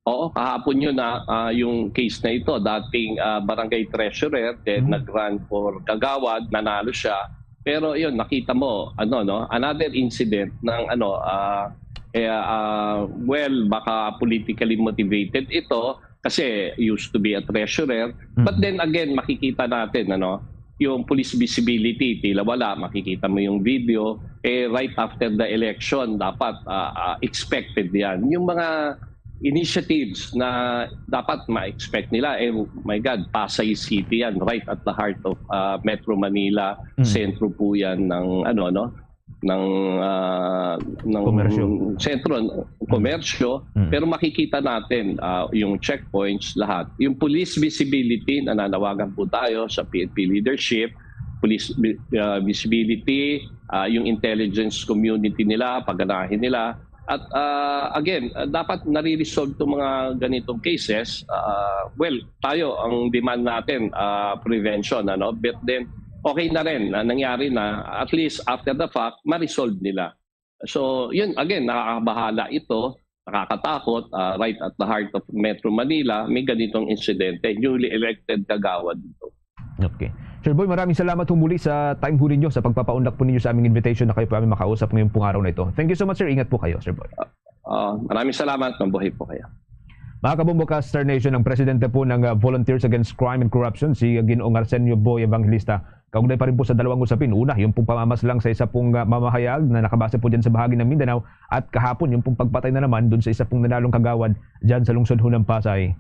Oo, kahapon yun na ah, yung case na ito, dating ah, barangay treasurer, then Mhm. nag-run for kagawad, nanalo siya. Pero yun, nakita mo, ano, no, another incident ng ano, ah, eh, ah, well, baka politically motivated ito kasi used to be a treasurer. But Mhm. then again, makikita natin, ano, yung police visibility, tila wala, makikita mo yung video, eh, right after the election, dapat ah, ah, expected yan. Yung mga initiatives na dapat ma-expect nila, eh, my God, Pasay City yan, right at the heart of ah, Metro Manila, Mm. sentro po yan ng, ano, no, ng ah, ng Komersyo. sentro, komersyo, Mm. pero makikita natin ah, yung checkpoints lahat. Yung police visibility, nananawagan po tayo sa P N P leadership, police vi- ah, visibility, ah, yung intelligence community nila, paganahin nila. At ah, again, ah, dapat nare-resolve itong mga ganitong cases. Ah, well, tayo, ang demand natin, ah, prevention, ano? But then, okay na rin na nangyari na, at least after the fact, ma-resolve nila. So, yun, again, nakakabahala ito, nakakatakot, ah, right at the heart of Metro Manila, may ganitong insidente, newly elected kagawad dito. Okay. Sir Boy, maraming salamat po muli sa time po ninyo, sa pagpapaunlak po ninyo sa aming invitation na kayo po aming makausap ngayong pong araw na ito. Thank you so much, sir. Ingat po kayo, Sir Boy. Ah, maraming salamat, mabuhay po kayo. Mga kabombo ka, Star Nation, ang presidente po ng ah, Volunteers Against Crime and Corruption, si Ginoong Arsenio Boy Evangelista. Kaugnay pa rin po sa dalawang usapin. Una, yung pong pamamaslang sa isa pong ah, mamahayag na nakabase po dyan sa bahagi ng Mindanao. At kahapon, yung pong pagpatay na naman dun sa isa pong nanalong kagawad dyan sa lungsod ho ng Pasay.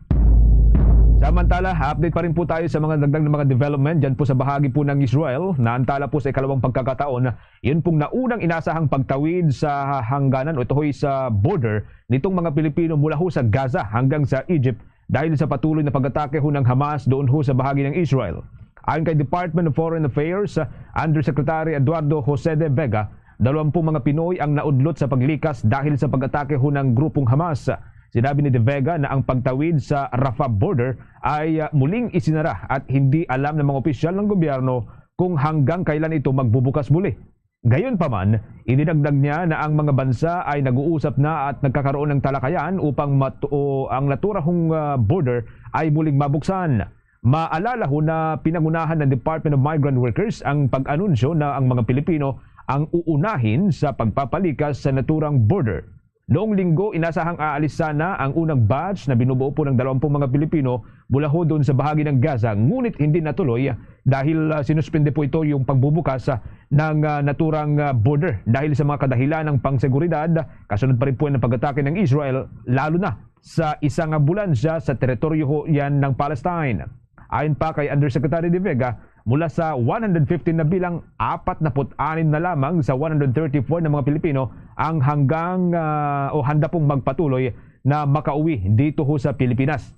Samantala, update pa rin po tayo sa mga dagdag na mga development dyan po sa bahagi po ng Israel. Naantala po sa ikalawang pagkakataon, yun pong naunang inasahang pagtawid sa hangganan o ito ho'y sa border nitong mga Pilipino mula ho sa Gaza hanggang sa Egypt dahil sa patuloy na pag-atake ho ng Hamas doon ho sa bahagi ng Israel. Ayon kay Department of Foreign Affairs Undersecretary Eduardo Jose de Vega, dalawampu mga Pinoy ang naudlot sa paglikas dahil sa pag-atake ho ng grupong Hamas. Sinabi ni De Vega na ang pagtawid sa Rafah border ay ah, muling isinara at hindi alam ng mga opisyal ng gobyerno kung hanggang kailan ito magbubukas muli. Gayunpaman, idinagdag niya na ang mga bansa ay nag-uusap na at nagkakaroon ng talakayan upang matuo ang naturang, ah, border ay muling mabuksan. Maalala ho na pinangunahan ng Department of Migrant Workers ang pag-anunsyo na ang mga Pilipino ang uunahin sa pagpapalikas sa naturang border. Noong Linggo, inasahang aalis sana ang unang batch na binubuo po ng dalawampu mga Pilipino mula ho doon sa bahagi ng Gaza, ngunit hindi natuloy dahil, ah, sinuspende po ito yung pagbubukas, ah, ng, ah, naturang, ah, border dahil sa mga kadahilan ng pangseguridad, kasunod pa rin po ng pag-atake ng Israel, lalo na sa isang ambulansya sa teritoryo ho yan ng Palestine. Ayon pa kay Undersecretary De Vega, mula sa one hundred fifteen na bilang, apat na put anim na lamang sa one hundred thirty-four na mga Pilipino ang hanggang, ah, o handa pong magpatuloy na makauwi dito ho sa Pilipinas.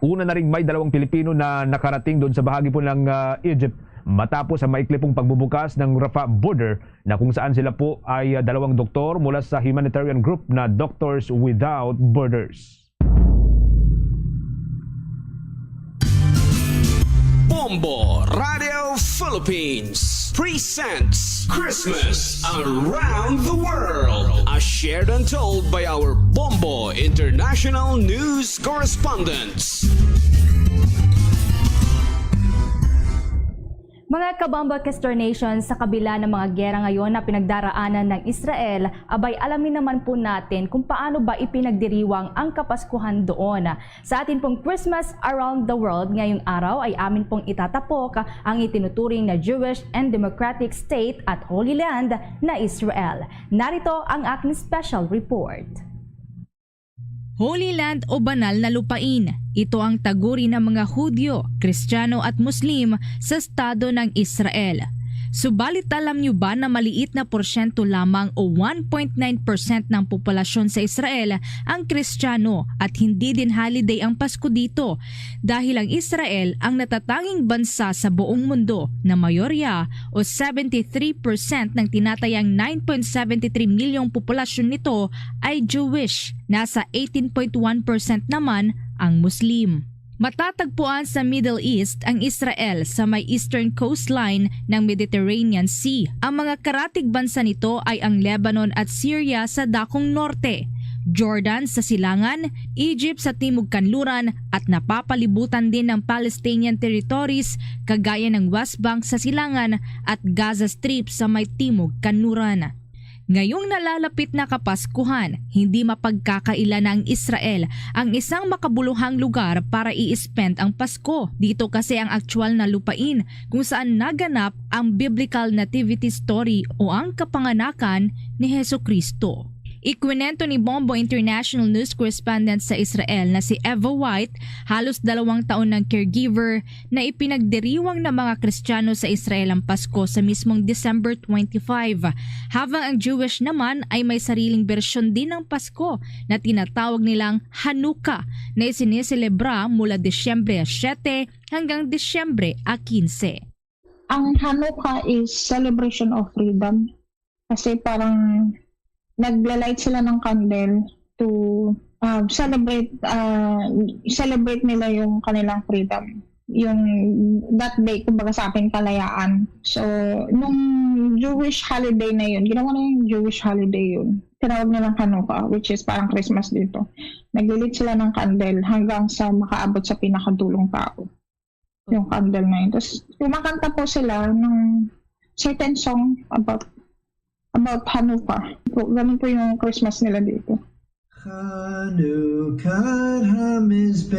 Una na ring may dalawang Pilipino na nakarating doon sa bahagi po ng, ah, Egypt matapos ang maikli pong pagbubukas ng Rafah border, na kung saan sila po ay, ah, dalawang doktor mula sa humanitarian group na Doctors Without Borders. Bombo Radio Philippines presents Christmas Around the World, as shared and told by our Bombo International News correspondents. Mga kabombo, Kister Nation, sa kabila ng mga gera ngayon na pinagdaraanan ng Israel, abay, alamin naman po natin kung paano ba ipinagdiriwang ang Kapaskuhan doon. Sa atin pong Christmas Around the World ngayong araw, ay amin pong itatapok ang itinuturing na Jewish and Democratic State at Holy Land na Israel. Narito ang aking special report. Holy Land o Banal na Lupain, ito ang taguri ng mga Hudyo, Kristiyano at Muslim sa Estado ng Israel. Subalit, alam niyo ba na maliit na porsyento lamang o one point nine percent ng populasyon sa Israel ang Kristiyano at hindi din holiday ang Pasko dito, dahil ang Israel ang natatanging bansa sa buong mundo na mayorya o seventy-three percent ng tinatayang nine point seven three milyong populasyon nito ay Jewish. Nasa eighteen point one percent naman ang Muslim. Matatagpuan sa Middle East ang Israel sa may eastern coastline ng Mediterranean Sea. Ang mga karatig bansa nito ay ang Lebanon at Syria sa dakong norte, Jordan sa silangan, Egypt sa timog kanluran, at napapalibutan din ng Palestinian territories kagaya ng West Bank sa silangan at Gaza Strip sa may timog kanluran. Ngayong nalalapit na Kapaskuhan, hindi mapagkakaila na ang Israel ang isang makabuluhang lugar para i-spend ang Pasko. Dito kasi ang aktual na lupain kung saan naganap ang biblical nativity story o ang kapanganakan ni Jesu-Cristo. Ikwinento ni Bombo International News Correspondent sa Israel na si Eva White, halos dalawang taon ng caregiver, na ipinagdiriwang ng mga Kristiyano sa Israel ang Pasko sa mismong December twenty-five, habang ang Jewish naman ay may sariling bersyon din ng Pasko na tinatawag nilang Hanukkah, na isiniselebra mula Disyembre siyete hanggang Disyembre quince. Ang Hanukkah is celebration of freedom. Kasi parang nagla-light sila ng candle to, ah, celebrate, ah, celebrate nila yung kanilang freedom. Yung that day, kumbaga sa atin, kalayaan. So, nung Jewish holiday na yun, ginawa na yung Jewish holiday yun. Tinawag nilang Hanukkah, which is parang Christmas dito. Naglilit sila ng candle hanggang sa makaabot sa pinakadulong tao yung candle na yun. Tapos kumakanta po sila ng certain song about about Hanukkah. Po, ganun po yung Christmas nila dito. חנוכת המזבח.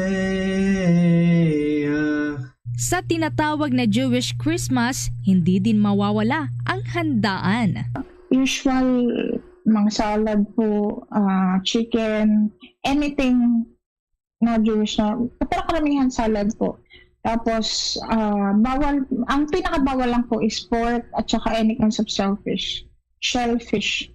Sa tinatawag na Jewish Christmas, hindi din mawawala ang handaan. Usual, mga salad po, ah, chicken, anything na Jewish na, pero karamihan salad po. Tapos, ah, bawal, ang pinakabawal lang po is pork at saka any kinds of shellfish. Shellfish.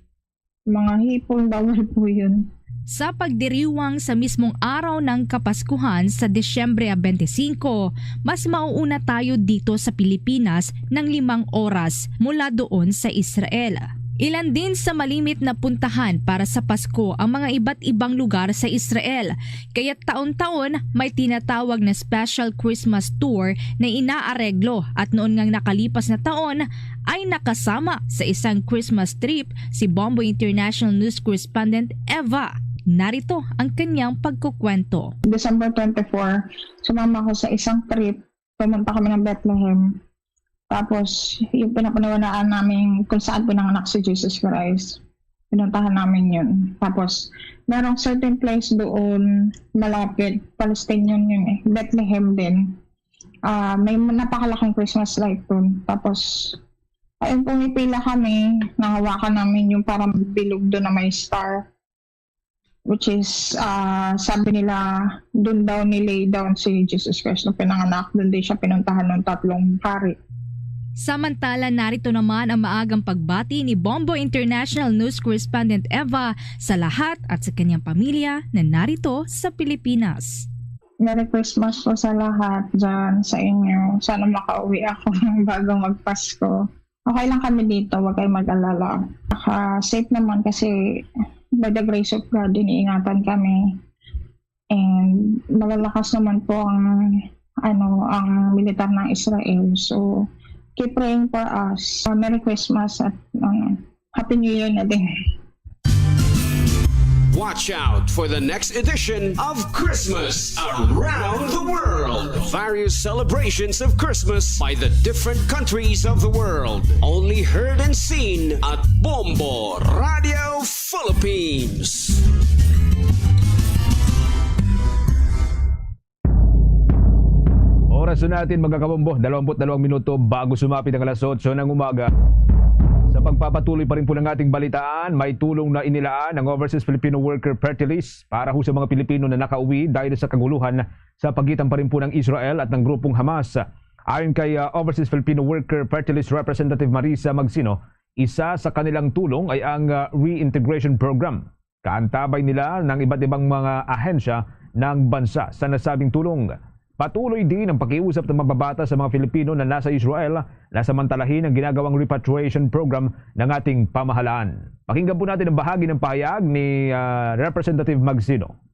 Mga hipon, bawal po yun. Sa pagdiriwang sa mismong araw ng Kapaskuhan sa Disyembre twenty-five, mas mauuna tayo dito sa Pilipinas ng limang oras mula doon sa Israel. Ilan din sa malimit na puntahan para sa Pasko ang mga iba't ibang lugar sa Israel, kaya taon-taon may tinatawag na special Christmas tour na inaareglo, at noon ngang nakalipas na taon ay nakasama sa isang Christmas trip si Bombo International News Correspondent Eva. Narito ang kanyang pagkukwento. December twenty-four, sumama ako sa isang trip. Pumunta kami ng Bethlehem. Tapos, yung pinapaniwalaan namin kung saan pinanganak si Jesus Christ. Pinuntahan namin yun. Tapos, merong certain place doon, malapit, Palestinian yun eh. Bethlehem din. Ah, may napakalaking Christmas light doon. Tapos, ayun, pumipila kami, nahawakan namin yung parang bilog doon na may star. Which is, ah, sabi nila, doon daw nilay down si Jesus Christ nung pinanganak. Doon din siya pinuntahan ng tatlong hari. Samantala, narito naman ang maagang pagbati ni Bombo International News Correspondent Eva sa lahat at sa kanyang pamilya na narito sa Pilipinas. Merry Christmas po sa lahat dyan sa inyo. Sana makauwi ako bago magpasko. Okay lang kami dito, huwag kayong mag-alala. Naka-safe naman kasi by the grace of God, iniingatan kami. And malalakas naman po ang ano ang militar ng Israel. So, keep praying for us. Uh, Merry Christmas at ano, Happy New Year na din. Watch out for the next edition of Christmas Around the World. Various celebrations of Christmas by the different countries of the world. Only heard and seen at Bombo Radio Philippines. Oras na natin, mga kabombo, dalawampu't dalawang minuto bago sumapit ang alas otso ng umaga. Sa pagpapatuloy pa rin po ng ating balitaan, may tulong na inilaan ng Overseas Filipino Worker Party List para ho sa mga Pilipino na nakauwi dahil sa kaguluhan sa pagitan pa rin po ng Israel at ng grupong Hamas. Ayon kay, ah, Overseas Filipino Worker Party List Representative Marisa Magsino, isa sa kanilang tulong ay ang, ah, reintegration program. Kaantabay nila ng iba't ibang mga ahensya ng bansa sa nasabing tulong. Patuloy din ang pakiusap ng mababata sa mga Filipino na nasa Israel na samantalahin ang ginagawang repatriation program ng ating pamahalaan. Pakinggan po natin ang bahagi ng pahayag ni, ah, Representative Magsino.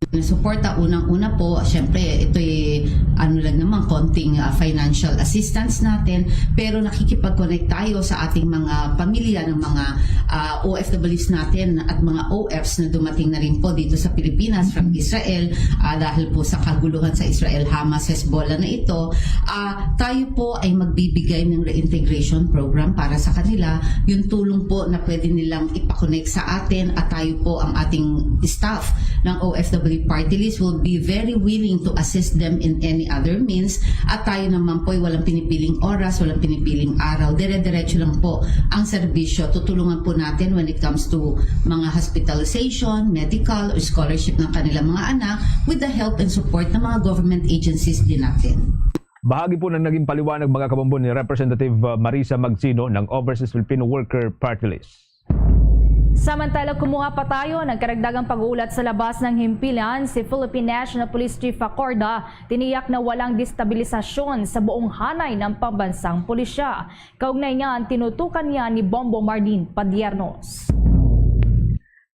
Suporta, unang-una po, syempre, ito'y ano lang naman, konting, ah, financial assistance natin, pero nakikipag-connect tayo sa ating mga pamilya ng mga, ah, O F Ws natin at mga O Fs na dumating na rin po dito sa Pilipinas from Israel, ah, dahil po sa kaguluhan sa Israel, Hamas, Hezbollah na ito. Ah, tayo po ay magbibigay ng reintegration program para sa kanila, yung tulong po na pwede nilang ipakonect sa atin, at tayo po, ang ating staff ng O F W Party List, will be very willing to assist them in any other means, at tayo naman po ay walang pinipiling oras, walang pinipiling araw, dire-diretso lang po ang serbisyo. Tutulungan po natin when it comes to mga hospitalization, medical, or scholarship ng kanilang mga anak with the help and support ng mga government agencies din natin. Bahagi po ng naging paliwanag, mga kabombo, ni Representative, uh, Marisa Magsino ng Overseas Filipino Worker Party List. Samantala, kumuha pa tayo ng karagdagang pag-uulat sa labas ng himpilan si Philippine National Police Chief Acorda. Tiniyak na walang destabilisasyon sa buong hanay ng pambansang pulisya. Kaugnay niyan, tinutukan niya ni Bombo Marlene Padiernos.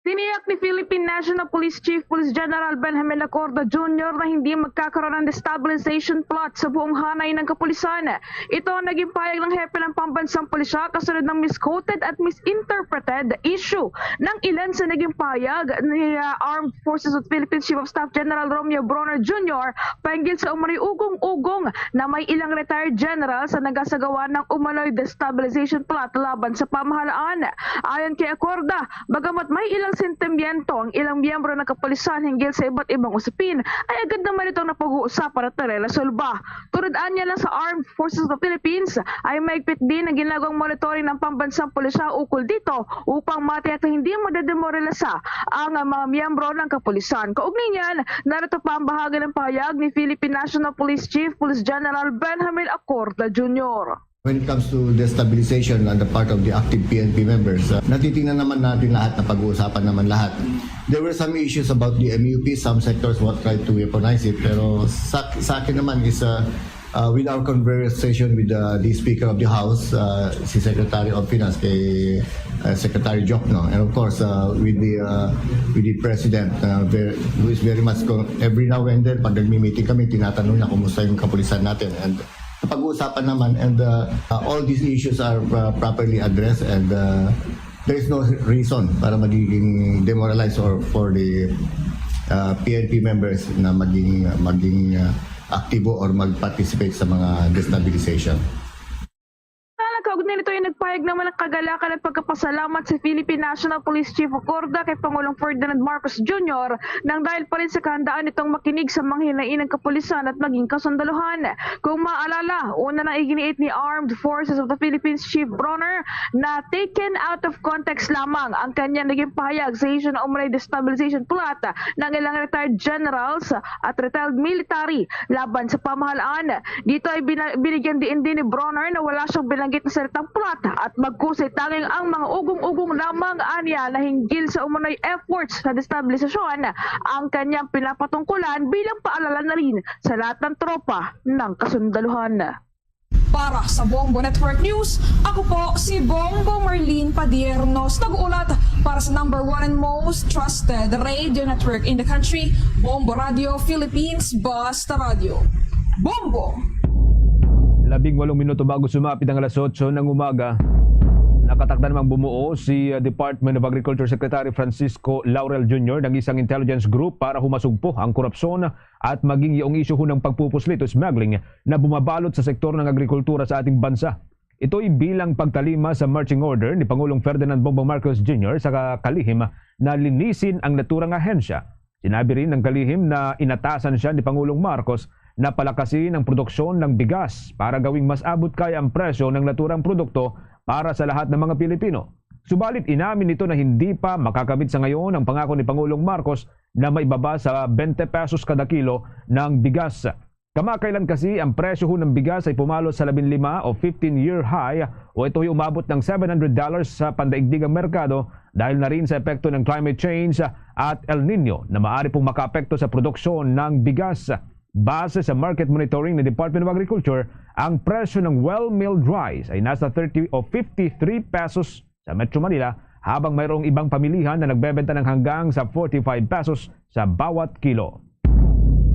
Tiniyak ni Philippine National Police Chief Police General Benjamin Acorda Junior na hindi magkakaroon ng destabilization plot sa buong hanay ng kapulisan. Ito ang naging pahayag ng hepe ng pambansang pulisya kasunod ng misquoted at misinterpreted issue ng ilan sa naging pahayag ni, ah, Armed Forces of Philippines Chief of Staff General Romeo Brawner Junior pahinggil sa umano'y ugong-ugong na may ilang retired generals na nagasagawa ng umano'y destabilization plot laban sa pamahalaan. Ayon kay Acorda, bagamat may ilang sentimiento ang ilang miyembro ng kapulisan hinggil sa iba't ibang usapin, ay agad naman itong napag-uusapan at nareresolba. Tulad anya lang sa Armed Forces of the Philippines, ay mahigpit din ang ginagawang monitoring ng pambansang pulisya ukol dito upang matiyak na hindi madedemoralisa ang mga miyembro ng kapulisan. Kaugnay niyan, narito pa ang bahagi ng pahayag ni Philippine National Police Chief Police General Benjamin Acorda Junior. When it comes to destabilization on the part of the active P N P members, uh, natitingnan naman natin lahat, na pag-uusapan naman lahat. There were some issues about the M U P, some sectors what tried to weaponize it, pero sa, sa akin naman is, uh, uh, with our conversation with, uh, the Speaker of the House, uh, si Secretary of Finance, kay, uh, Secretary Jokno, and of course, uh, with the, uh, with the President, uh, very, who is very much, every now and then, pag nagmi-meeting kami, tinatanong niya kumusta yung kapulisan natin. And Pag-uusapan naman, and uh, uh, all these issues are uh, properly addressed, and uh, there is no reason para magiging demoralized or for the uh, P N P members na maging maging uh, aktibo or mag-participate sa mga destabilization. Kaugnay nito ay nagpahayag naman ng kagalakan at pagkapasalamat si Philippine National Police Chief Ocorda kay Pangulong Ferdinand Marcos Junior nang dahil pa rin sa kahandaan nitong makinig sa mga hinaing ng kapulisan at maging kasundaluhan. Kung maalala, una nang iginiit ni Armed Forces of the Philippines Chief Bronner na taken out of context lamang ang kanyang naging pahayag sa isyu na umunay destabilization plot ng ilang retired generals at retired military laban sa pamahalaan. Dito ay bina- binigyan diin din ni Bronner na wala siyang binanggit na salitang plot at magkusay tanging ang mga ugong-ugong lamang anya na hinggil sa umano'y efforts sa destabilisasyon ang kanyang pinapatungkulan bilang paalala na rin sa lahat ng tropa ng kasundaluhan. Para sa Bombo Network News, ako po si Bombo Marlene Padiernos, nag-uulat para sa number one and most trusted radio network in the country, Bombo Radio Philippines, Basta Radio. Bombo! Labing walong minuto bago sumapit ang alas otso ng umaga, nakatakda namang bumuo si uh, Department of Agriculture Secretary Francisco Laurel Junior ng isang intelligence group para humasugpo ang korupsyon at maging yaong isyu ng pagpupuslit o smuggling na bumabalot sa sektor ng agrikultura sa ating bansa. Ito'y bilang pagtalima sa marching order ni Pangulong Ferdinand Bongbong Marcos Junior sa kalihim na linisin ang naturang ahensya. Sinabi rin ng kalihim na inatasan siya ni Pangulong Marcos na palakasin ang produksyon ng bigas para gawing mas abot kaya ang presyo ng naturang produkto para sa lahat ng mga Pilipino. Subalit inamin nito na hindi pa makakamit sa ngayon ang pangako ni Pangulong Marcos na maibaba sa twenty pesos kada kilo ng bigas. Kamakailan kasi ang presyo ho ng bigas ay pumalo sa labing lima o fifteen-year high o ito'y umabot ng seven hundred dollars sa pandaigdigang merkado dahil na rin sa epekto ng climate change at El Nino na maaari pong makaapekto sa produksyon ng bigas. Base sa market monitoring ng Department of Agriculture, ang presyo ng well milled rice ay nasa thirty o fifty-three pesos sa Metro Manila, habang mayroong ibang pamilihan na nagbebenta ng hanggang sa forty-five pesos sa bawat kilo.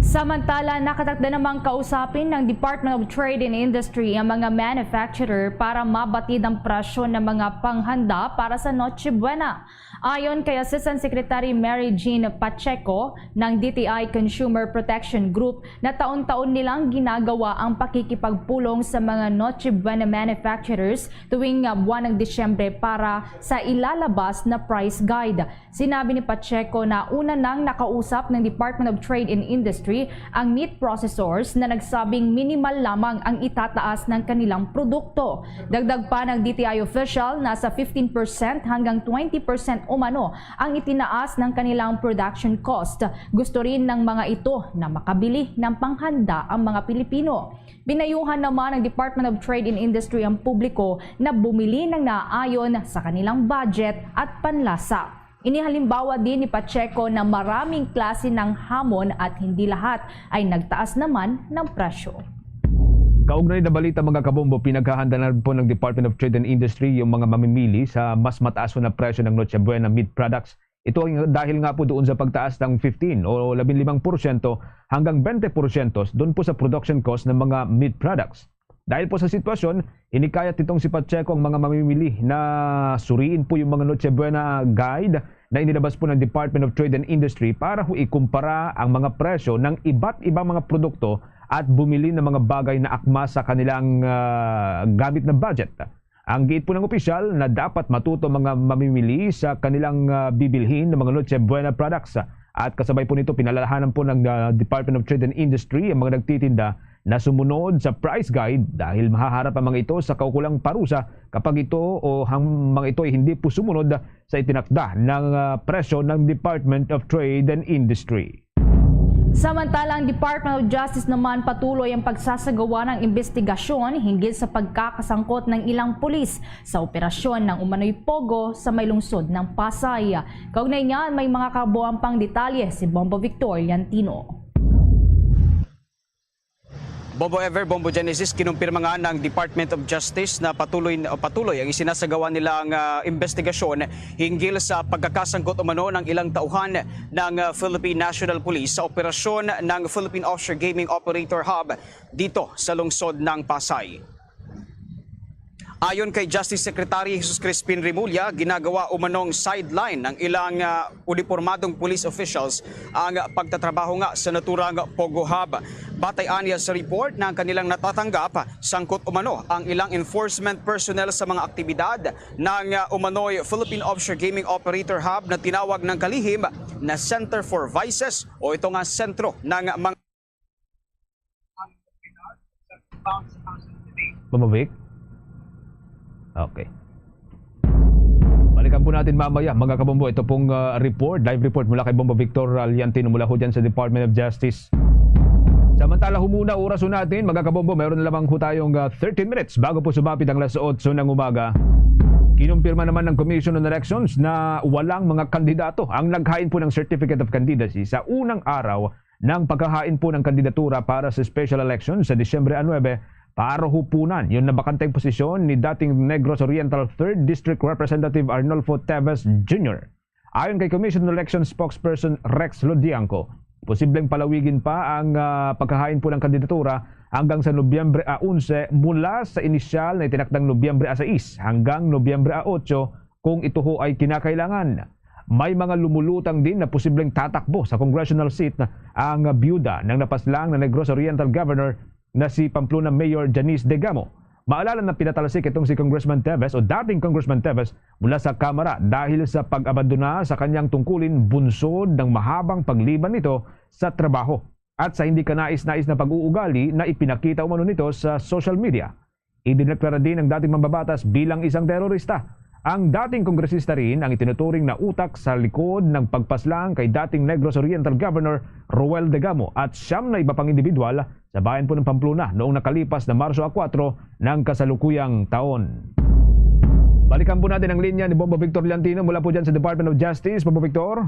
Samantala, nakatakda namang kausapin ng Department of Trade and Industry ang mga manufacturer para mabatid ang presyo ng mga panghanda para sa Noche Buena. Ayon kay Assistant Secretary Mary Jean Pacheco ng D T I Consumer Protection Group na taon-taon nilang ginagawa ang pakikipagpulong sa mga Noche Buena manufacturers tuwing buwan ng Disyembre para sa ilalabas na price guide. Sinabi ni Pacheco na una nang nakausap ng Department of Trade and Industry ang meat processors na nagsabing minimal lamang ang itataas ng kanilang produkto. Dagdag pa ng D T I official, nasa fifteen percent hanggang twenty percent umano ang itinaas ng kanilang production cost. Gusto rin ng mga ito na makabili ng panghanda ang mga Pilipino. Pinayuhan naman ng Department of Trade and Industry ang publiko na bumili ng naaayon sa kanilang budget at panlasa. Inihalimbawa din ni Pacheco na maraming klase ng hamon at hindi lahat ay nagtaas naman ng presyo. Kaugnay na balita, mga kabombo, pinaghahanda na po ng Department of Trade and Industry yung mga mamimili sa mas mataas na presyo ng Noche Buena meat products. Ito ang dahil nga po doon sa pagtaas ng fifteen o labing limang porsyento hanggang twenty porsyento doon po sa production cost ng mga meat products. Dahil po sa sitwasyon, inikayat nitong si Pacheco ang mga mamimili na suriin po yung mga Noche Buena guide na inilabas po ng Department of Trade and Industry para ho ikumpara ang mga presyo ng iba't ibang mga produkto at bumili ng mga bagay na akma sa kanilang ah, gamit na budget. Ang giit po ng opisyal na dapat matuto ang mga mamimili sa kanilang ah, bibilhin ng mga Noche Buena products. At kasabay po nito, pinalalahanan po ng ah, Department of Trade and Industry ang mga nagtitinda na sumunod sa price guide dahil mahaharap ang mga ito sa kaukulang parusa kapag ito o ang mga ito ay hindi po sumunod sa itinakda ng ah, presyo ng Department of Trade and Industry. Samantala, ang Department of Justice naman patuloy ang pagsasagawa ng imbestigasyon hinggil sa pagkakasangkot ng ilang pulis sa operasyon ng umano'y pogo sa may lungsod ng Pasay. Kaugnay niyan, may mga kabuuan pang detalye si Bombo Victor Liantino. Bombo Ever, Bombo Genesis, kinumpirma nga ng Department of Justice na patuloy, patuloy ang isinasagawa nilang ah, investigasyon hinggil sa pagkakasangkot umano ng ilang tauhan ng ah, Philippine National Police sa operasyon ng Philippine Offshore Gaming Operator Hub dito sa lungsod ng Pasay. Ayon kay Justice Secretary Jesus Crispin Remulla, ginagawa umanong sideline ng ilang ah, unipormadong police officials ang pagtatrabaho nga sa naturang Pogo Hub. Batay aniya sa report na ang kanilang natatanggap, sangkot umano ang ilang enforcement personnel sa mga aktibidad ng ah, umano'y Philippine Offshore Gaming Operator Hub na tinawag ng kalihim na Center for Vices o ito nga sentro ng mga Bombo Vic? Okay. Balikan po natin mamaya, mga kabombo. Ito pong ah, report, live report mula kay Bombo Victor Aliantino mula ho dyan sa Department of Justice. Samantala, humuna oras ho natin, mga kabombo. Meron na lamang ho tayong ah, thirteen minutes bago po sumapit ang alas otso ng umaga. Kinumpirma naman ng Commission on Elections na walang mga kandidato ang naghain po ng Certificate of Candidacy sa unang araw ng paghahain po ng kandidatura para sa special election sa Disyembre nuebe para hupunan yung nabakanteng posisyon ni dating Negros Oriental Third District Representative Arnulfo Teves Junior. Ayon kay Commission on Election Spokesperson Rex Lodiangco, posibleng palawigin pa ang ah, paghahain po ng kandidatura hanggang sa Nobyembre a onse mula sa inisyal na itinakdang Nobyembre a sais hanggang Nobyembre a otso kung ito ho ay kinakailangan. May mga lumulutang din na posibleng tatakbo sa congressional seat ang biyuda ng napaslang na Negros Oriental Governor na si Pamplona Mayor Janice Degamo. Maalala na pinatalsik itong si Congressman Teves o dating Congressman Teves mula sa Kamara dahil sa pag-abandona sa kanyang tungkulin bunsod ng mahabang pagliban nito sa trabaho at sa hindi kanais-nais na pag-uugali na ipinakita umano nito sa social media. Idineklara din ang dating mambabatas bilang isang terorista. Ang dating kongresista rin ang itinuturing na utak sa likod ng pagpaslang kay dating Negros Oriental Governor Roel Degamo at siyam na iba pang individual sa bayan po ng Pamplona noong nakalipas na Marso a kuwatro ng kasalukuyang taon. Balikan po natin ang linya ni Bombo Victor Leantino mula po dyan sa Department of Justice. Bombo Victor?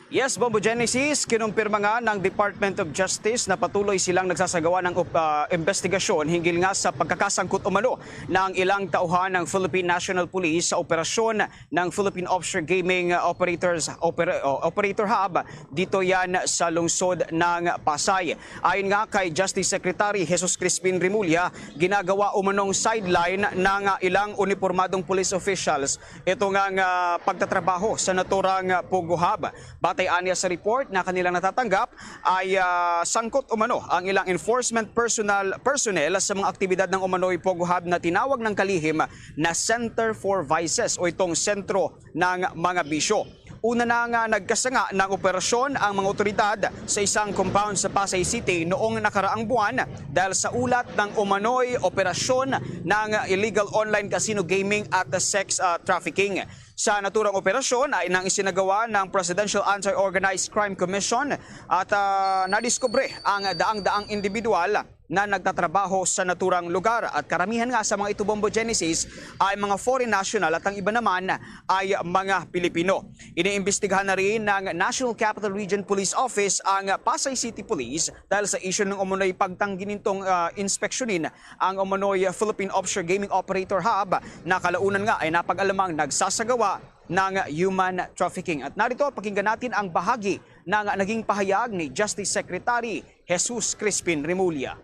Yes, Bombo Genesis, kinumpirma nga ng Department of Justice na patuloy silang nagsasagawa ng op- ah, investigasyon hinggil nga sa pagkakasangkot umano ng ilang tauhan ng Philippine National Police sa operasyon ng Philippine Offshore Gaming ah, Operators Oper- oh, Operator Hub dito yan sa lungsod ng Pasay. Ayon nga kay Justice Secretary Jesus Crispin Remulla, ginagawa umanong sideline ng ah, ilang unipormadong police officials ito nga nga pagtatrabaho sa naturang Pogo Hub. Batay aniya sa report na kanilang natatanggap ay ah, sangkot umano ang ilang enforcement personal personnel sa mga aktibidad ng umano'y Pogo Hub na tinawag ng kalihim na Center for Vices o itong sentro ng mga bisyo. Una na nga nagkasanga ng operasyon ang mga otoridad sa isang compound sa Pasay City noong nakaraang buwan dahil sa ulat ng umano'y operasyon ng illegal online casino gaming at sex ah, trafficking. Sa naturang operasyon ay nang isinagawa ng Presidential Anti-Organized Crime Commission at ah, nadiskubre ang daang-daang individual na nagtatrabaho sa naturang lugar at karamihan nga sa mga ito, Bombo Genesis, ay mga foreign national at ang iba naman ay mga Pilipino. Iniimbestigahan na rin ng National Capital Region Police Office ang Pasay City Police dahil sa isyu ng umunoy pagtanggi nitong ah, inspeksyonin ang umunoy Philippine Offshore Gaming Operator Hub na kalaunan nga ay napag-alamang nagsasagawa ng human trafficking. At narito, pakinggan natin ang bahagi ng naging pahayag ni Justice Secretary Jesus Crispin Remulla.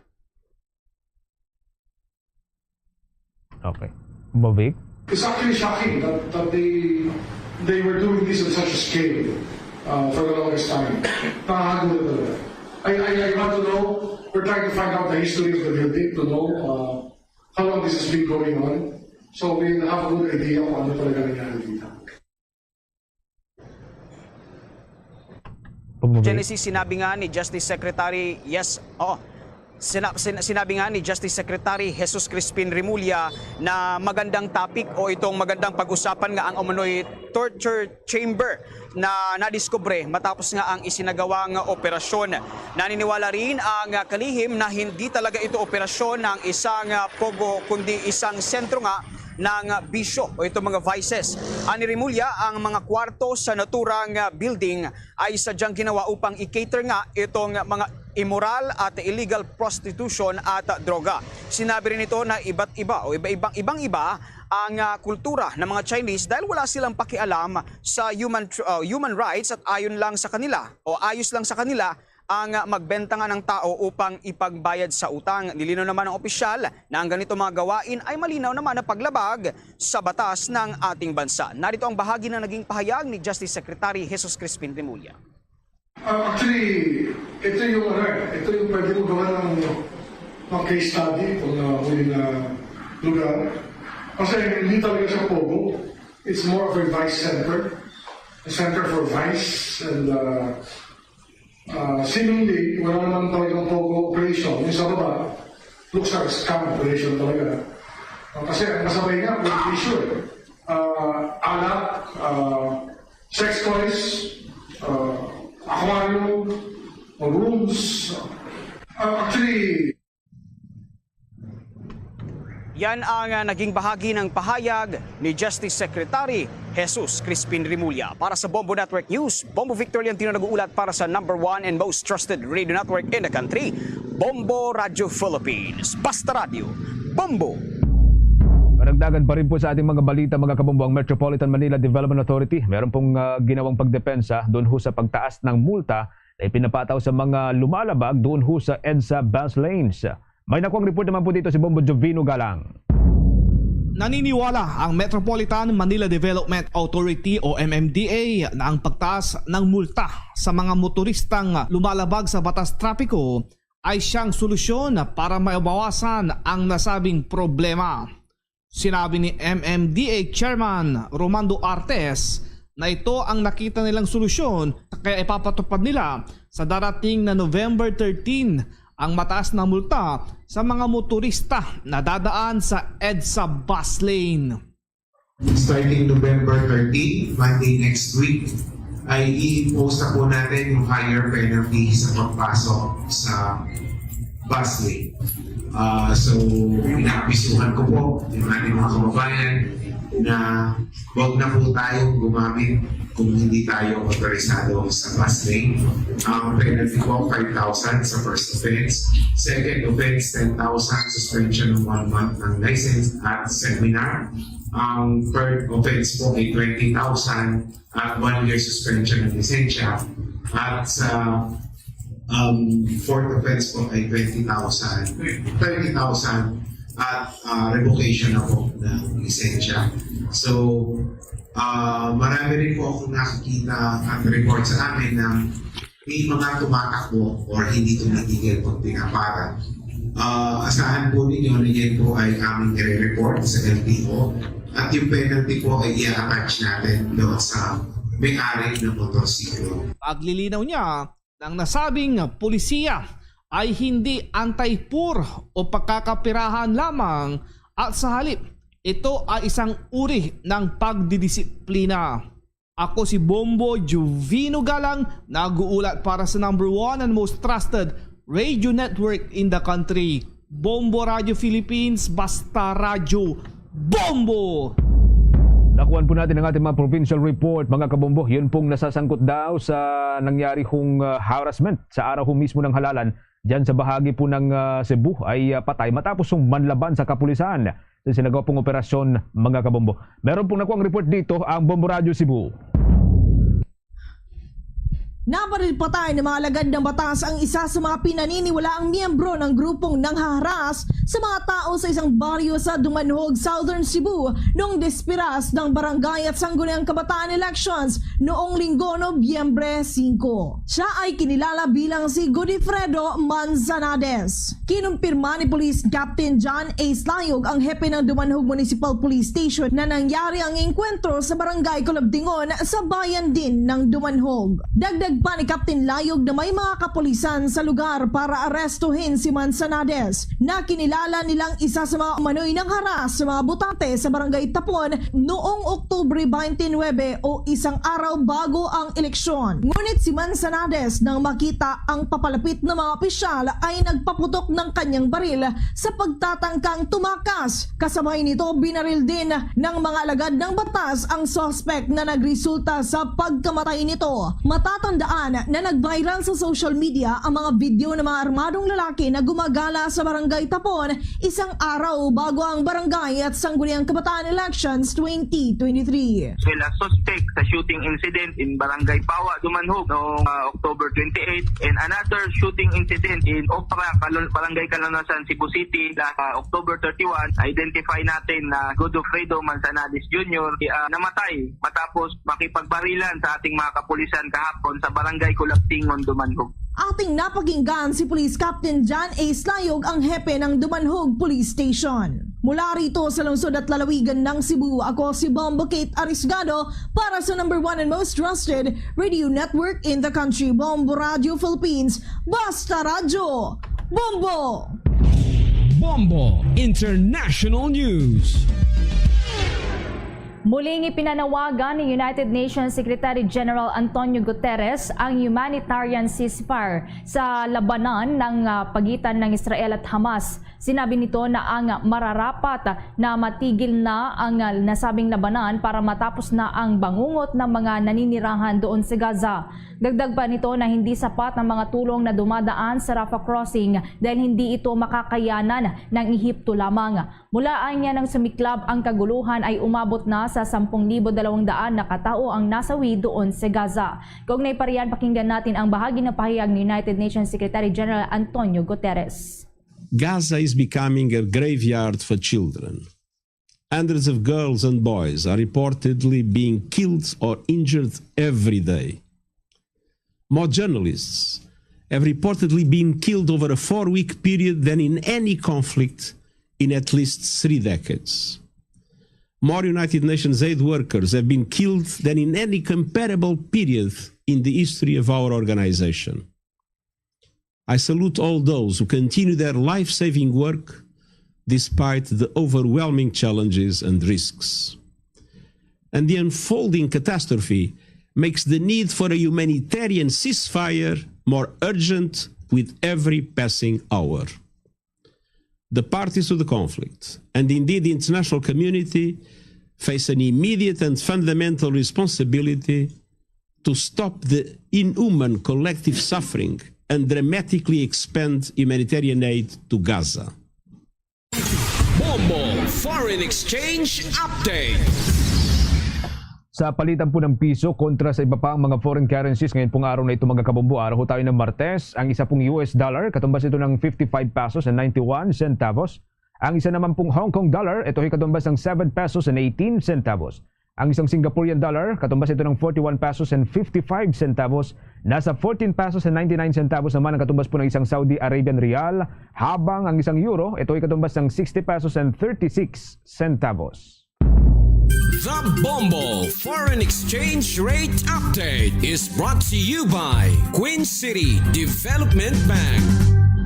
Okay. Bobik? It's actually shocking that, that they they were doing this on such a scale uh, for the longest time. Nakakagulat talaga. I, I, I want to know, we're trying to find out the history of the building to know uh, how long this has been going on. So we'll have a good idea kung ano talaga nangyari dito. Pag-, Genesis, sinabi nga ni Justice Secretary, yes, oo. Sina-, sin-, sinabi nga ni Justice Secretary Jesus Crispin Remulla na magandang topic o itong magandang pag-usapan nga ang umano'y torture chamber na nadiskubre matapos nga ang isinagawang operasyon. Naniniwala rin ang kalihim na hindi talaga ito operasyon ng isang pogo kundi isang sentro nga ng bisyo o itong mga vices. Ani Remulla, ang mga kwarto sa naturang building ay sadyang ginawa upang i-cater nga itong mga immoral at illegal prostitution at droga. Sinabi rin nito na iba't iba o iba-ibang ibang-iba ang ah, kultura ng mga Chinese dahil wala silang pakialam sa human tr- ah, human rights at ayon lang sa kanila o ayos lang sa kanila ang ah, magbenta nga ng tao upang ipagbayad sa utang. Nilinaw naman ng opisyal na ang ganito mga gawain ay malinaw naman na paglabag sa batas ng ating bansa. Narito ang bahagi ng naging pahayag ni Justice Secretary Jesus Crispin Remulla. Ah, actually, ito yung ano eh, ito yung pwede mo gawa ng, ng case study kung uh, huli na lugar. Kasi hindi talaga siya pogo. It's more of a vice center. A center for vice and uh, uh, seemingly, wala naman talagang pogo operation. Yung sa baba, looks like a scam operation talaga. Uh, kasi ang kasabay nga, puro issue eh. Uh, alak, uh, sex toys, uh, aquarium, rooms. Uh, actually, Yan ang ah, naging bahagi ng pahayag ni Justice Secretary Jesus Crispin Remulla. Para sa Bombo Network News, Bombo Victor Leontino nag-uulat para sa number one and most trusted radio network in the country, Bombo Radio Philippines. Basta Radio, Bombo! Karagdagan pa rin po sa ating mga balita, mga kabombo, ang Metropolitan Manila Development Authority meron pong ah, ginawang pagdepensa doon ho sa pagtaas ng multa na ipinapataw sa mga lumalabag doon ho sa EDSA bus lanes. May nakuang report naman po dito si Bombo Jovino Galang. Naniniwala ang Metropolitan Manila Development Authority o M M D A na ang pagtaas ng multa sa mga motoristang lumalabag sa batas trapiko ay siyang solusyon para mabawasan ang nasabing problema. Sinabi ni M M D A Chairman Romando Artes na ito ang nakita nilang solusyon kaya ipapatupad nila sa darating na November thirteen ang mataas na multa sa mga motorista na dadaan sa EDSA bus lane. Starting November thirteen, Monday next week, ay i-impose na po natin yung higher penalty sa pagpasok sa bus lane. Ah, so, inaabisuhan ko po yung ating mga kababayan na huwag na po tayo gumamit kung hindi tayo autorisado sa bus lane. Ang penalty po, five thousand sa first offense. Second offense, ten thousand, suspension ng one month ng license at seminar. Ang third offense po ay twenty thousand at one year suspension ng lisensya. At sa um, fourth offense po ay twenty thousand, thirty thousand at ah, revocation na po ng lisensya. So, ah, marami rin po akong nakikita at report sa amin na may mga tumatakbo or hindi tumitigil pag pinapara. Ah, asahan po ninyo na yan po ay aming i-report sa L T O at yung penalty po ay i-attach natin doon sa may-ari ng motorsiklo. Paglilinaw niya ng nasabing pulisiya ay hindi anti-poor o pagkakapirahan lamang at sa halip, ito ay isang uri ng pagdidisiplina. Ako si Bombo Jovino Galang, nag-uulat para sa number one and most trusted radio network in the country, Bombo Radio Philippines, basta radyo, Bombo! Nakuan po natin ang ating mga provincial report, mga kabombo. Yun pong nasasangkot daw sa nangyari hong ah, harassment sa araw ho mismo ng halalan dyan sa bahagi po ng ah, Cebu ay ah, patay matapos hong manlaban sa kapulisan sa sinagawa pong operasyon, mga kabombo. Meron pong nakuang report dito ang Bombo Radyo Cebu. Nabaril patay ng mga alagad ng batas ang isa sa mga pinaniniwalaang miyembro ng grupong nanghaharas sa mga tao sa isang baryo sa Dumanjug, Southern Cebu, noong desperas ng barangay at sangguniang kabataan elections noong Linggo, Nobyembre singko. Siya ay kinilala bilang si Godifredo Manzanades. Kinumpirma ni Police Captain John Ace Layog, ang hepe ng Dumanjug Municipal Police Station, na nangyari ang engkwentro sa Barangay Kulabdingon sa bayan din ng Dumanjug. Dagdag pa ni Captain Layog na may mga kapulisan sa lugar para arestuhin si Manzanades, na kinilala nilang isa sa mga umanoy nangharas sa mga botante sa Barangay Tapon noong Oktubre twenty-nine o isang araw bago ang eleksyon. Ngunit si Manzanades, nang makita ang papalapit na mga opisyal, ay nagpaputok ng kanyang baril sa pagtatangkang tumakas. Kasabay nito, binaril din ng mga alagad ng batas ang suspect na nagresulta sa pagkamatay nito. Matatanda Daan na nag-viral sa social media ang mga video ng mga armadong lalaki na gumagala sa Barangay Tapon isang araw bago ang barangay at Sangguniang Kabataan Elections twenty twenty-three. Sila suspect sa shooting incident in Barangay Pawa, Dumanhog, noong, ah, October twenty-eight, and another shooting incident in Opra, Kalon-, Barangay Kalanasan, Cebu City, last, ah, October thirty-one. Identify natin na Godofredo Manzanares Junior, ah, namatay matapos makipagbarilan sa ating mga kapulisan kahapon sa Barangay Kulabtingon, Dumanhog. Ating napakinggan si Police Captain John A. Slayog, ang hepe ng Dumanhog Police Station. Mula rito sa lungsod at lalawigan ng Cebu, ako si Bombo Kate Arisgado para sa number one and most trusted radio network in the country, Bombo Radio Philippines. Basta Radyo, Bombo! Bombo International News. Muling ipinanawagan ni United Nations Secretary General Antonio Guterres ang humanitarian ceasefire sa labanan ng, ah, pagitan ng Israel at Hamas. Sinabi nito na ang mararapat na matigil na ang, ah, nasabing labanan para matapos na ang bangungot ng mga naninirahan doon sa Gaza. Dagdag pa nito na hindi sapat ang mga tulong na dumadaan sa Rafah Crossing dahil hindi ito makakayanan ng Ehipto lamang. Mula anya nang sumiklab ang kaguluhan ay umabot na sa sampung libo dalawang daan na katao ang nasawi doon sa Gaza. Kaugnay pa riyan, pakinggan natin ang bahagi ng pahayag ni United Nations Secretary General Antonio Guterres. Gaza is becoming a graveyard for children. Hundreds of girls and boys are reportedly being killed or injured every day. More journalists have reportedly been killed over a four-week period than in any conflict in at least three decades. More United Nations aid workers have been killed than in any comparable period in the history of our organization. I salute all those who continue their life-saving work despite the overwhelming challenges and risks. And the unfolding catastrophe makes the need for a humanitarian ceasefire more urgent with every passing hour. The parties to the conflict, and indeed the international community, face an immediate and fundamental responsibility to stop the inhuman collective suffering and dramatically expand humanitarian aid to Gaza. Bombo Foreign Exchange Update. Sa palitan po ng piso kontra sa iba pa ang mga foreign currencies, ngayon pong araw na ito, mga kabombo, araw ho tayo ng Martes, ang isa pong U S dollar, katumbas ito ng fifty-five pesos and ninety-one centavos. Ang isa naman pong Hong Kong dollar, ito ay katumbas ng seven pesos and eighteen centavos. Ang isang Singaporean dollar, katumbas ito ng forty-one pesos and fifty-five centavos. Nasa fourteen pesos and ninety-nine centavos naman ang katumbas po ng isang Saudi Arabian rial, habang ang isang euro, ito ay katumbas ng sixty pesos and thirty-six centavos. The Bombo Foreign Exchange Rate Update is brought to you by Queen City Development Bank.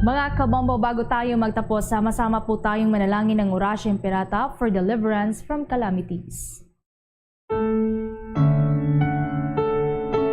Mga kabombo, bago tayo magtapos, sama-sama po tayong manalangin ng Orasyo Imperata for deliverance from calamities.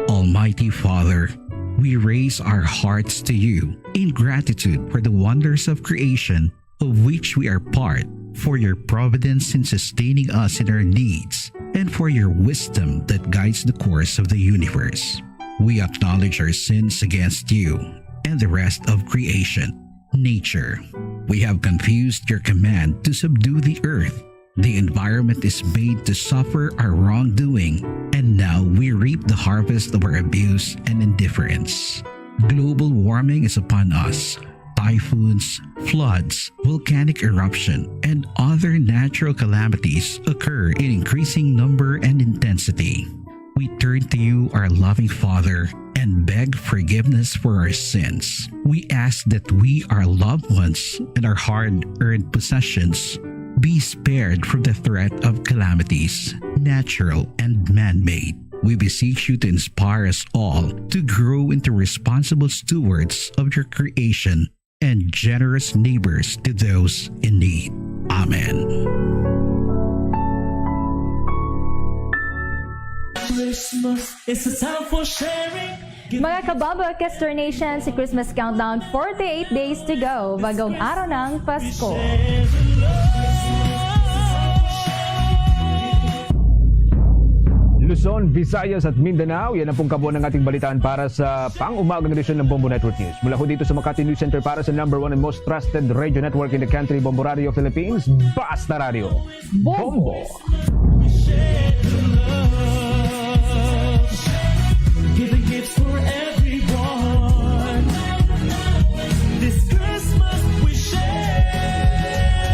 Almighty Father, we raise our hearts to you in gratitude for the wonders of creation of which we are part, for your providence in sustaining us in our needs, and for your wisdom that guides the course of the universe. We acknowledge our sins against you and the rest of creation, nature. We have confused your command to subdue the earth. The environment is made to suffer our wrongdoing, and now we reap the harvest of our abuse and indifference. Global warming is upon us. Typhoons, floods, volcanic eruption, and other natural calamities occur in increasing number and intensity. We turn to you, our loving Father, and beg forgiveness for our sins. We ask that we, our loved ones, and our hard-earned possessions be spared from the threat of calamities, natural and man-made. We beseech you to inspire us all to grow into responsible stewards of your creation and generous neighbors to those in need. Amen. Christmas is a time for sharing. Mga kabombo, Kester Nation, si Christmas Countdown, forty-eight days to go. Bagong araw ng Pasko. Luzon, Visayas at Mindanao. Yan ang pong kabuuan ng ating balitaan para sa pang-umagang edisyon ng Bombo Network News. Mula ho dito sa Makati News Center para sa number one and most trusted radio network in the country, Bombo Radio Philippines, Basta Radio. Bombo. Bombo. Giving gifts for everyone. This Christmas we share the love.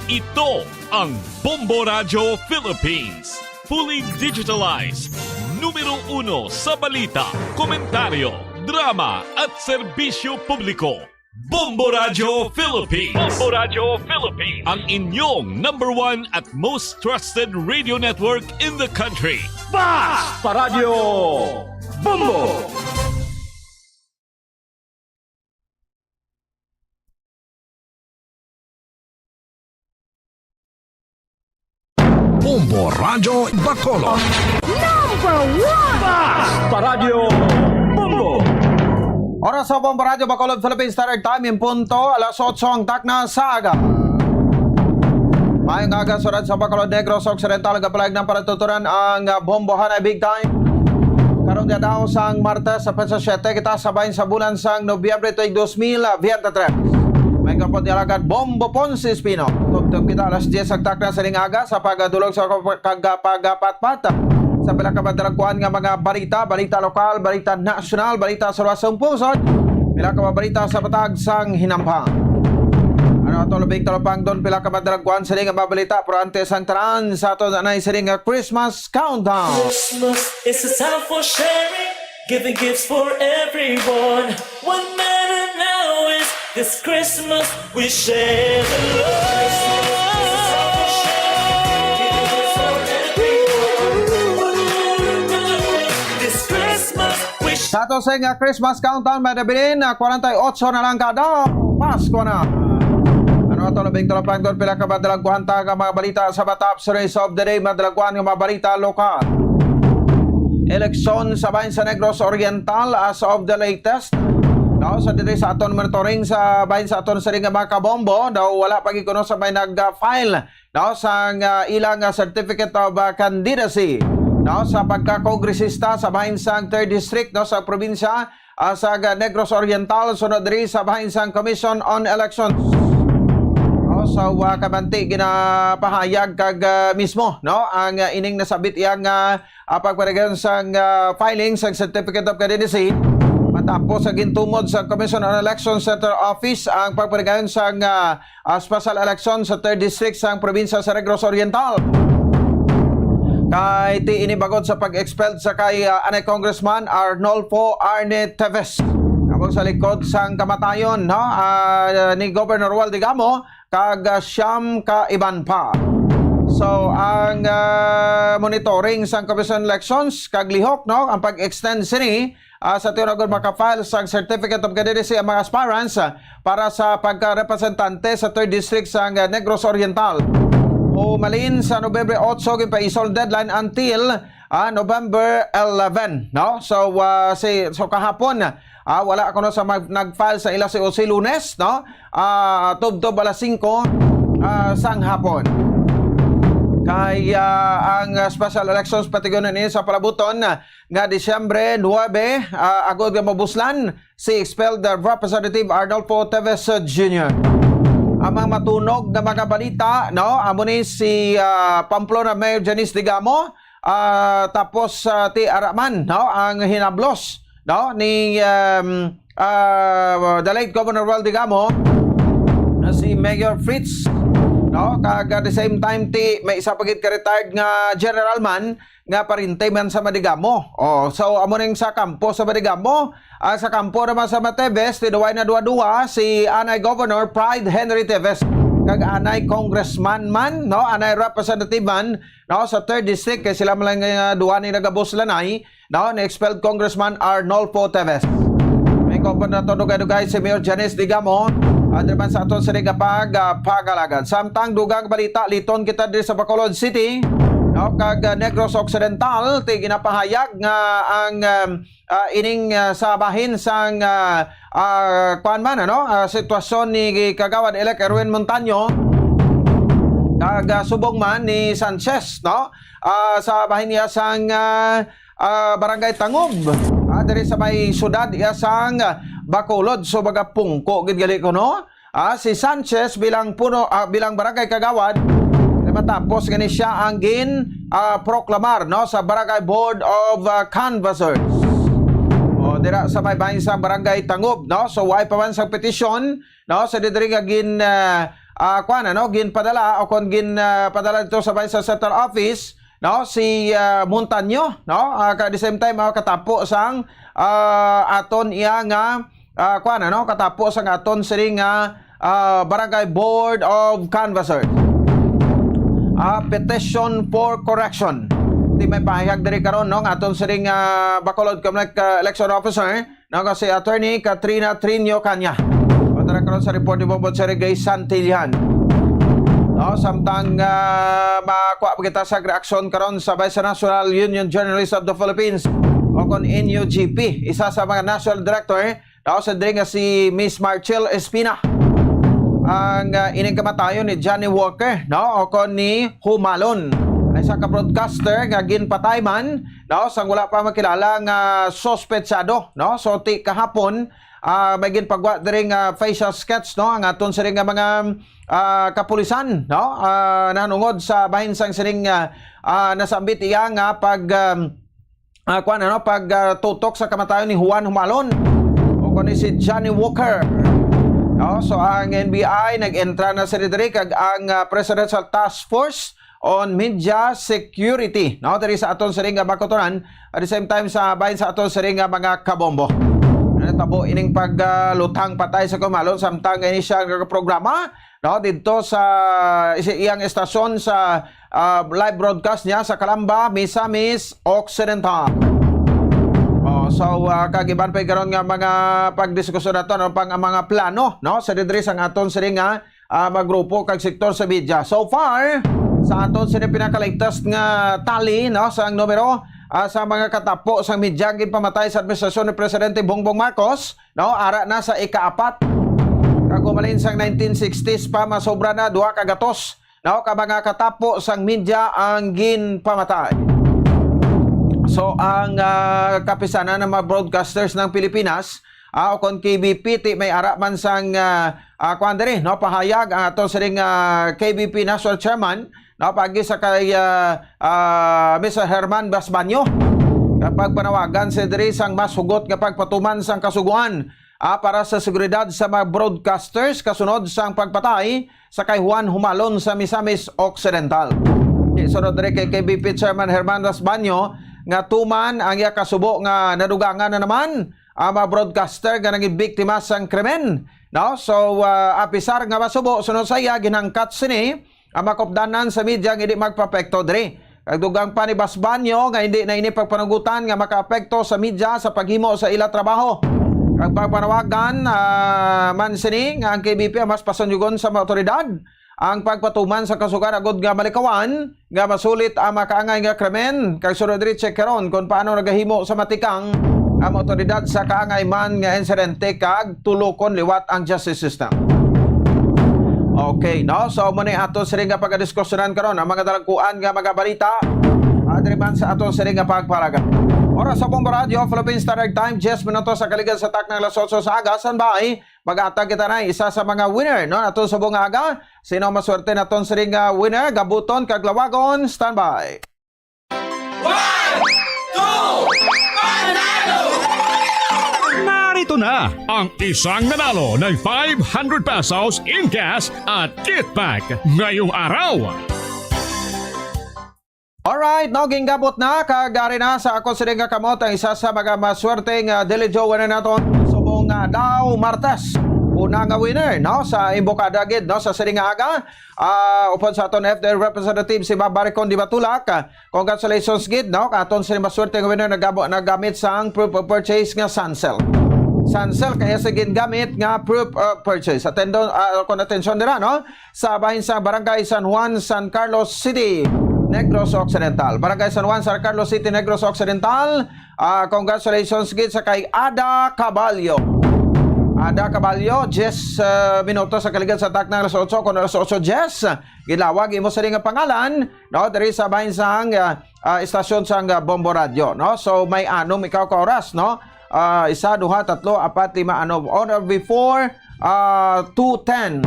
Ito ang Bombo Radyo Philippines. Fully digitalized. Numero uno sa balita, komentaryo, drama at serbisyo publiko. Bombo Radyo Philippines. Bombo Radyo Philippines. Ang inyong number one at most trusted radio network in the country. Basta Radyo Bombo! Bombo Radyo Bacolod. Number one! Basta Radyo Bombo! Oras sa Bombo Radyo Bacolod, Philippine Standard Time, in punto alas otso ang takna sa aga. Maayong aga, syudad sa Bacolod, Negros Occidental, kapalag ng panatuturan ang, ah, Bombo Hanay Big Time. Karon nga daw sang Martes sa petsa siyete, kita sa bahin sa bulan sang Nobyembre tuig dos mil veintitrés. May kapot ni alagad Bombo Ponce Espino. Tubtob kita alas diyes ang takna sa ning aga sa pagdulog sa kag-, kagapagapatpat sa pila ka madalagkuan nga mga balita, balita lokal, balita nasyonal, balita sa luwas sang pungsod, pila ka mga balita sa matag sang hinampa. Ano ato labing talupangdon, pila ka madalagkuan sa ning mga balita, pero antes ang tanan sa ato na sini nga Christmas Countdown. Christmas is a time for sharing, giving gifts for everyone. What matter now is this Christmas we share the love. This Christmas we sh- Sa ato sa nga Christmas Countdown, may nabilin, ah, kwarenta y ocho na lang kada Pasko na. Ano ato labing talupangdon, pila ka madalagkuan ta nga mga balita sa Batap Series of the Day, madalagkuan nga mga balita lokal. Eleksyon sa bahin sa Negros Oriental as of the latest. Daw sa diri sa aton monitoring sa bahin sa aton siring nga mga kabombo, daw wala pa gid kuno sa may nag-file, daw sa nga ilang, ah, certificate of, ah, candidacy, daw sa pagka-kongresista sa bahin sang third district, no, sa probinsya, ah, sa ga-, Negros Oriental, sunod diri sa bahin sang Commission on Elections. Oh, so, ah, kamanti ginapahayag kag, ah, mismo, no, ang, ah, ining nasabit iyang, ah, ah, pagpadayon sang, ah, filing sang Certificate of Candidacy matapos sa gintumod sa Commission on Elections Central Office ang pagpadayon sang, ah, ah, special election sa third district sang probinsya sa Negros Oriental. Kay ti ini bangod sa pag-expelled sa kay, ah, anay Congressman Arnolfo Arne Teves. Amo sa likod sang kamatayon, no, ah, ni Governor Romuald Digamo kag, ah, siyam ka iban pa. So, ang, ah, monitoring sang Commission on Elections kag lihok, no, ang pag-extend sini ah, sa tinuod nga maka-file sang Certificate of Candidacy ang mga aspirants, ah, para sa pagka-representante sa third District sang, ah, Negros Oriental. O malin sa Nobyembre otso, ginpaisol deadline until, ah, November eleven, no? So, ah, si, so kahapon, ah, wala kuno sa mag-, nag-file sa ila si O C Lunes, no? Ah, tubtob alas singko, ah, sang hapon. Kay, ah, ang, ah, special elections patigunan ini sa palabuton, ah, nga Disyembre nuebe, ah, agod nga mabuslan si expelled Representative Arnolfo Teves Junior Amang matunog nga mga balita, no, amo ni si, ah, Pamplona Mayor Janice Digamo, ah, tapos, ah, ti araman, no, ang hinablos, no, ni, um, ah, the late Governor Romuald Digamo, na si Mayor Fritz, no, kag at the same time ti may isa pa gid ka retired nga general man nga pariente man sa Madigamo. Oh, so amo ning sa kampo sa Madigamo, ah, sa kampo naman sa Mateves, tinuway na duwa-duwa si anay Governor Pride Henry Teves kag anay Congressman man, no, anay Representative man, no, sa third District, kay sila man lang nga duwa ni nagabuslanay, no, ni expelled Congressman Arnolfo Teves. May kopon na to dugay-dugay si Mayor Janice Digamo, ah, diri man sa aton sa nga pag, ah, pag-alagad. Samtang dugang balita, liton kita diri sa Bacolod City. no, kag, ah, Negros Occidental, ti ginapahayag nga ang, um, ah, ining, ah, sa bahin sang, ah, ah, kuwan man, ano, ah, sitwasyon ni Kagawad Elect Erwin Montaño, kag, ah, subong man ni Sanchez, no? Ah, sa bahin niya sang, ah, ah, Barangay Tangob, ah, diri sa may siyudad iya sang Bacolod. So, baga pungko gid gali ko, no? Ah, si Sanchez bilang puno, ah, bilang barangay kagawad, kay matapos gani siya ang gin, ah, proklamar, no, sa Barangay Board of, ah, Canvassers. O, dira sa may bahin sa Barangay Tangob, no? So, way pa man sang petisyon, no? Sa diri nga gin, ah, ah, kuwan, ano, ginpadala o kon gin, ah, padala dito sa bahin sa central office, no? Si, ah, Montaño, no? Ah, ka-, at the same time, ah, katapo sang, ah, aton iya nga, ah, kuwan, ano? Katapo sang aton sini nga, ah, Barangay Board of Canvassers. Ah, petition for correction. Di may pahayag diri karon, no? Nga aton sini nga Bacolod Comelec, ah, election officer, no, nga si Attorney Katrina Trinio Caña. Patara karon sa report ni Bongbong Sir Gay Santillan. No, samtang, ah, makuha pa kita sa reaksyon karon sa Vice National Union Journalists of the Philippines o kon N U G P, isa sa mga national director, no, sa diri nga si Miss Marchel Espina. Ang, ah, ining kamatayon ni Johnny Walker, no, o kon ni Humalon, ay isa ka broadcaster nga ginpatay man, no, sang wala pa makilala nga suspetsado, no? So, ti kahapon, ah, may ginpagwa diri nga facial sketch, no, ang aton sini nga mga, ah, kapulisan, no? Ah, nahanungod sa bahin sang sining, ah, ah, nasambit iya nga pag, um, ah, kuwan, ano, pag, ah, tutok sa kamatayon ni Juan Humalon o kuno si Johnny Walker. No? So, ang N B I nag-entra na sini diri kag ang, ah, Presidential Task Force on Media Security, no, diri sa aton sini nga bakutonan, at the same time sa bahin sa aton sini nga mga kabombo. Natabo ining pag, ah, lutang patay sa Humalon samtang ini siya nagaprograma, no, didto sa isi-, iyang estasyon sa, ah, live broadcast niya sa Calamba, Misamis Occidental. Oh, so, ah, kag iban pa karon nga mga pagdiskusyon nato, no, pang mga plano, no, sa didiri sang aton sini nga ah, mga grupo kag sektor sa media. So far, sa aton sini pinaka-latest nga tally, no, sa numero, ah, sa mga katapo sa media ang ginpamatay sa administrasyon ni Presidente Bongbong Marcos, no, ara na sa ikaapat. Kag gumalin sang nineteen sixties pa, masobra na duha ka gatos, no, ka mga katapo sang media ang ginpamatay. So, ang, ah, kapisanan ng mga broadcasters ng Pilipinas, ah, o kon K B P, ti may ara man sang, ah, ah, kuwan diri, no, pahayag ang ato sining, ah, K B P National Chairman, no, paagi sa kay, ah, ah, Mister Herman Basbanyo. Kapag panawagan siya diri sang mas hugot nga pagpatuman sang kasugoan, ah, para sa seguridad sa mga broadcasters kasunod sang pagpatay sa kay Juan Humalon sa Misamis Occidental. Di sunod diri kay K B P Chairman Herman Basbanyo nga tuman ang iya kasubo nga nadugangan na naman ang mga broadcaster nga naging biktima sang krimen, no? So, ah, apisar nga masubo, sunod sa iya, ginhangkat sini ang makupdanan sa media nga hindi magpapekto diri. Kag dugang pa ni Basbanyo nga hindi na ini pagpanugutan nga makaapekto sa media sa paghimo sa ila trabaho. Kag pagpanawagan, ah, man sini nga ang K B P ang mas pasanyugon sa mga otoridad ang pagpatuman sa kasugan agod nga malikawan nga masulit ang makaangay nga krimen, kag sunod diri check karon kung paano nagahimo sa matikang ang awtoridad sa kaangay man nga insidente kag tulokon liwat ang justice system. Okay, no? So, muna ato sini nga pagdiskusyonan karon ang mga dalagkuan nga mga balita. Ah, diri man sa ato sini nga pagpalagan. Oras sa Bombo Radio, Philippine Standard Time, diyes minutos sa kaligad sa taknang alas otso sa aga, standby. Mag-atag kita na isa sa mga winner, no? Ato sa buong aga, sino maswerte naton sining, ah, winner? Gabuton kag lawagon, standby. One, two, panalo! Narito na ang isang nanalo ng five hundred pesos in cash at kit bag ngayong araw. Alright, no, ginggabot na, kag ari na sa ako sini nga kamot ang isa sa mga maswerte nga Daily Draw winner naton subong nga daw Martes. Una nga winner, no, sa imbokada gid, no, sa sini nga aga. Ah, upod sa aton F D R representative si Ma'am Baricon Di Batulak. Congratulations gid, no, ka aton sini maswerte nga winner nagamo-, nagamit sang proof of purchase nga Sancel. Sancel kaya sa gingamit nga proof of purchase. Atendo, ah, kung atensyon dira, no? Sa bahin sa Barangay San Juan, San Carlos City. Negros Occidental. Barangay San Juan, San Carlos City, Negros Occidental. Ah, congratulations gid sa kay Ada Caballo. Ada Caballo, diyes, ah, minutos sa kaligad sa takna nga alas otso, kon alas otso diyes, gilawag imo sini nga pangalan, no, diri sa bahin sang, ah, ah, istasyon sang, ah, Bombo Radio, no? So, may anom ikaw ka oras, no? Ah, isa, duha, tatlo, apat, lima, anom, on or before, ah, two ten.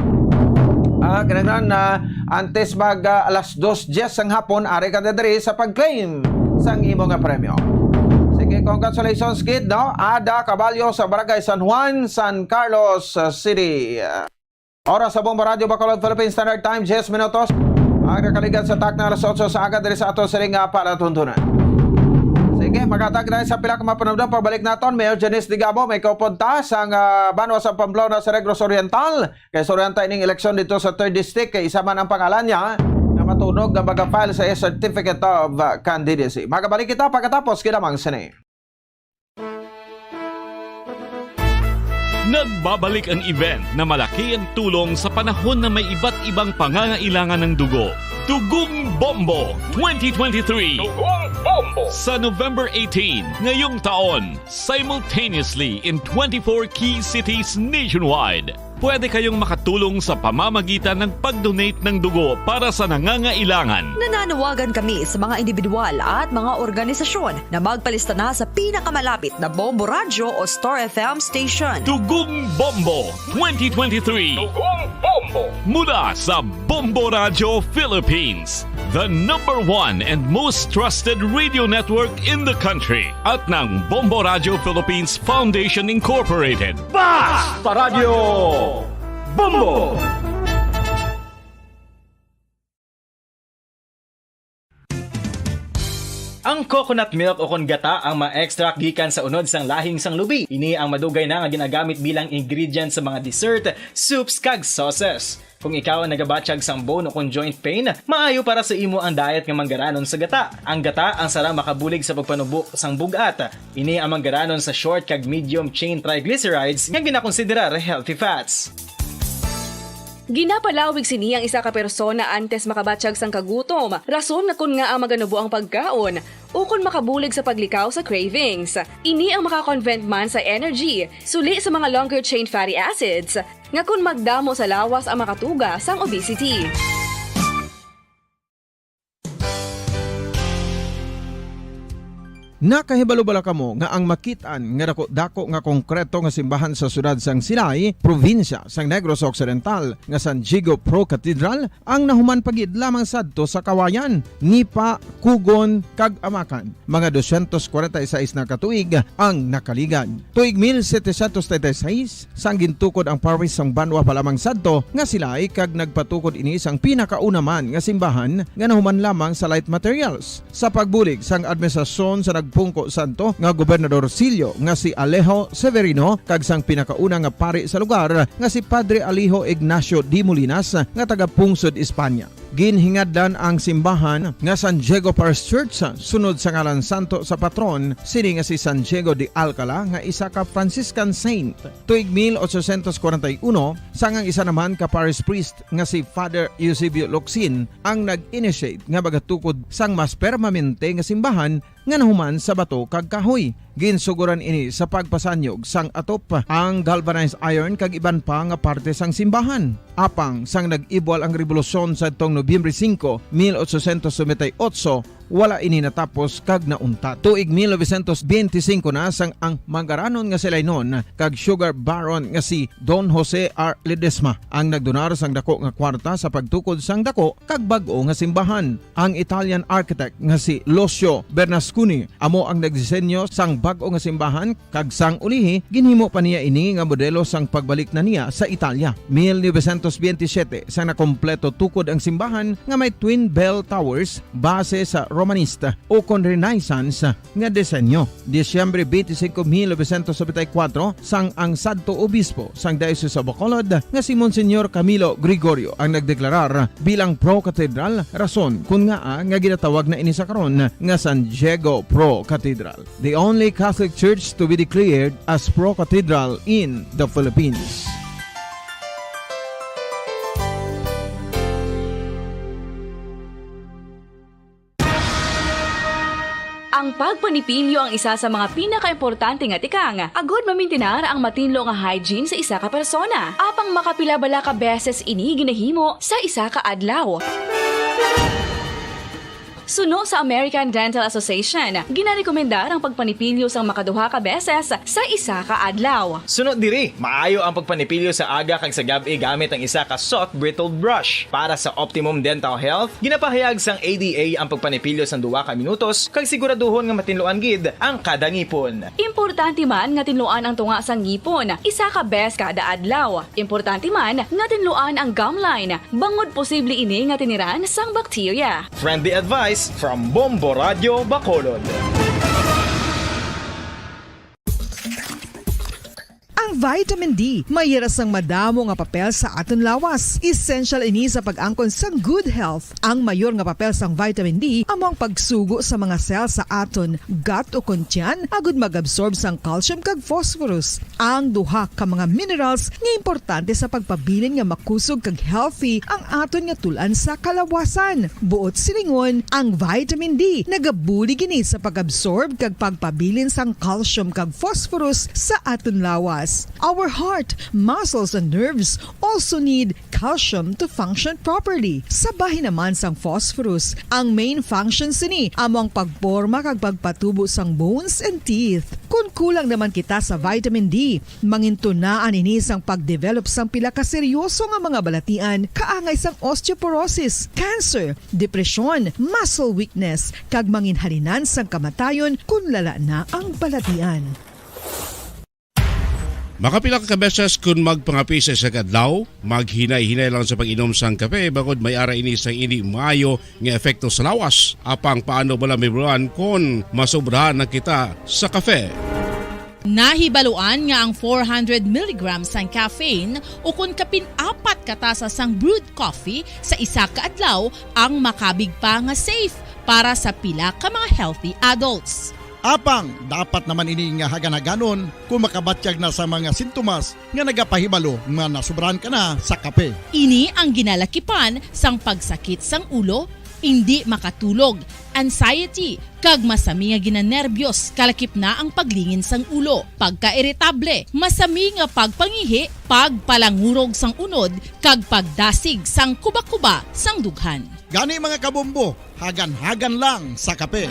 Ah, kinahanglan na antes mag, ah, alas dos diyes sang hapon, ari ka na diri sa pag-claim sang imo nga premyo. Sige, congratulations, kid, no? Ada Caballo sa Barangay San Juan, San Carlos, ah, City. Oras sa Bombo Radio Bacolod, Philippine Standard Time, diyes minutos. Ang nakaligad sa takna alas otso sa aga diri sa ato sining nga palatuntunan. Sige, maghatag na sa pila ka mga panumdom. Pagbalik naton, Mayor Janice Digamo, may kaupod ta sang, ah, banwa sa Pamplona sa Negros Oriental. Kay suryan ta ining eleksyon dito sa third district, kay isa man ang pangalan niya nga matunog nga maga-file sa certificate of, ah, candidacy. Magabalik kita pagkatapos kinamang sini. Nagbabalik ang event na malaki ang tulong sa panahon na may iba't ibang pangangailangan ng dugo. Dugong Bombo twenty twenty-three. Dugong Bombo. Sa November eighteen, ngayong taon, simultaneously in twenty-four key cities nationwide. Pwede kayong makatulong sa pamamagitan ng pag-donate ng dugo para sa nangangailangan. Nananawagan kami sa mga individual at mga organisasyon na magpalista na sa pinakamalapit na Bombo Radyo o Star F M station. Dugong Bombo twenty twenty-three. Dugong Bombo. Mula sa Bombo Radyo Philippines, the number one and most trusted radio network in the country, at ng Bombo Radyo Philippines Foundation Incorporated. Basta Radyo Bombo! Ang coconut milk o kon gata ang ma-extract gikan sa unod sang lahing sang lubi. Ini ang madugay na nga ginagamit bilang ingredient sa mga dessert, soups, kag sauces. Kung ikaw ang nagabatyag sang bone o kon joint pain, maayo para sa imo ang diet nga manggaranon sa gata. Ang gata ang sarang makabulig sa pagpanubo sang bug-at. Ini ang manggaranon sa short kag medium chain triglycerides nga ginakonsiderar healthy fats. Ginapalawig sini ang isa ka persona antes makabatyag sang kagutom, rason nga kon ngaa maganubo ang pagkaon, ukon makabulig sa paglikaw sa cravings. Ini ang makakonvert man sa energy, suli sa mga longer chain fatty acids, nga kon magdamo sa lawas ang makatuga sang obesity. Nakahibalo bala kamo nga ang makit-an nga dako-dako nga konkreto nga simbahan sa siyudad sang Silay, probinsya sang Negros Occidental, nga San Diego Pro Cathedral, ang nahuman pa gid lamang sadto sa Kawayan, Nipa, Kugon, kag Amacan? Mga dosyentos kwarenta y seis na ka tuig ang nakaligad. Tuig mil setecientos treinta y seis, sang gintukod ang parish sang banwa pa lamang sadto nga Silay, kag nagpatukod ini sang pinakauna man nga simbahan nga nahuman lamang sa light materials. Sa pagbulig sang administrasyon sa nagpungko sadto nga Gobernador Sillo nga si Alejo Severino kag sang pinakauna nga pari sa lugar nga si Padre Alejo Ignacio de Molinas nga taga-pungsod Espanya. Ginhingadlan ang simbahan nga San Diego Parish Church, sunod sa ngalan santo sa patron sini nga si San Diego de Alcala, nga isa ka Franciscan saint. Tuig mil ochocientos kwarenta y uno, sang ang isa naman ka parish priest nga si Father Eusebio Locsin ang nag-initiate nga magatukod sang mas permanente nga simbahan nga nahuman sa bato kag kahoy. Ginsugoran ini sa pagpasanyog sang atop, ang galvanized iron kag iban pa nga parte sang simbahan. Apang sang nag-ibwal ang rebolusyon sadtong Nobyembre singko, mil ochocientos noventa y ocho, wala ini natapos kag nauntat. Tuig mil novecientos benti singko na sang ang manggaranon nga Silaynon kag sugar baron nga si Don Jose R. Ledesma ang nagdonar sang dako nga kwarta sa pagtukod sang dako kag bag-o nga simbahan. Ang Italian architect nga si Lucio Bernasconi amo ang nagdisenyo sang bag-o nga simbahan, kag sang ulihi, ginhimo pa niya ini nga modelo sang pagbalik na niya sa Italia. Mil novecientos benti siyete, sang nakompleto tukod ang simbahan nga may twin bell towers base sa Romanista o kon Renaissance nga disenyo. Disyembre twenty-five, mil novecientos noventa y cuatro, sang ang sadto obispo sang Diocese of Bacolod nga si Monsignor Camilo Gregorio ang nagdeklarar bilang pro-cathedral, rason kun ngaa nga ginatawag na ini sa karon nga San Diego Pro Cathedral, the only Catholic church to be declared as pro-cathedral in the Philippines. Ang pagpanipilyo ang isa sa mga pinakaimportante nga tikang agud mamintinar ang matinlo nga hygiene sa isa ka persona. Apang makapila bala ka beses ini ginahimo sa isa ka adlaw? Suno sa American Dental Association, ginarekomendar ang pagpanipilyo sang makaduha ka beses sa isa ka adlaw. Suno diri, maayo ang pagpanipilyo sa aga kag sa gab-i gamit ang isa ka soft bristle brush. Para sa optimum dental health, ginapahayag sang A D A ang pagpanipilyo sang duha ka minutos kag siguraduhon nga matinluan gid ang kada ngipon. Importante man nga tinluan ang tunga sang ngipon isa ka bes kada adlaw. Importante man nga tinluan ang gum line, bangod posible ini nga tiniran sang bakterya. Friendly advice from Bombo Radio Bacolod. Ang vitamin D may yara sang madamo nga papel sa aton lawas. Essential ini sa pag-angkon sang good health. Ang mayor nga papel sang vitamin D amo ang pagsugo sa mga cell sa aton gut o kon tiyan agud mag-absorb sang calcium kag phosphorus, ang duha ka mga minerals nga importante sa pagpabilin nga makusog kag healthy ang aton nga tul-an sa kalawasan. Buot silingon, ang vitamin D nagabulig ini sa pag-absorb kag pagpabilin sang calcium kag phosphorus sa aton lawas. Our heart, muscles, and nerves also need calcium to function properly. Sa bahin naman sang phosphorus, ang main function sini amo ang pagporma kag pagpatubo sang bones and teeth. Kon kulang naman kita sa vitamin D, mangintunaan ini sang pagdevelop sang pila ka seryoso nga mga balatian, kaangay sang osteoporosis, cancer, depresyon, muscle weakness, kag manginhalinan sang kamatayon kon lala na ang balatian. Makapila ka beses kon magpangape sa isa ka adlaw, maghinay-hinay lang sa pag-inom sang kape, bangod may ara ini sang indi maayo nga epekto sa lawas. Apang paano bala mahibaluan kon masobrahan na kita sa kape? Nahibaluan nga ang four hundred milligrams sang caffeine, ukon kapin apat ka tasa sang brewed coffee sa isa ka adlaw, ang makabig pa nga safe para sa pila ka mga healthy adults. Apang dapat naman ini nga hagan-haganon kung makabatyag na sa mga sintomas nga nagapahibalo nga nasobrahan ka na sa kape. Ini ang ginalakipan sang pagsakit sang ulo, indi makatulog, anxiety, kag masami nga ginanerbyos, kalakip na ang paglingin sang ulo, pagkairitable, masami nga pagpangihi, pagpalangurog sang unod, kag pagdasig sang kubakuba sang dughan. Gani, mga kabombo, hagan-hagan lang sa kape.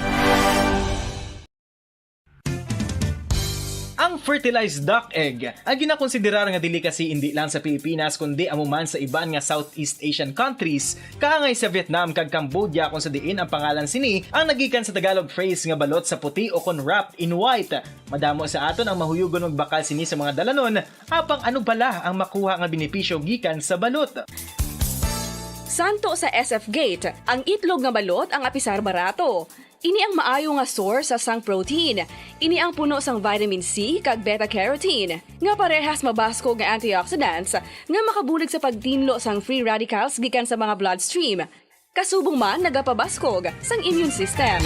Ang fertilized duck egg ang ginakonsiderar nga delicacy indi lang sa Pilipinas, kundi amo man sa iban nga Southeast Asian countries, kaangay sa Vietnam kag Cambodia, kung sa diin ang pangalan sini ang nagikan sa Tagalog phrase nga balot sa puti o kon wrapped in white. Madamo sa aton ang mahuyugon magbakal sini sa mga dalanon, apang ano bala ang makuha nga benepisyo gikan sa balot? Santo sa S F Gate, ang itlog nga balot ang apisar barato. Ini ang maayo nga source sa sang protein. Ini ang puno sang vitamin C kag beta carotene, nga parehas mabaskog nga antioxidants nga makabulig sa pagtinlo sang free radicals gikan sa mga bloodstream. Kasubong man nagapabaskog sang immune system.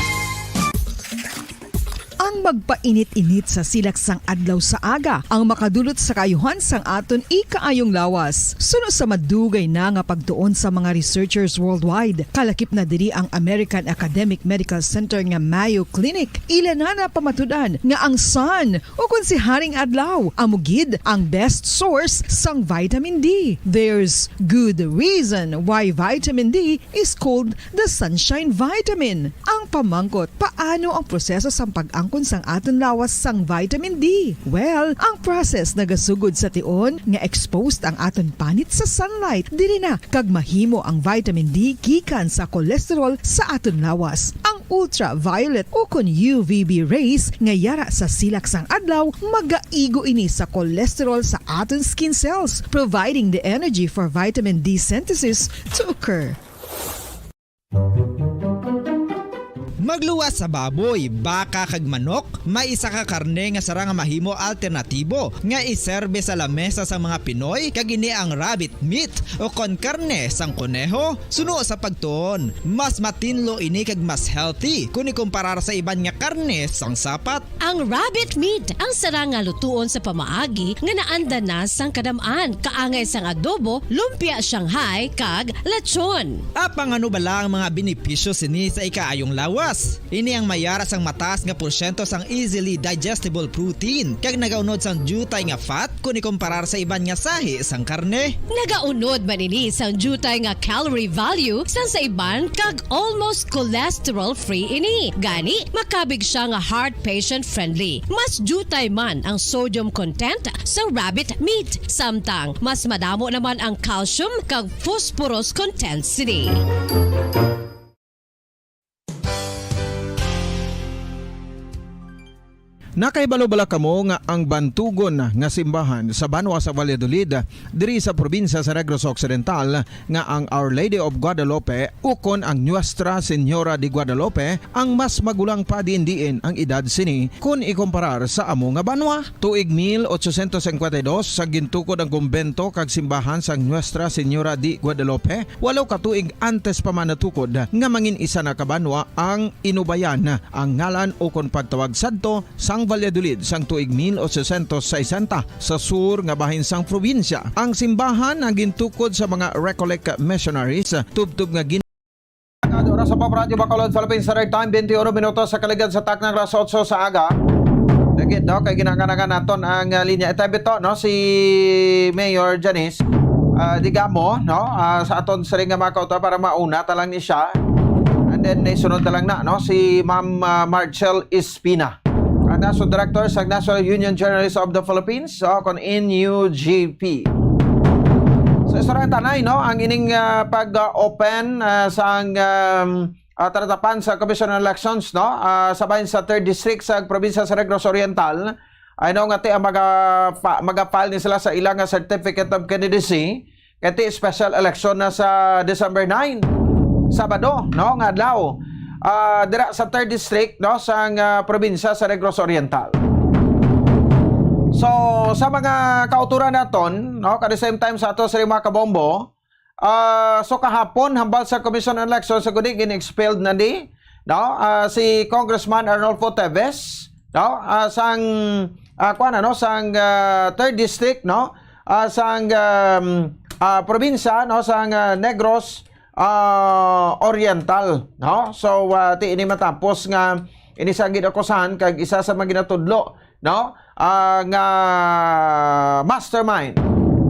Ang magpainit-init sa silak sang adlaw sa aga ang makadulot sa kaayuhan sang aton ikaayong lawas. Suno sa madugay na nga pagtuon sa mga researchers worldwide, kalakip na diri ang American Academic Medical Center nga Mayo Clinic, ila na napamatud-an nga ang sun, o kon si Haring Adlaw, amo gid ang best source sang vitamin D. There's good reason why vitamin D is called the sunshine vitamin. Ang pamangkot, paano ang proseso sang pag-angkon sang aton lawas sang vitamin D? Well, ang process nagasugod sa tion nga exposed ang aton panit sa sunlight. Diri na kag mahimo ang vitamin D gikan sa cholesterol sa aton lawas. Ang ultraviolet o kon U V B rays nga yara sa silak sang adlaw, magaigo ini sa cholesterol sa aton skin cells, providing the energy for vitamin D synthesis to occur. Magluwas sa baboy, baka, kag manok, may isa ka karne nga sarang nga mahimo alternatibo nga iserbe sa lamesa sang mga Pinoy, kag ini ang rabbit meat o kon karne sang koneho. Suno sa pagtuon, mas matinlo ini kag mas healthy kon ikumparar sa iban nga karne sang sapat. Ang rabbit meat ang sarang nga lutuon sa pamaagi nga naanda na sang kadam-an, kaangay sang adobo, lumpia Shanghai, kag lechon. Apang ano bala ang mga benepisyo sini sa ikaayong lawas? Ini ang mayara sang mataas nga porsyento sang easily digestible protein kag nagaunod sang diutay nga fat kon ikomparar sa iban nga sahi sang karne. Nagaunod man ini sang diutay nga calorie value sang sa iban kag almost cholesterol-free ini. Gani, makabig siya nga heart patient-friendly. Mas diutay man ang sodium content sa rabbit meat, samtang mas madamo naman ang calcium kag phosphorus content sini. Nakahibalo bala kamo nga ang bantugon nga simbahan sa banwa sa Valladolid, diri sa probinsya sa Negros Occidental, nga ang Our Lady of Guadalupe ukon ang Nuestra Señora de Guadalupe ang mas magulang pa diin-diin ang edad sini kon ikomparar sa amo nga banwa? Tuig mil ochocientos cincuenta y dos, sa gintukod ang kumbento kag simbahan sang Nuestra Señora de Guadalupe, walo ka tuig antes pa man natukod nga mangin isa na ka banwa ang Inubayan, ang ngalan ukon pagtawag sadto sang Valladolid sang tuig mil ochocientos sesenta, sa sur nga bahin sang probinsya. Ang simbahan ang gintukod sa mga Recollect missionaries, tubtob nga gin- Oras sa Pop Radio Bacolod, Philippine Standard Time, twenty-one minutos sa kaligad sa taknang alas otso sa aga. Lagi, no? Kay ginanganakan naton ang, ah, linya. Ito, bito, no? Si Mayor Janice, ah, Digamo, no? Ah, sa aton siring nga mga kauta para mauna ta lang ni siya. And then, isunod na lang na, no? Si Ma'am, ah, Marcel Espina, ang National Director sa National Union Journalists of the Philippines, o kon N U J P. So, istorya tanay, no? Ang ining, ah, pag-open, ah, sang, um, ah, talatapan sa Commission on Elections, no? Ah, sa bahin sa Third District sa probinsya sa Negros Oriental, I know nga ti ang maga-, fa-, maga-file ni sila sa ilang nga Certificate of Candidacy, kay ti special election na sa December nine, Sabado, no, nga adlaw. Ah, dira sa Third District, no, sang, ah, probinsya sa Negros Oriental. So, sa mga kauturan naton, no, at the same time sa ato sa mga kabombo, ah, so kahapon, hambal sa Commission on Elections, sa guni, gin-expelled na ni, no, ah, si Congressman Arnolfo Teves, no, ah, sang, ah, kuwan, ano, sang, ah, Third District, no, ah, sang, um, ah, probinsya, no, sang, ah, Negros, ah, Oriental, no? So, ah, ti ini matapos nga ini sang ginakusahan kag isa sa mga ginatudlo, no? Ah, nga mastermind,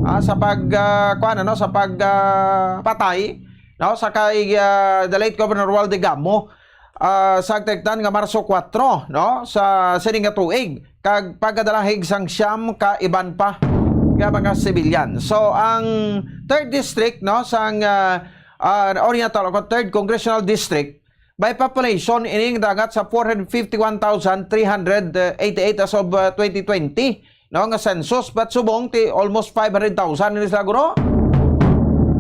ah, sa pag, ah, kuwan, ano, sa pag, ah, patay, no, sa kay, ah, the late Governor Romuald Digamo, ah, sa tagtan nga Marso kuwatro, no, sa sini nga tuig, kag pagkadalahig sang siyam ka iban pa nga mga sibilyan. So, ang Third District, no, sang, ah, ah, Oriental o Third Congressional District, by population, ining dangat sa four hundred fifty-one thousand three hundred eighty-eight as of, ah, twenty twenty, no, nga census, but subong ti almost five hundred thousand ni sila, guro.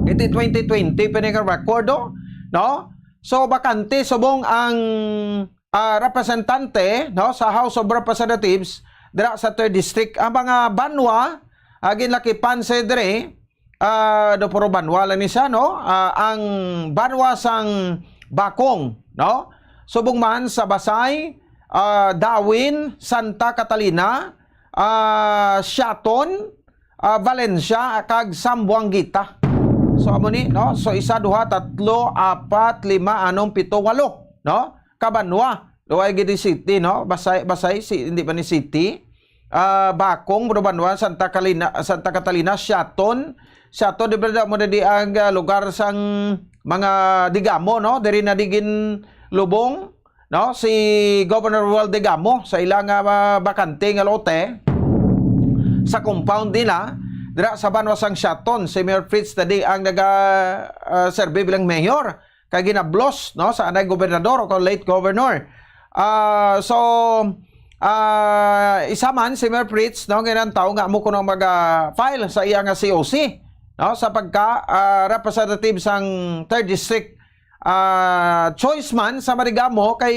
Iti twenty twenty pa ni nga record, oh, no? So, bakante subong ang, ah, representante, no, sa House of Representatives dira sa Third District. Ang mga banwa, ah, ginlakipan sa diri, ah, do puro banwa lang ni siya, no? Ah, ang banwa sang Bakong, no? Subong man sa Basay, ah, Dawin, Santa Catalina, ah, Siaton, ah, Valencia, kag Zamboanguita. So, amo ni, no? So, isa, duha, tatlo, apat, lima, anom, pito, walo, no? Ka banwa. Luway gid ni city, no? Basay, Basay, si, hindi ba ni city? Ah, Bakong, Burubanwan, Santa Calina, Santa Catalina, Siaton. Siaton, di ba, mo na di ang, ah, lugar sang mga Digamo, no? Diri na di ginlubong, no, si Governor Romuald Digamo sa ilang, ah, bakante nga lote sa compound nila dira sa banwa sang Siaton. Si Mayor Fritz na di ang naga, ah, serve bilang mayor, kay ginablos, no, sa anay gobernador o kay late governor. Ah, so, ah, isa man si Mayor Fritz, no, nga nantaw nga amo kuno maga-file sa iya nga C O C, no, sa pagka, ah, representative sang Third District. Ah, choice man sa Madigamo kay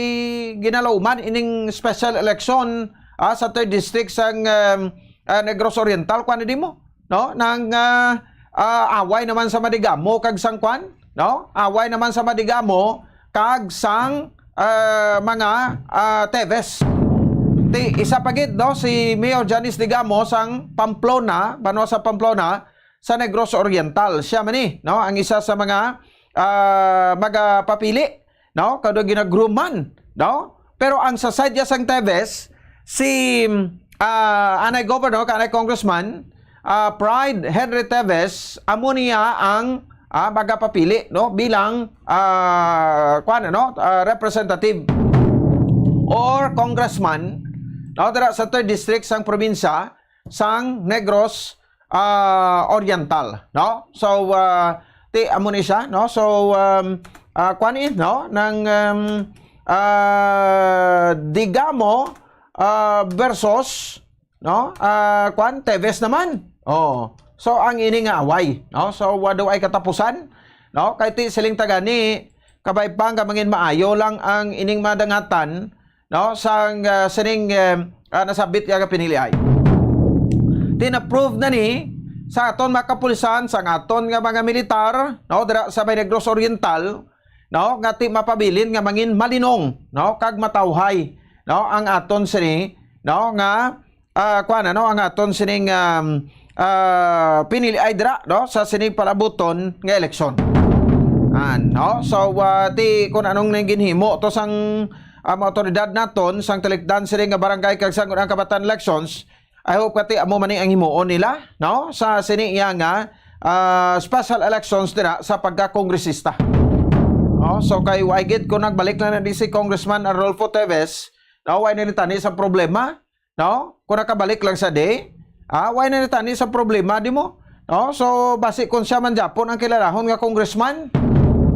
ginalauman ining special election, ah, sa Third District sang, um, ah, Negros Oriental, kuwan na di mo, no? Nang, ah, ah, away naman sa Madigamo kag sang kuwan, no? Away naman sa Madigamo kag sang, ah, mga, ah, Teves. Ti, isa pa gid, no, si Mayor Janice Digamo sang Pamplona, banwa sa Pamplona, sa Negros Oriental. Siya man ni, no, ang isa sa mga, ah, magapapili, no, kado ginagroom man no? Pero ang sa side niya sang Teves, si, ah, anay governor, kanay congressman, ah, Pride Henry Teves, amo niya ang, ah, magapapili, no, bilang, ah, kuwan, ano, ah, representative or congressman, no, dira sa third district sang probinsya sang Negros, ah, Oriental, no? So, ah, ti amo ni siya, no? So, um, ah, kuwan, eh, no, nang, um, ah, Digamo, ah, versus, no, ah, kuwan, Teves naman. Oh. So, ang ini nga away, no? So, wa daw ay katapusan, no? Kay ti siling tagani, kabay pa nga mangin maayo lang ang ining madangatan, no, sang, ah, sining, eh, ah, nasabit nga piniliay. Tinaprove na ni sa aton mga kapulisan, sang aton nga mga militar, no, dira sa may Negros Oriental, no, nga ti mapabilin nga mangin malinong, no, kag matawhay, no, ang aton sini, no, nga, ah, kuwan, ano, ang aton sining, um, ah, piniliay dira, no, sa sining palabuton nga eleksyon. An, no? So, ah, ti kung anong nang ginhimo to sang, ah, mga otoridad naton sang talikdan sini nga barangay kag sang unang kabatan elections, I hope kati amo man ni ang himuon nila, no? Sa sini iya nga, ah, special elections dira sa pagkakongresista. No? So, kay wa gid kung nagbalik lang na di si Congressman Arnulfo Teves, no? Wa na ni tani sa problema, no? Kung nakabalik lang sa di, ah, wa na ni tani sa problema, di mo? No? So, basi kung siya man gyapon ang kilalahon nga congressman,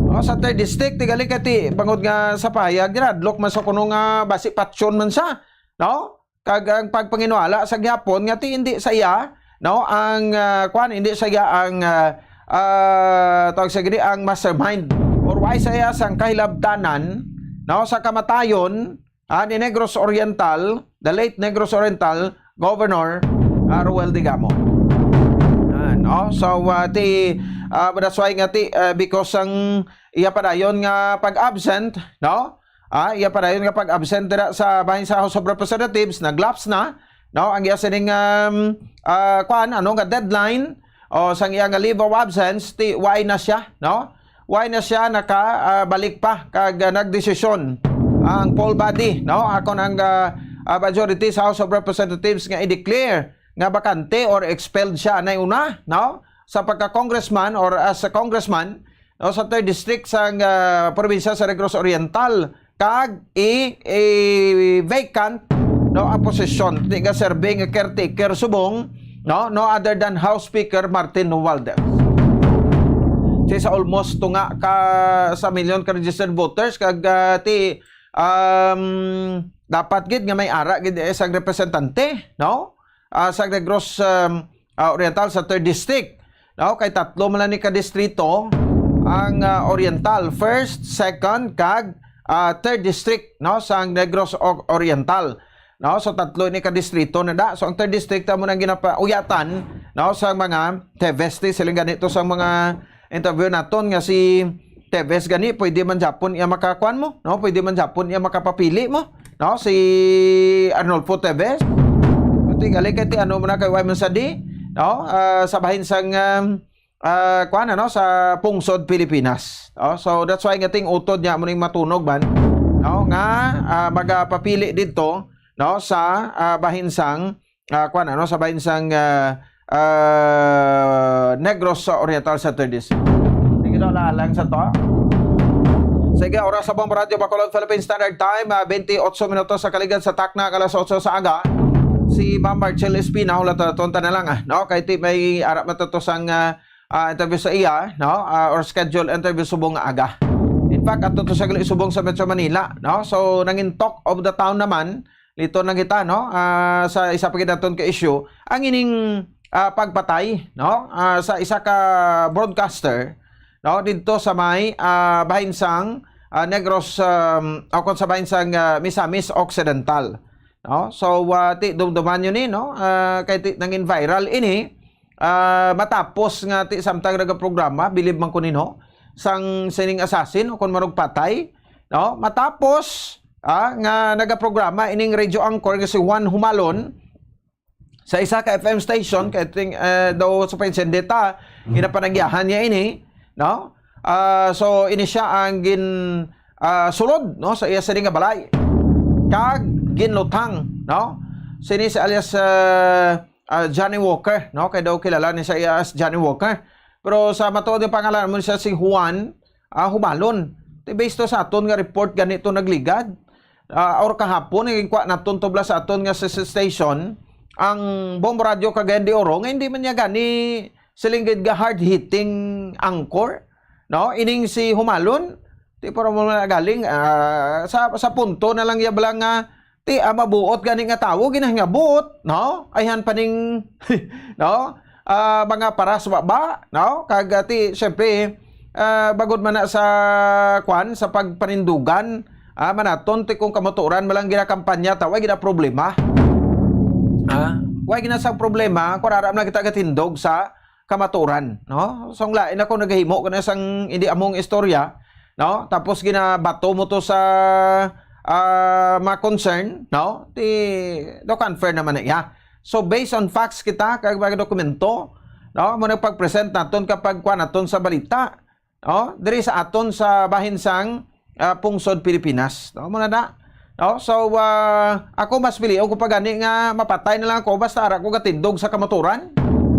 no? Sa third district, tigali kay ti, bangod nga sa pahayag, ginadlok man sa kuno nga basi patyon man siya, no? Kag ang pagpanginwala sa gyapon nga ti hindi sa iya, no, ang, ah, kwan, hindi sa iya ang, ah, ah, tawag sa gini, ang mastermind. Or why sa iya sang kahilabtanan, no, sa kamatayon, ah, ni Negros Oriental, the late Negros Oriental Governor, ah, Roel Digamo. Ah, no? So, ah, ti, ah, that's why nga ti, ah, because ang iya padayon nga pag-absent, no? Ah, iya padayon nga pag-absent dira sa bahin sa House of Representatives, nag-lapse na, no? Ang iya sining, um, ah, kwan, ano nga deadline o sang iya nga leave of absence, ti, why na siya, no? Why na siya naka, ah, balik pa kag, ah, nagdesisyon ang full body, no? Akon ang, ah, ah, majority sa House of Representatives nga i-declare nga bakante or expelled siya na una, no? Sa pagka-congressman or as a congressman, no, sa third district sa, ah, probinsya sa Negros Oriental, kag i, i-vacant, no, ang posisyon ti nga serving caretaker subong, no, no other than House Speaker Martin Romualdez. Si sa almost tunga ka sa milyon ka registered voters, kag, ah, ti, um, dapat gid nga may ara gid, eh, sang representante, no? Ah, sa Negros, um, ah, Oriental sa third district. No, kay tatlo man lang ni ka distrito ang, ah, Oriental, first, second, kag, ah, third district, no, sa Negros O-, Oriental. No, so tatlo ni ka distrito na da. So ang third district amo nang ginapauyatan, no, sa mga Teves ti, siling ganito sa mga interview naton nga si Teves gani, pwede man japon iya makakuan mo, no? Pwede man japon iya makapapili mo, no? Si Arnulfo Teves. Ito yung gali kay ti ano mo na kay Wyman Sadi, no? Ah, sa bahin sang, um, ah, kuan, ano, sa pungsod Pilipinas. No? So that's why nga ting utod niya mo ning matunog man, no? Nga, ah, magapapili dito, no? Sa, ah, bahin sang ah, kuan, ano, sa bahin sang, ah, ah, Negros Oriental sa third district. Sige daw, lalang sa to. Sige, oras sa Bombo Radyo Bacolod, Philippine Standard Time, ah, twenty-eight minutos sa kaligad sa takna, alas otso sa aga. Si Ma'am Marcel Espina, hulaton ta na lang, ah, no? Kay ti may ara matuto sang, ah, ah, interview sa iya, no? Ah, or schedule interview subong nga aga. In fact, ato to sa gali subong sa Metro Manila, no? So, nangin talk of the town naman, liton lang kita, no? Ah, sa isa pa gid naton ka issue, ang ining, ah, pagpatay, no? Ah, sa isa ka broadcaster, no? Didto sa may, ah, bahin sang, ah, Negros, um, o kung sa bahin sang, ah, Misamis Occidental, no? So, ah, ti, dumduman nyo ni, no? Ah, kay ti, nangin viral ini, ah, matapos nga ti samtang nagaprograma, bilib man ko nino, sang sining assassin o kung marog patay, no? Matapos, ah, nga nagaprograma ining radio anchor nga si Juan Humalon sa isa ka F M station, kay ting, eh, daw sa Painsen Data, ginapanagyahan niya ini, no? Ah, so, ini siya ang gin, ah, sulod, no, sa iya sini nga balay. Kag ginlutang, no? Sini si alias, ah, ah, Johnny Walker, no? Kay daw kilala ni sa iya as Johnny Walker. Pero sa matuod nga pangalan mo siya si Juan, ah, Humalon. Ti based to sa aton nga report gani to nagligad. Ah, or kahapon, nga ginkuha naton tubla sa aton nga sa, sa station, ang Bombo Radio Cagayan de Oro, nga hindi man niya gani siling gid nga hard-hitting anchor, no? Ining si Humalon, ti para mo na galing, ah, sa, sa punto na lang iya bala nga, ti, ah, mabuot gani nga tawo, ginahingabuot, no? Ayhan pa ning, no? Ah, mga paras baba, no? Kag, ah, ti, syempre, ah, bagod man na sa, kwan, sa pagpanindugan, ah, manaton, ti kung kamatuoran man lang ginakampanya, tawo ay ginaproblema. Ah, way gina sa problema, kung ara man kita gatindog sa kamatuoran, no? So, ang lain ako nagahimo kana sang hindi among istorya, no? Tapos ginabato mo to sa, ah, mga concern, no? Ti, daw unfair naman na iya. So, based on facts kita, kag mga dokumento, no? Mo nagpag-present naton kapag kuha naton sa balita, no? Diri sa aton sa bahin sang, ah, pungsod Pilipinas, no? Mo na na. No? So, ah, ako mas pilion ko pa gani nga mapatay na lang ako basta ara ko gatindog sa kamaturan.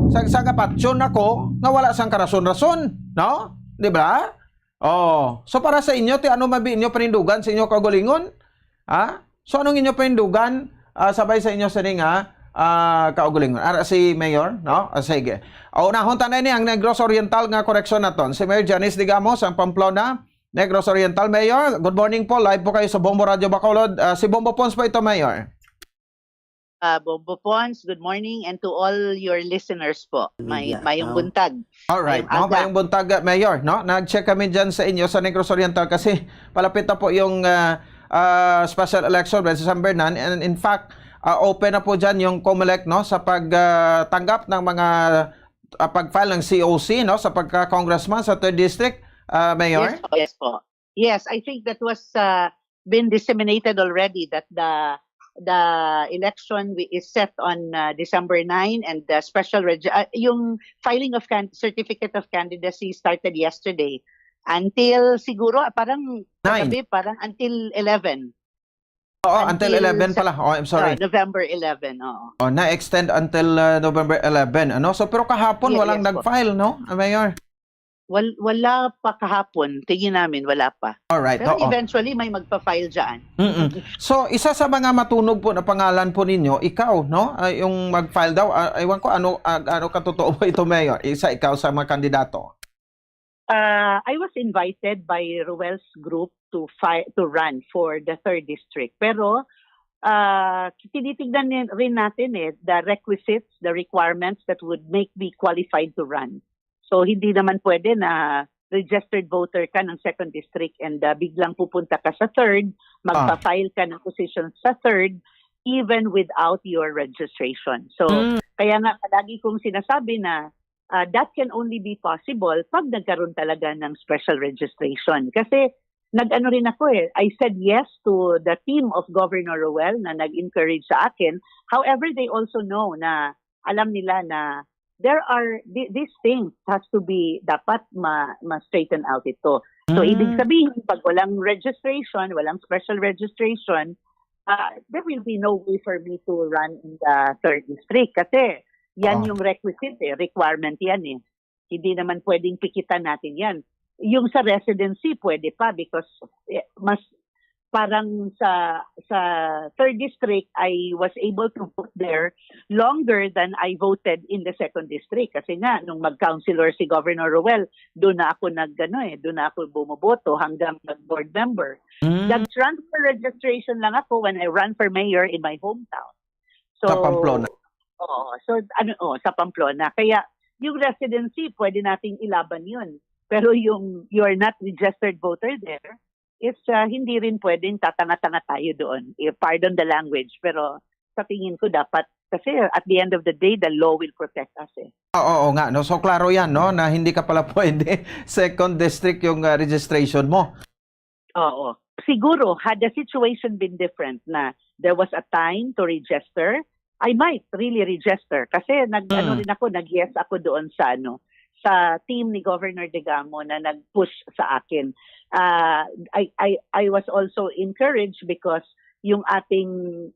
Sa, sa gapatyon ako nga wala sang karason-rason, no? Di ba? Oh, so para sa inyo, ti ano man bi inyo panindugan sa inyo kaugalingon? Ha? So anong inyo panindugan, ah, sabay sa inyo sini nga, ah, kaugalingon? Ara si Mayor, no? Ah, sige. O, unahon ta na ini ang Negros Oriental nga koreksyon naton. Si Mayor Janice Digamos, ang Pamplona, Negros Oriental. Mayor, good morning po. Live po kayo sa Bombo Radio Bacolod. Ah, si Bombo Pons po ito, Mayor. Ah, Bombo Pons, good morning, and to all your listeners po. May, Yeah. mayong Ah. buntag. All right. Mayong No, aga. mayong buntag, uh, Mayor, no? Nag-check kami diyan sa inyo sa Negros Oriental kasi palapit na po yung, uh, uh, special election by December nine. And in fact, uh, open na po diyan yung Comelec, no, sa pag, uh, tanggap ng mga, uh, pag-file ng C O C, no, sa pagka-congressman sa third district, uh, Mayor? Yes po, yes po. Yes, I think that was, uh, been disseminated already that the the election wi-, is set on, uh, December nine, and the special reg-, uh, yung filing of can-, certificate of candidacy started yesterday until siguro, ah, parang Nine. kagabi, parang until eleven. Oo, until Until eleven Sep-, pala. Oh, I'm sorry. uh, November eleven, oo. Oh, na-extend until, uh, November eleven, ano? So, pero kahapon Ye-, walang yes po. nag-file, no, ah, Mayor? Wal-, wala pa kahapon. Tingin namin, wala pa. All right, Pero oo. eventually, may magpa-file dyan. Mm-mm. So, isa sa mga matunog po na pangalan po ninyo, ikaw, no? Ay, yung mag-file daw. Ah, ewan ko, ano, ah, ano katotoo ba ito, Mayor? Isa ikaw sa mga kandidato? Uh, I was invited by Roel's group to fi-, to run for the third district. Pero, uh, tinitignan ni-, rin natin eh, the requisites, the requirements that would make me qualified to run. So, hindi naman pwede na registered voter ka ng second district and, uh, biglang pupunta ka sa third, Ah. magpa-file ka ng position sa third, even without your registration. So, Mm. kaya nga palagi kong sinasabi na, uh, that can only be possible pag nagkaroon talaga ng special registration. Kasi nag-ano rin ako eh, I said yes to the team of Governor Roel na nag-encourage sa akin. However, they also know na alam nila na there are, thi-, these things has to be, dapat ma-, ma-straighten out ito. So, Mm. ibig sabihin, pag walang registration, walang special registration, ah, there will be no way for me to run in the third district. Kasi yan Oh. yung requisite eh, requirement yan eh. Hindi naman pwedeng pikitan natin yan. Yung sa residency, pwede pa because, eh, mas parang sa, sa third district, I was able to vote there longer than I voted in the second district. Kasi nga, nung mag-councilor si Governor Roel, doon na ako nag, ano eh, doon na ako bumoboto hanggang mag-board member. Mm. Nag-transfer registration lang ako when I ran for mayor in my hometown. So, Sa Pamplona. Oo. So, ano, oh, sa Pamplona. Kaya, yung residency, pwede nating ilaban yun. Pero yung you're not registered voter there, is, ah, hindi rin pwedeng tatanga-tanga tayo doon. Eh, pardon the language, pero sa tingin ko dapat, kasi at the end of the day, the law will protect us eh. Oo, oo nga, no? So, klaro yan, no? Na hindi ka pala pwede second district yung, ah, registration mo. Oo. Siguro, had the situation been different na there was a time to register, I might really register. Kasi nag, ano Mm. rin ako, nag-yes ako doon sa ano, sa team ni Governor Degamo na nag-push sa akin. Ah, I, I, I was also encouraged because yung ating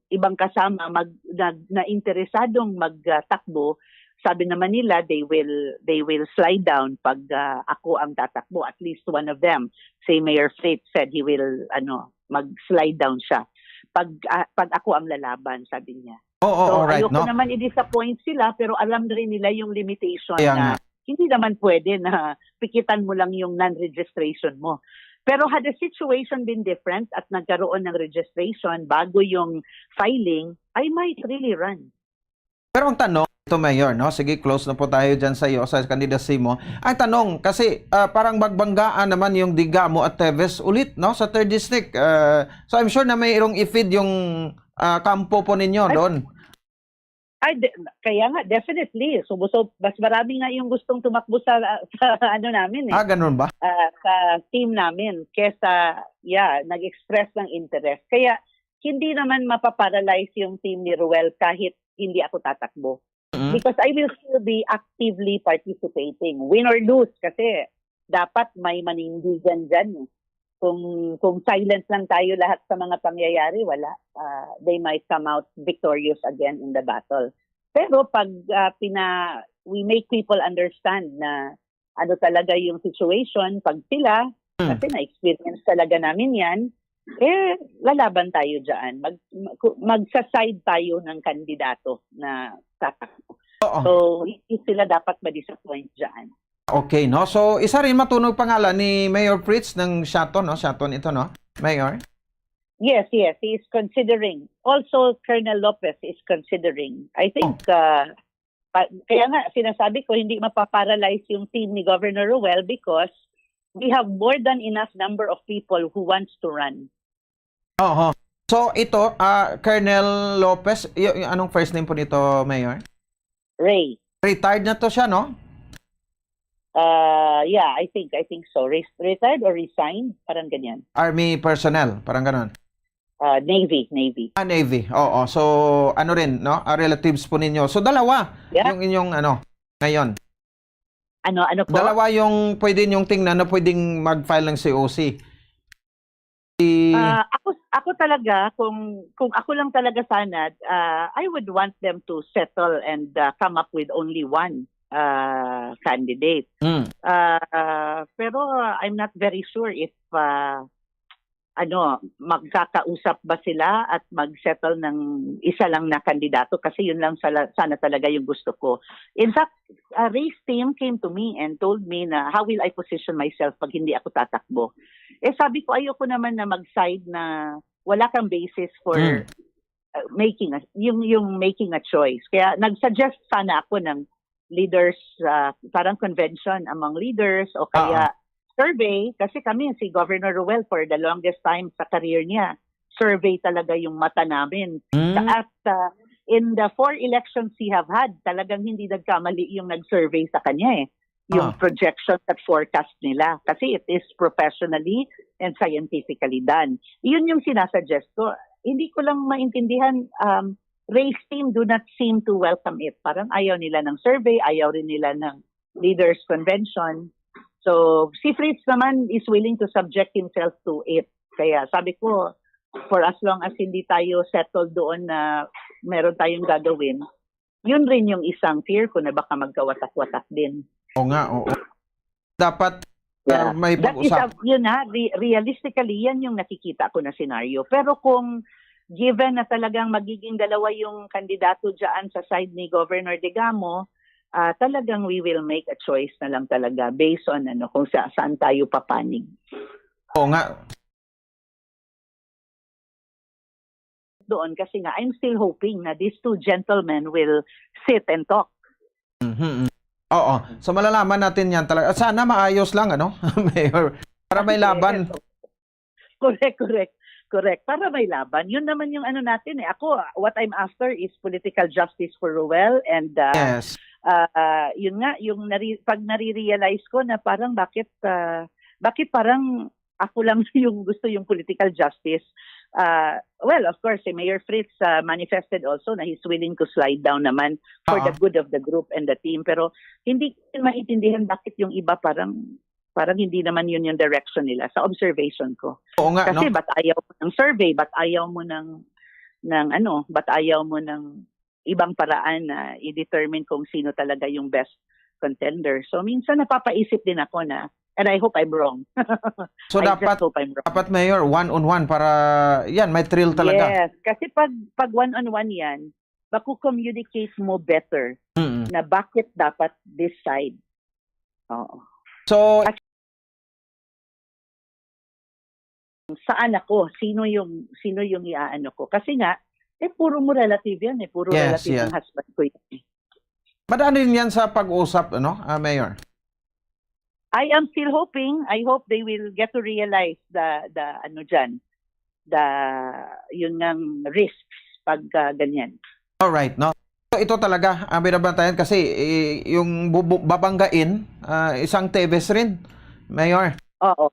ibang kasama mag, na, na interesadong magtakbo, sabi naman nila they will they will slide down pag ah, ako ang tatakbo, at least one of them. Si Mayor Fritz said he will ano mag-slide down siya pag ah, pag ako ang lalaban, sabi niya. Oo, So alright, ayoko no? naman i-disappoint sila, pero alam rin nila yung limitation Kaya na nga. Hindi naman pwede na pikitan mo lang yung non-registration mo. Pero had the situation been different at nagkaroon ng registration bago yung filing, I might really run. Pero ang tanong, ito Mayor, no? Sige, close na po tayo dyan sa iyo, sa candidacy mo. Ang tanong, kasi ah, parang magbanggaan naman yung Degamo at Teves ulit, no? Sa third district. Ah, so I'm sure na mayroong i-feed yung ah, kampo po ninyo doon. Ay, de- kaya nga, definitely. So, so, mas marami nga yung gustong tumakbo sa, sa ano namin eh. Ah, ganun ba? Ah, sa team namin kesa, yeah, nag-express ng interest. Kaya hindi naman mapaparalyze yung team ni Ruel kahit hindi ako tatakbo. Mm. Because I will still be actively participating, win or lose, kasi dapat may manindigan dyan eh. Kung, kung silent lang tayo lahat sa mga pangyayari, wala. Ah, they might come out victorious again in the battle. Pero pag ah, pina, we make people understand na ano talaga yung situation, pag sila, Hmm. kasi na-experience talaga namin yan, eh, lalaban tayo dyan. Mag, mag, magsa-side tayo ng kandidato na tatakbo. Oo. So, hindi sila dapat ma-disappoint dyan. Okay, no? So, isa rin matunog pangalan ni Mayor Fritz ng Siaton, no? Siaton ito, no? Mayor? Yes, yes, he is considering. Also, Colonel Lopez is considering. I think, uh, pa- kaya nga, sinasabi ko, hindi mapaparalyze yung team ni Governor Ruel because we have more than enough number of people who wants to run. Oo. So, ito, ah, Colonel Lopez, y- y- anong first name po nito, Mayor? Ray, Retired na to siya, no? uh, yeah, I think, I think so. Re- retired or resigned? Parang ganyan. Army personnel, parang ganon. Uh, Navy, Navy. Ah, Navy. Oo. So, ano rin, no? Ah, relatives po ninyo. So, dalawa Yeah. yung inyong, ano, ngayon. Ano, ano po? Dalawa yung pwede niyong tingnan na pwedeng mag-file ng C O C. Si... Ah, ako ako talaga, kung kung ako lang talaga sana, ah, I would want them to settle and ah, come up with only one ah, candidate. Mm. Ah, pero I'm not very sure if ah, ano, magkakausap ba sila at mag-settle ng isa lang na kandidato, kasi yun lang sala- sana talaga yung gusto ko. In fact, ah, Ray's team came to me and told me na, "How will I position myself pag hindi ako tatakbo?" Eh, sabi ko, "Ayoko naman na mag-side na wala kang basis for Mm. uh, making a, yung yung making a choice." Kaya nag-suggest sana ako ng leaders, uh, parang convention among leaders o kaya survey, kasi kami, si Governor Ruel, for the longest time sa career niya, survey talaga yung mata namin. Mm. At uh, in the four elections he have had, talagang hindi nagkamali yung nag-survey sa kanya eh. Yung Ah. projections at forecast nila. Kasi it is professionally and scientifically done. Yun yung sinasuggest ko. Hindi ko lang maintindihan, um, Ray's team do not seem to welcome it. Parang ayaw nila ng survey, ayaw rin nila ng leaders convention. So, si Fritz naman is willing to subject himself to it. Kaya sabi ko, for as long as hindi tayo settled doon na meron tayong gagawin, yun rin yung isang fear ko na baka magkawatak-watak din. Oo nga, oo. Dapat Yeah. uh, may That is, pag-usap. a- yun ha, re- realistically, yan yung nakikita ko na senaryo. Pero kung given na talagang magiging dalawa yung kandidato dyan sa side ni Governor Degamo, ah, talagang we will make a choice na lang talaga based on ano kung sa, saan tayo papanig. Oo nga. Doon kasi nga, I'm still hoping na these two gentlemen will sit and talk. Mhm. Oo. So malalaman natin yan talaga. Sana maayos lang, ano, Mayor? Para may laban. Correct, correct. Correct. Para may laban. Yun naman yung ano natin eh. Ako, what I'm after is political justice for Ruel and uh, Yes. uh, yun nga, yung nari- pag nare-realize ko na parang bakit uh, bakit parang ako lang yung gusto yung political justice. Uh, well, of course, si Mayor Fritz uh, manifested also na he's willing to slide down naman for the Oo. good of the group and the team. Pero hindi ko maintindihan bakit yung iba parang parang hindi naman yun yung direction nila sa observation ko. Oo nga, Kasi no? Ba't ayaw mo ng survey, ba't ayaw mo ng ng ano, ba't ayaw mo ng ibang paraan na i-determine kung sino talaga yung best contender. So minsan napapaisip din ako na, and I hope I'm wrong. So I dapat just hope I'm wrong. dapat, Mayor, one on one para yan, may thrill talaga. Yes, kasi pag pag one on one yan, maku-communicate mo better Mm. na bakit dapat this side. Oo. So Saan ako? Sino yung sino yung iaano ko? Kasi nga eh puro mo relative yan eh, puro Yes, relative yes. ng husband ko yan. Eh. Madaan din yan sa pag-usap, ano, ah, Mayor? I am still hoping. I hope they will get to realize the the ano diyan, the yun ngang risks pag uh, ganyan. All right, no? So, ito talaga ang binabantayan kasi eh, yung bubu- babanggain, ah, isang Teves rin, Mayor. Oo.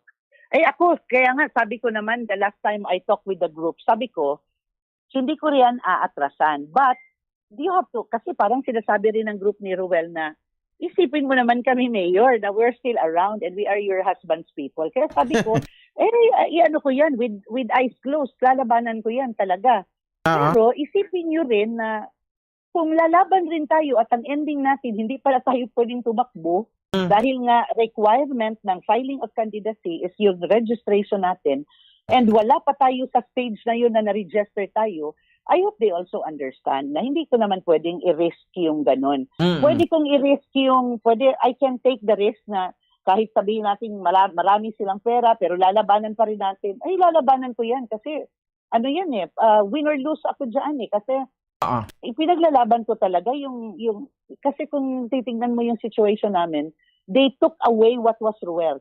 Eh ako, kaya nga sabi ko naman the last time I talked with the group, sabi ko, hindi ko riyan aatrasan. But you have to, kasi parang sinasabi rin ng group ni Ruel na isipin mo naman kami, Mayor, na we're still around and we are your husband's people. Kaya sabi ko, eh, i-ano ko yan, with, with eyes closed, lalabanan ko yan talaga. Ah, Pero isipin nyo rin na kung lalaban rin tayo at ang ending natin, hindi pala tayo pwedeng tumakbo Mm. dahil nga requirement ng filing of candidacy is yung registration natin and wala pa tayo sa stage na yun na na-register tayo, I hope they also understand na hindi ko naman pwedeng i-risk yung ganun. Mm. Pwede kong i-risk yung, pwede, I can take the risk na kahit sabihin natin mala- marami silang pera pero lalabanan pa rin natin, ay lalabanan ko yan kasi ano yan eh, uh, win or lose ako dyan eh. Kasi Ah. Ipinaglalaban ko talaga yung, yung, kasi kung titingnan mo yung situation namin, they took away what was Ruel's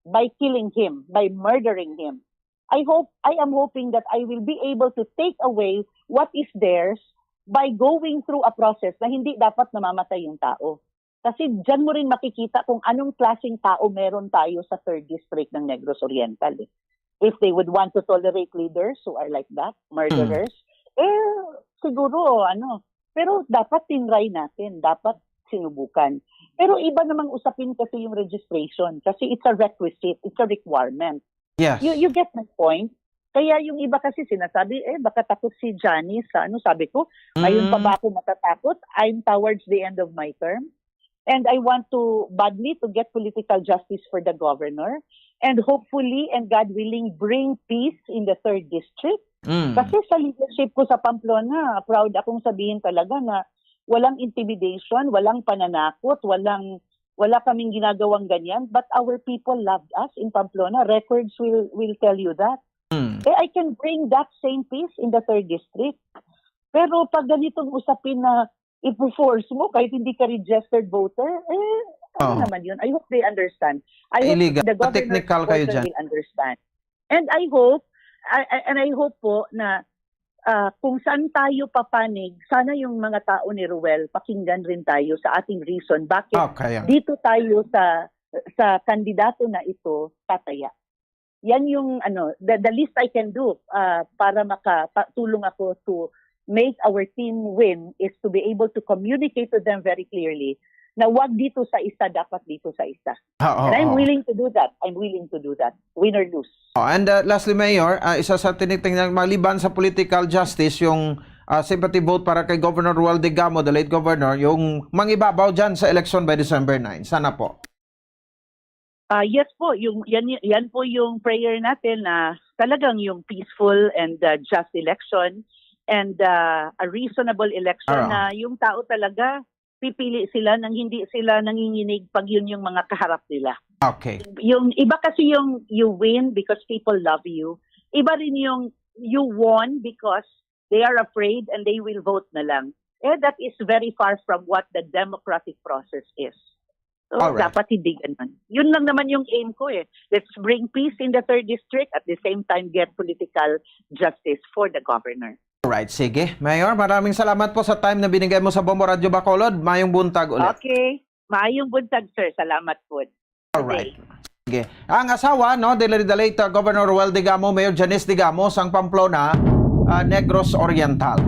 by killing him, by murdering him. I hope, I am hoping that I will be able to take away what is theirs by going through a process na hindi dapat namamatay yung tao. Kasi diyan mo rin makikita kung anong klaseng tao meron tayo sa third district ng Negros Oriental. Eh. If they would want to tolerate leaders who are like that, murderers, eh, siguro, ano, pero dapat tinry natin, dapat sinubukan. Pero iba namang usapin kasi yung registration kasi it's a requisite, it's a requirement. Yes. You, you get my point? Kaya yung iba kasi sinasabi, eh, baka takot si Johnny sa, ano, sabi ko, ngayon pa Mm. ba ako matatakot? I'm towards the end of my term. And I want to badly to get political justice for the governor. And hopefully, and God willing, bring peace in the third district. Mm. Kasi sa leadership ko sa Pamplona, proud akong sabihin talaga na walang intimidation, walang pananakot, walang wala kaming ginagawang ganyan, but our people loved us in Pamplona. Records will will tell you that. Mm. Eh, I can bring that same peace in the third district. Pero pag ganitong usapin na ipo-force mo kahit hindi ka registered voter, eh, ano Oo. naman yun? I hope they understand. I hope Illegal. the governor Technical kayo also dyan. Will understand. And I hope, I, I- and I hope po na ah, kung saan tayo papanig, sana yung mga tao ni Ruel, pakinggan rin tayo sa ating reason. Bakit Okay. dito tayo sa sa kandidato na ito tataya? Yan yung ano, the, the least I can do ah, para makatulong ako to make our team win is to be able to communicate to them very clearly na wag dito sa isa, dapat dito sa isa. Oo, And I'm oo. willing to do that. I'm willing to do that. Win or lose. Oh, and uh, lastly, Mayor, uh, isa sa tinitingnan maliban sa political justice, yung uh, sympathy vote para kay Governor Romuald Degamo, the late governor, yung mangibabaw dyan sa election by December nine. Sana po. Ah, yes po, yung yan yan po yung prayer natin na talagang yung peaceful and uh, just election and uh, a reasonable election Ah. na yung tao talaga pipili sila nang hindi sila nanginginig pag yun yung mga kaharap nila. Okay. Yung iba kasi yung you win because people love you. Iba rin yung you won because they are afraid and they will vote na lang. Eh, that is very far from what the democratic process is. So, Alright. Dapat hindi ganun. Yun lang naman yung aim ko eh. Let's bring peace in the third district at the same time get political justice for the governor. Alright, sige. Mayor, maraming salamat po sa time na binigay mo sa Bombo Radyo Bacolod. Mayong buntag ulit. Okay. Maayong buntag, sir. Salamat po. Alright. Sige. Ang asawa, no, the, the late, uh, Governor Roel Digamo, Mayor Janice Digamo, sang Pamplona, uh, Negros Oriental.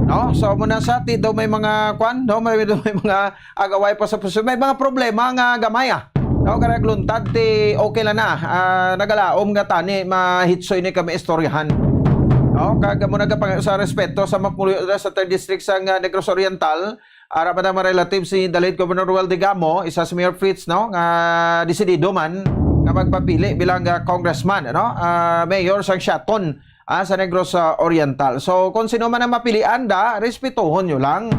No? So, muna sa ti daw may mga, kwan, no, may, may mga agaway pa sa puso. May mga problema nga gamay, ah. No, kaya nagluntad ti okay lang na. Ah, nagalaom nga tani, mahitsoy ni kami istoryahan. No, kag mo nagapang sa respeto sa mga pumuyo sa third district sa, ah, Negros Oriental, ara pa ang mga relatives si the late Governor Roel Digamo, isa si Mayor Fritz, no, nga desidido man nga magpapili bilang, ah, congressman, ano, ah, mayor sa Siaton, ah, sa Negros, ah, Oriental. So, kung sino man ang mapilian da, respetuhon nyo lang.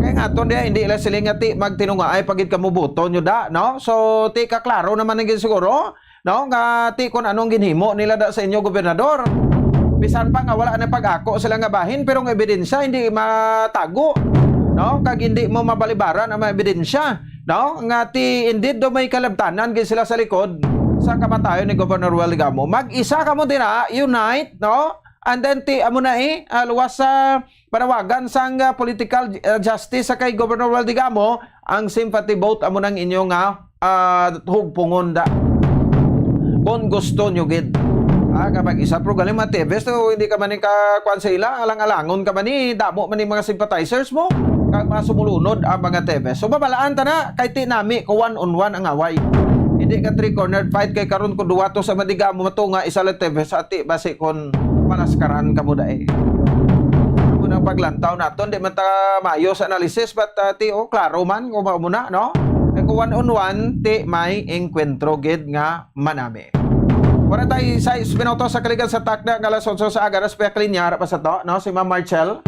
Kaya nga to, di, hindi lang sila nga ti magtinungaay pagid kamuboto nyo da, no? So, ti kaklaro naman ang siguro, no, nga ti kung anong ginhimo nila da sa inyo gobernador. Bisan pa nga wala na pag-ako sila nga bahin, pero ang ebidensya hindi matago, no? Kag hindi mo mabalibaran ang mga ebidensya, no? Nga ti indeed do may kalabtanan gid sila sa likod sa kamatayon ni Governor Roel Digamo. Mag-isa kamo dira, unite, no? And then ti amo na, eh, ah, luwas sa panawagan sang, ah, political, ah, justice sa kay Governor Roel Digamo, ang sympathy vote amo nang inyo nga, ah, hugpungon da. Kung gusto nyo gid. Ah, kapag isa problema, T V, so hindi ka man ka kwan sa ila, alang-alangon ka man ni, damo man ni mga sympathizers mo, kag mga sumulunod ang mga T V. So, mabalaan ta na, kay ti nami, ko one on one ang away. Hindi ka three-cornered fight kay karon ko duwa to sa madiga mo matunga isa lang T V sa ati basi kon malaskaran ka mo dai. Amo nang paglantaw naton, di man ta maayo sa analysis, but, ah, ti, oh, klaro man kung mao muna, no? Kay kung one on one, ti may engkwentro gid nga manami. Wala tayo sa minuto sa kaligan sa takna nga alas onse sa aga, respect linya, harap pa sa to, no? Si Ma'am Marcel,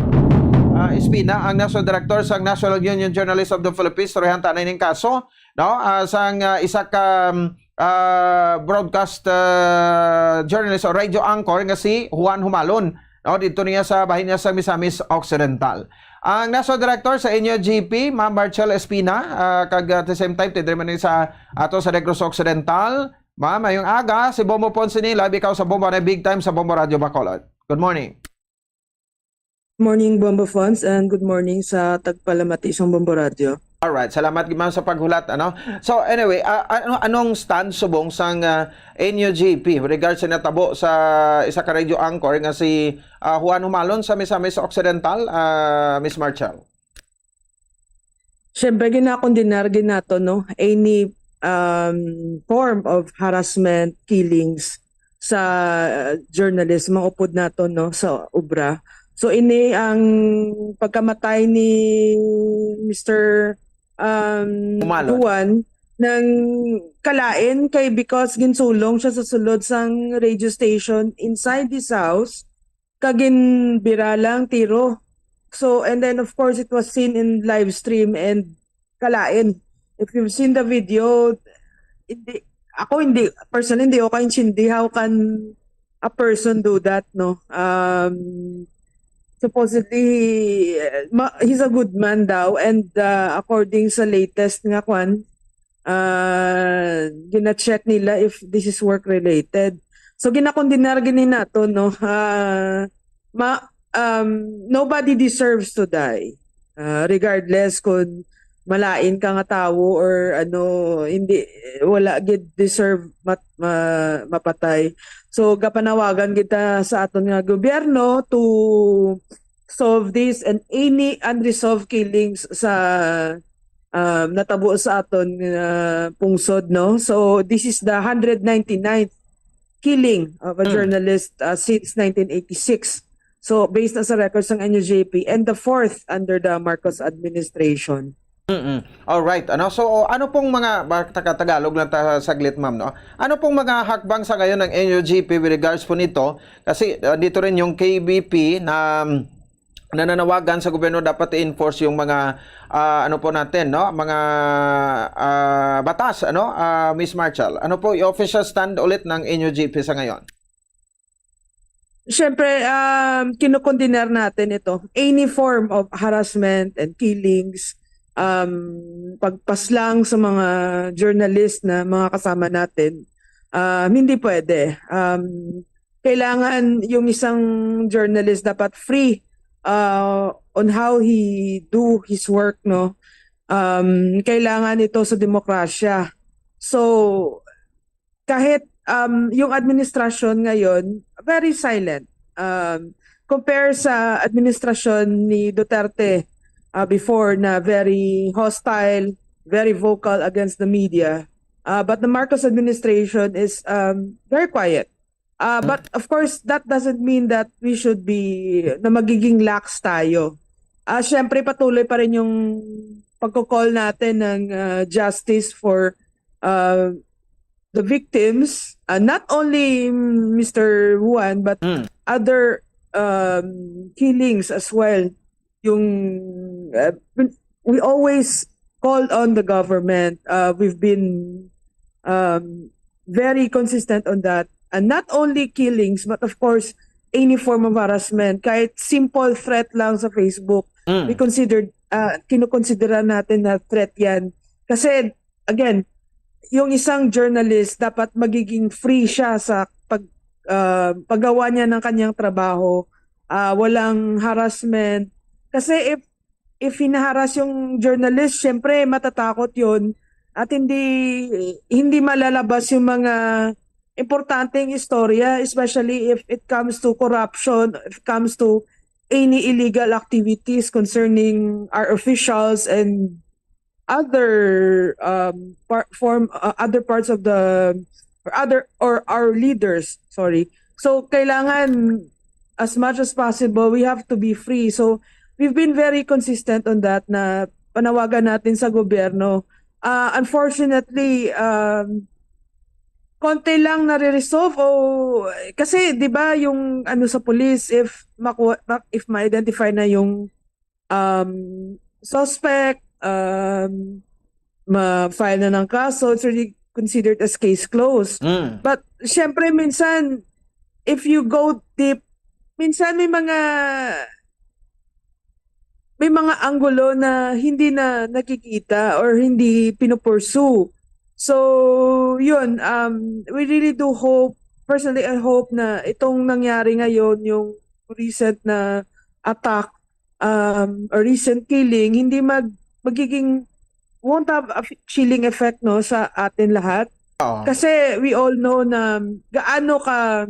ah, Espina, ang National Director sa National Union Journalists of the Philippines, istoryahan ta na ining kaso, no? Ah, sang, ah, isa ka, um, ah, broadcast, ah, journalist o radio anchor nga si Juan Humalon, no? Dito niya sa bahin niya sa Misamis Occidental. Ang National Director sa N U G P, Ma'am Marcel Espina, ah, kag at the same time, tidre man ni sa ato sa Negros Occidental. Ma'am, mayong aga, si Bombo Ponce ni live ikaw sa Bombo na big time sa Bombo Radio Bacolod. Good morning. Morning, Bombo Fons, and good morning sa tagpalamati sang Bombo Radio. Alright, salamat gid, ma'am, sa paghulat, ano. So, anyway, ah, ano, anong stand subong sang, ah, N U G P with regards sa natabo sa isa ka radio anchor nga si, ah, Juan Humalon sa Misamis Occidental, ah, Miss Marcel? Siyempre, ginakondenar gid nato, no, any, um, form of harassment, killings sa, uh, journalist, mga upod nato, no, sa obra. So, ini ang pagkamatay ni Mister, um, Humalon. Juan nang kalain kay because ginsulong siya sa sulod sang radio station inside his house, kag ginbira lang tiro. So, and then of course, it was seen in live stream and kalain. If you've seen the video, hindi, ako hindi, personally, hindi ako kaintindi how can a person do that, no? Um, supposedly, uh, ma- he's a good man daw, and, uh, according sa latest nga kwan, ah, gina-check nila if this is work-related. So, ginakondenar gini nato, no? Ah, ma- um, nobody deserves to die. Ah, regardless kung malain ka nga tawo or ano, hindi, wala gid deserve mat- ma- mapatay. So, gapanawagan kita sa aton nga gobyerno to solve this and any unresolved killings sa, um, natabo sa aton nga pungsod, no? So, this is the hundred ninety-ninth killing of a Mm. journalist, uh, since nineteen eighty-six. So, based na sa records ng N U J P, and the fourth under the Marcos administration. Mm-mm. All right. Ano, so, ano pong mga, ba, taga Tagalog lang ta saglit, ma'am, no? Ano pong mga hakbang sa ngayon ng N U G P with regards po nito? Kasi, uh, dito rin yung K B P na, um, nananawagan sa gobyerno dapat i-enforce yung mga, ah, ano po natin, no? Mga, ah, batas, ano? Ah, Miss Marshall, ano po yung official stand ulit ng N U G P sa ngayon? Siyempre, um, kinukondenar natin ito. Any form of harassment and killings, um, pagpaslang sa mga journalist na mga kasama natin, um, hindi pwede. Um, kailangan yung isang journalist dapat free, uh, on how he do his work, no? Um, kailangan ito sa demokrasya. So, kahit um, yung administrasyon ngayon, very silent. Um, compare sa administrasyon ni Duterte uh, before, na very hostile, very vocal against the media. Uh, but the Marcos administration is um, very quiet. Uh, but of course, that doesn't mean that we should be, na magiging lax tayo. Uh, Siyempre, patuloy pa rin yung pagko-call natin ng uh, justice for uh, the victims, uh, not only Mister Juan, but Mm. other um, killings as well. Yung uh, we always called on the government. Uh, we've been um, very consistent on that. And not only killings, but of course, any form of harassment, kahit simple threat lang sa Facebook, Mm. we considered, uh, kinukonsidera natin na threat yan. Kasi, again, yung isang journalist, dapat magiging free siya sa pag, uh, paggawa niya ng kanyang trabaho. Uh, walang harassment. Kasi if if hinaharas yung journalist, syempre matatakot yon at hindi hindi malalabas yung mga importanteng istorya, especially if it comes to corruption, if it comes to any illegal activities concerning our officials and other um, par- form uh, other parts of the or other or our leaders, sorry. So kailangan, as much as possible, we have to be free. So we've been very consistent on that, na panawagan natin sa gobyerno. Uh, unfortunately, um, konti lang nare-resolve o kasi 'di ba yung ano sa police, if makuha, ma- if ma-identify na yung um, suspect, um, ma-file na ng kaso, it's really considered as case closed. Mm. But syempre minsan, if you go deep, minsan may mga may mga anggulo na hindi na nakikita or hindi pinupursue. So, yun, um, we really do hope, personally, I hope na itong nangyari ngayon, yung recent na attack, um, or recent killing, hindi mag magiging won't have a f- chilling effect, no, sa atin lahat. Oo. Kasi we all know na gaano ka,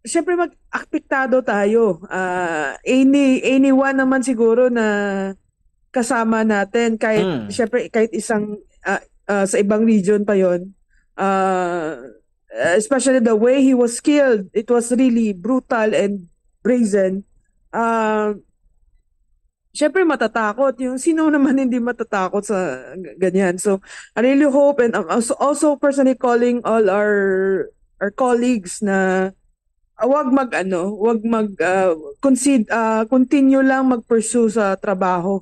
syempre, mag-apektado tayo. Ah, any anyone naman siguro na kasama natin, kahit Mm. syempre kahit isang ah, ah, sa ibang region pa yon. Ah, especially the way he was killed, it was really brutal and brazen. Ah, syempre matatakot yung sino naman hindi matatakot sa g- ganyan. So I really hope, and I'm also, also personally calling all our our colleagues na ah, wag mag ano, wag mag ah, concede, ah, continue lang mag-pursue sa trabaho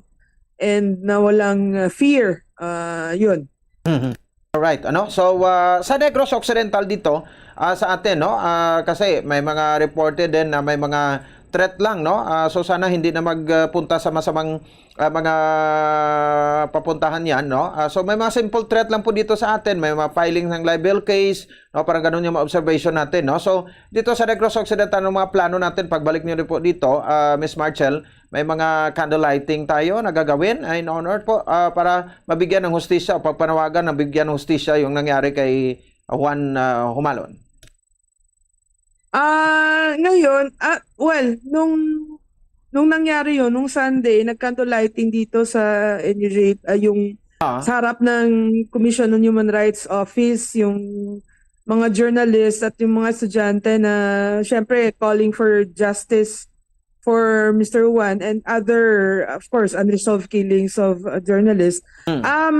and na walang ah, fear. Ah, yun. Mhm. Alright, ano? So, ah, sa Negros Occidental dito, ah, sa atin, no? Ah, kasi may mga reported din na may mga threat lang, no? Ah, so sana hindi na magpunta sa masamang ah, mga papuntahan yan, no? Ah, so may mga simple threat lang po dito sa atin. May mga filing ng libel case, no? Parang ganun yung mga observation natin, no? So dito sa Negros Occidental, ang mga plano natin pagbalik niyo po dito, ah, Miss Marcel, may mga candle lighting tayo na gagawin, ah, in honor po, ah, para mabigyan ng hustisya o pagpanawagan ng bigyan ng hustisya yung nangyari kay Juan ah, Humalon. Ah, ngayon, ah, well, nung nung nangyari yon, nung Sunday, nag-candle lighting dito sa N U J, ah, yung Ah. sa harap ng Commission on Human Rights Office, yung mga journalists at yung mga estudyante na, syempre, calling for justice for Mister Juan and other, of course, unresolved killings of uh, journalists. Mm. Um,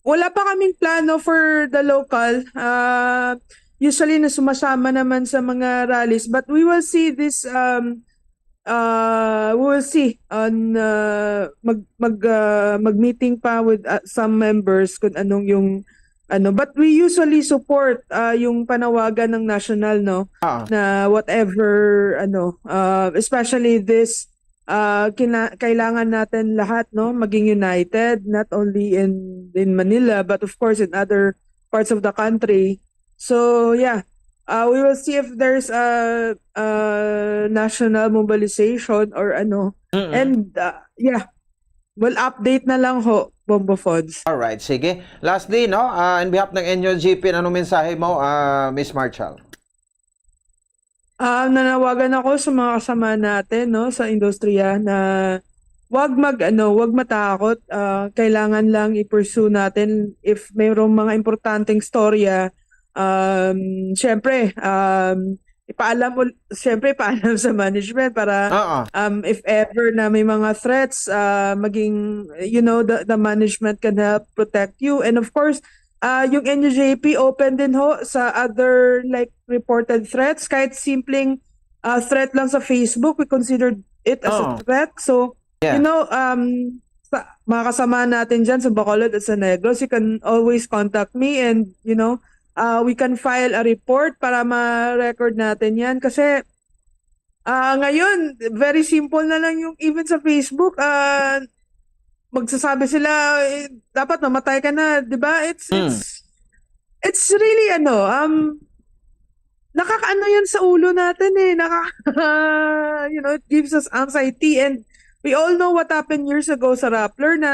wala pa kaming plano for the local. Uh, usually na sumasama naman sa mga rallies, but we will see this um uh we will see on uh, mag mag uh, mag-meeting pa with uh, some members kung anong yung ano, but we usually support uh, yung panawagan ng national, no, Ah. na whatever, ano, uh, especially this uh, kina- kailangan natin lahat, no, maging united, not only in in Manila but of course in other parts of the country. So yeah, uh, we will see if there's a, a national mobilization or ano. Mm-mm. And uh, yeah, we'll update na lang ho. Bombo Funds. Alright, sige. Lastly, no, ah, in behalf ng N U G P, anong mensahe mo, ah, Miss Marshall? Ah, nanawagan ako sa mga kasama natin, no, sa industriya na wag mag, ano, wag matakot. Ah, kailangan lang i-pursue natin if mayroong mga importanteng storya. Um, syempre, um, ipaalam mo, syempre, ipaalam sa management para Oo. um, if ever na may mga threats, ah, maging, you know, the, the management can help protect you. And of course, ah, yung N U J P open din ho sa other like reported threats. Kahit simpleng ah, threat lang sa Facebook, we considered it as a Oo. threat. So, Yeah. you know, um, sa, mga kasama natin dyan sa Bacolod at sa Negros, you can always contact me and, you know, uh, we can file a report para ma-record natin yan. Kasi, ah, ngayon, very simple na lang yung even sa Facebook, ah, magsasabi sila, eh, dapat mamatay ka na, di ba? It's, Mm. it's, it's really, ano, um, nakakaano yan sa ulo natin eh. Nakaka, you know, it gives us anxiety. And we all know what happened years ago sa Rappler na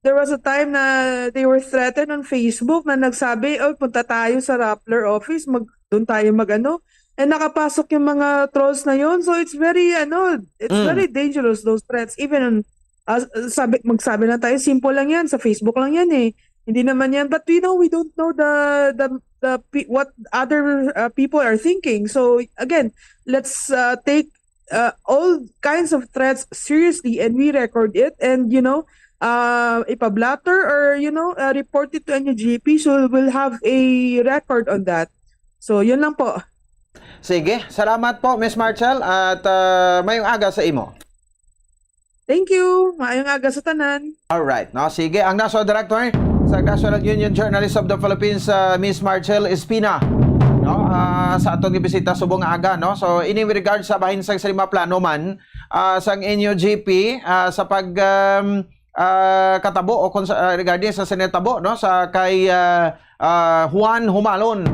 there was a time na they were threatened on Facebook na nagsabi, "Oh, punta tayo sa Rappler office, mag, doon tayo mag-ano." And nakapasok yung mga trolls na yun. So it's very, ano, it's Mm. very dangerous, those threats. Even on, uh, sabi, magsabi lang tayo, simple lang yan, sa Facebook lang yan eh. Hindi naman yan. But we know, we don't know the, the, the pe- what other uh, people are thinking. So again, let's uh, take uh, all kinds of threats seriously and we record it and, you know, uh, ipa-blotter or, you know, uh, report it to N U G P. So we'll have a record on that. So, yun lang po. Sige, salamat po, Miss Marshall, at ah, mayong aga sa imo. Thank you. Maayong aga sa tanan. Alright, no? Sige, ang National Director sa National Union Journalists of the Philippines, ah, Miss Marshall Espina, no? Ah, sa aton nga bisita subong nga aga, no? So, ini with regard sa bahin sang sinimaplano man, ah, sang N U G P, ah, sa pag, um, ah, katabo o kung sa, ah, regarding sa sinitabo, no? Sa kay, ah, ah, Juan Humalon,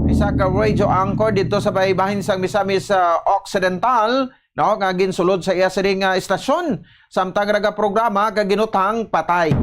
isa ka radio anchor dito sa baybahin sang Misamis, ah, Occidental, no, nga ginsulod sa iya sining, ah, istasyon samtang nagaprograma kag ginutang patay.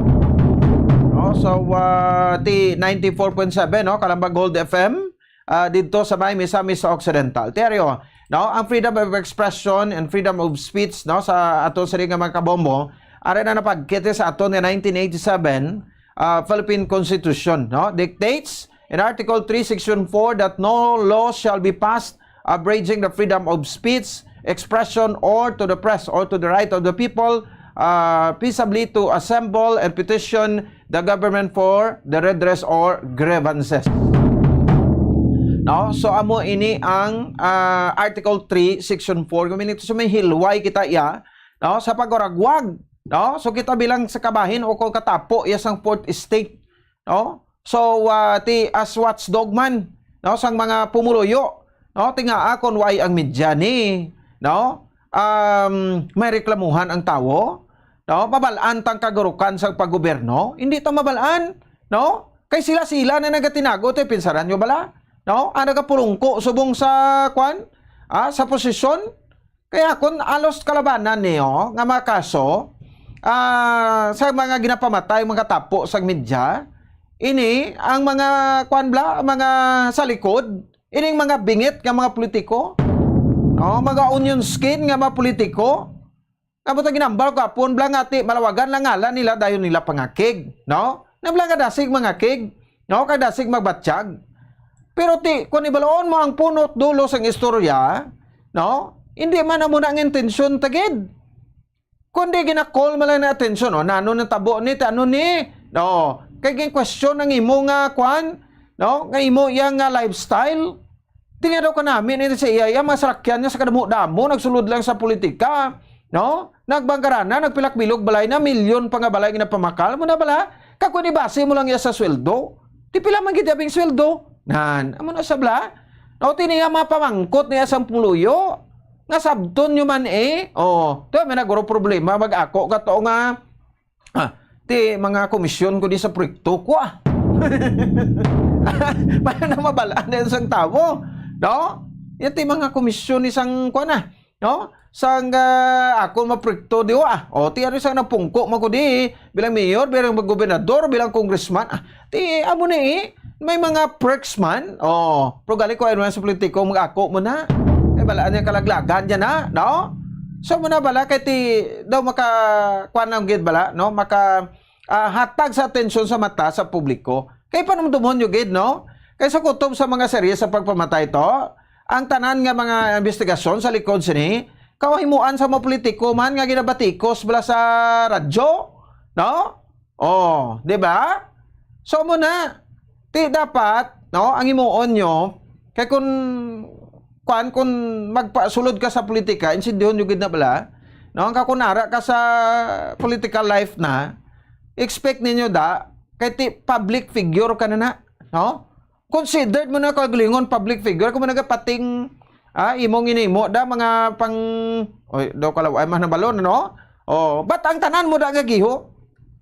No, so, ah, ti ninety-four point seven, no, Kalamba Gold F M, ah, didto sa may Misamis Occidental. Teryo, no, ang freedom of expression and freedom of speech, no, sa ato sining nga mga kabombo, ari na napagkit sa ato nga nineteen eighty-seven, ah, Philippine Constitution, no, dictates in Article three, Section four that no law shall be passed abridging the freedom of speech, expression, or to the press, or to the right of the people, uh, peaceably to assemble and petition the government for the redress or grievances. No? So, amo ini ang, ah, Article three, Section four. Kung minito sa may hilway kita iya, no? Sa paguragwag, no? So, kita bilang sa kabahin o kung katapo iya sang fourth estate, no? So, ah, ti as watchdog man, no, sang mga pumuluyo, no? Ti ngaa kon way ang media ni, no? Um, may reklamuhan ang tawo, no? Mabal-an tang kagurukan sang paggobyerno, hindi ta mabal-an, no? Kay sila-sila na nagatinago, ti pinsaran nyo bala, no? Ang nagapulungko subong sa, kwan, ah, sa posisyon, kaya kun alos kalabanan niyo nga mga kaso, ah, sa mga ginapamatay, mga tapo sa media, ini ang mga, kwan bala, mga sa likod, ining mga bingit nga mga politiko, no, mga onion skin nga mga politiko, nga butang ginambal ko apon bala nga ti malawagan lang ngalan nila, dayon nila pangakig, no? Nabla nga dasig mangakig, no? Kag dasig magbatyag. Pero ti, kung ibaloon mo ang punot dulo sang istorya, no? Hindi man amo na ang intensyon ta gid. Kundi gina-call man lang na atensyon, oh, nano nang tabo ni, ti ano ni? No, kay gin-question ang imo nga kwan, no? Nga imo iya nga lifestyle. Di nga daw kanami ni sa iya, iya mga sarakyan niya sa kadamo-damo, nagsulod lang sa politika, no? Nagbanggarana, nagpilak bilog balay na, milyon pa nga balay nga napamakal mo na bala. Kag kung ibase mo lang iya sa sweldo, di pila man gid abing sweldo? Nan, amo na sabla. No, ti niya mga pamangkot niya sang puluyo. Nga sabton nyo man eh. Oh, to may naguro problema mag-ako ka to nga, ah, ti mga komisyon ko di sa proyekto ko, ah. Paano na mabalaan na sang tawo? No? Yan ti mga komisyon ni sang, kuwan na. no? Sang, ah, ako maprikto di, ah. O, ti ano sang napungko man ko di, bilang mayor, bilang gobernador, bilang congressman. Ah, ti amo ni, eh, may mga perks man. O, pero gali ko, ano sa politiko, mag-ako mo na. Kay bala niya kalaglagan niya na, no? So, mo na bala, kay ti, daw maka, kuwan lang gid bala, no? Maka, ah, hatag sa atensyon sa mata sa publiko. Kay panumdumon nyo gid, no? Kay sa kutob sa mga serye sa pagpamatay to, ang tanan nga mga investigasyon sa likod sini, kahimuan sa mga politiko man nga ginabatikos bala sa radyo, no? Oh, di ba? So mo na, ti dapat, no, ang himuon nyo, kay kun, kuan, kun magpasulod ka sa politika, insindihon nyo gid na bala, no? Ang kakunara ka sa political life na, expect ninyo da, kay ti public figure ka na na, no? Considered mo na kaugalingon public figure, kung nagapating, ah, imong inimo da, mga pang, oy, daw kalaway man ang balon, no? Oh, but ang tanan mo da nga giho,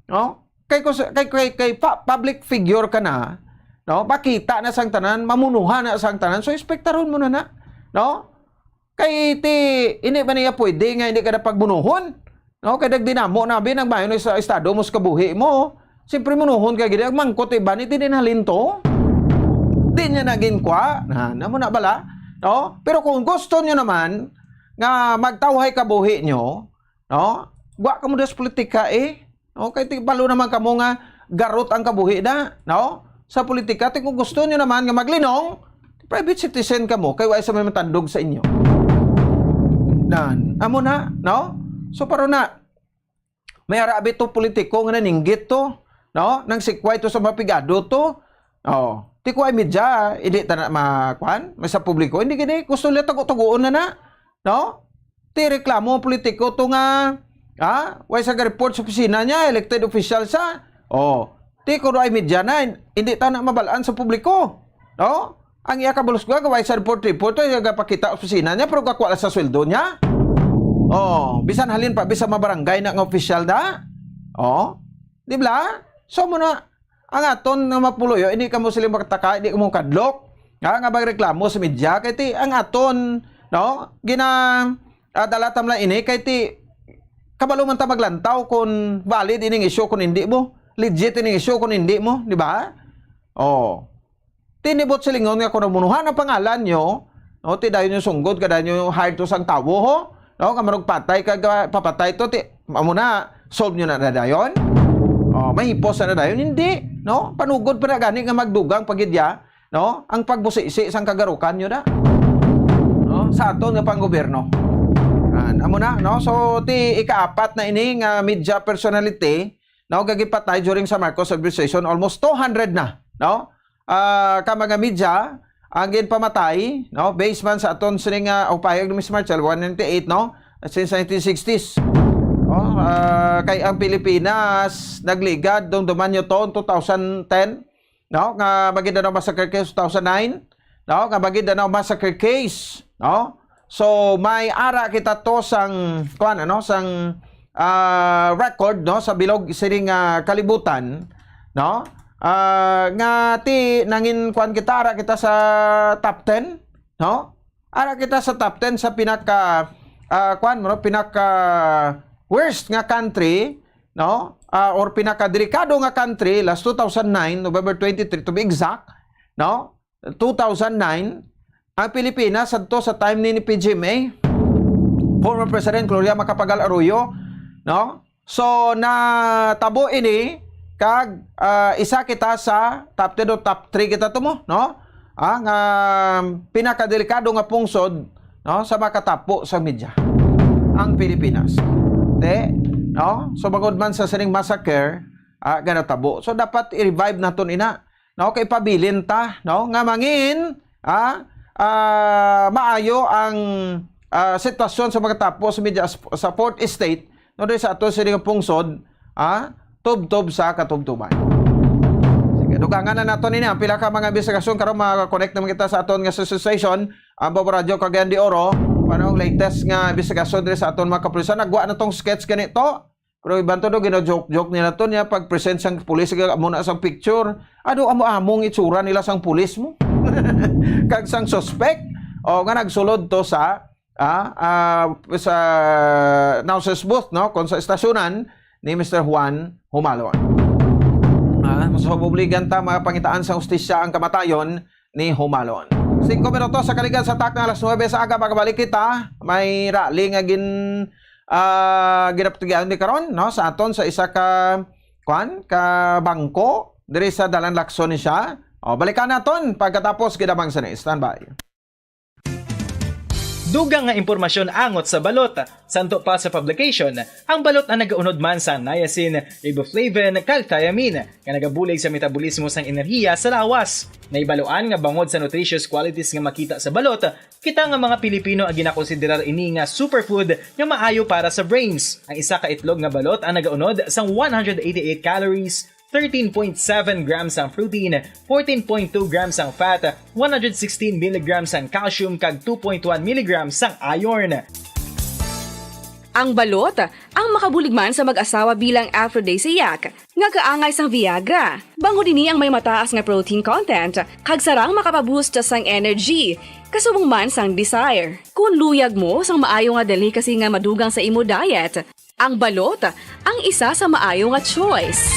no? Kay, kus- kay, kay, kay pa- public figure ka na, no? Makita na sang tanan, mamunuhan na sang tanan, so expectaron mo na na, no? Kay ti, hindi ba niya pwede nga hindi ka na pagbunuhon? No? Kay nagdinamo na, bin, ang bayo na sa estado mo sa kabuhi mo. Siyempre, munuhon ka gid, ang mangkot iba ni, di din halin to. Di niya naging kwa. Na, na mo na bala? No? Pero kung gusto nyo naman nga magtawhay kabuhi nyo, no? Gwa ka mo das politika eh. No? Kay ti balo naman kamo nga garot ang kabuhi na, no? Sa politika, ti kung gusto nyo naman nga maglinong, private citizen kamo, kay wa sa may matandog sa inyo. Nan, amo na, no? So, paro na, may arabi to politiko nga naninggit to, no? Nang sikway to sa mapigado to. Oh, ti ko ay media, hindi ta na ma-, kwan? May sa publiko, hindi gini, gusto nila tago-tagoon na na. No? Ti reklamo ang politiko to nga, ha? Way sa report sa opisina niya, elected official siya. Oh, ti kuno ay media na, hindi ta na mabalaan sa publiko. No? Ang iya kabulos ko, way sa report-report, ay gapakita sa opisina niya, pero gakwa lang sa sweldo niya. Oh, bisan halin pa, bisan mabarangay na nga opisyal na. Oh, di ba? So, mo na, ang aton nga mapuloyo, hindi kamo sila makataka, hindi kamo kadlok. Ha, nga magreklamo sa media, kay ti, ang aton, no, gina, ah, dala ta man ini, kay ti, kabalo man ta maglantaw kung valid ining issue, kung hindi mo, legit ining issue, kung hindi mo, di ba? Oh. Tinibot silingon nga kung namunuhan ang pangalan nyo, no, ti dayon yung sunggod, ka dayon yung hired to sang tawo, ho? No, nga marog patay, ka ga-, papatay to, ti, amo na, solve nyo na na dayon? Oh, mahipos na na dayon? Hindi, no? Panugod pa na gani nga magdugang pagidya, no? Ang pagbusisi sang kagarukan nyo na. No? Sa aton nga panggobyerno. Yan, amo na, no? So, ti ikaapat na ini nga media personality, no, gagipatay during sa Marcos administration, almost two hundred na, no? Ah, ka mga media, ang ginpamatay, no, based man sa aton sining, ah, upayag ni Miss Marcel, one ninety-eight, no, since nineteen sixties. No? Ah, kay ang Pilipinas nagligad dong duman nyo to, two thousand ten, no, nga Maguindanao Massacre Case, two thousand nine, no, nga Maguindanao Massacre Case, no? So, may ara kita to sang, kuan, ano, sang, ah, record, no, sa bilog sining, ah, kalibutan, no? Ah, nga ti nangin kuan kita, ara kita sa top ten, no? Ara kita sa top ten sa pinaka, ah, kuan mo, no? Pinaka worst nga country, no? Ah, or pinaka delikado nga country last two thousand nine, November twenty-three to be exact, no? Two thousand nine, ang Pilipinas adto sa time ni, ni P G M A, former President Gloria Macapagal Arroyo, no? So, natabo ini kag, ah, isa kita sa top ten o top three kita to mo, no? Ah, nga pinakadelikado nga pungsod, no, sa makatapo sa media, ang Pilipinas. Te, no? So, bangod man sa sining massacre, ah, nga natabo. So, dapat i-revive naton ina, no? Kay pabilin ta, no? Nga mangin, ah, ah, maayo ang, ah, sitwasyon sa mga tapo sa media sa, sa fourth estate, no, diri sa ato sini nga pungsod, ah, tubtob sa katubtuban. Sige, dugangan na nato nini ang pila ka mga investigasyon karon, maka-connect naman kita sa aton nga association, ang Bobo Radio Cagayan de Oro, para ang latest nga investigasyon diri sa aton mga kapulisan. Nagwa na tong sketch ganito. Pero iban to do, gina-joke-joke nila to niya pag present sang pulis, ga-, amo na sang picture. Ano amo-among itsura nila sang pulis mo? Kag sang suspect, o, nga nagsulod to sa, ah, ah, sa announcer's booth, no, kon sa estasyonan ni Mister Juan Humalon. Ah, so, bubligan ta, mapangitaan sa hustisya ang kamatayon ni Humalon. Singko minutos sa kaligan sa takna alas nuebe sa aga, makabalik kita. May rally nga gin-, ah, ginapatigian ni karon, no, sa aton sa isa ka, kwan, ka bangko diri sa Dalan Lacson ni siya. O, balikan naton pagkatapos gid lamang sini. Standby. Dugang nga impormasyon angot sa balot. Santo pa sa publication, ang balot ang nagaunod man sa niacin, riboflavin, kag thiamine, nga nagabulig sa metabolismo sang enerhiya sa lawas. Nahibaluan nga bangod sa nutritious qualities nga makita sa balot, kita nga mga Pilipino ang ginakonsiderar ini nga superfood nga maayo para sa brains. Ang isa ka itlog nga balot ang nagaunod sang one hundred eighty-eight calories, thirteen point seven grams ang protein, fourteen point two grams ang fat, one hundred sixteen milligrams ang calcium, kag two point one milligrams ang iron. Ang balot, ang makabulig man sa mag-asawa bilang aphrodisiac, nga kaangay sang Viagra. Bangod ini ang may mataas nga protein content, kag sarang makapaboost sang energy, kasubong man sang desire. Kung luyag mo sang maayo nga delicacy nga madugang sa imo diet, ang balot ang isa sa maayo nga choice.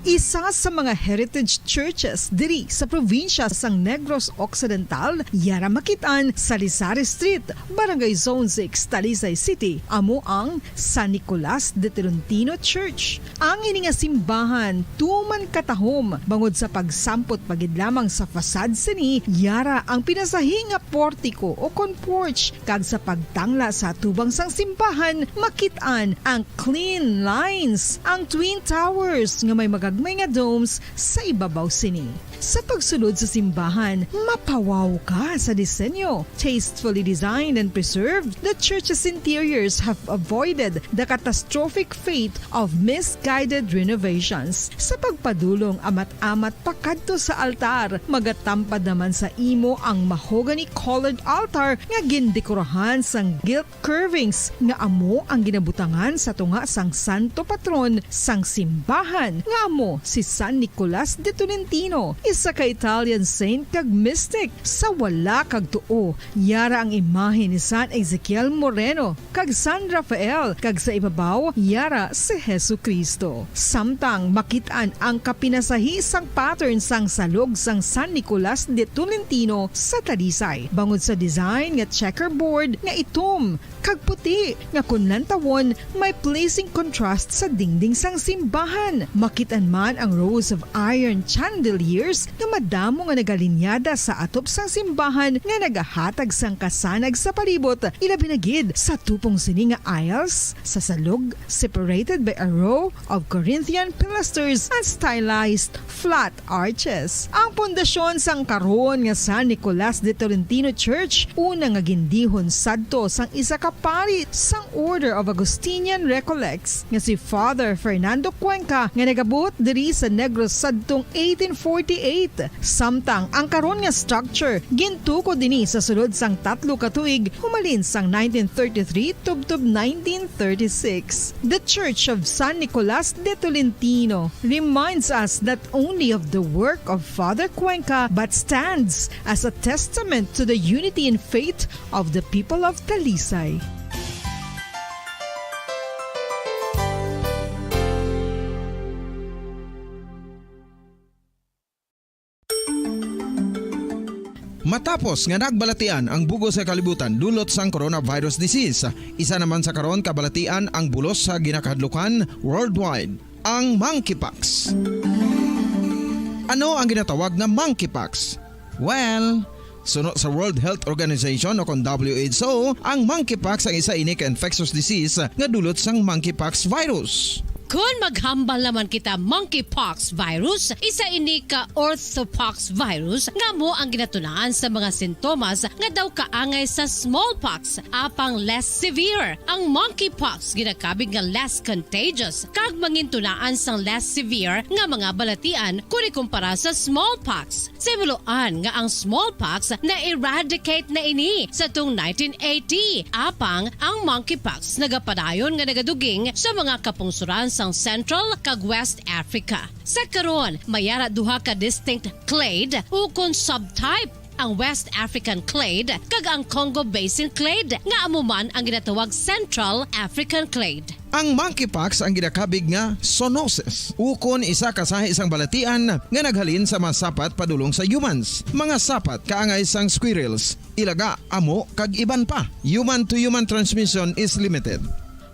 Isa sa mga heritage churches diri sa probinsya sang Negros Occidental, yara makit-an sa Lisari Street, Barangay Zone six, Talisay City, amo ang San Nicolas de Tolentino Church. Ang ini nga simbahan tuman katahom bangod sa pagsampot pa gid lamang sa facade sini, yara ang pinasahi nga portiko o kon porch, kag sa pagtangla sa atubang sang simbahan makit-an ang clean lines, ang twin towers nga may magagmay nga domes sa ibabaw sini. Sa pagsulod sa simbahan, mapawaw ka sa disenyo. Tastefully designed and preserved, the church's interiors have avoided the catastrophic fate of misguided renovations. Sa pagpadulong amat-amat pakadto sa altar, magatampad naman sa imo ang mahogany-colored altar nga gindekorahan sang gilt curvings nga amo ang ginabutangan sa tunga sang santo patron sang simbahan, nga amo si San Nicolas de Tolentino, isa ka Italian saint kag mystic. Sa wala kag tuo, yara ang imahe ni San Ezekiel Moreno kag San Rafael, kag sa ibabaw, yara si Jesu-Cristo. Samtang makit-an ang kapinasahi sang pattern sang salog sang San Nicolas de Tolentino sa Talisay, bangod sa design nga checkerboard nga itom kag puti, nga kon lantawon, may pleasing contrast sa dingding sang simbahan. Makit-an man ang rows of iron chandeliers nga madamo nga nagalinyada sa atop sang simbahan nga nagahatag sang kasanag sa palibot, ilabi na gid sa tupong sini nga aisles sa salog, separated by a row of Corinthian pilasters and stylized flat arches. Ang pundasyon sang karon nga San Nicolas de Tolentino Church, una nga gindihon sadto sang isa ka pari sang Order of Augustinian Recollects nga si Father Fernando Cuenca, nga nagabuot diri sa Negros sadtong eighteen forty-eight. Samtang ang karon nga structure gintukod ini sa sulod sang tatlo ka tuig, humalin sang nineteen thirty-three tubtob nineteen thirty-six. The Church of San Nicolas de Tolentino reminds us not only of the work of Father Cuenca, but stands as a testament to the unity in faith of the people of Talisay. Matapos nga nagbalatian ang bug-os nga kalibutan dulot sang coronavirus disease, isa naman sa karon kabalatian ang bulos sa ginakahadlukan worldwide, ang monkeypox. Ano ang ginatawag nga monkeypox? Well, suno sa World Health Organization o kon W H O, ang monkeypox ang isa ini ka infectious disease nga dulot sang monkeypox virus. Kon maghambal naman kita, monkeypox virus, isa ini ka orthopox virus nga amo ang ginatunaan sa mga sintomas nga daw kaangay sa smallpox, apang less severe. Ang monkeypox ginakabig nga less contagious kag mangintunaan sang less severe nga mga balatian kon ikumpara sa smallpox. Sa himuloan nga ang smallpox na-eradicate na ini sa tung nineteen eighty, apang ang monkeypox nagapadayon nga nagaduging sa mga kapungsoran sang Central kag West Africa. Sa karon, may ara duha ka distinct clade ukon subtype, ang West African clade kag ang Congo Basin clade, nga amo man ang ginatawag Central African clade. Ang monkeypox ang ginakabig nga zoonosis, ukon isa ka sahi sang balatian nga naghalin sa mga sapat padulong sa humans, mga sapat kaangay sang squirrels, ilaga, amo, kag iban pa. Human-to-human transmission is limited.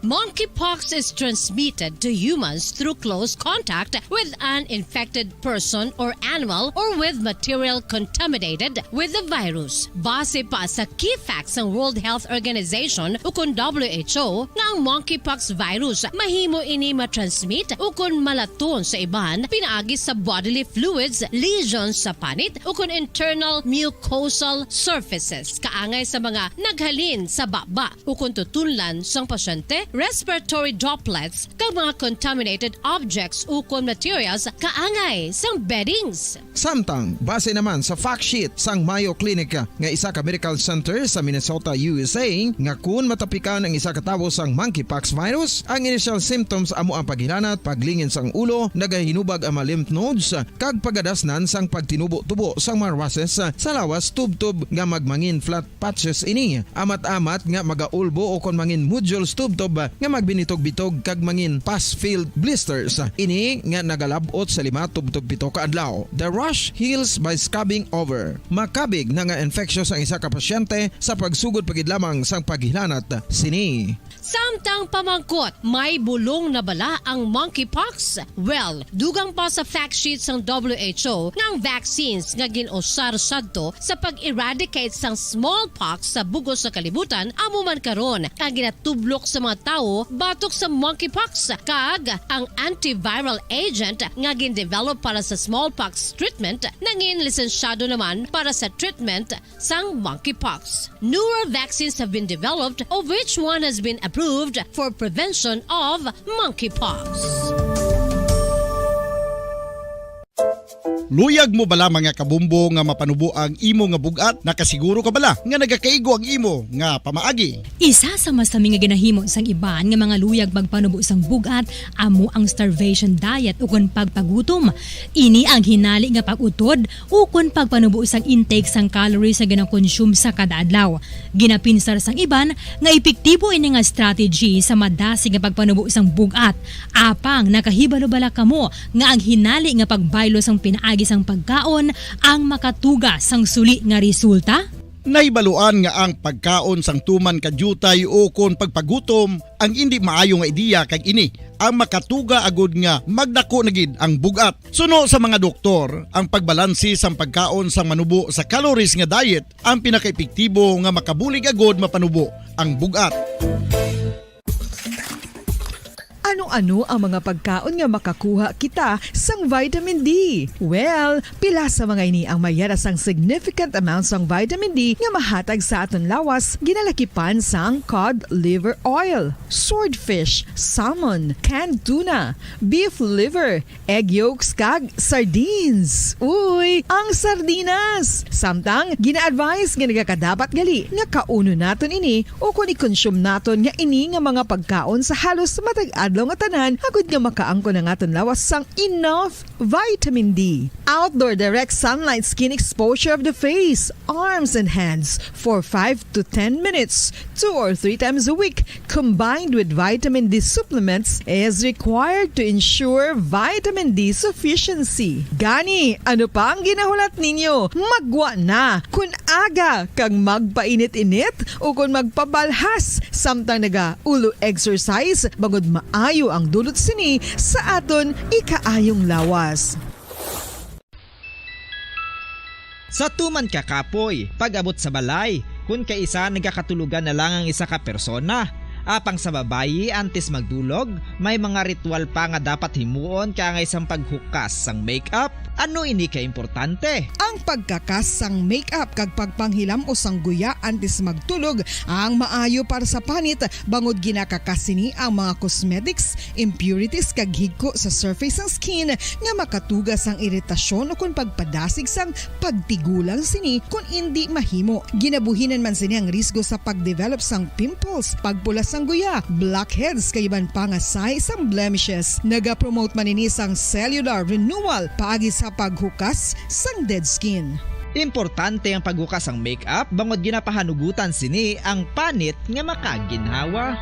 Monkeypox is transmitted to humans through close contact with an infected person or animal or with material contaminated with the virus. Base pa sa key facts sang World Health Organization ukon W H O, nga ang monkeypox virus mahimo ini matransmit ukon malaton sa iban pinaagi sa bodily fluids, lesions sa panit, ukon internal mucosal surfaces, kaangay sa mga naghalin sa baba ukon tutunlan sang pasyente, respiratory droplets, kag mga contaminated objects ukon materials kaangay sang beddings. Samtang, base naman sa fact sheet sang Mayo Clinic nga isa ka medical center sa Minnesota, U S A, nga kun matapikan ang isa ka tawo sang monkeypox virus, ang initial symptoms amo ang paghilanat, paglingin sang ulo, nagahinubag ang mga lymph nodes, kag pagadasnan sang pagtinubo-tubo sang mga rushes sa lawas tubtob nga magmangin flat patches ini. Amat-amat nga magaulbo ukon mangin nodules tubtob nga magbinitog-bitog kag mangin pus-filled blisters. Ini nga nagalab-ot sa lima tubtob pito ka adlaw. The rash heals by scabbing over. Makabig na nga infectious ang isa ka pasyente sa pagsugod pa gid lamang sang paghilanat sini. Samtang pamangkot, may bulong na bala ang monkeypox? Well, dugang pa sa fact sheet sang W H O nga ang vaccines nga gin-usar sadto sa pag-eradicate sang smallpox sa bug-os nga kalibutan amo man karon ang ginatublok sa mga tawo batok sa monkeypox, kag ang antiviral agent nga gin-develop para sa smallpox treatment nangin lisensyado naman para sa treatment sang monkeypox. Newer vaccines have been developed, of which one has been approved for prevention of monkeypox. Luyag mo bala, mga kabumbo, nga mapanubo ang imo nga bug-at? Nakasiguro ka bala nga nagakaigo ang imo nga pamaagi? Isa sa masami nga ginahimo sang iban nga mga luyag magpanubo sang bug-at amo ang starvation diet ukon pagpagutom. Ini ang hinali nga pag-utod ukon pagpanubo sang intake sang calories nga ginakonsume sa kada adlaw. Ginapinsar sang iban nga epektibo ini nga strategy sa madasig nga pagpanubo sang bug-at. Apang nakahibalo bala kamo nga ang hinali nga pagbaylo sang pinaagi sang pagkaon ang makatuga sang suli nga resulta? Nahibaluan nga ang pagkaon sang tuman ka diutay ukon pagpagutom ang indi maayo nga ideya, kag ini ang makatuga agud nga magdako na gid ang bug-at. Suno sa mga doktor, ang pagbalanse sang pagkaon sang manubo sa calories nga diet ang pinakaepektibo nga makabulig agud mapanubo ang bug-at. Ano-ano ang mga pagkaon nga makakuha kita sang vitamin D? Well, pila sa mga ini ang may yara sang significant amount sang vitamin D nga mahatag sa aton lawas, ginalakipan sang cod liver oil, swordfish, salmon, canned tuna, beef liver, egg yolks, kag sardines. Uy, ang sardinas! Samtang, gina-advise nga nagakadapat gali nga kaunon naton ini ukon i-consume naton nga ini nga mga pagkaon sa halos matag adlaw nga tanan, agud nga makaangkon ang aton lawas sang enough vitamin D. Outdoor direct sunlight skin exposure of the face, arms, and hands for five to ten minutes, two or three times a week, combined with vitamin D supplements, is required to ensure vitamin D sufficiency. Gani, ano pa ang ginahulat ninyo? Maggwa na! Kun aga kag magpainit-init ukon magpabalhas samtang naga-ulo exercise, bangod maayo ang dulot sini sa aton ikaayong lawas. Sa tuman ka kapoy, pag-abot sa balay, kun kaisa nagakatulogan na lang ang isa ka persona. Apang sa babayi, antes magdulog, may mga ritual pa nga dapat himuon, kaangay sang paghukas sang makeup, Ano ini ka importante? Ang pagkakas sang makeup kag pagpanghilam-os sang guya antes magtulog ang maayo para sa panit, bangod ginakakas sini ang mga cosmetics, impurities kag higko sa surface sang skin nga makatuga sang iritasyon ukon pagpadasig sang pagtigulang sini kon indi mahimo. Ginabuhinan man sini ang risgo sa pagdevelop sang pimples, pagpula sang guya, blackheads kag iban pa nga sahi sang blemishes. Nagapromote man ini sang cellular renewal paagi sa paghukas sang dead skin. Importante ang paghukas sang makeup bangod ginapahanugutan sini ang panit nga makaginhawa.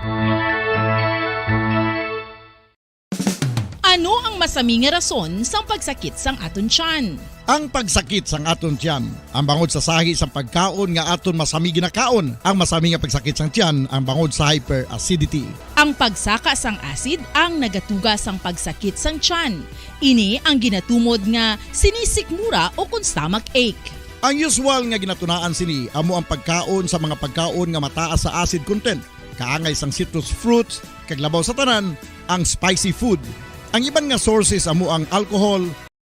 Ano ang masami nga rason sang pagsakit sang aton tiyan? Ang pagsakit sang aton tiyan, ang bangod sa sahi sang pagkaon nga aton masami ginakaon. Ang masami nga pagsakit sang tiyan, ang bangod sa hyperacidity. Ang pagsaka sang acid ang nagatuga sang pagsakit sang tiyan. Ini ang ginatumod nga sinisikmura o kon stomach ache. Ang usual nga ginatunaan sini amo ang pagkaon sa mga pagkaon nga mataas sa acid content, kaangay sang citrus fruits, kag labaw sa tanan, ang spicy food. Ang iban nga sources amo ang alcohol,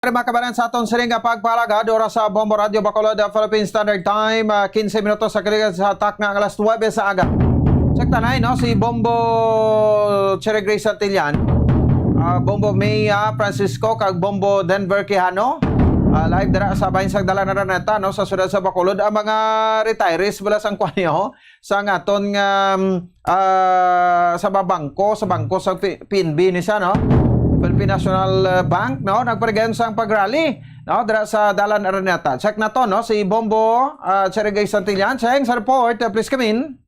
Makabanan sa aton sining nga pagpalagad, oras sa Bombo Radio Bacolod, uh, Philippine Standard Time, uh, quince minutos sa kaligan sa takna nga alas nuebe sa aga. Check tanay, no, si Bombo Cherry Grace Santillan, uh, Bombo May, uh, Francisco, kag Bombo Denver Quijano. Uh, live dira sa bahin sang Dalan Araneta, no, sa siyudad sa Bacolod. Ang mga retirees, wala sang kwan niyo, sang aton nga, um, ah, sa babangko, sa bangko sa P-, P N B ni siya, no? Philippine National, uh, Bank, no? Nagparigayon sang pag-rally, no? Dira sa Dalan Araneta. Check na to, no? Si Bombo, ah, Cherry Gay Santillan. Cheng, sa report, uh, please come in.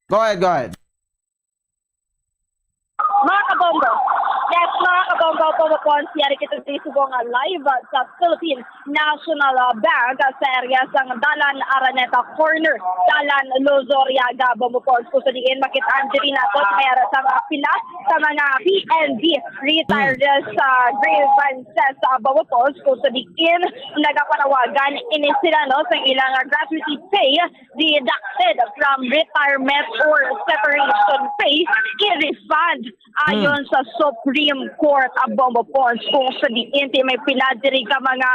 Go ahead, go ahead. Mga kabombo. Yes, mga kabombo, Bombo Pons, yari kita diri subong nga live, ah, sa Philippine National, ah, Bank, ah, sa area sang Dalan Araneta Corner, Dalan Luzuriaga, Bombo Pons. Kung sa diin makit-an diri nato sa may ara sang, ah, pila sa mga P N B retirees, ah, grievances, ah, Bombo Pons. Kung sa diin nagapanawagan ini sila, no, sa ilang, ah, gratuity pay deducted from retirement or separation pay i-refund ayon sa Supreme Court, ah, Bombo Pons. Kung sa diin ti may pila diri ka mga,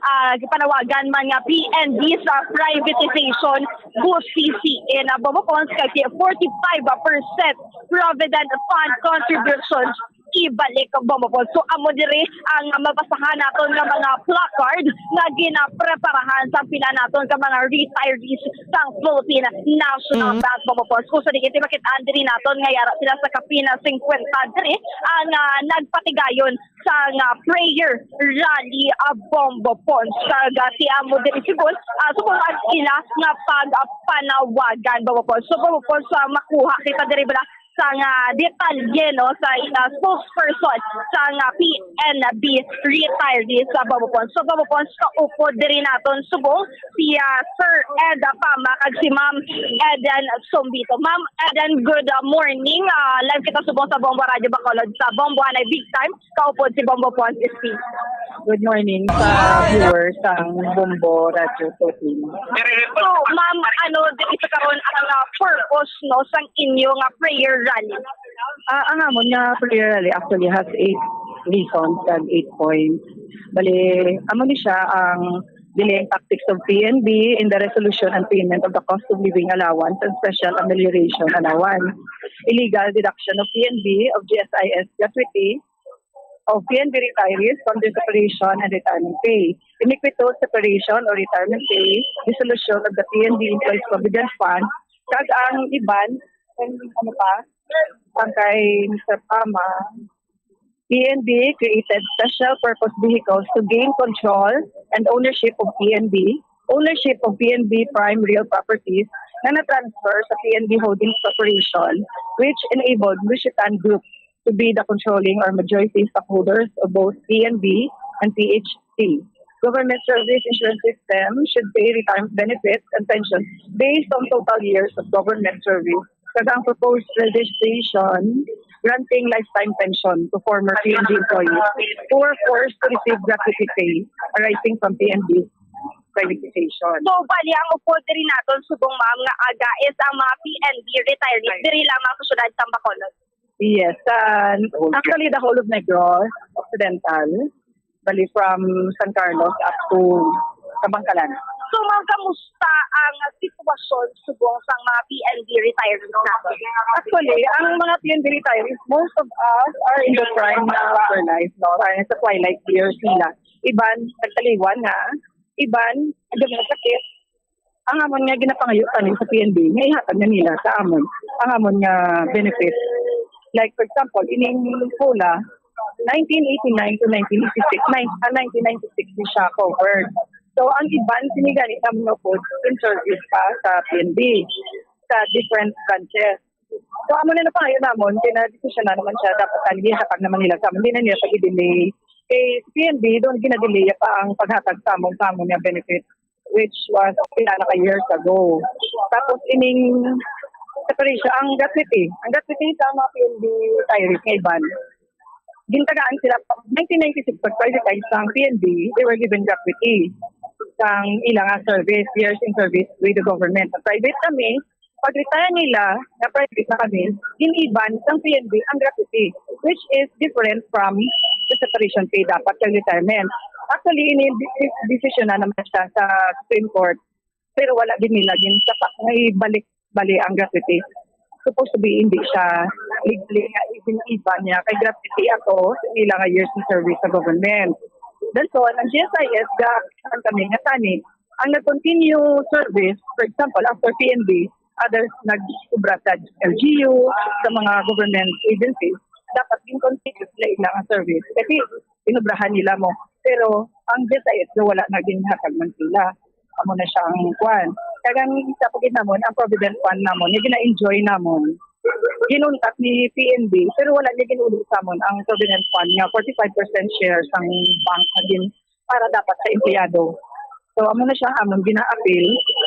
ah, gipanawagan man nga P N B sa privatization, busisiin, ah, Bombo Pons, kay forty-five percent provident fund contributions ibalik, Bombo Pons. So, amo diri ang mabasahan naton nga mga placard nga ginapreparahan sa pila naton ka mga retirees sang Philippine National Bank, Bombo Pons. Kung sa diin ti makit-an diri naton nga yara sila sa kapin na singkwenta diri ang, ah, nagpatigayon sang, ah, prayer rally, ah, Bombo Pons. Kag, ah, ti amo diri subong, ah, subong ang ila nga pagpanawagan, Bombo Pons. So, Bombo Pons, ah, makuha kita diri bala sang, ah, detalye, no, sa, ah, spokesperson sang, ah, P N B retirees sa Bombo Pons. So, Bombo Pons, kaupod diri naton subong si, ah, Sir Ed Pama kag si Ma'am Eden Sombito. Ma'am Eden, good, ah, morning. Ah, live kita subong sa Bombo Radio Bacolod sa Bombo Anay Big Time. Kaupod si Bombo Pons S P. Good morning sa viewers sang Bombo Radio Philippines. So, ma'am, ano diri sa karon ang, ah, purpose, no, sang inyo nga prayer rally? Ah, ang amon nga prayer rally actually has eight reasons and eight points. Bali, amo ni siya ang delaying tactics of P N B in the resolution and payment of the cost of living allowance and special amelioration allowance, illegal deduction of P N B of G S I S gratuity, of P N B retirees from their separation and retirement pay, iniquitous separation or retirement pay, dissolution of the P N B Employees Provident Fund, kag ang iban, and ano pa, ang kay Mister Pama, P N B created special purpose vehicles to gain control and ownership of P N B, ownership of P N B prime real properties na na-transfer sa P N B Holdings Corporation, which enabled Lusitan Group to be the controlling or majority stockholders of both P N B and P H C. Government service insurance system should pay retirement benefits and pensions based on total years of government service. Kag ang proposed legislation granting lifetime pension to former P N B employees who were forced to receive gratuity pay arising from P N B privatization. So, bali, ang upod diri naton subong, ma'am, nga aga is ang mga P N B retirees diri lamang sa siyudad sang Bacolod. Yes, uh, actually the whole of Negros Occidental. bali from San Carlos up to Kabangkalan. So, ma'am, kamusta ang sitwasyon subong sang mga P N B retirees naton? Actually, ang mga P N B retirees, most of us are in the prime of our life, no? Parang sa twilight years nila. Iban, nagtaliwan na. Iban, nagkasakit. Ang amon nga ginapangayo kami sa P N B, nga ihatag na nila sa amon ang amon nga benefit. Like, for example, ining COLA, nineteen eighty-nine to nineteen eighty-six, nine, ah, nineteen ninety-six din siya covered. So, ang iban, sini gani naman nga po in service pa sa P N B, sa different branches. So, amo na napangayo namon, kay na-decision na naman siya, dapat tani hatag naman nila sa amon, hindi na nila pag-delay. Kay sa P N B, doon ginadelay pa ang paghatag sa amon, sa amon nga benefit, which was pila na ka years ago. Tapos, ining separation, ang gratuity, ang gratuity sa mga P N B retirees nga iban, gintagaan sila nineteen ninety-six, pag-privatize ang P N B, they were given gratuity sang ilang nga service, years in service with the government. Ang private kami, pag-retire nila, na private na kami, giniban sang P N B ang gratuity, which is different from the separation pay dapat kay retirement. Actually, ini decision na naman siya sa Supreme Court, pero wala gid nila ginsapak nga ibalik bali ang gratuity. Supposed to be, hindi siya legally nga giniban niya kay gratuity ako sa ila nga years of service sa government. That's why ang G S I S, ga-, kami nga tani, ang nag-continue service, for example, after P N B, others nag-obra sa L G U, sa mga government agencies, dapat gin-continue sila ilang service. Kasi inobrahan nila mo. Pero ang G S I S, wala na, ginhatag man sila. Amo na siya ang kwan. Kag ang isa pa gid namon, ang Provident Fund namon, nga gina-enjoy namon. Ginuntat ni P N B, pero wala niya ginuli sa amon ang Provident Fund nga forty-five percent share sang bank nga gin-, para dapat sa empleyado. So, amo na siya ang amon gina-appeal.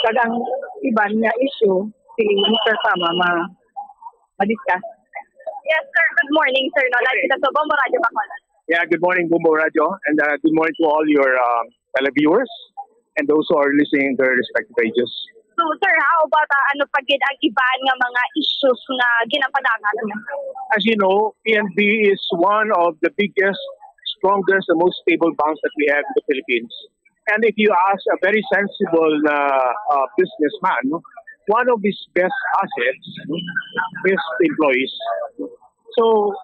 Kag ang iban nga issue, si Mister Tama ma-, ma-discuss. Yes, sir. Good morning, sir. No, live kita sa Bombo Radyo Bacolod. Yeah, good morning, Bombo Radyo, and, uh, good morning to all your, um, televiewers and those who are listening in their respective ages. So, sir, how about, uh, ano pa gid ang iban nga mga issues nga ginapadangat? As you know, P N B is one of the biggest, strongest, and most stable banks that we have in the Philippines. And if you ask a very sensible, uh, uh, businessman, one of his best assets is the employees. So,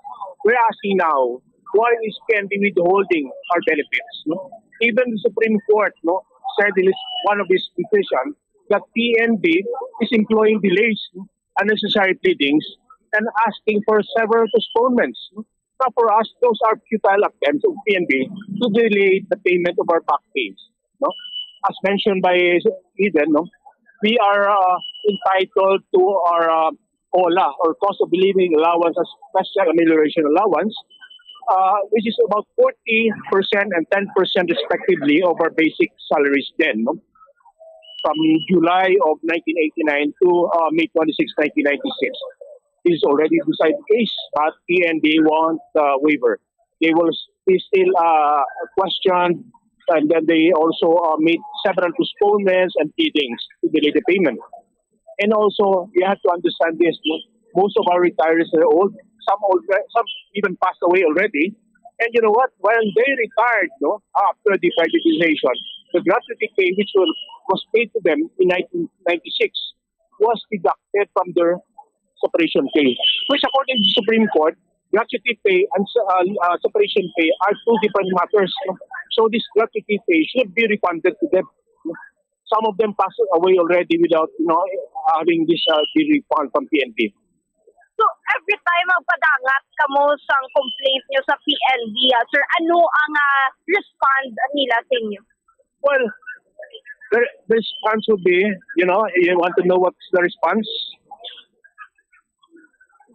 we're asking now, why is P N B withholding our benefits? No? Even the Supreme Court, no, said in its, one of its decisions that P N B is employing delays, no, unnecessary pleadings, and asking for several postponements. No? Now, for us, those are futile attempts of P N B to delay the payment of our back pays. No? As mentioned by Eden, no, we are, uh, entitled to our, uh, COLA, or cost of living allowance, as special amelioration allowance, uh, which is about forty percent and ten percent respectively of our basic salaries then, no? From July of nineteen eighty-nine to, uh, May twenty-six, nineteen ninety-six. This is already decided case, but P N B won't, uh, waiver. They will s-, they still, uh, question, and then they also, uh, made several postponements and pleadings to delay the payment. And also, you have to understand this, no? Most of our retirees are old, some old, some even passed away already. And you know what? When they retired, no, after the privatization, the gratuity pay which was, was paid to them in nineteen ninety-six was deducted from their separation pay, which according to Supreme Court, gratuity pay and, uh, uh, separation pay are two different matters. So this gratuity pay should be refunded to them. Some of them passed away already without, you know, having this, uh, be refund from P N B. So, every time magpadangat kamo sang complaint nyo sa P N B, ah, sir, ano ang, ah, respond nila sa inyo? Well, the, the response would be, you know, you want to know what's the response?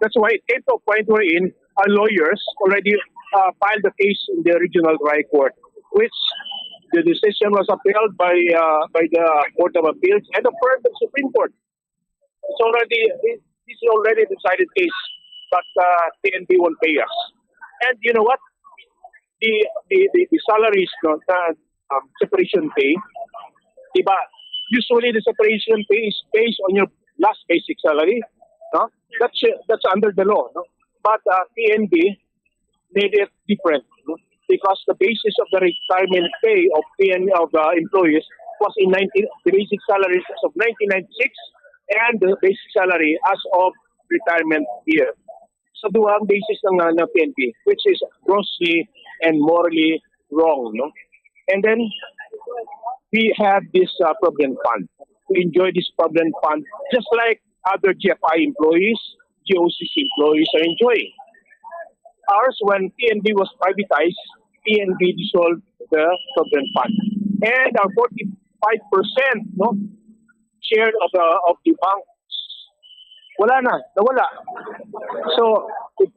That's why it came to a point wherein our lawyers already, uh, filed the case in the regional trial court, which the decision was upheld by, uh, by the Court of Appeals and affirmed the Supreme Court. It's already, it, this is already decided case, but, uh, P N B won't pay us. And you know what? The, the, the, the salaries, no, the, um, separation pay, diba? Usually the separation pay is based on your last basic salary, no? That's, uh, that's under the law, no? But, uh, P N B made it different, no? because the basis of the retirement pay of P N, of, uh, employees was in nineteen, the basic salaries as of nineteen ninety-six and the basic salary as of retirement year. So, duha ang basis ng, uh, ng P N P, which is grossly and morally wrong, no? And then, we have this, uh, provident fund. We enjoy this provident fund just like other G F I employees, G O C C employees are enjoying. Ours, when P N B was privatized, P N B dissolved the provident fund. And our forty-five percent, no, share of the, of the bank, wala na, nawala. So, it,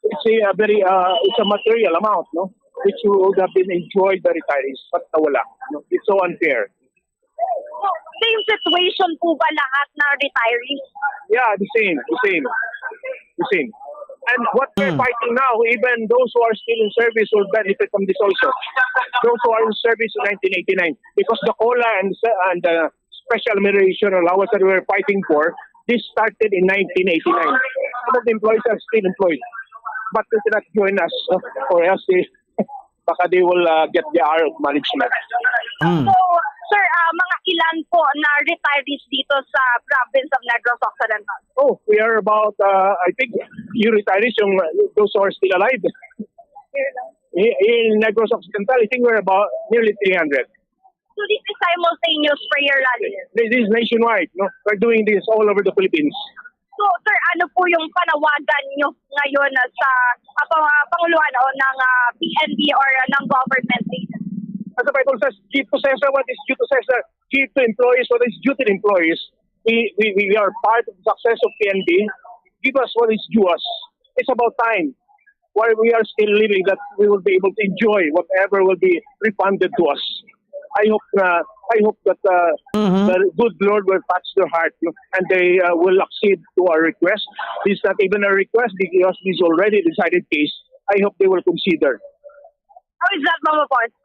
it's a very, uh, it's a material amount, no, which would have been enjoyed by retirees, but nawala, no? It's so unfair. So, same situation po ba lahat ng retirees? Yeah, the same, the same, the same. And what we're Hmm. fighting now, even those who are still in service will benefit from this also. Those who are in service in nineteen eighty-nine, because the COLA and, and the special amelioration allowance that we were fighting for, this started in nineteen eighty-nine. Some of the employees are still employed, but they cannot join us, uh, or else they, baka they will, uh, get the hour of management. Mm. So, sir, ah, mga ilan po na retirees dito sa province of Negros Occidental? Oh, we are about, uh, I think, yung retirees, yung, uh, those who are still alive. I- In Negros Occidental, I think we're about nearly three hundred. So, this is simultaneous prayer rally. This is nationwide, no? We're doing this all over the Philippines. So, sir, ano po yung panawagan nyo ngayon sa uh, pang- panguluhan o ng ah, P N B or ah, ng government? As the Bible says, give to Caesar what is due to Caesar, give to employees what is due to the employees. We, we, we are part of the success of P N B. Give us what is due us. It's about time, while we are still living, that we will be able to enjoy whatever will be refunded to us. I hope na I hope that uh, Mhm. the good Lord will touch their heart, no, and they uh, will accede to our request. This is not even a request because this is already decided case. I hope they will consider. How is that, Mama Pons?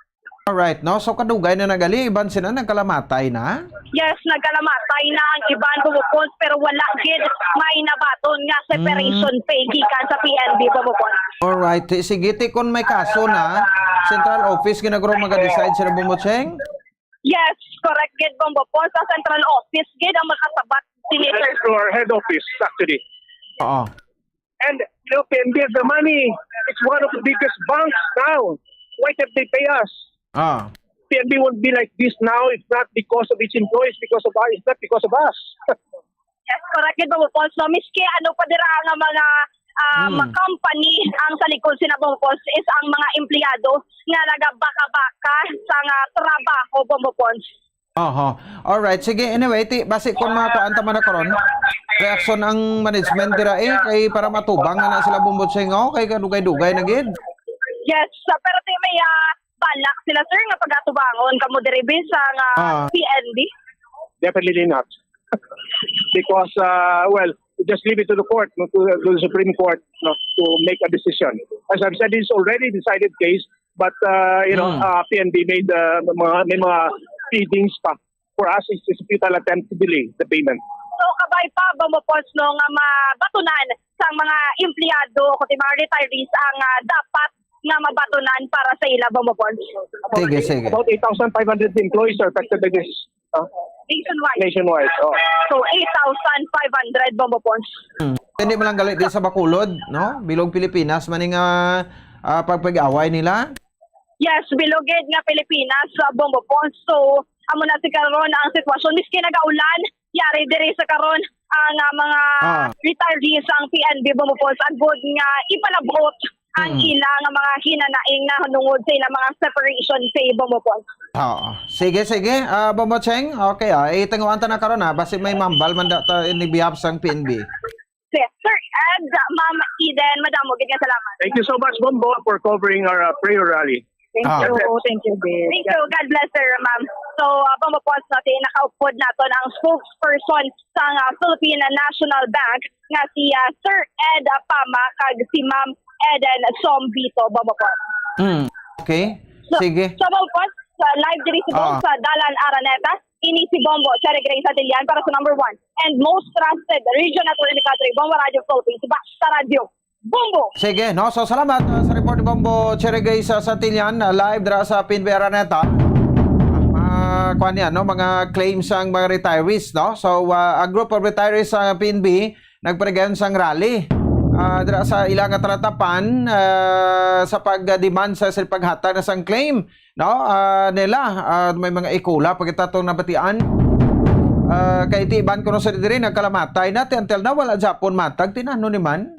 Alright, no? So kadugay na nagali, iban sila nagkalamatay na. Yes, nagkalamatay na ang iban, Mama Pons, pero wala gid may nabaton nga separation pay gikan sa P N B, Mama Pons. Alright, sige, ti kon may kaso na, central office ginagro maga-decide sila, Bombocheng? Yes, correct gid, Bombo Pons. Sa central office gid ang makasabat, Senator. To our head office, actually. Oo. And, you know, P N B has the money. It's one of the biggest banks now. Why can't they pay us? Ah. P N B won't be like this now if not because of its employees, because of us, if not because of us. Yes, correct gid, Bombo Pons. No, miski ano pa dira nga mga ah, Hmm. mga company ang sa likod sina, Bombo Pons, is ang mga empleyado nga nagabaka-baka sa nga trabaho, Bombo Pons. Oho. Alright, sige, anyway, ti basi kon mga kuan ta man na karon, reaksyon ang management dira eh, kay para matubang na, na sila, Bombocheng, oh, kay kadugay-dugay na gid. Yes, sa pero ti may ah, balak sila, sir, nga pagatubangon kamo diri bisan nga Ah. P N B. Definitely not. Because, uh, well, just leave it to the court, no, to, to the Supreme Court, no, to make a decision. As I've said, it's already decided case, but, uh, you know, Hmm. uh, P N B made uh, mga, may mga pleadings pa. For us, it's just a futile attempt to delay the payment. So, kabay pa, Bombo Pons, no, nga mabatunan sang mga empleyado o ti mga retirees ang ah, dapat nga mabatunan para sa ila, Bombo Pons. Sige, sige. About eight thousand five hundred employees are affected by this uh, Nationwide. nationwide. Oh. So, eight thousand five hundred, Bombo Pons. Hmm. Hindi man lang gali di sa Bacolod, no? Bilog Pilipinas man nga ah, pagpag-away nila. Yes, bilog gid nga Pilipinas, ah, Bombo Pons. So, amo na si karon ang sitwasyon. Miski nagaulan, yari diri sa karon ang ah, mga Ah. retirees ang P N B, Bombo Pons, agod nga ipalabot ang Hmm. ila nga mga hinanaing na nungod sa ilang mga separation pay, Bombo Pons. Oo. Sige, sige. Ah, Bombocheng, okay ah. Itinguan ta na karon ah. Basi may mambal man da ta in behalf sang P N B. Yes, Sir Ed, Ma'am Eden, madamo gid nga salamat. Thank you so much, Bombo, for covering our uh, prayer rally. Thank Ah. you. Thank you, babe. Thank you. God bless, sir, ma'am. So, uh, Bombo Pons, no, ti nakaupod naton ang spokesperson sa uh, Philippine National Bank nga si uh, Sir Ed Pama kag si Ma'am Eden Sombito, Bombo Pons. Hmm. Okay. So, Sige. So, Bombo Pons, sa live diri sa Ah. sa Dalan Araneta, ini si Bombo Cherry Grace Santillan para sa number one and most trusted region network in the country, Bombo Radio Philippines, Basta Radyo. Bombo. Sige, no? So, salamat, ah, sa report ni Bombo Cherry Gray sa Santillan, ah, live dira sa P N B Araneta. Ah, kuwan yan, no? Mga claims sang mga retirees, no? So, ah, a group of retirees sa P N B nagpadayon sang rally, ah, dira sa ila nga talatapan, ah, sa pag-demand sa, sa paghatag na sang claim, no? Ah, nila, ah, may mga ikula pa kita tong nabatian. Ah, kay ti iban kuno sa diri nagkalamatay na, ti until now wala japon matag, tinano ni man.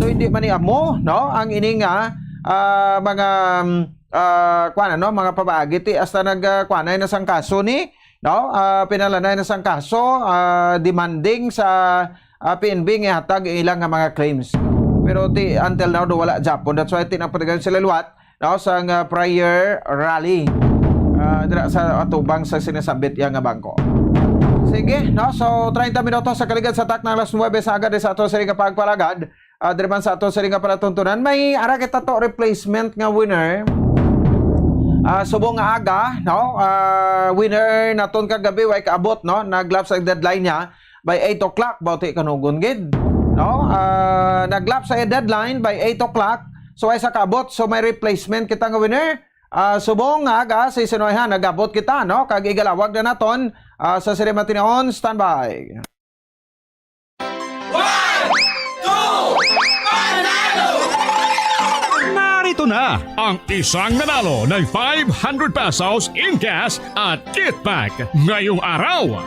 So, hindi man ni amo, no? Ang ini nga, ah, mga, mm, ah, kuwan, ano, mga pabaagi ti hasta nag, ah, kuwan na sang kaso ni, no? Ah, pinalanay na sang kaso, ah, demanding sa, ah, P N B nga hatag ang ilang nga mga claims. Pero ti until now do wala japon. That's why ti nagpadayon sila liwat, no, sang, ah, prayer rally, ah, dira sa atubang sa sinasambit iya nga bangko. Sige, no? So, treinta minutos sa kaligad sa takna alas nuebe sa aga sa ato sini nga pagpalagad. Ah, diri man sa ato sini nga palatuntunan, may ara kita to replacement nga winner. Ah, subong nga aga, no? Ah, winner naton kagabi, way kaabot, no? Naglap sa deadline niya by eight o'clock, bauti kanugon gid, no? Ah, naglap sa deadline by eight o'clock, so ay sa kaabot, so may replacement kita nga winner. Ah, subong nga aga, si Sinoyhan, nagabot kita, no? Kag igalawag na naton, ah, sa sini matinon, standby. One, two, panalo! Narito na ang isang nanalo ng five hundred pesos in cash at gift pack ngayong araw.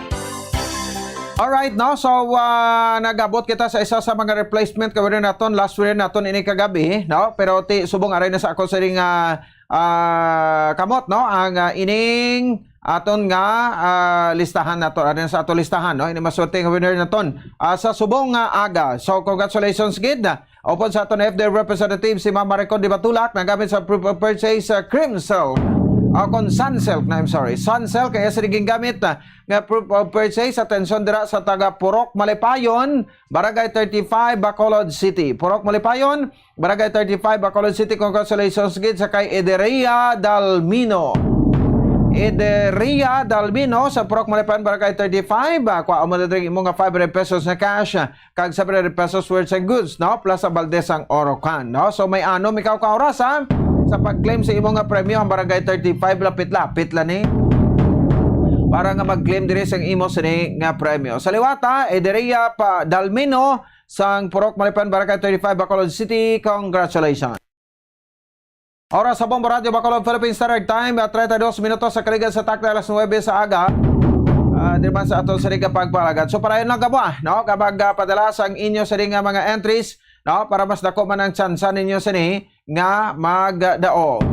Alright, no? So, ah, nagabot kita sa isa sa mga replacement ka winner naton, last winner naton ini kagabi, no? Pero ti subong aray na sa ako sa ring, ah, ah, kamot, no? Ang, ah, ining aton nga, ah, listahan nato. Ano sa ato listahan, no? Ini maswerte nga winner naton, ah, sa subong nga aga. So, congratulations gid. Upod sa aton F D R representative, si Ma'am Maricon de Batulak, nagamit sa proof of purchase, ah, Cream Silk. Ah, kon Sun Silk na, I'm sorry. Sun Silk, kaya sa naging gamit, ah, nga proof of purchase. Atensyon dira sa taga Purok Malipayon, Barangay thirty-five, Bacolod City. Purok Malipayon, Barangay thirty-five, Bacolod City. Congratulations gid sa kay Ederia Dalmino. Ederia Dalmino sa Purok Malipayon, Barangay thirty-five. Ah, kuha mo na diri imo nga five hundred pesos na cash, ah, kag seven hundred pesos worth of goods, no? Plus sa balde sang Orocan, no? So, may anom ikaw ka oras, ha? Sa pag-claim sa imo nga premyo, ang Barangay thirty-five, lapit-lapit lang ni. Para nga mag-claim diri sang imo sini nga premyo. Sa liwat, ha, Ederia pa Dalmino, sang Purok Malipayon, Barangay thirty-five, Bacolod City. Congratulations. Oras sa Bombo Radyo Bacolod, Philippine Standard Time, at treinta y dos minutos sa kaligad sa takna alas nuebe sa aga. Ah, di man sa ato sa ring pagpalagad. So, para yun lang kamo, ah, no? Kapag, ah, padala sang inyo sa ring, ah, mga entries, no? Para mas dako man ang tsansa ninyo sini nga magdaog.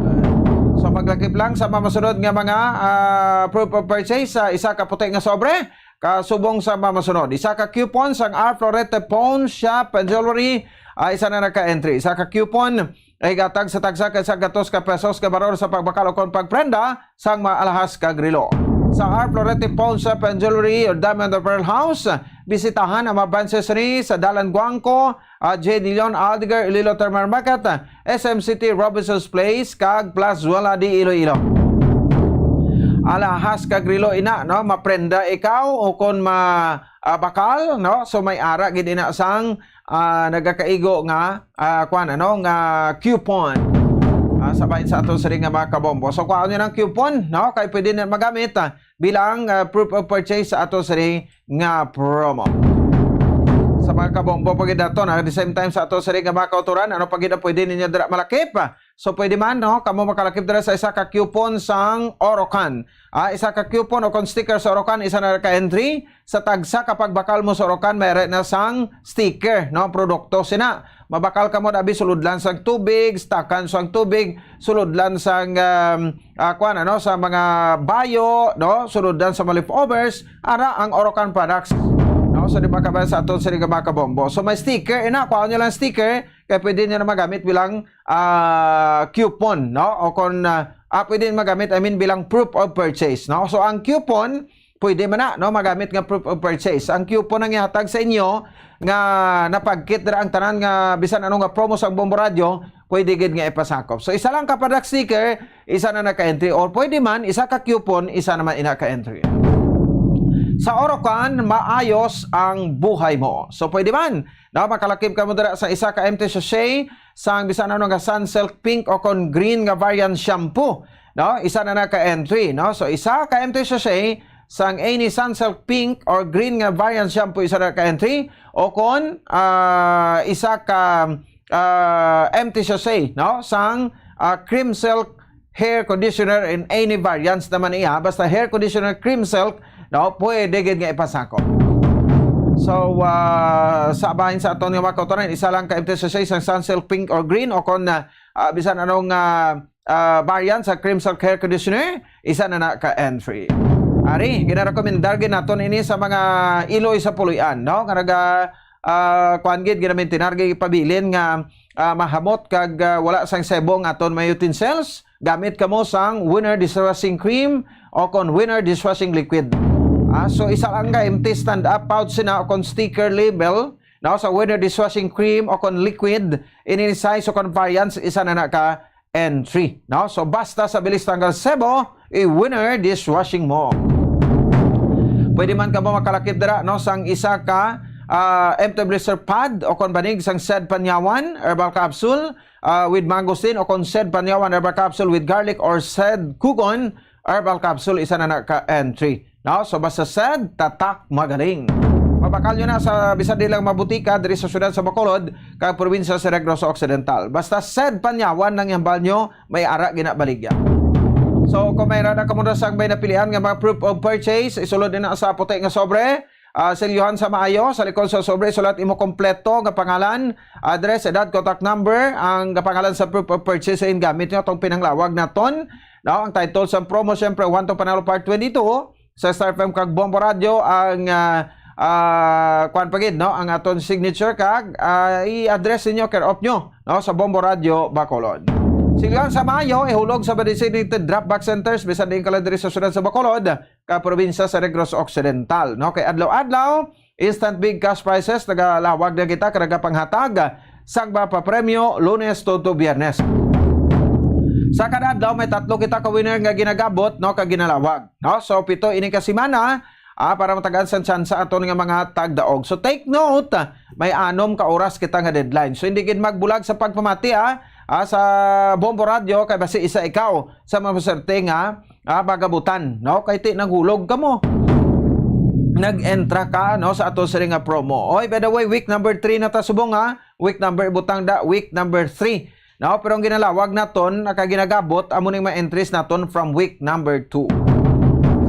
So, maglakip lang sa mamasunod nga mga, ah, proof of purchase sa isa ka puti nga sobre, kasubong sa mamasunod. Isa ka coupon sang R Florete Pawn Shop and Jewelry, ah, isa na naka-entry. Isa ka coupon ay gatag sa tagsa ka isa gatos ka pesos ka baror sa pagbakal o kon pagprenda sang mga alahas kag relo. Sa R Florete Pawn Shop and Jewelry or Diamond or Pearl House, bisitahan ang mga branches ni sa Dalan Guangco, ah, J D Leon Aldegar, Iloilo Terminal Market, S M City, Robinson's Place, kag Plazuela de Iloilo. Alahas kag relo ina, no? Maprenda ikaw o kon ma, ah, bakal, no? So may ara gid ina sang, ah, nagakaigo nga, ah, kuan, ano, nga coupon. Ah, sa bahin sa ato sini nga mga kabombo. So kuha niyo ng coupon, no? Kay pwede na magamit, ah, bilang, ah, proof of purchase sa ato sini nga promo. Sa mga kabombo pa gid naton, at the same time sa ato sini nga mga kauturan, ano pa gid ang pwede ninyo dira malakip? So pwede man, no, kamo makalakip dira sa isa ka coupon sang Orocan. Ah, isa ka coupon o kon sticker sa Orocan, isa na ka entry. Sa tagsa ka pagbakal mo sa Orocan, may na sang sticker, no, produkto sina. Mabakal kamo na abi sulodlan sang tubig, stakan sang tubig, sulodlan sang, um, ah, kuan, ano, sa mga bayo, no? Sulodlan sa mga leftovers, ara ang Orocan products. No? So, di ba, kabayan sa aton sini nga mga kabombo? So, may sticker, ina, kuha nyo lang sticker, kaya pwede nyo na magamit bilang, ah, coupon, no? O kung, ah, ah, pwede magamit, I mean, bilang proof of purchase, no? So, ang coupon, pwede man na, no, magamit nga proof of purchase. Ang coupon ang ihatag sa inyo nga napagkit dira ang tanan nga bisan ano nga promo sa Bombo Radyo, pwede gid nga ipasakop. So, isa lang ka product sticker, isa na naka-entry. Or pwede man, isa ka coupon, isa naman ina ka-entry. Sa Orocan, maayos ang buhay mo. So, pwede man, no, makalakip ka mo dira sa isa ka empty sachet sang bisan ano nga Sunsilk pink o kon green nga variant shampoo. No, isa na na ka entry, no? So, isa ka empty sachet sang any Sunsilk pink or green nga variant shampoo, isa na ka entry, o kon, ah, isa ka, ah, empty sachet, no, sang, ah, Cream Silk hair conditioner in any variants naman iya. Basta hair conditioner, Cream Silk, no, pwede gid nga ipasako. So, ah, sa bahin sa aton nga mga kautoran, isa lang ka empty sachet sang Sunsilk pink or green o kon, ah, ah, bisan anong, ah, ah, variant sa Cream Silk hair conditioner, isa na na ka entry. Ari, ginarekomendar gid naton ini sa mga iloy sa puloy-an, no? Nga naga, ah, kuan gid, ginamaintinar gid ipabilin nga, ah, mahamot kag, ah, wala sang sebo ang aton mga utensils. Gamit kamo sang Winner dishwashing cream o kon Winner dishwashing liquid. Ah, so isa lang ka empty stand-up pouch sina o kon sticker label, no, sa Winner dishwashing cream o kon liquid, ini size o kon variants, isa na na ka entry, no? So, basta sa bilis tanggal sebo, i-Winner dishwashing mo. Pwede man kamo makalakip dira, no, sang isa ka, ah, empty blister pad o kon banig sang Sed Panyawan herbal capsule, ah, with mangosteen o kon Sed Panyawan herbal capsule with garlic or Sed Kugon herbal capsule, isa na na ka entry. No? So, basta Sed, tatak, magaling. Mabakal nyo na sa bisan di lang mabutika diri sa siyudad sa Bacolod kag probinsya sa Negros Occidental. Basta Sed Panyawan ang ihambal nyo, may ara ginabaligya. So, kung may rada ka muna sang may napilian nga mga proof of purchase, isulod na sa puti nga sobre, ah, silyuhan sa maayo, sa likod sa sobre, sulat imo kompleto nga pangalan, address, edad, contact number, ang pangalan sa proof of purchase sa gamit nyo, atong pinanglawag naton, no? Ang title sa promo, syempre, One to Panalo Part twenty-two, sa Star F M kag Bombo Radio ang, ah, ah, kuwan pa gid, no? Ang aton signature kag, ah, i-address ninyo, care of nyo, no? Sa Bombo Radio, Bacolod. Silyuhan sa maayo, ihulog sa mga designated drop box centers, bisan diin ka lang diri sa siyudad sa Bacolod, ka probinsya sa Negros Occidental, no? Kay adlaw-adlaw, instant big cash prizes, nagalawag na kita, kag nagapanghatag sang mga papremyo, Lunes to, to Biyernes. Sa kada adlaw, may tatlo kita ka winner nga ginagabot, no, kag ginalawag, no? So, pito ini ka semana, ah, para matagaan sang tsansa aton nga mga tagdaog. So, take note, may anom ka oras kita nga deadline. So, hindi gid magbulag sa pagpamati, ah, ah, sa Bombo Radio, kay basi isa ikaw sa mga maswerte nga, ah, magabutan, no? Kay ti naghulog ka mo. Nag-entra ka, no, sa ato sini nga promo. Oy, by the way, week number three na ta subong, ha. Week number, butang da, week number three. No, pero ang ginalawag naton, nakaginagabot, amo ning mga entries naton from week number two.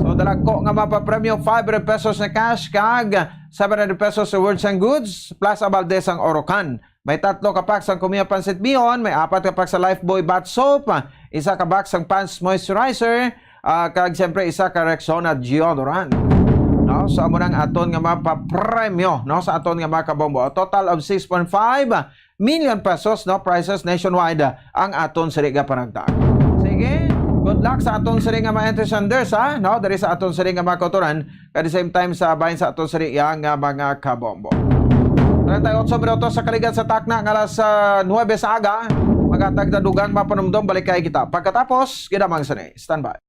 So, dalagko nga mapapremyo, five hundred pesos na cash, kag seven hundred pesos rewards and goods, plus abalde sang Orocan. May tatlo ka pack sang Kumiya Pancit Bihon, may apat ka pack sa Lifebuoy Bath Soap, isa ka box sang Pond's Moisturizer, ah, kag siyempre isa ka Rexona Deodorant. No? So, amo nang aton nga mapapremyo, no, sa aton nga mga kabombo. A total of six point five million pesos, no, prizes nationwide, ah, ang aton sini nga panagtag. Sige, good luck sa aton sini nga mga entry senders, ha? No, diri sa aton sini nga mga kautoran, at the same time sa bahin sa aton sini nga mga kabombo. Treinta y ocho minutos sa kaligan sa takna nga alas, ah, nuebe sa aga. Maghatag na dugang mapanumdom, balik kay kita. Pagkatapos, gidamang sini. Standby.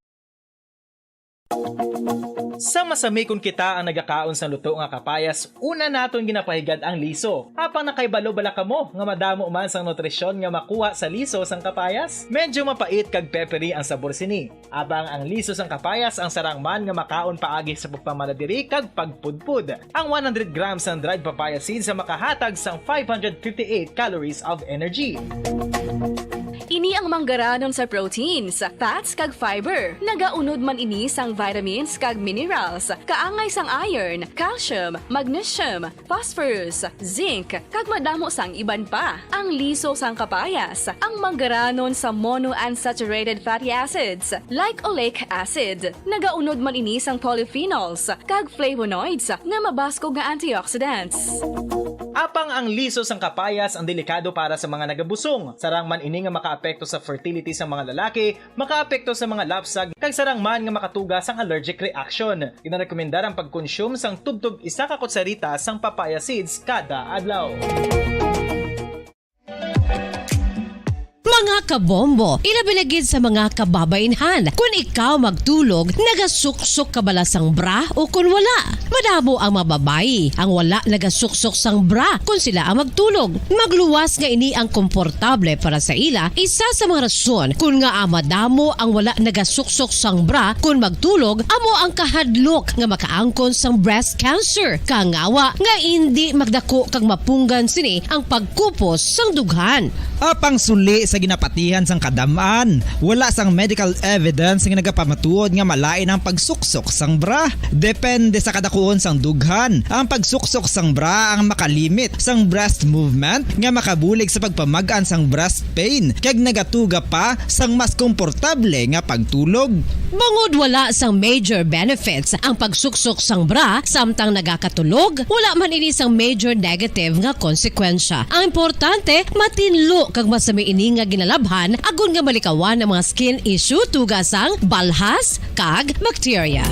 Sa masamikon kita ang nagakaon sang luto nga kapayas, una naton ginapahigad ang liso. Apang nakahibalo bala kamo nga madamo man sang nutrisyon nga makuha sa liso sang kapayas? Medyo mapait kag peppery ang sabor sini. Apang ang liso sang kapayas ang sarang man nga makaon paagi sa pagpamaladiri kag pagpudpod. Ang one hundred grams sang dried papaya seeds ang makahatag sang five hundred fifty-eight calories of energy. Ini ang manggaranon sa proteins, fats, kag fiber. Nagaunod man ini sang vitamins kag minerals, kaangay sang iron, calcium, magnesium, phosphorus, zinc, kag madamo sang iban pa. Ang liso sang kapayas, ang manggaranon sa monounsaturated fatty acids, like oleic acid. Nagaunod man ini sang polyphenols, kag flavonoids nga mabaskog nga antioxidants. Apang ang liso sang kapayas ang delikado para sa mga nagabusong. Sarang man ini nga makaapekto sa fertility sa mga lalaki, makaapekto sa mga lapsag, kag sarang man nga makatuga sang allergic reaction. Ginarekomendar ang pagkonsume sang tubtob isa ka kutsarita sang papaya seeds kada adlaw. Mga kabombo, ilabi na gid sa mga kababaynhan, kun ikaw magtulog, nagasuksok ka bala sang bra o kun wala? Madamo ang mga babayi ang wala nagasuksok sang bra kun sila ang magtulog. Magluwas nga ini ang komportable para sa ila, isa sa mga rason kun ngaa madamo ang wala nagasuksok sang bra kun magtulog amo ang kahadlok nga makaangkon sang breast cancer. Kangawa nga indi magdako kag mapunggan sini ang pagkupos sang dughan. Apang suli sa ginapatihan sang kadam-an, wala sang medical evidence nga nagapamatuod nga malain ang pagsuksok sang bra. Depende sa kadakuon sang dughan, ang pagsuksok sang bra ang makalimit sang breast movement nga makabulig sa pagpamag-an sang breast pain kag nagatuga pa sang mas komportable nga pagtulog. Bangod wala sang major benefits ang pagsuksok sang bra samtang nagakatulog, wala man ini sang major negative nga konsekwensya. Ang importante, matinlo kag masami ini nga ginalabhan agod nga malikawan ang mga skin issue tuga sang balhas kag bakterya.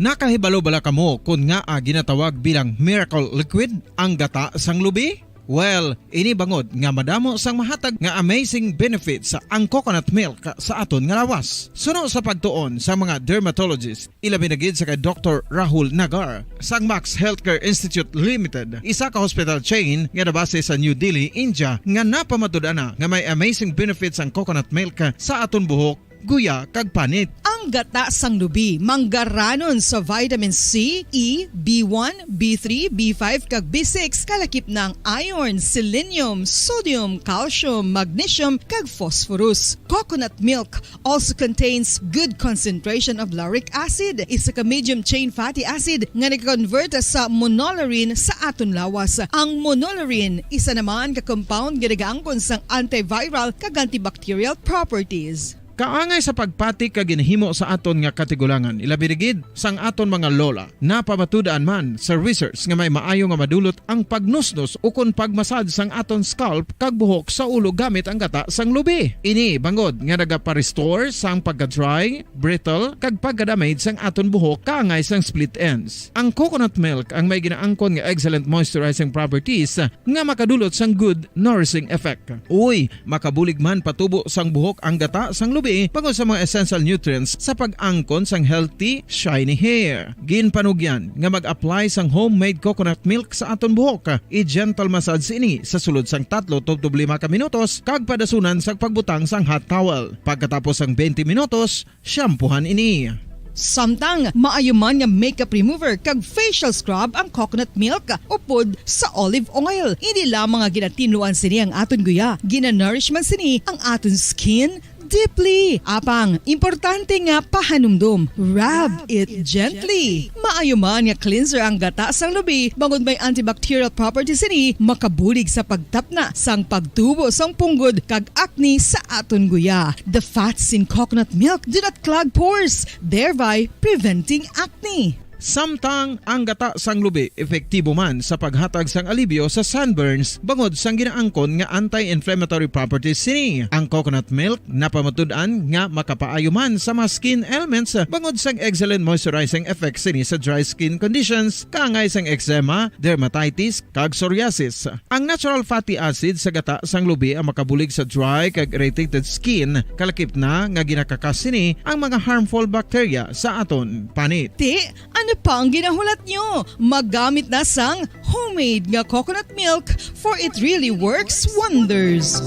Nakahibalo bala kamo kon ngaa ginatawag bilang miracle liquid ang gata sang lubi? Well, ini bangod nga madamo sang mahatag nga amazing benefits ang coconut milk sa aton nga lawas. Suno sa pagtuon sa mga dermatologist, ilabi na gid sa kay Doktor Rahul Nagar sang Max Healthcare Institute Limited, isa ka hospital chain nga nabase sa New Delhi, India, nga napamatud-an na nga may amazing benefits ang coconut milk sa aton buhok, guya, kag panit. Ang gata sang lubi manggaranon sa vitamin C, E, B one, B three, B five, kag B six, kalakip na ang iron, selenium, sodium, calcium, magnesium, kag phosphorus. Coconut milk also contains good concentration of lauric acid, isa ka medium chain fatty acid nga nag-convert sa monolaurin sa aton lawas. Ang monolaurin, isa naman ka compound nga nagaangkon sang antiviral kag antibacterial properties. Kaangay sa pagpati kag ginhimo sa aton nga katigulangan, ilabi na gid sang aton mga lola. Napamatud-an man sa research nga may maayo nga madulot ang pagnusnos ukon pagmasad sang aton scalp kag buhok sa ulo gamit ang gata sang lubi. Ini bangod nga nagapa-restore sang pagka-dry, brittle, kag pagka-damage sang aton buhok kaangay sang split ends. Ang coconut milk ang may ginaangkon nga excellent moisturizing properties nga makadulot sang good nourishing effect. Uy, makabulig man patubo sang buhok ang gata sang lubi bangod sa mga essential nutrients sa pag-angkon sang healthy, shiny hair. Ginpanugyan nga mag-apply sang homemade coconut milk sa aton buhok. I-gentle massage ini sa sulod sang tatlo tubtob lima ka minutos kag padasunan sa pagbutang sang hot towel. Pagkatapos sang twenty minutos, shampoohan ini. Samtang maayo man nga makeup remover kag facial scrub ang coconut milk upod sa olive oil. Hindi lamang nga ginatinluan sini ang aton guya, ginanourish man sini ang aton skin deeply. Apang, importante nga pahanumdom, rub it gently. Maayo man nga cleanser ang gata sang lubi, bangod may antibacterial properties sini, makabulig sa pagtapna sang pagtubo sang punggod kag acne sa aton guya. The fats in coconut milk do not clog pores, thereby preventing acne. Samtang ang gata sang lubi epektibo man sa paghatag sang alibyo sa sunburns bangod sang ginaangkon nga anti-inflammatory properties sini. Ang coconut milk napamatud-an nga makapaayo man sa mga skin ailments bangod sang excellent moisturizing effect sini sa dry skin conditions, kaangay sang eczema, dermatitis, kag psoriasis. Ang natural fatty acid sa gata sang lubi ang makabulig sa dry kag irritated skin, kalakip na nga ginakakas sini ang mga harmful bacteria sa aton panit. Ti, ano pa ang ginahulat nyo? Magamit na sang homemade nga coconut milk, for it really works wonders.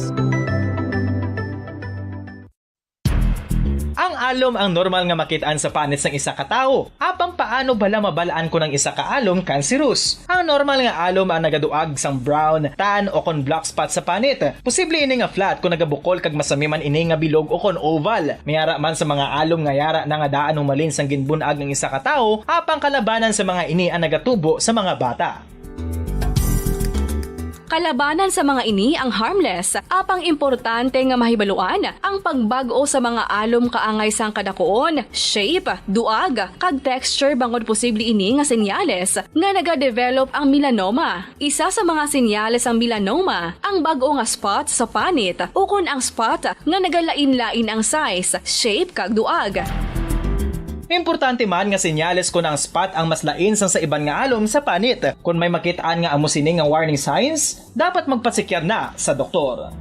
Ang alom ang normal nga makit-an sa panit sang isa ka tawo. Apang paano bala mabal-an kon ang isa ka alom kanserus? Ang normal nga alom ang nagaduag sang brown, tan, o kon black spot sa panit. Posible ini nga flat kon nagabukol kag masami man ini nga bilog o kon oval. May ara man sa mga alom nga yara na nga daan humalin sang ginbun-ag ang isa ka tawo, apang kalabanan sa mga ini ang nagatubo sa mga bata. Kalabanan sa mga ini ang harmless, apang importante nga mahibaluan ang pagbag-o sa mga alom kaangay sang kadakuon, shape, duag, kag texture bangod posible ini nga senyales nga nagadevelop ang melanoma. Isa sa mga senyales sang melanoma ang bag-o nga spot sa panit ukon ang spot nga nagalain-lain ang size, shape, kag duag. Importante man nga senyales kon ang spot ang mas lain sang sa iban nga alom sa panit. Kon may makit-an nga amo sini nga warning signs, dapat magpasekyar na sa doktor.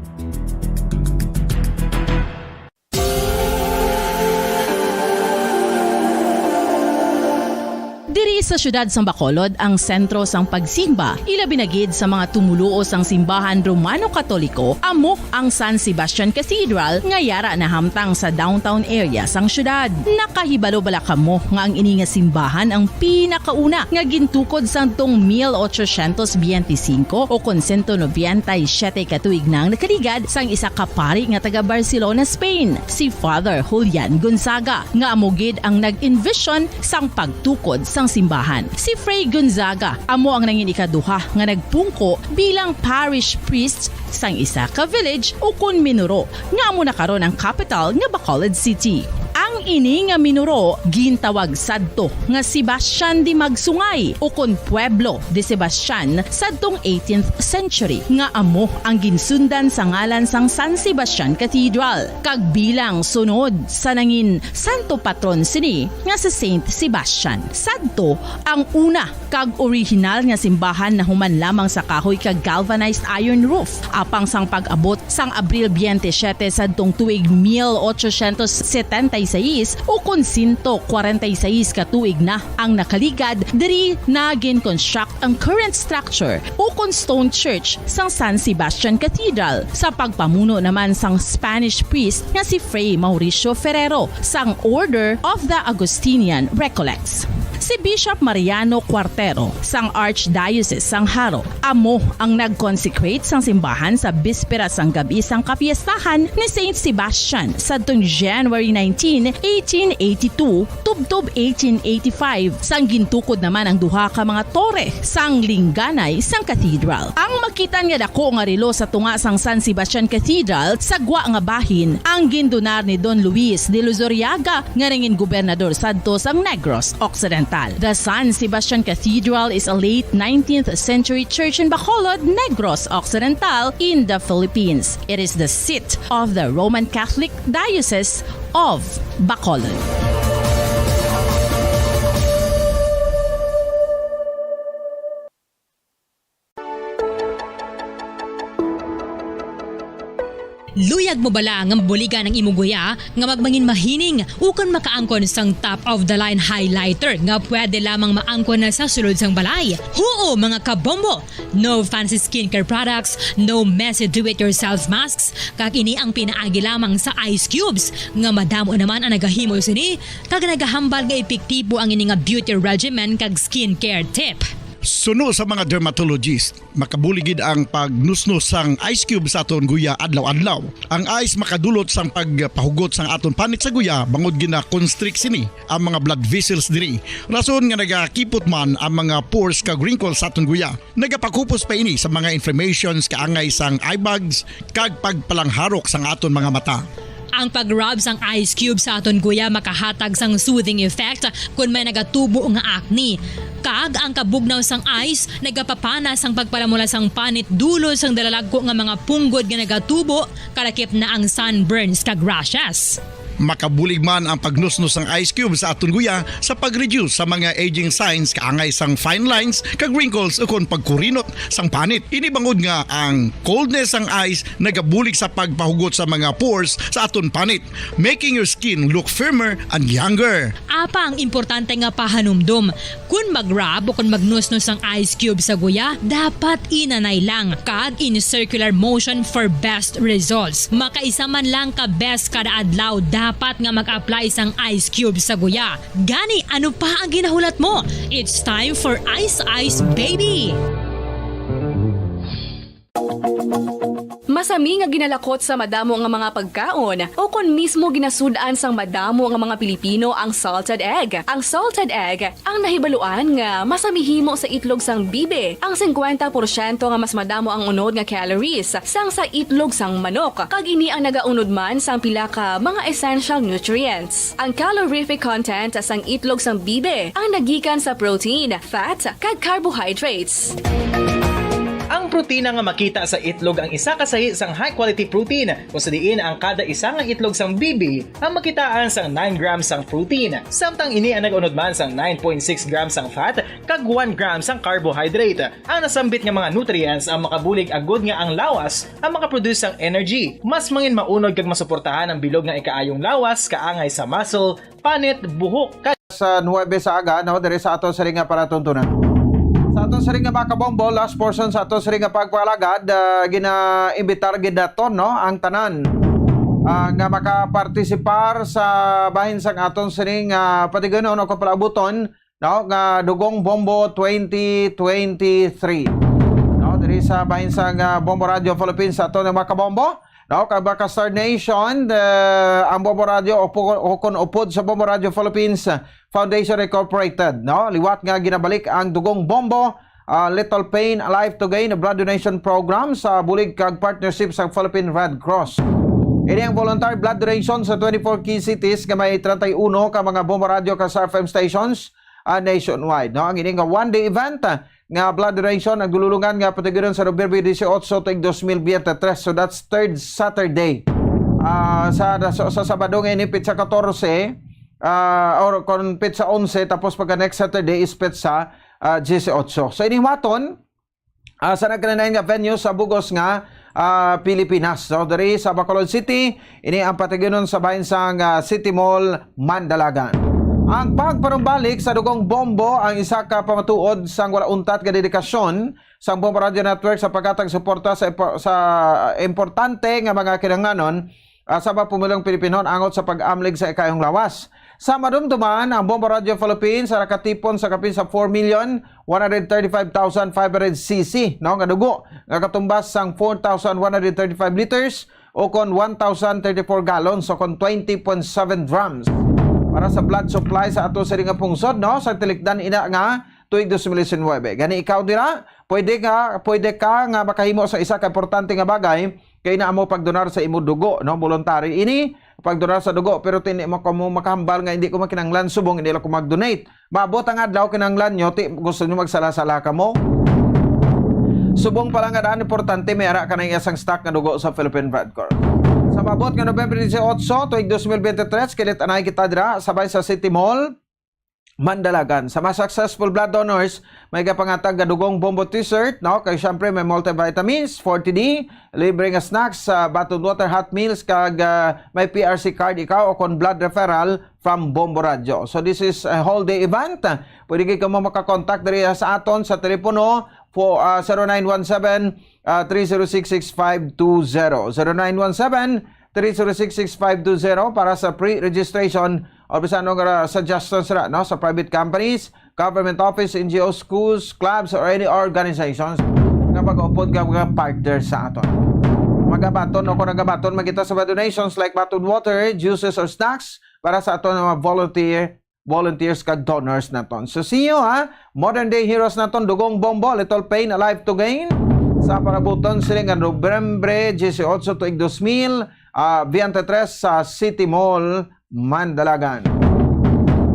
Diri sa siyudad sang Bacolod ang sentro sang pagsimba, ilabi na gid sa mga tumoluo sang simbahan Romano-Katoliko, amo ang San Sebastian Cathedral nga yara nahamtang sa downtown area sang siyudad. Nakahibalo bala kamo nga ang ini nga simbahan ang pinakauna nga gintukod sadtong mil ochocientos biyente singko o kon sento nobenta y siyete ka tuig na ang nakaligad sang isa ka pari nga taga Barcelona, Spain, si Father Julian Gonzaga, nga amo gid ang nag-envision sang pagtukod sang simbahan. Si Fray Gonzaga amo ang nangin ikaduha nga nagpungko bilang parish priest sang isa ka village ukon minuro nga amo na karon ang kapital nga Bacolod City. Ang ini nga minuro gintawag sadto nga Sebastian de Magsungay ukon Pueblo de Sebastian sadtong eighteenth century, nga amo ang ginsundan sa ngalan sang San Sebastian Cathedral, kag bilang sunod sa nangin santo patron sini nga si Saint Sebastian. Sadto ang una kag orihinal nga simbahan nahuman lamang sa kahoy kag galvanized iron roof, apang sang pag-abot sang Abril twenty-seven sadtong tuig mil ochocientos setenta y seis, ukon sento kwarenta y seis ka tuig na ang nakaligad, diri na gin-construct ang current structure ukon stone church sang San Sebastian Cathedral, sa pagpamuno naman sang Spanish priest nga si Fray Mauricio Ferrero sang Order of the Augustinian Recollects. Si Bishop Mariano Cuartero sang Archdiocese sang Jaro amo ang nag-consecrate sang simbahan sa bispera sang gab-i sang kapiestahan ni Saint Sebastian sadtong January nineteen, eighteen eighty-two, tubtob eighteen eighty-five, sang gintukod naman ang duha ka mga tore sang lingganay sang cathedral. Ang makitan nga dako nga relo sa tunga sang San Sebastian Cathedral sa gwa nga bahin ang gindonar ni Don Luis de Luzuriaga, nga nangin gobernador sadto sang Negros Occidental. The San Sebastian Cathedral is a late nineteenth century church in Bacolod, Negros Occidental, in the Philippines. It is the seat of the Roman Catholic Diocese of Bacolod. Luyag mo bala nga mabuligan ang imo guya nga magmangin mahining ukon makaangkon sang top of the line highlighter nga pwede lamang maangkon na sa sulod sang balay? Huo, mga kabombo! No fancy skincare products, no messy do-it-yourself masks, kag ini ang pinaagi lamang sa ice cubes, nga madamo naman ang nagahimo sini kag nagahambal nga epektibo ang ini nga beauty regimen kag skincare tip. Suno sa mga dermatologist, makabulig gid ang pagnusnos sang ice cube sa aton guya adlaw-adlaw. Ang ice makadulot sang pagpahugot sang aton panit sa guya, bangod gina-constrict sini ang mga blood vessels diri, rason nga nagakipot man ang mga pores kag wrinkles sa aton guya. Nagapakupos pa ini sa mga inflammations, kaangay sang eye bags, kag pagpalangharok sang aton mga mata. Ang pag-rub sang ice cube sa aton guya makahatag sang soothing effect kon may nagatubo nga acne. Kag ang kabugnaw sang ice nagapapana sang pagpalamula sang panit dulot sang dalalagko nga mga punggod nga nagatubo, kalakip na ang sunburns kag rashes. Makabulig man ang pagnusnos sang ice cube sa aton guya sa pag-reduce sa mga aging signs, kaangay sang fine lines kag wrinkles ukon pagkurinot sang panit. Ini bangod nga ang coldness sang ice nagabulig sa pagpahugot sa mga pores sa aton panit, making your skin look firmer and younger. Apang importante nga pahanumdom, kon mag-rub o kon magnusnos ang ice cube sa guya, dapat inanay lang kag in circular motion for best results. Makaisa man lang ka beses kada adlaw dapat nga mag-apply sang ice cube sa guya. Gani, ano pa ang ginahulat mo? It's time for Ice Ice Baby! Masami nga ginalakot sa madamo nga mga pagkaon, o kon mismo ginasud-an sang madamo nga mga Pilipino ang salted egg. Ang salted egg ang nahibaluan nga masami himo sa itlog sang bibe. Ang singkwenta porsyento nga mas madamo ang unod nga calories sang sa itlog sang manok, kag ini ang nagaunod man sang pila ka mga essential nutrients. Ang calorific content sang itlog sang bibe ang nagikan sa protein, fat, kag carbohydrates. Ang protina nga makita sa itlog ang isa ka sahi sang high quality protein, kung sa diin ang kada isa nga itlog sang bibi ang makitaan sang nine grams sang protein, samtang ini ang nag-unod man sang nine point six grams sang fat kag one gram sang carbohydrate. Ang nasambit nga mga nutrients ang makabulig agud nga ang lawas ang makaproduce sang energy. Mas mangin maunod kag masuportahan ang bilog nga ikaayong lawas kaangay sa muscle, panit, buhok, kag sa nuwebe sa aga, no, diri sa aton siring nga palatuntunan. Sa aton siring nga mga kabombo, last portion sa aton siring nga pagpalagad, ah, ginaimbitar gid naton, no, ang tanan, ah, nga makapartisipar sa bahin sang aton siring nga patigayon o kapalabuton, no, nga Dugong Bombo twenty twenty-three. No, diri sa bahin sang, ah, Bombo Radio Philippines sa aton nga mga kabombo. No, kag Baca Star Nation, the, ang Bombo Radio, upo-, ukon upod sa Bombo Radio Philippines Foundation Incorporated, no? Liwat nga ginabalik ang Dugong Bombo, ah, Little Pain, A Life to Gain, blood donation program sa bulig kag partnership sa Philippine Red Cross. Ini ang voluntary blood donation sa twenty-four key cities nga may treinta y uno ka mga Bombo Radio kag Star F M stations, ah, nationwide, no? Ang ini nga one-day event, ah, nga blood donation ang dululungan nga patigayon sa Nobyembre dieciocho tuig dos mil veintitrés. So that's third Saturday. Ah, sa, sa, sa Sabado nga ini, petsa katorse, ah, or kon petsa onse, tapos pagka next Saturday is petsa, ah, dieciocho. So, ini maton, ah, sa nagkalain-lain nga venue sa bugos nga, ah, Pilipinas. So, diri sa Bacolod City, ini ang patigayon sa bahin sang, ah, City Mall, Mandalagan. Ang pagpanumbalik sa Dugong Bombo ang isa ka pamatuod sang wala untat nga dedikasyon sang Bombo Radio Network sa paghatag suporta sa impo-, sa importante nga mga kinahanglanon, ah, sa mga pumulong Pilipino angot sa pag-amlig sa ikaayong lawas. Sa madumduman, ang Bombo Radio Philippines nakatipon sa kapin sa four million one hundred thirty-five thousand five hundred C C, no, nga dugo, nga katumbas sang four thousand one hundred thirty-five liters o kon one thousand thirty-four gallons o kon twenty point seven drums para sa blood supply sa ato siring nga pungsod, no, sa tilikdan ina nga tuig dos mil diecinuebe. Gani ikaw dira, pwede nga, pwede ka nga makahimo sa isa ka importante nga bagay, kay na amo pagdonar sa imo dugo, no? Voluntary ini, pagdonar sa dugo, pero ti hindi mo kamo makahambal nga hindi ko makinahanglan subong hindi lang ko mag-donate. Maabot ang adlaw kinahanglan nyo, ti gusto nyo magsala-sala kamo. Subong pa lang nga daan importante, may ara ka na iya sang stock nga dugo sa Philippine Red Cross. Sa maabot nga November dieciocho, tuig dos mil veintitrés, kilit anay kita dira, sabay sa City Mall, Mandalagan. Sa mga successful blood donors, may gapangatag nga Dugong Bombo T-shirt, no? Kay syempre may multivitamins, forty D, libre nga snacks, ah, bottled water, hot meals, kag, ah, may P R C card ikaw o kon blood referral from Bombo Radyo. So this is a whole day event. Pwede gid kamo makakontak diri sa aton sa telepono for, ah, zero nine one seven, ah, three zero six six five two zero. Zero nine one seven, three zero six six five two zero para sa pre-registration o bisan ano nga suggestions ra, no, sa private companies, government office, N G O, schools, clubs, or any organizations nga mag-upod nga mga partner sa aton. Magabaton o kung nagabaton, magita sa mga donations like bottled water, juices, or snacks para sa aton nga mga volunteer, volunteers kag donors naton. So see you, ha, modern day heroes naton, Dugong Bombo, Little Pain, A Life to Gain, sa parabuton sila nga Nobyembre dieciocho tuig dos mil, ah, veintitrés sa City Mall, Mandalagan.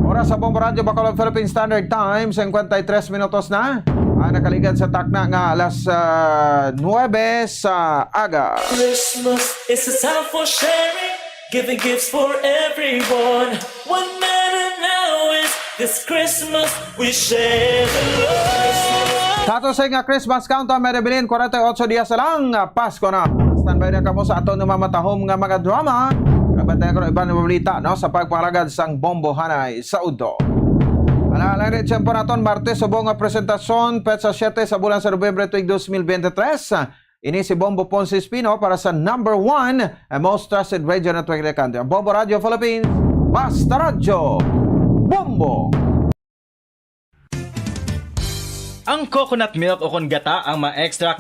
Oras sa Bombo Radyo Bacolod Philippine Standard Time, cincuenta y tres minutos na ang nakaligad sa takna nga alas, ah, nuebe sa aga. Christmas is a time for sharing, giving gifts for everyone. What matter now is this Christmas we share the love. Sa ato sa nga Christmas countdown, may rebilin, forty-eight dias na lang, ah, Pasko na. Standby na kamo sa aton nga mamatahom nga mga drama. Nagbantayan ko ng iban nga balita, no, sa pagpangalagad sang Bombo Hanay sa Udo. Ala, lang rin, tiyempo naton, Martes, subong nga presentasyon, petsa siete sa bulan sa Nobyembre tuig dos mil veintitrés. Ini si Bombo Ponce Espino para sa number one and most trusted radio network in the country, ang Bombo Radio Philippines. Basta Radyo, Bombo! Ang coconut milk o kon gata ang ma-extract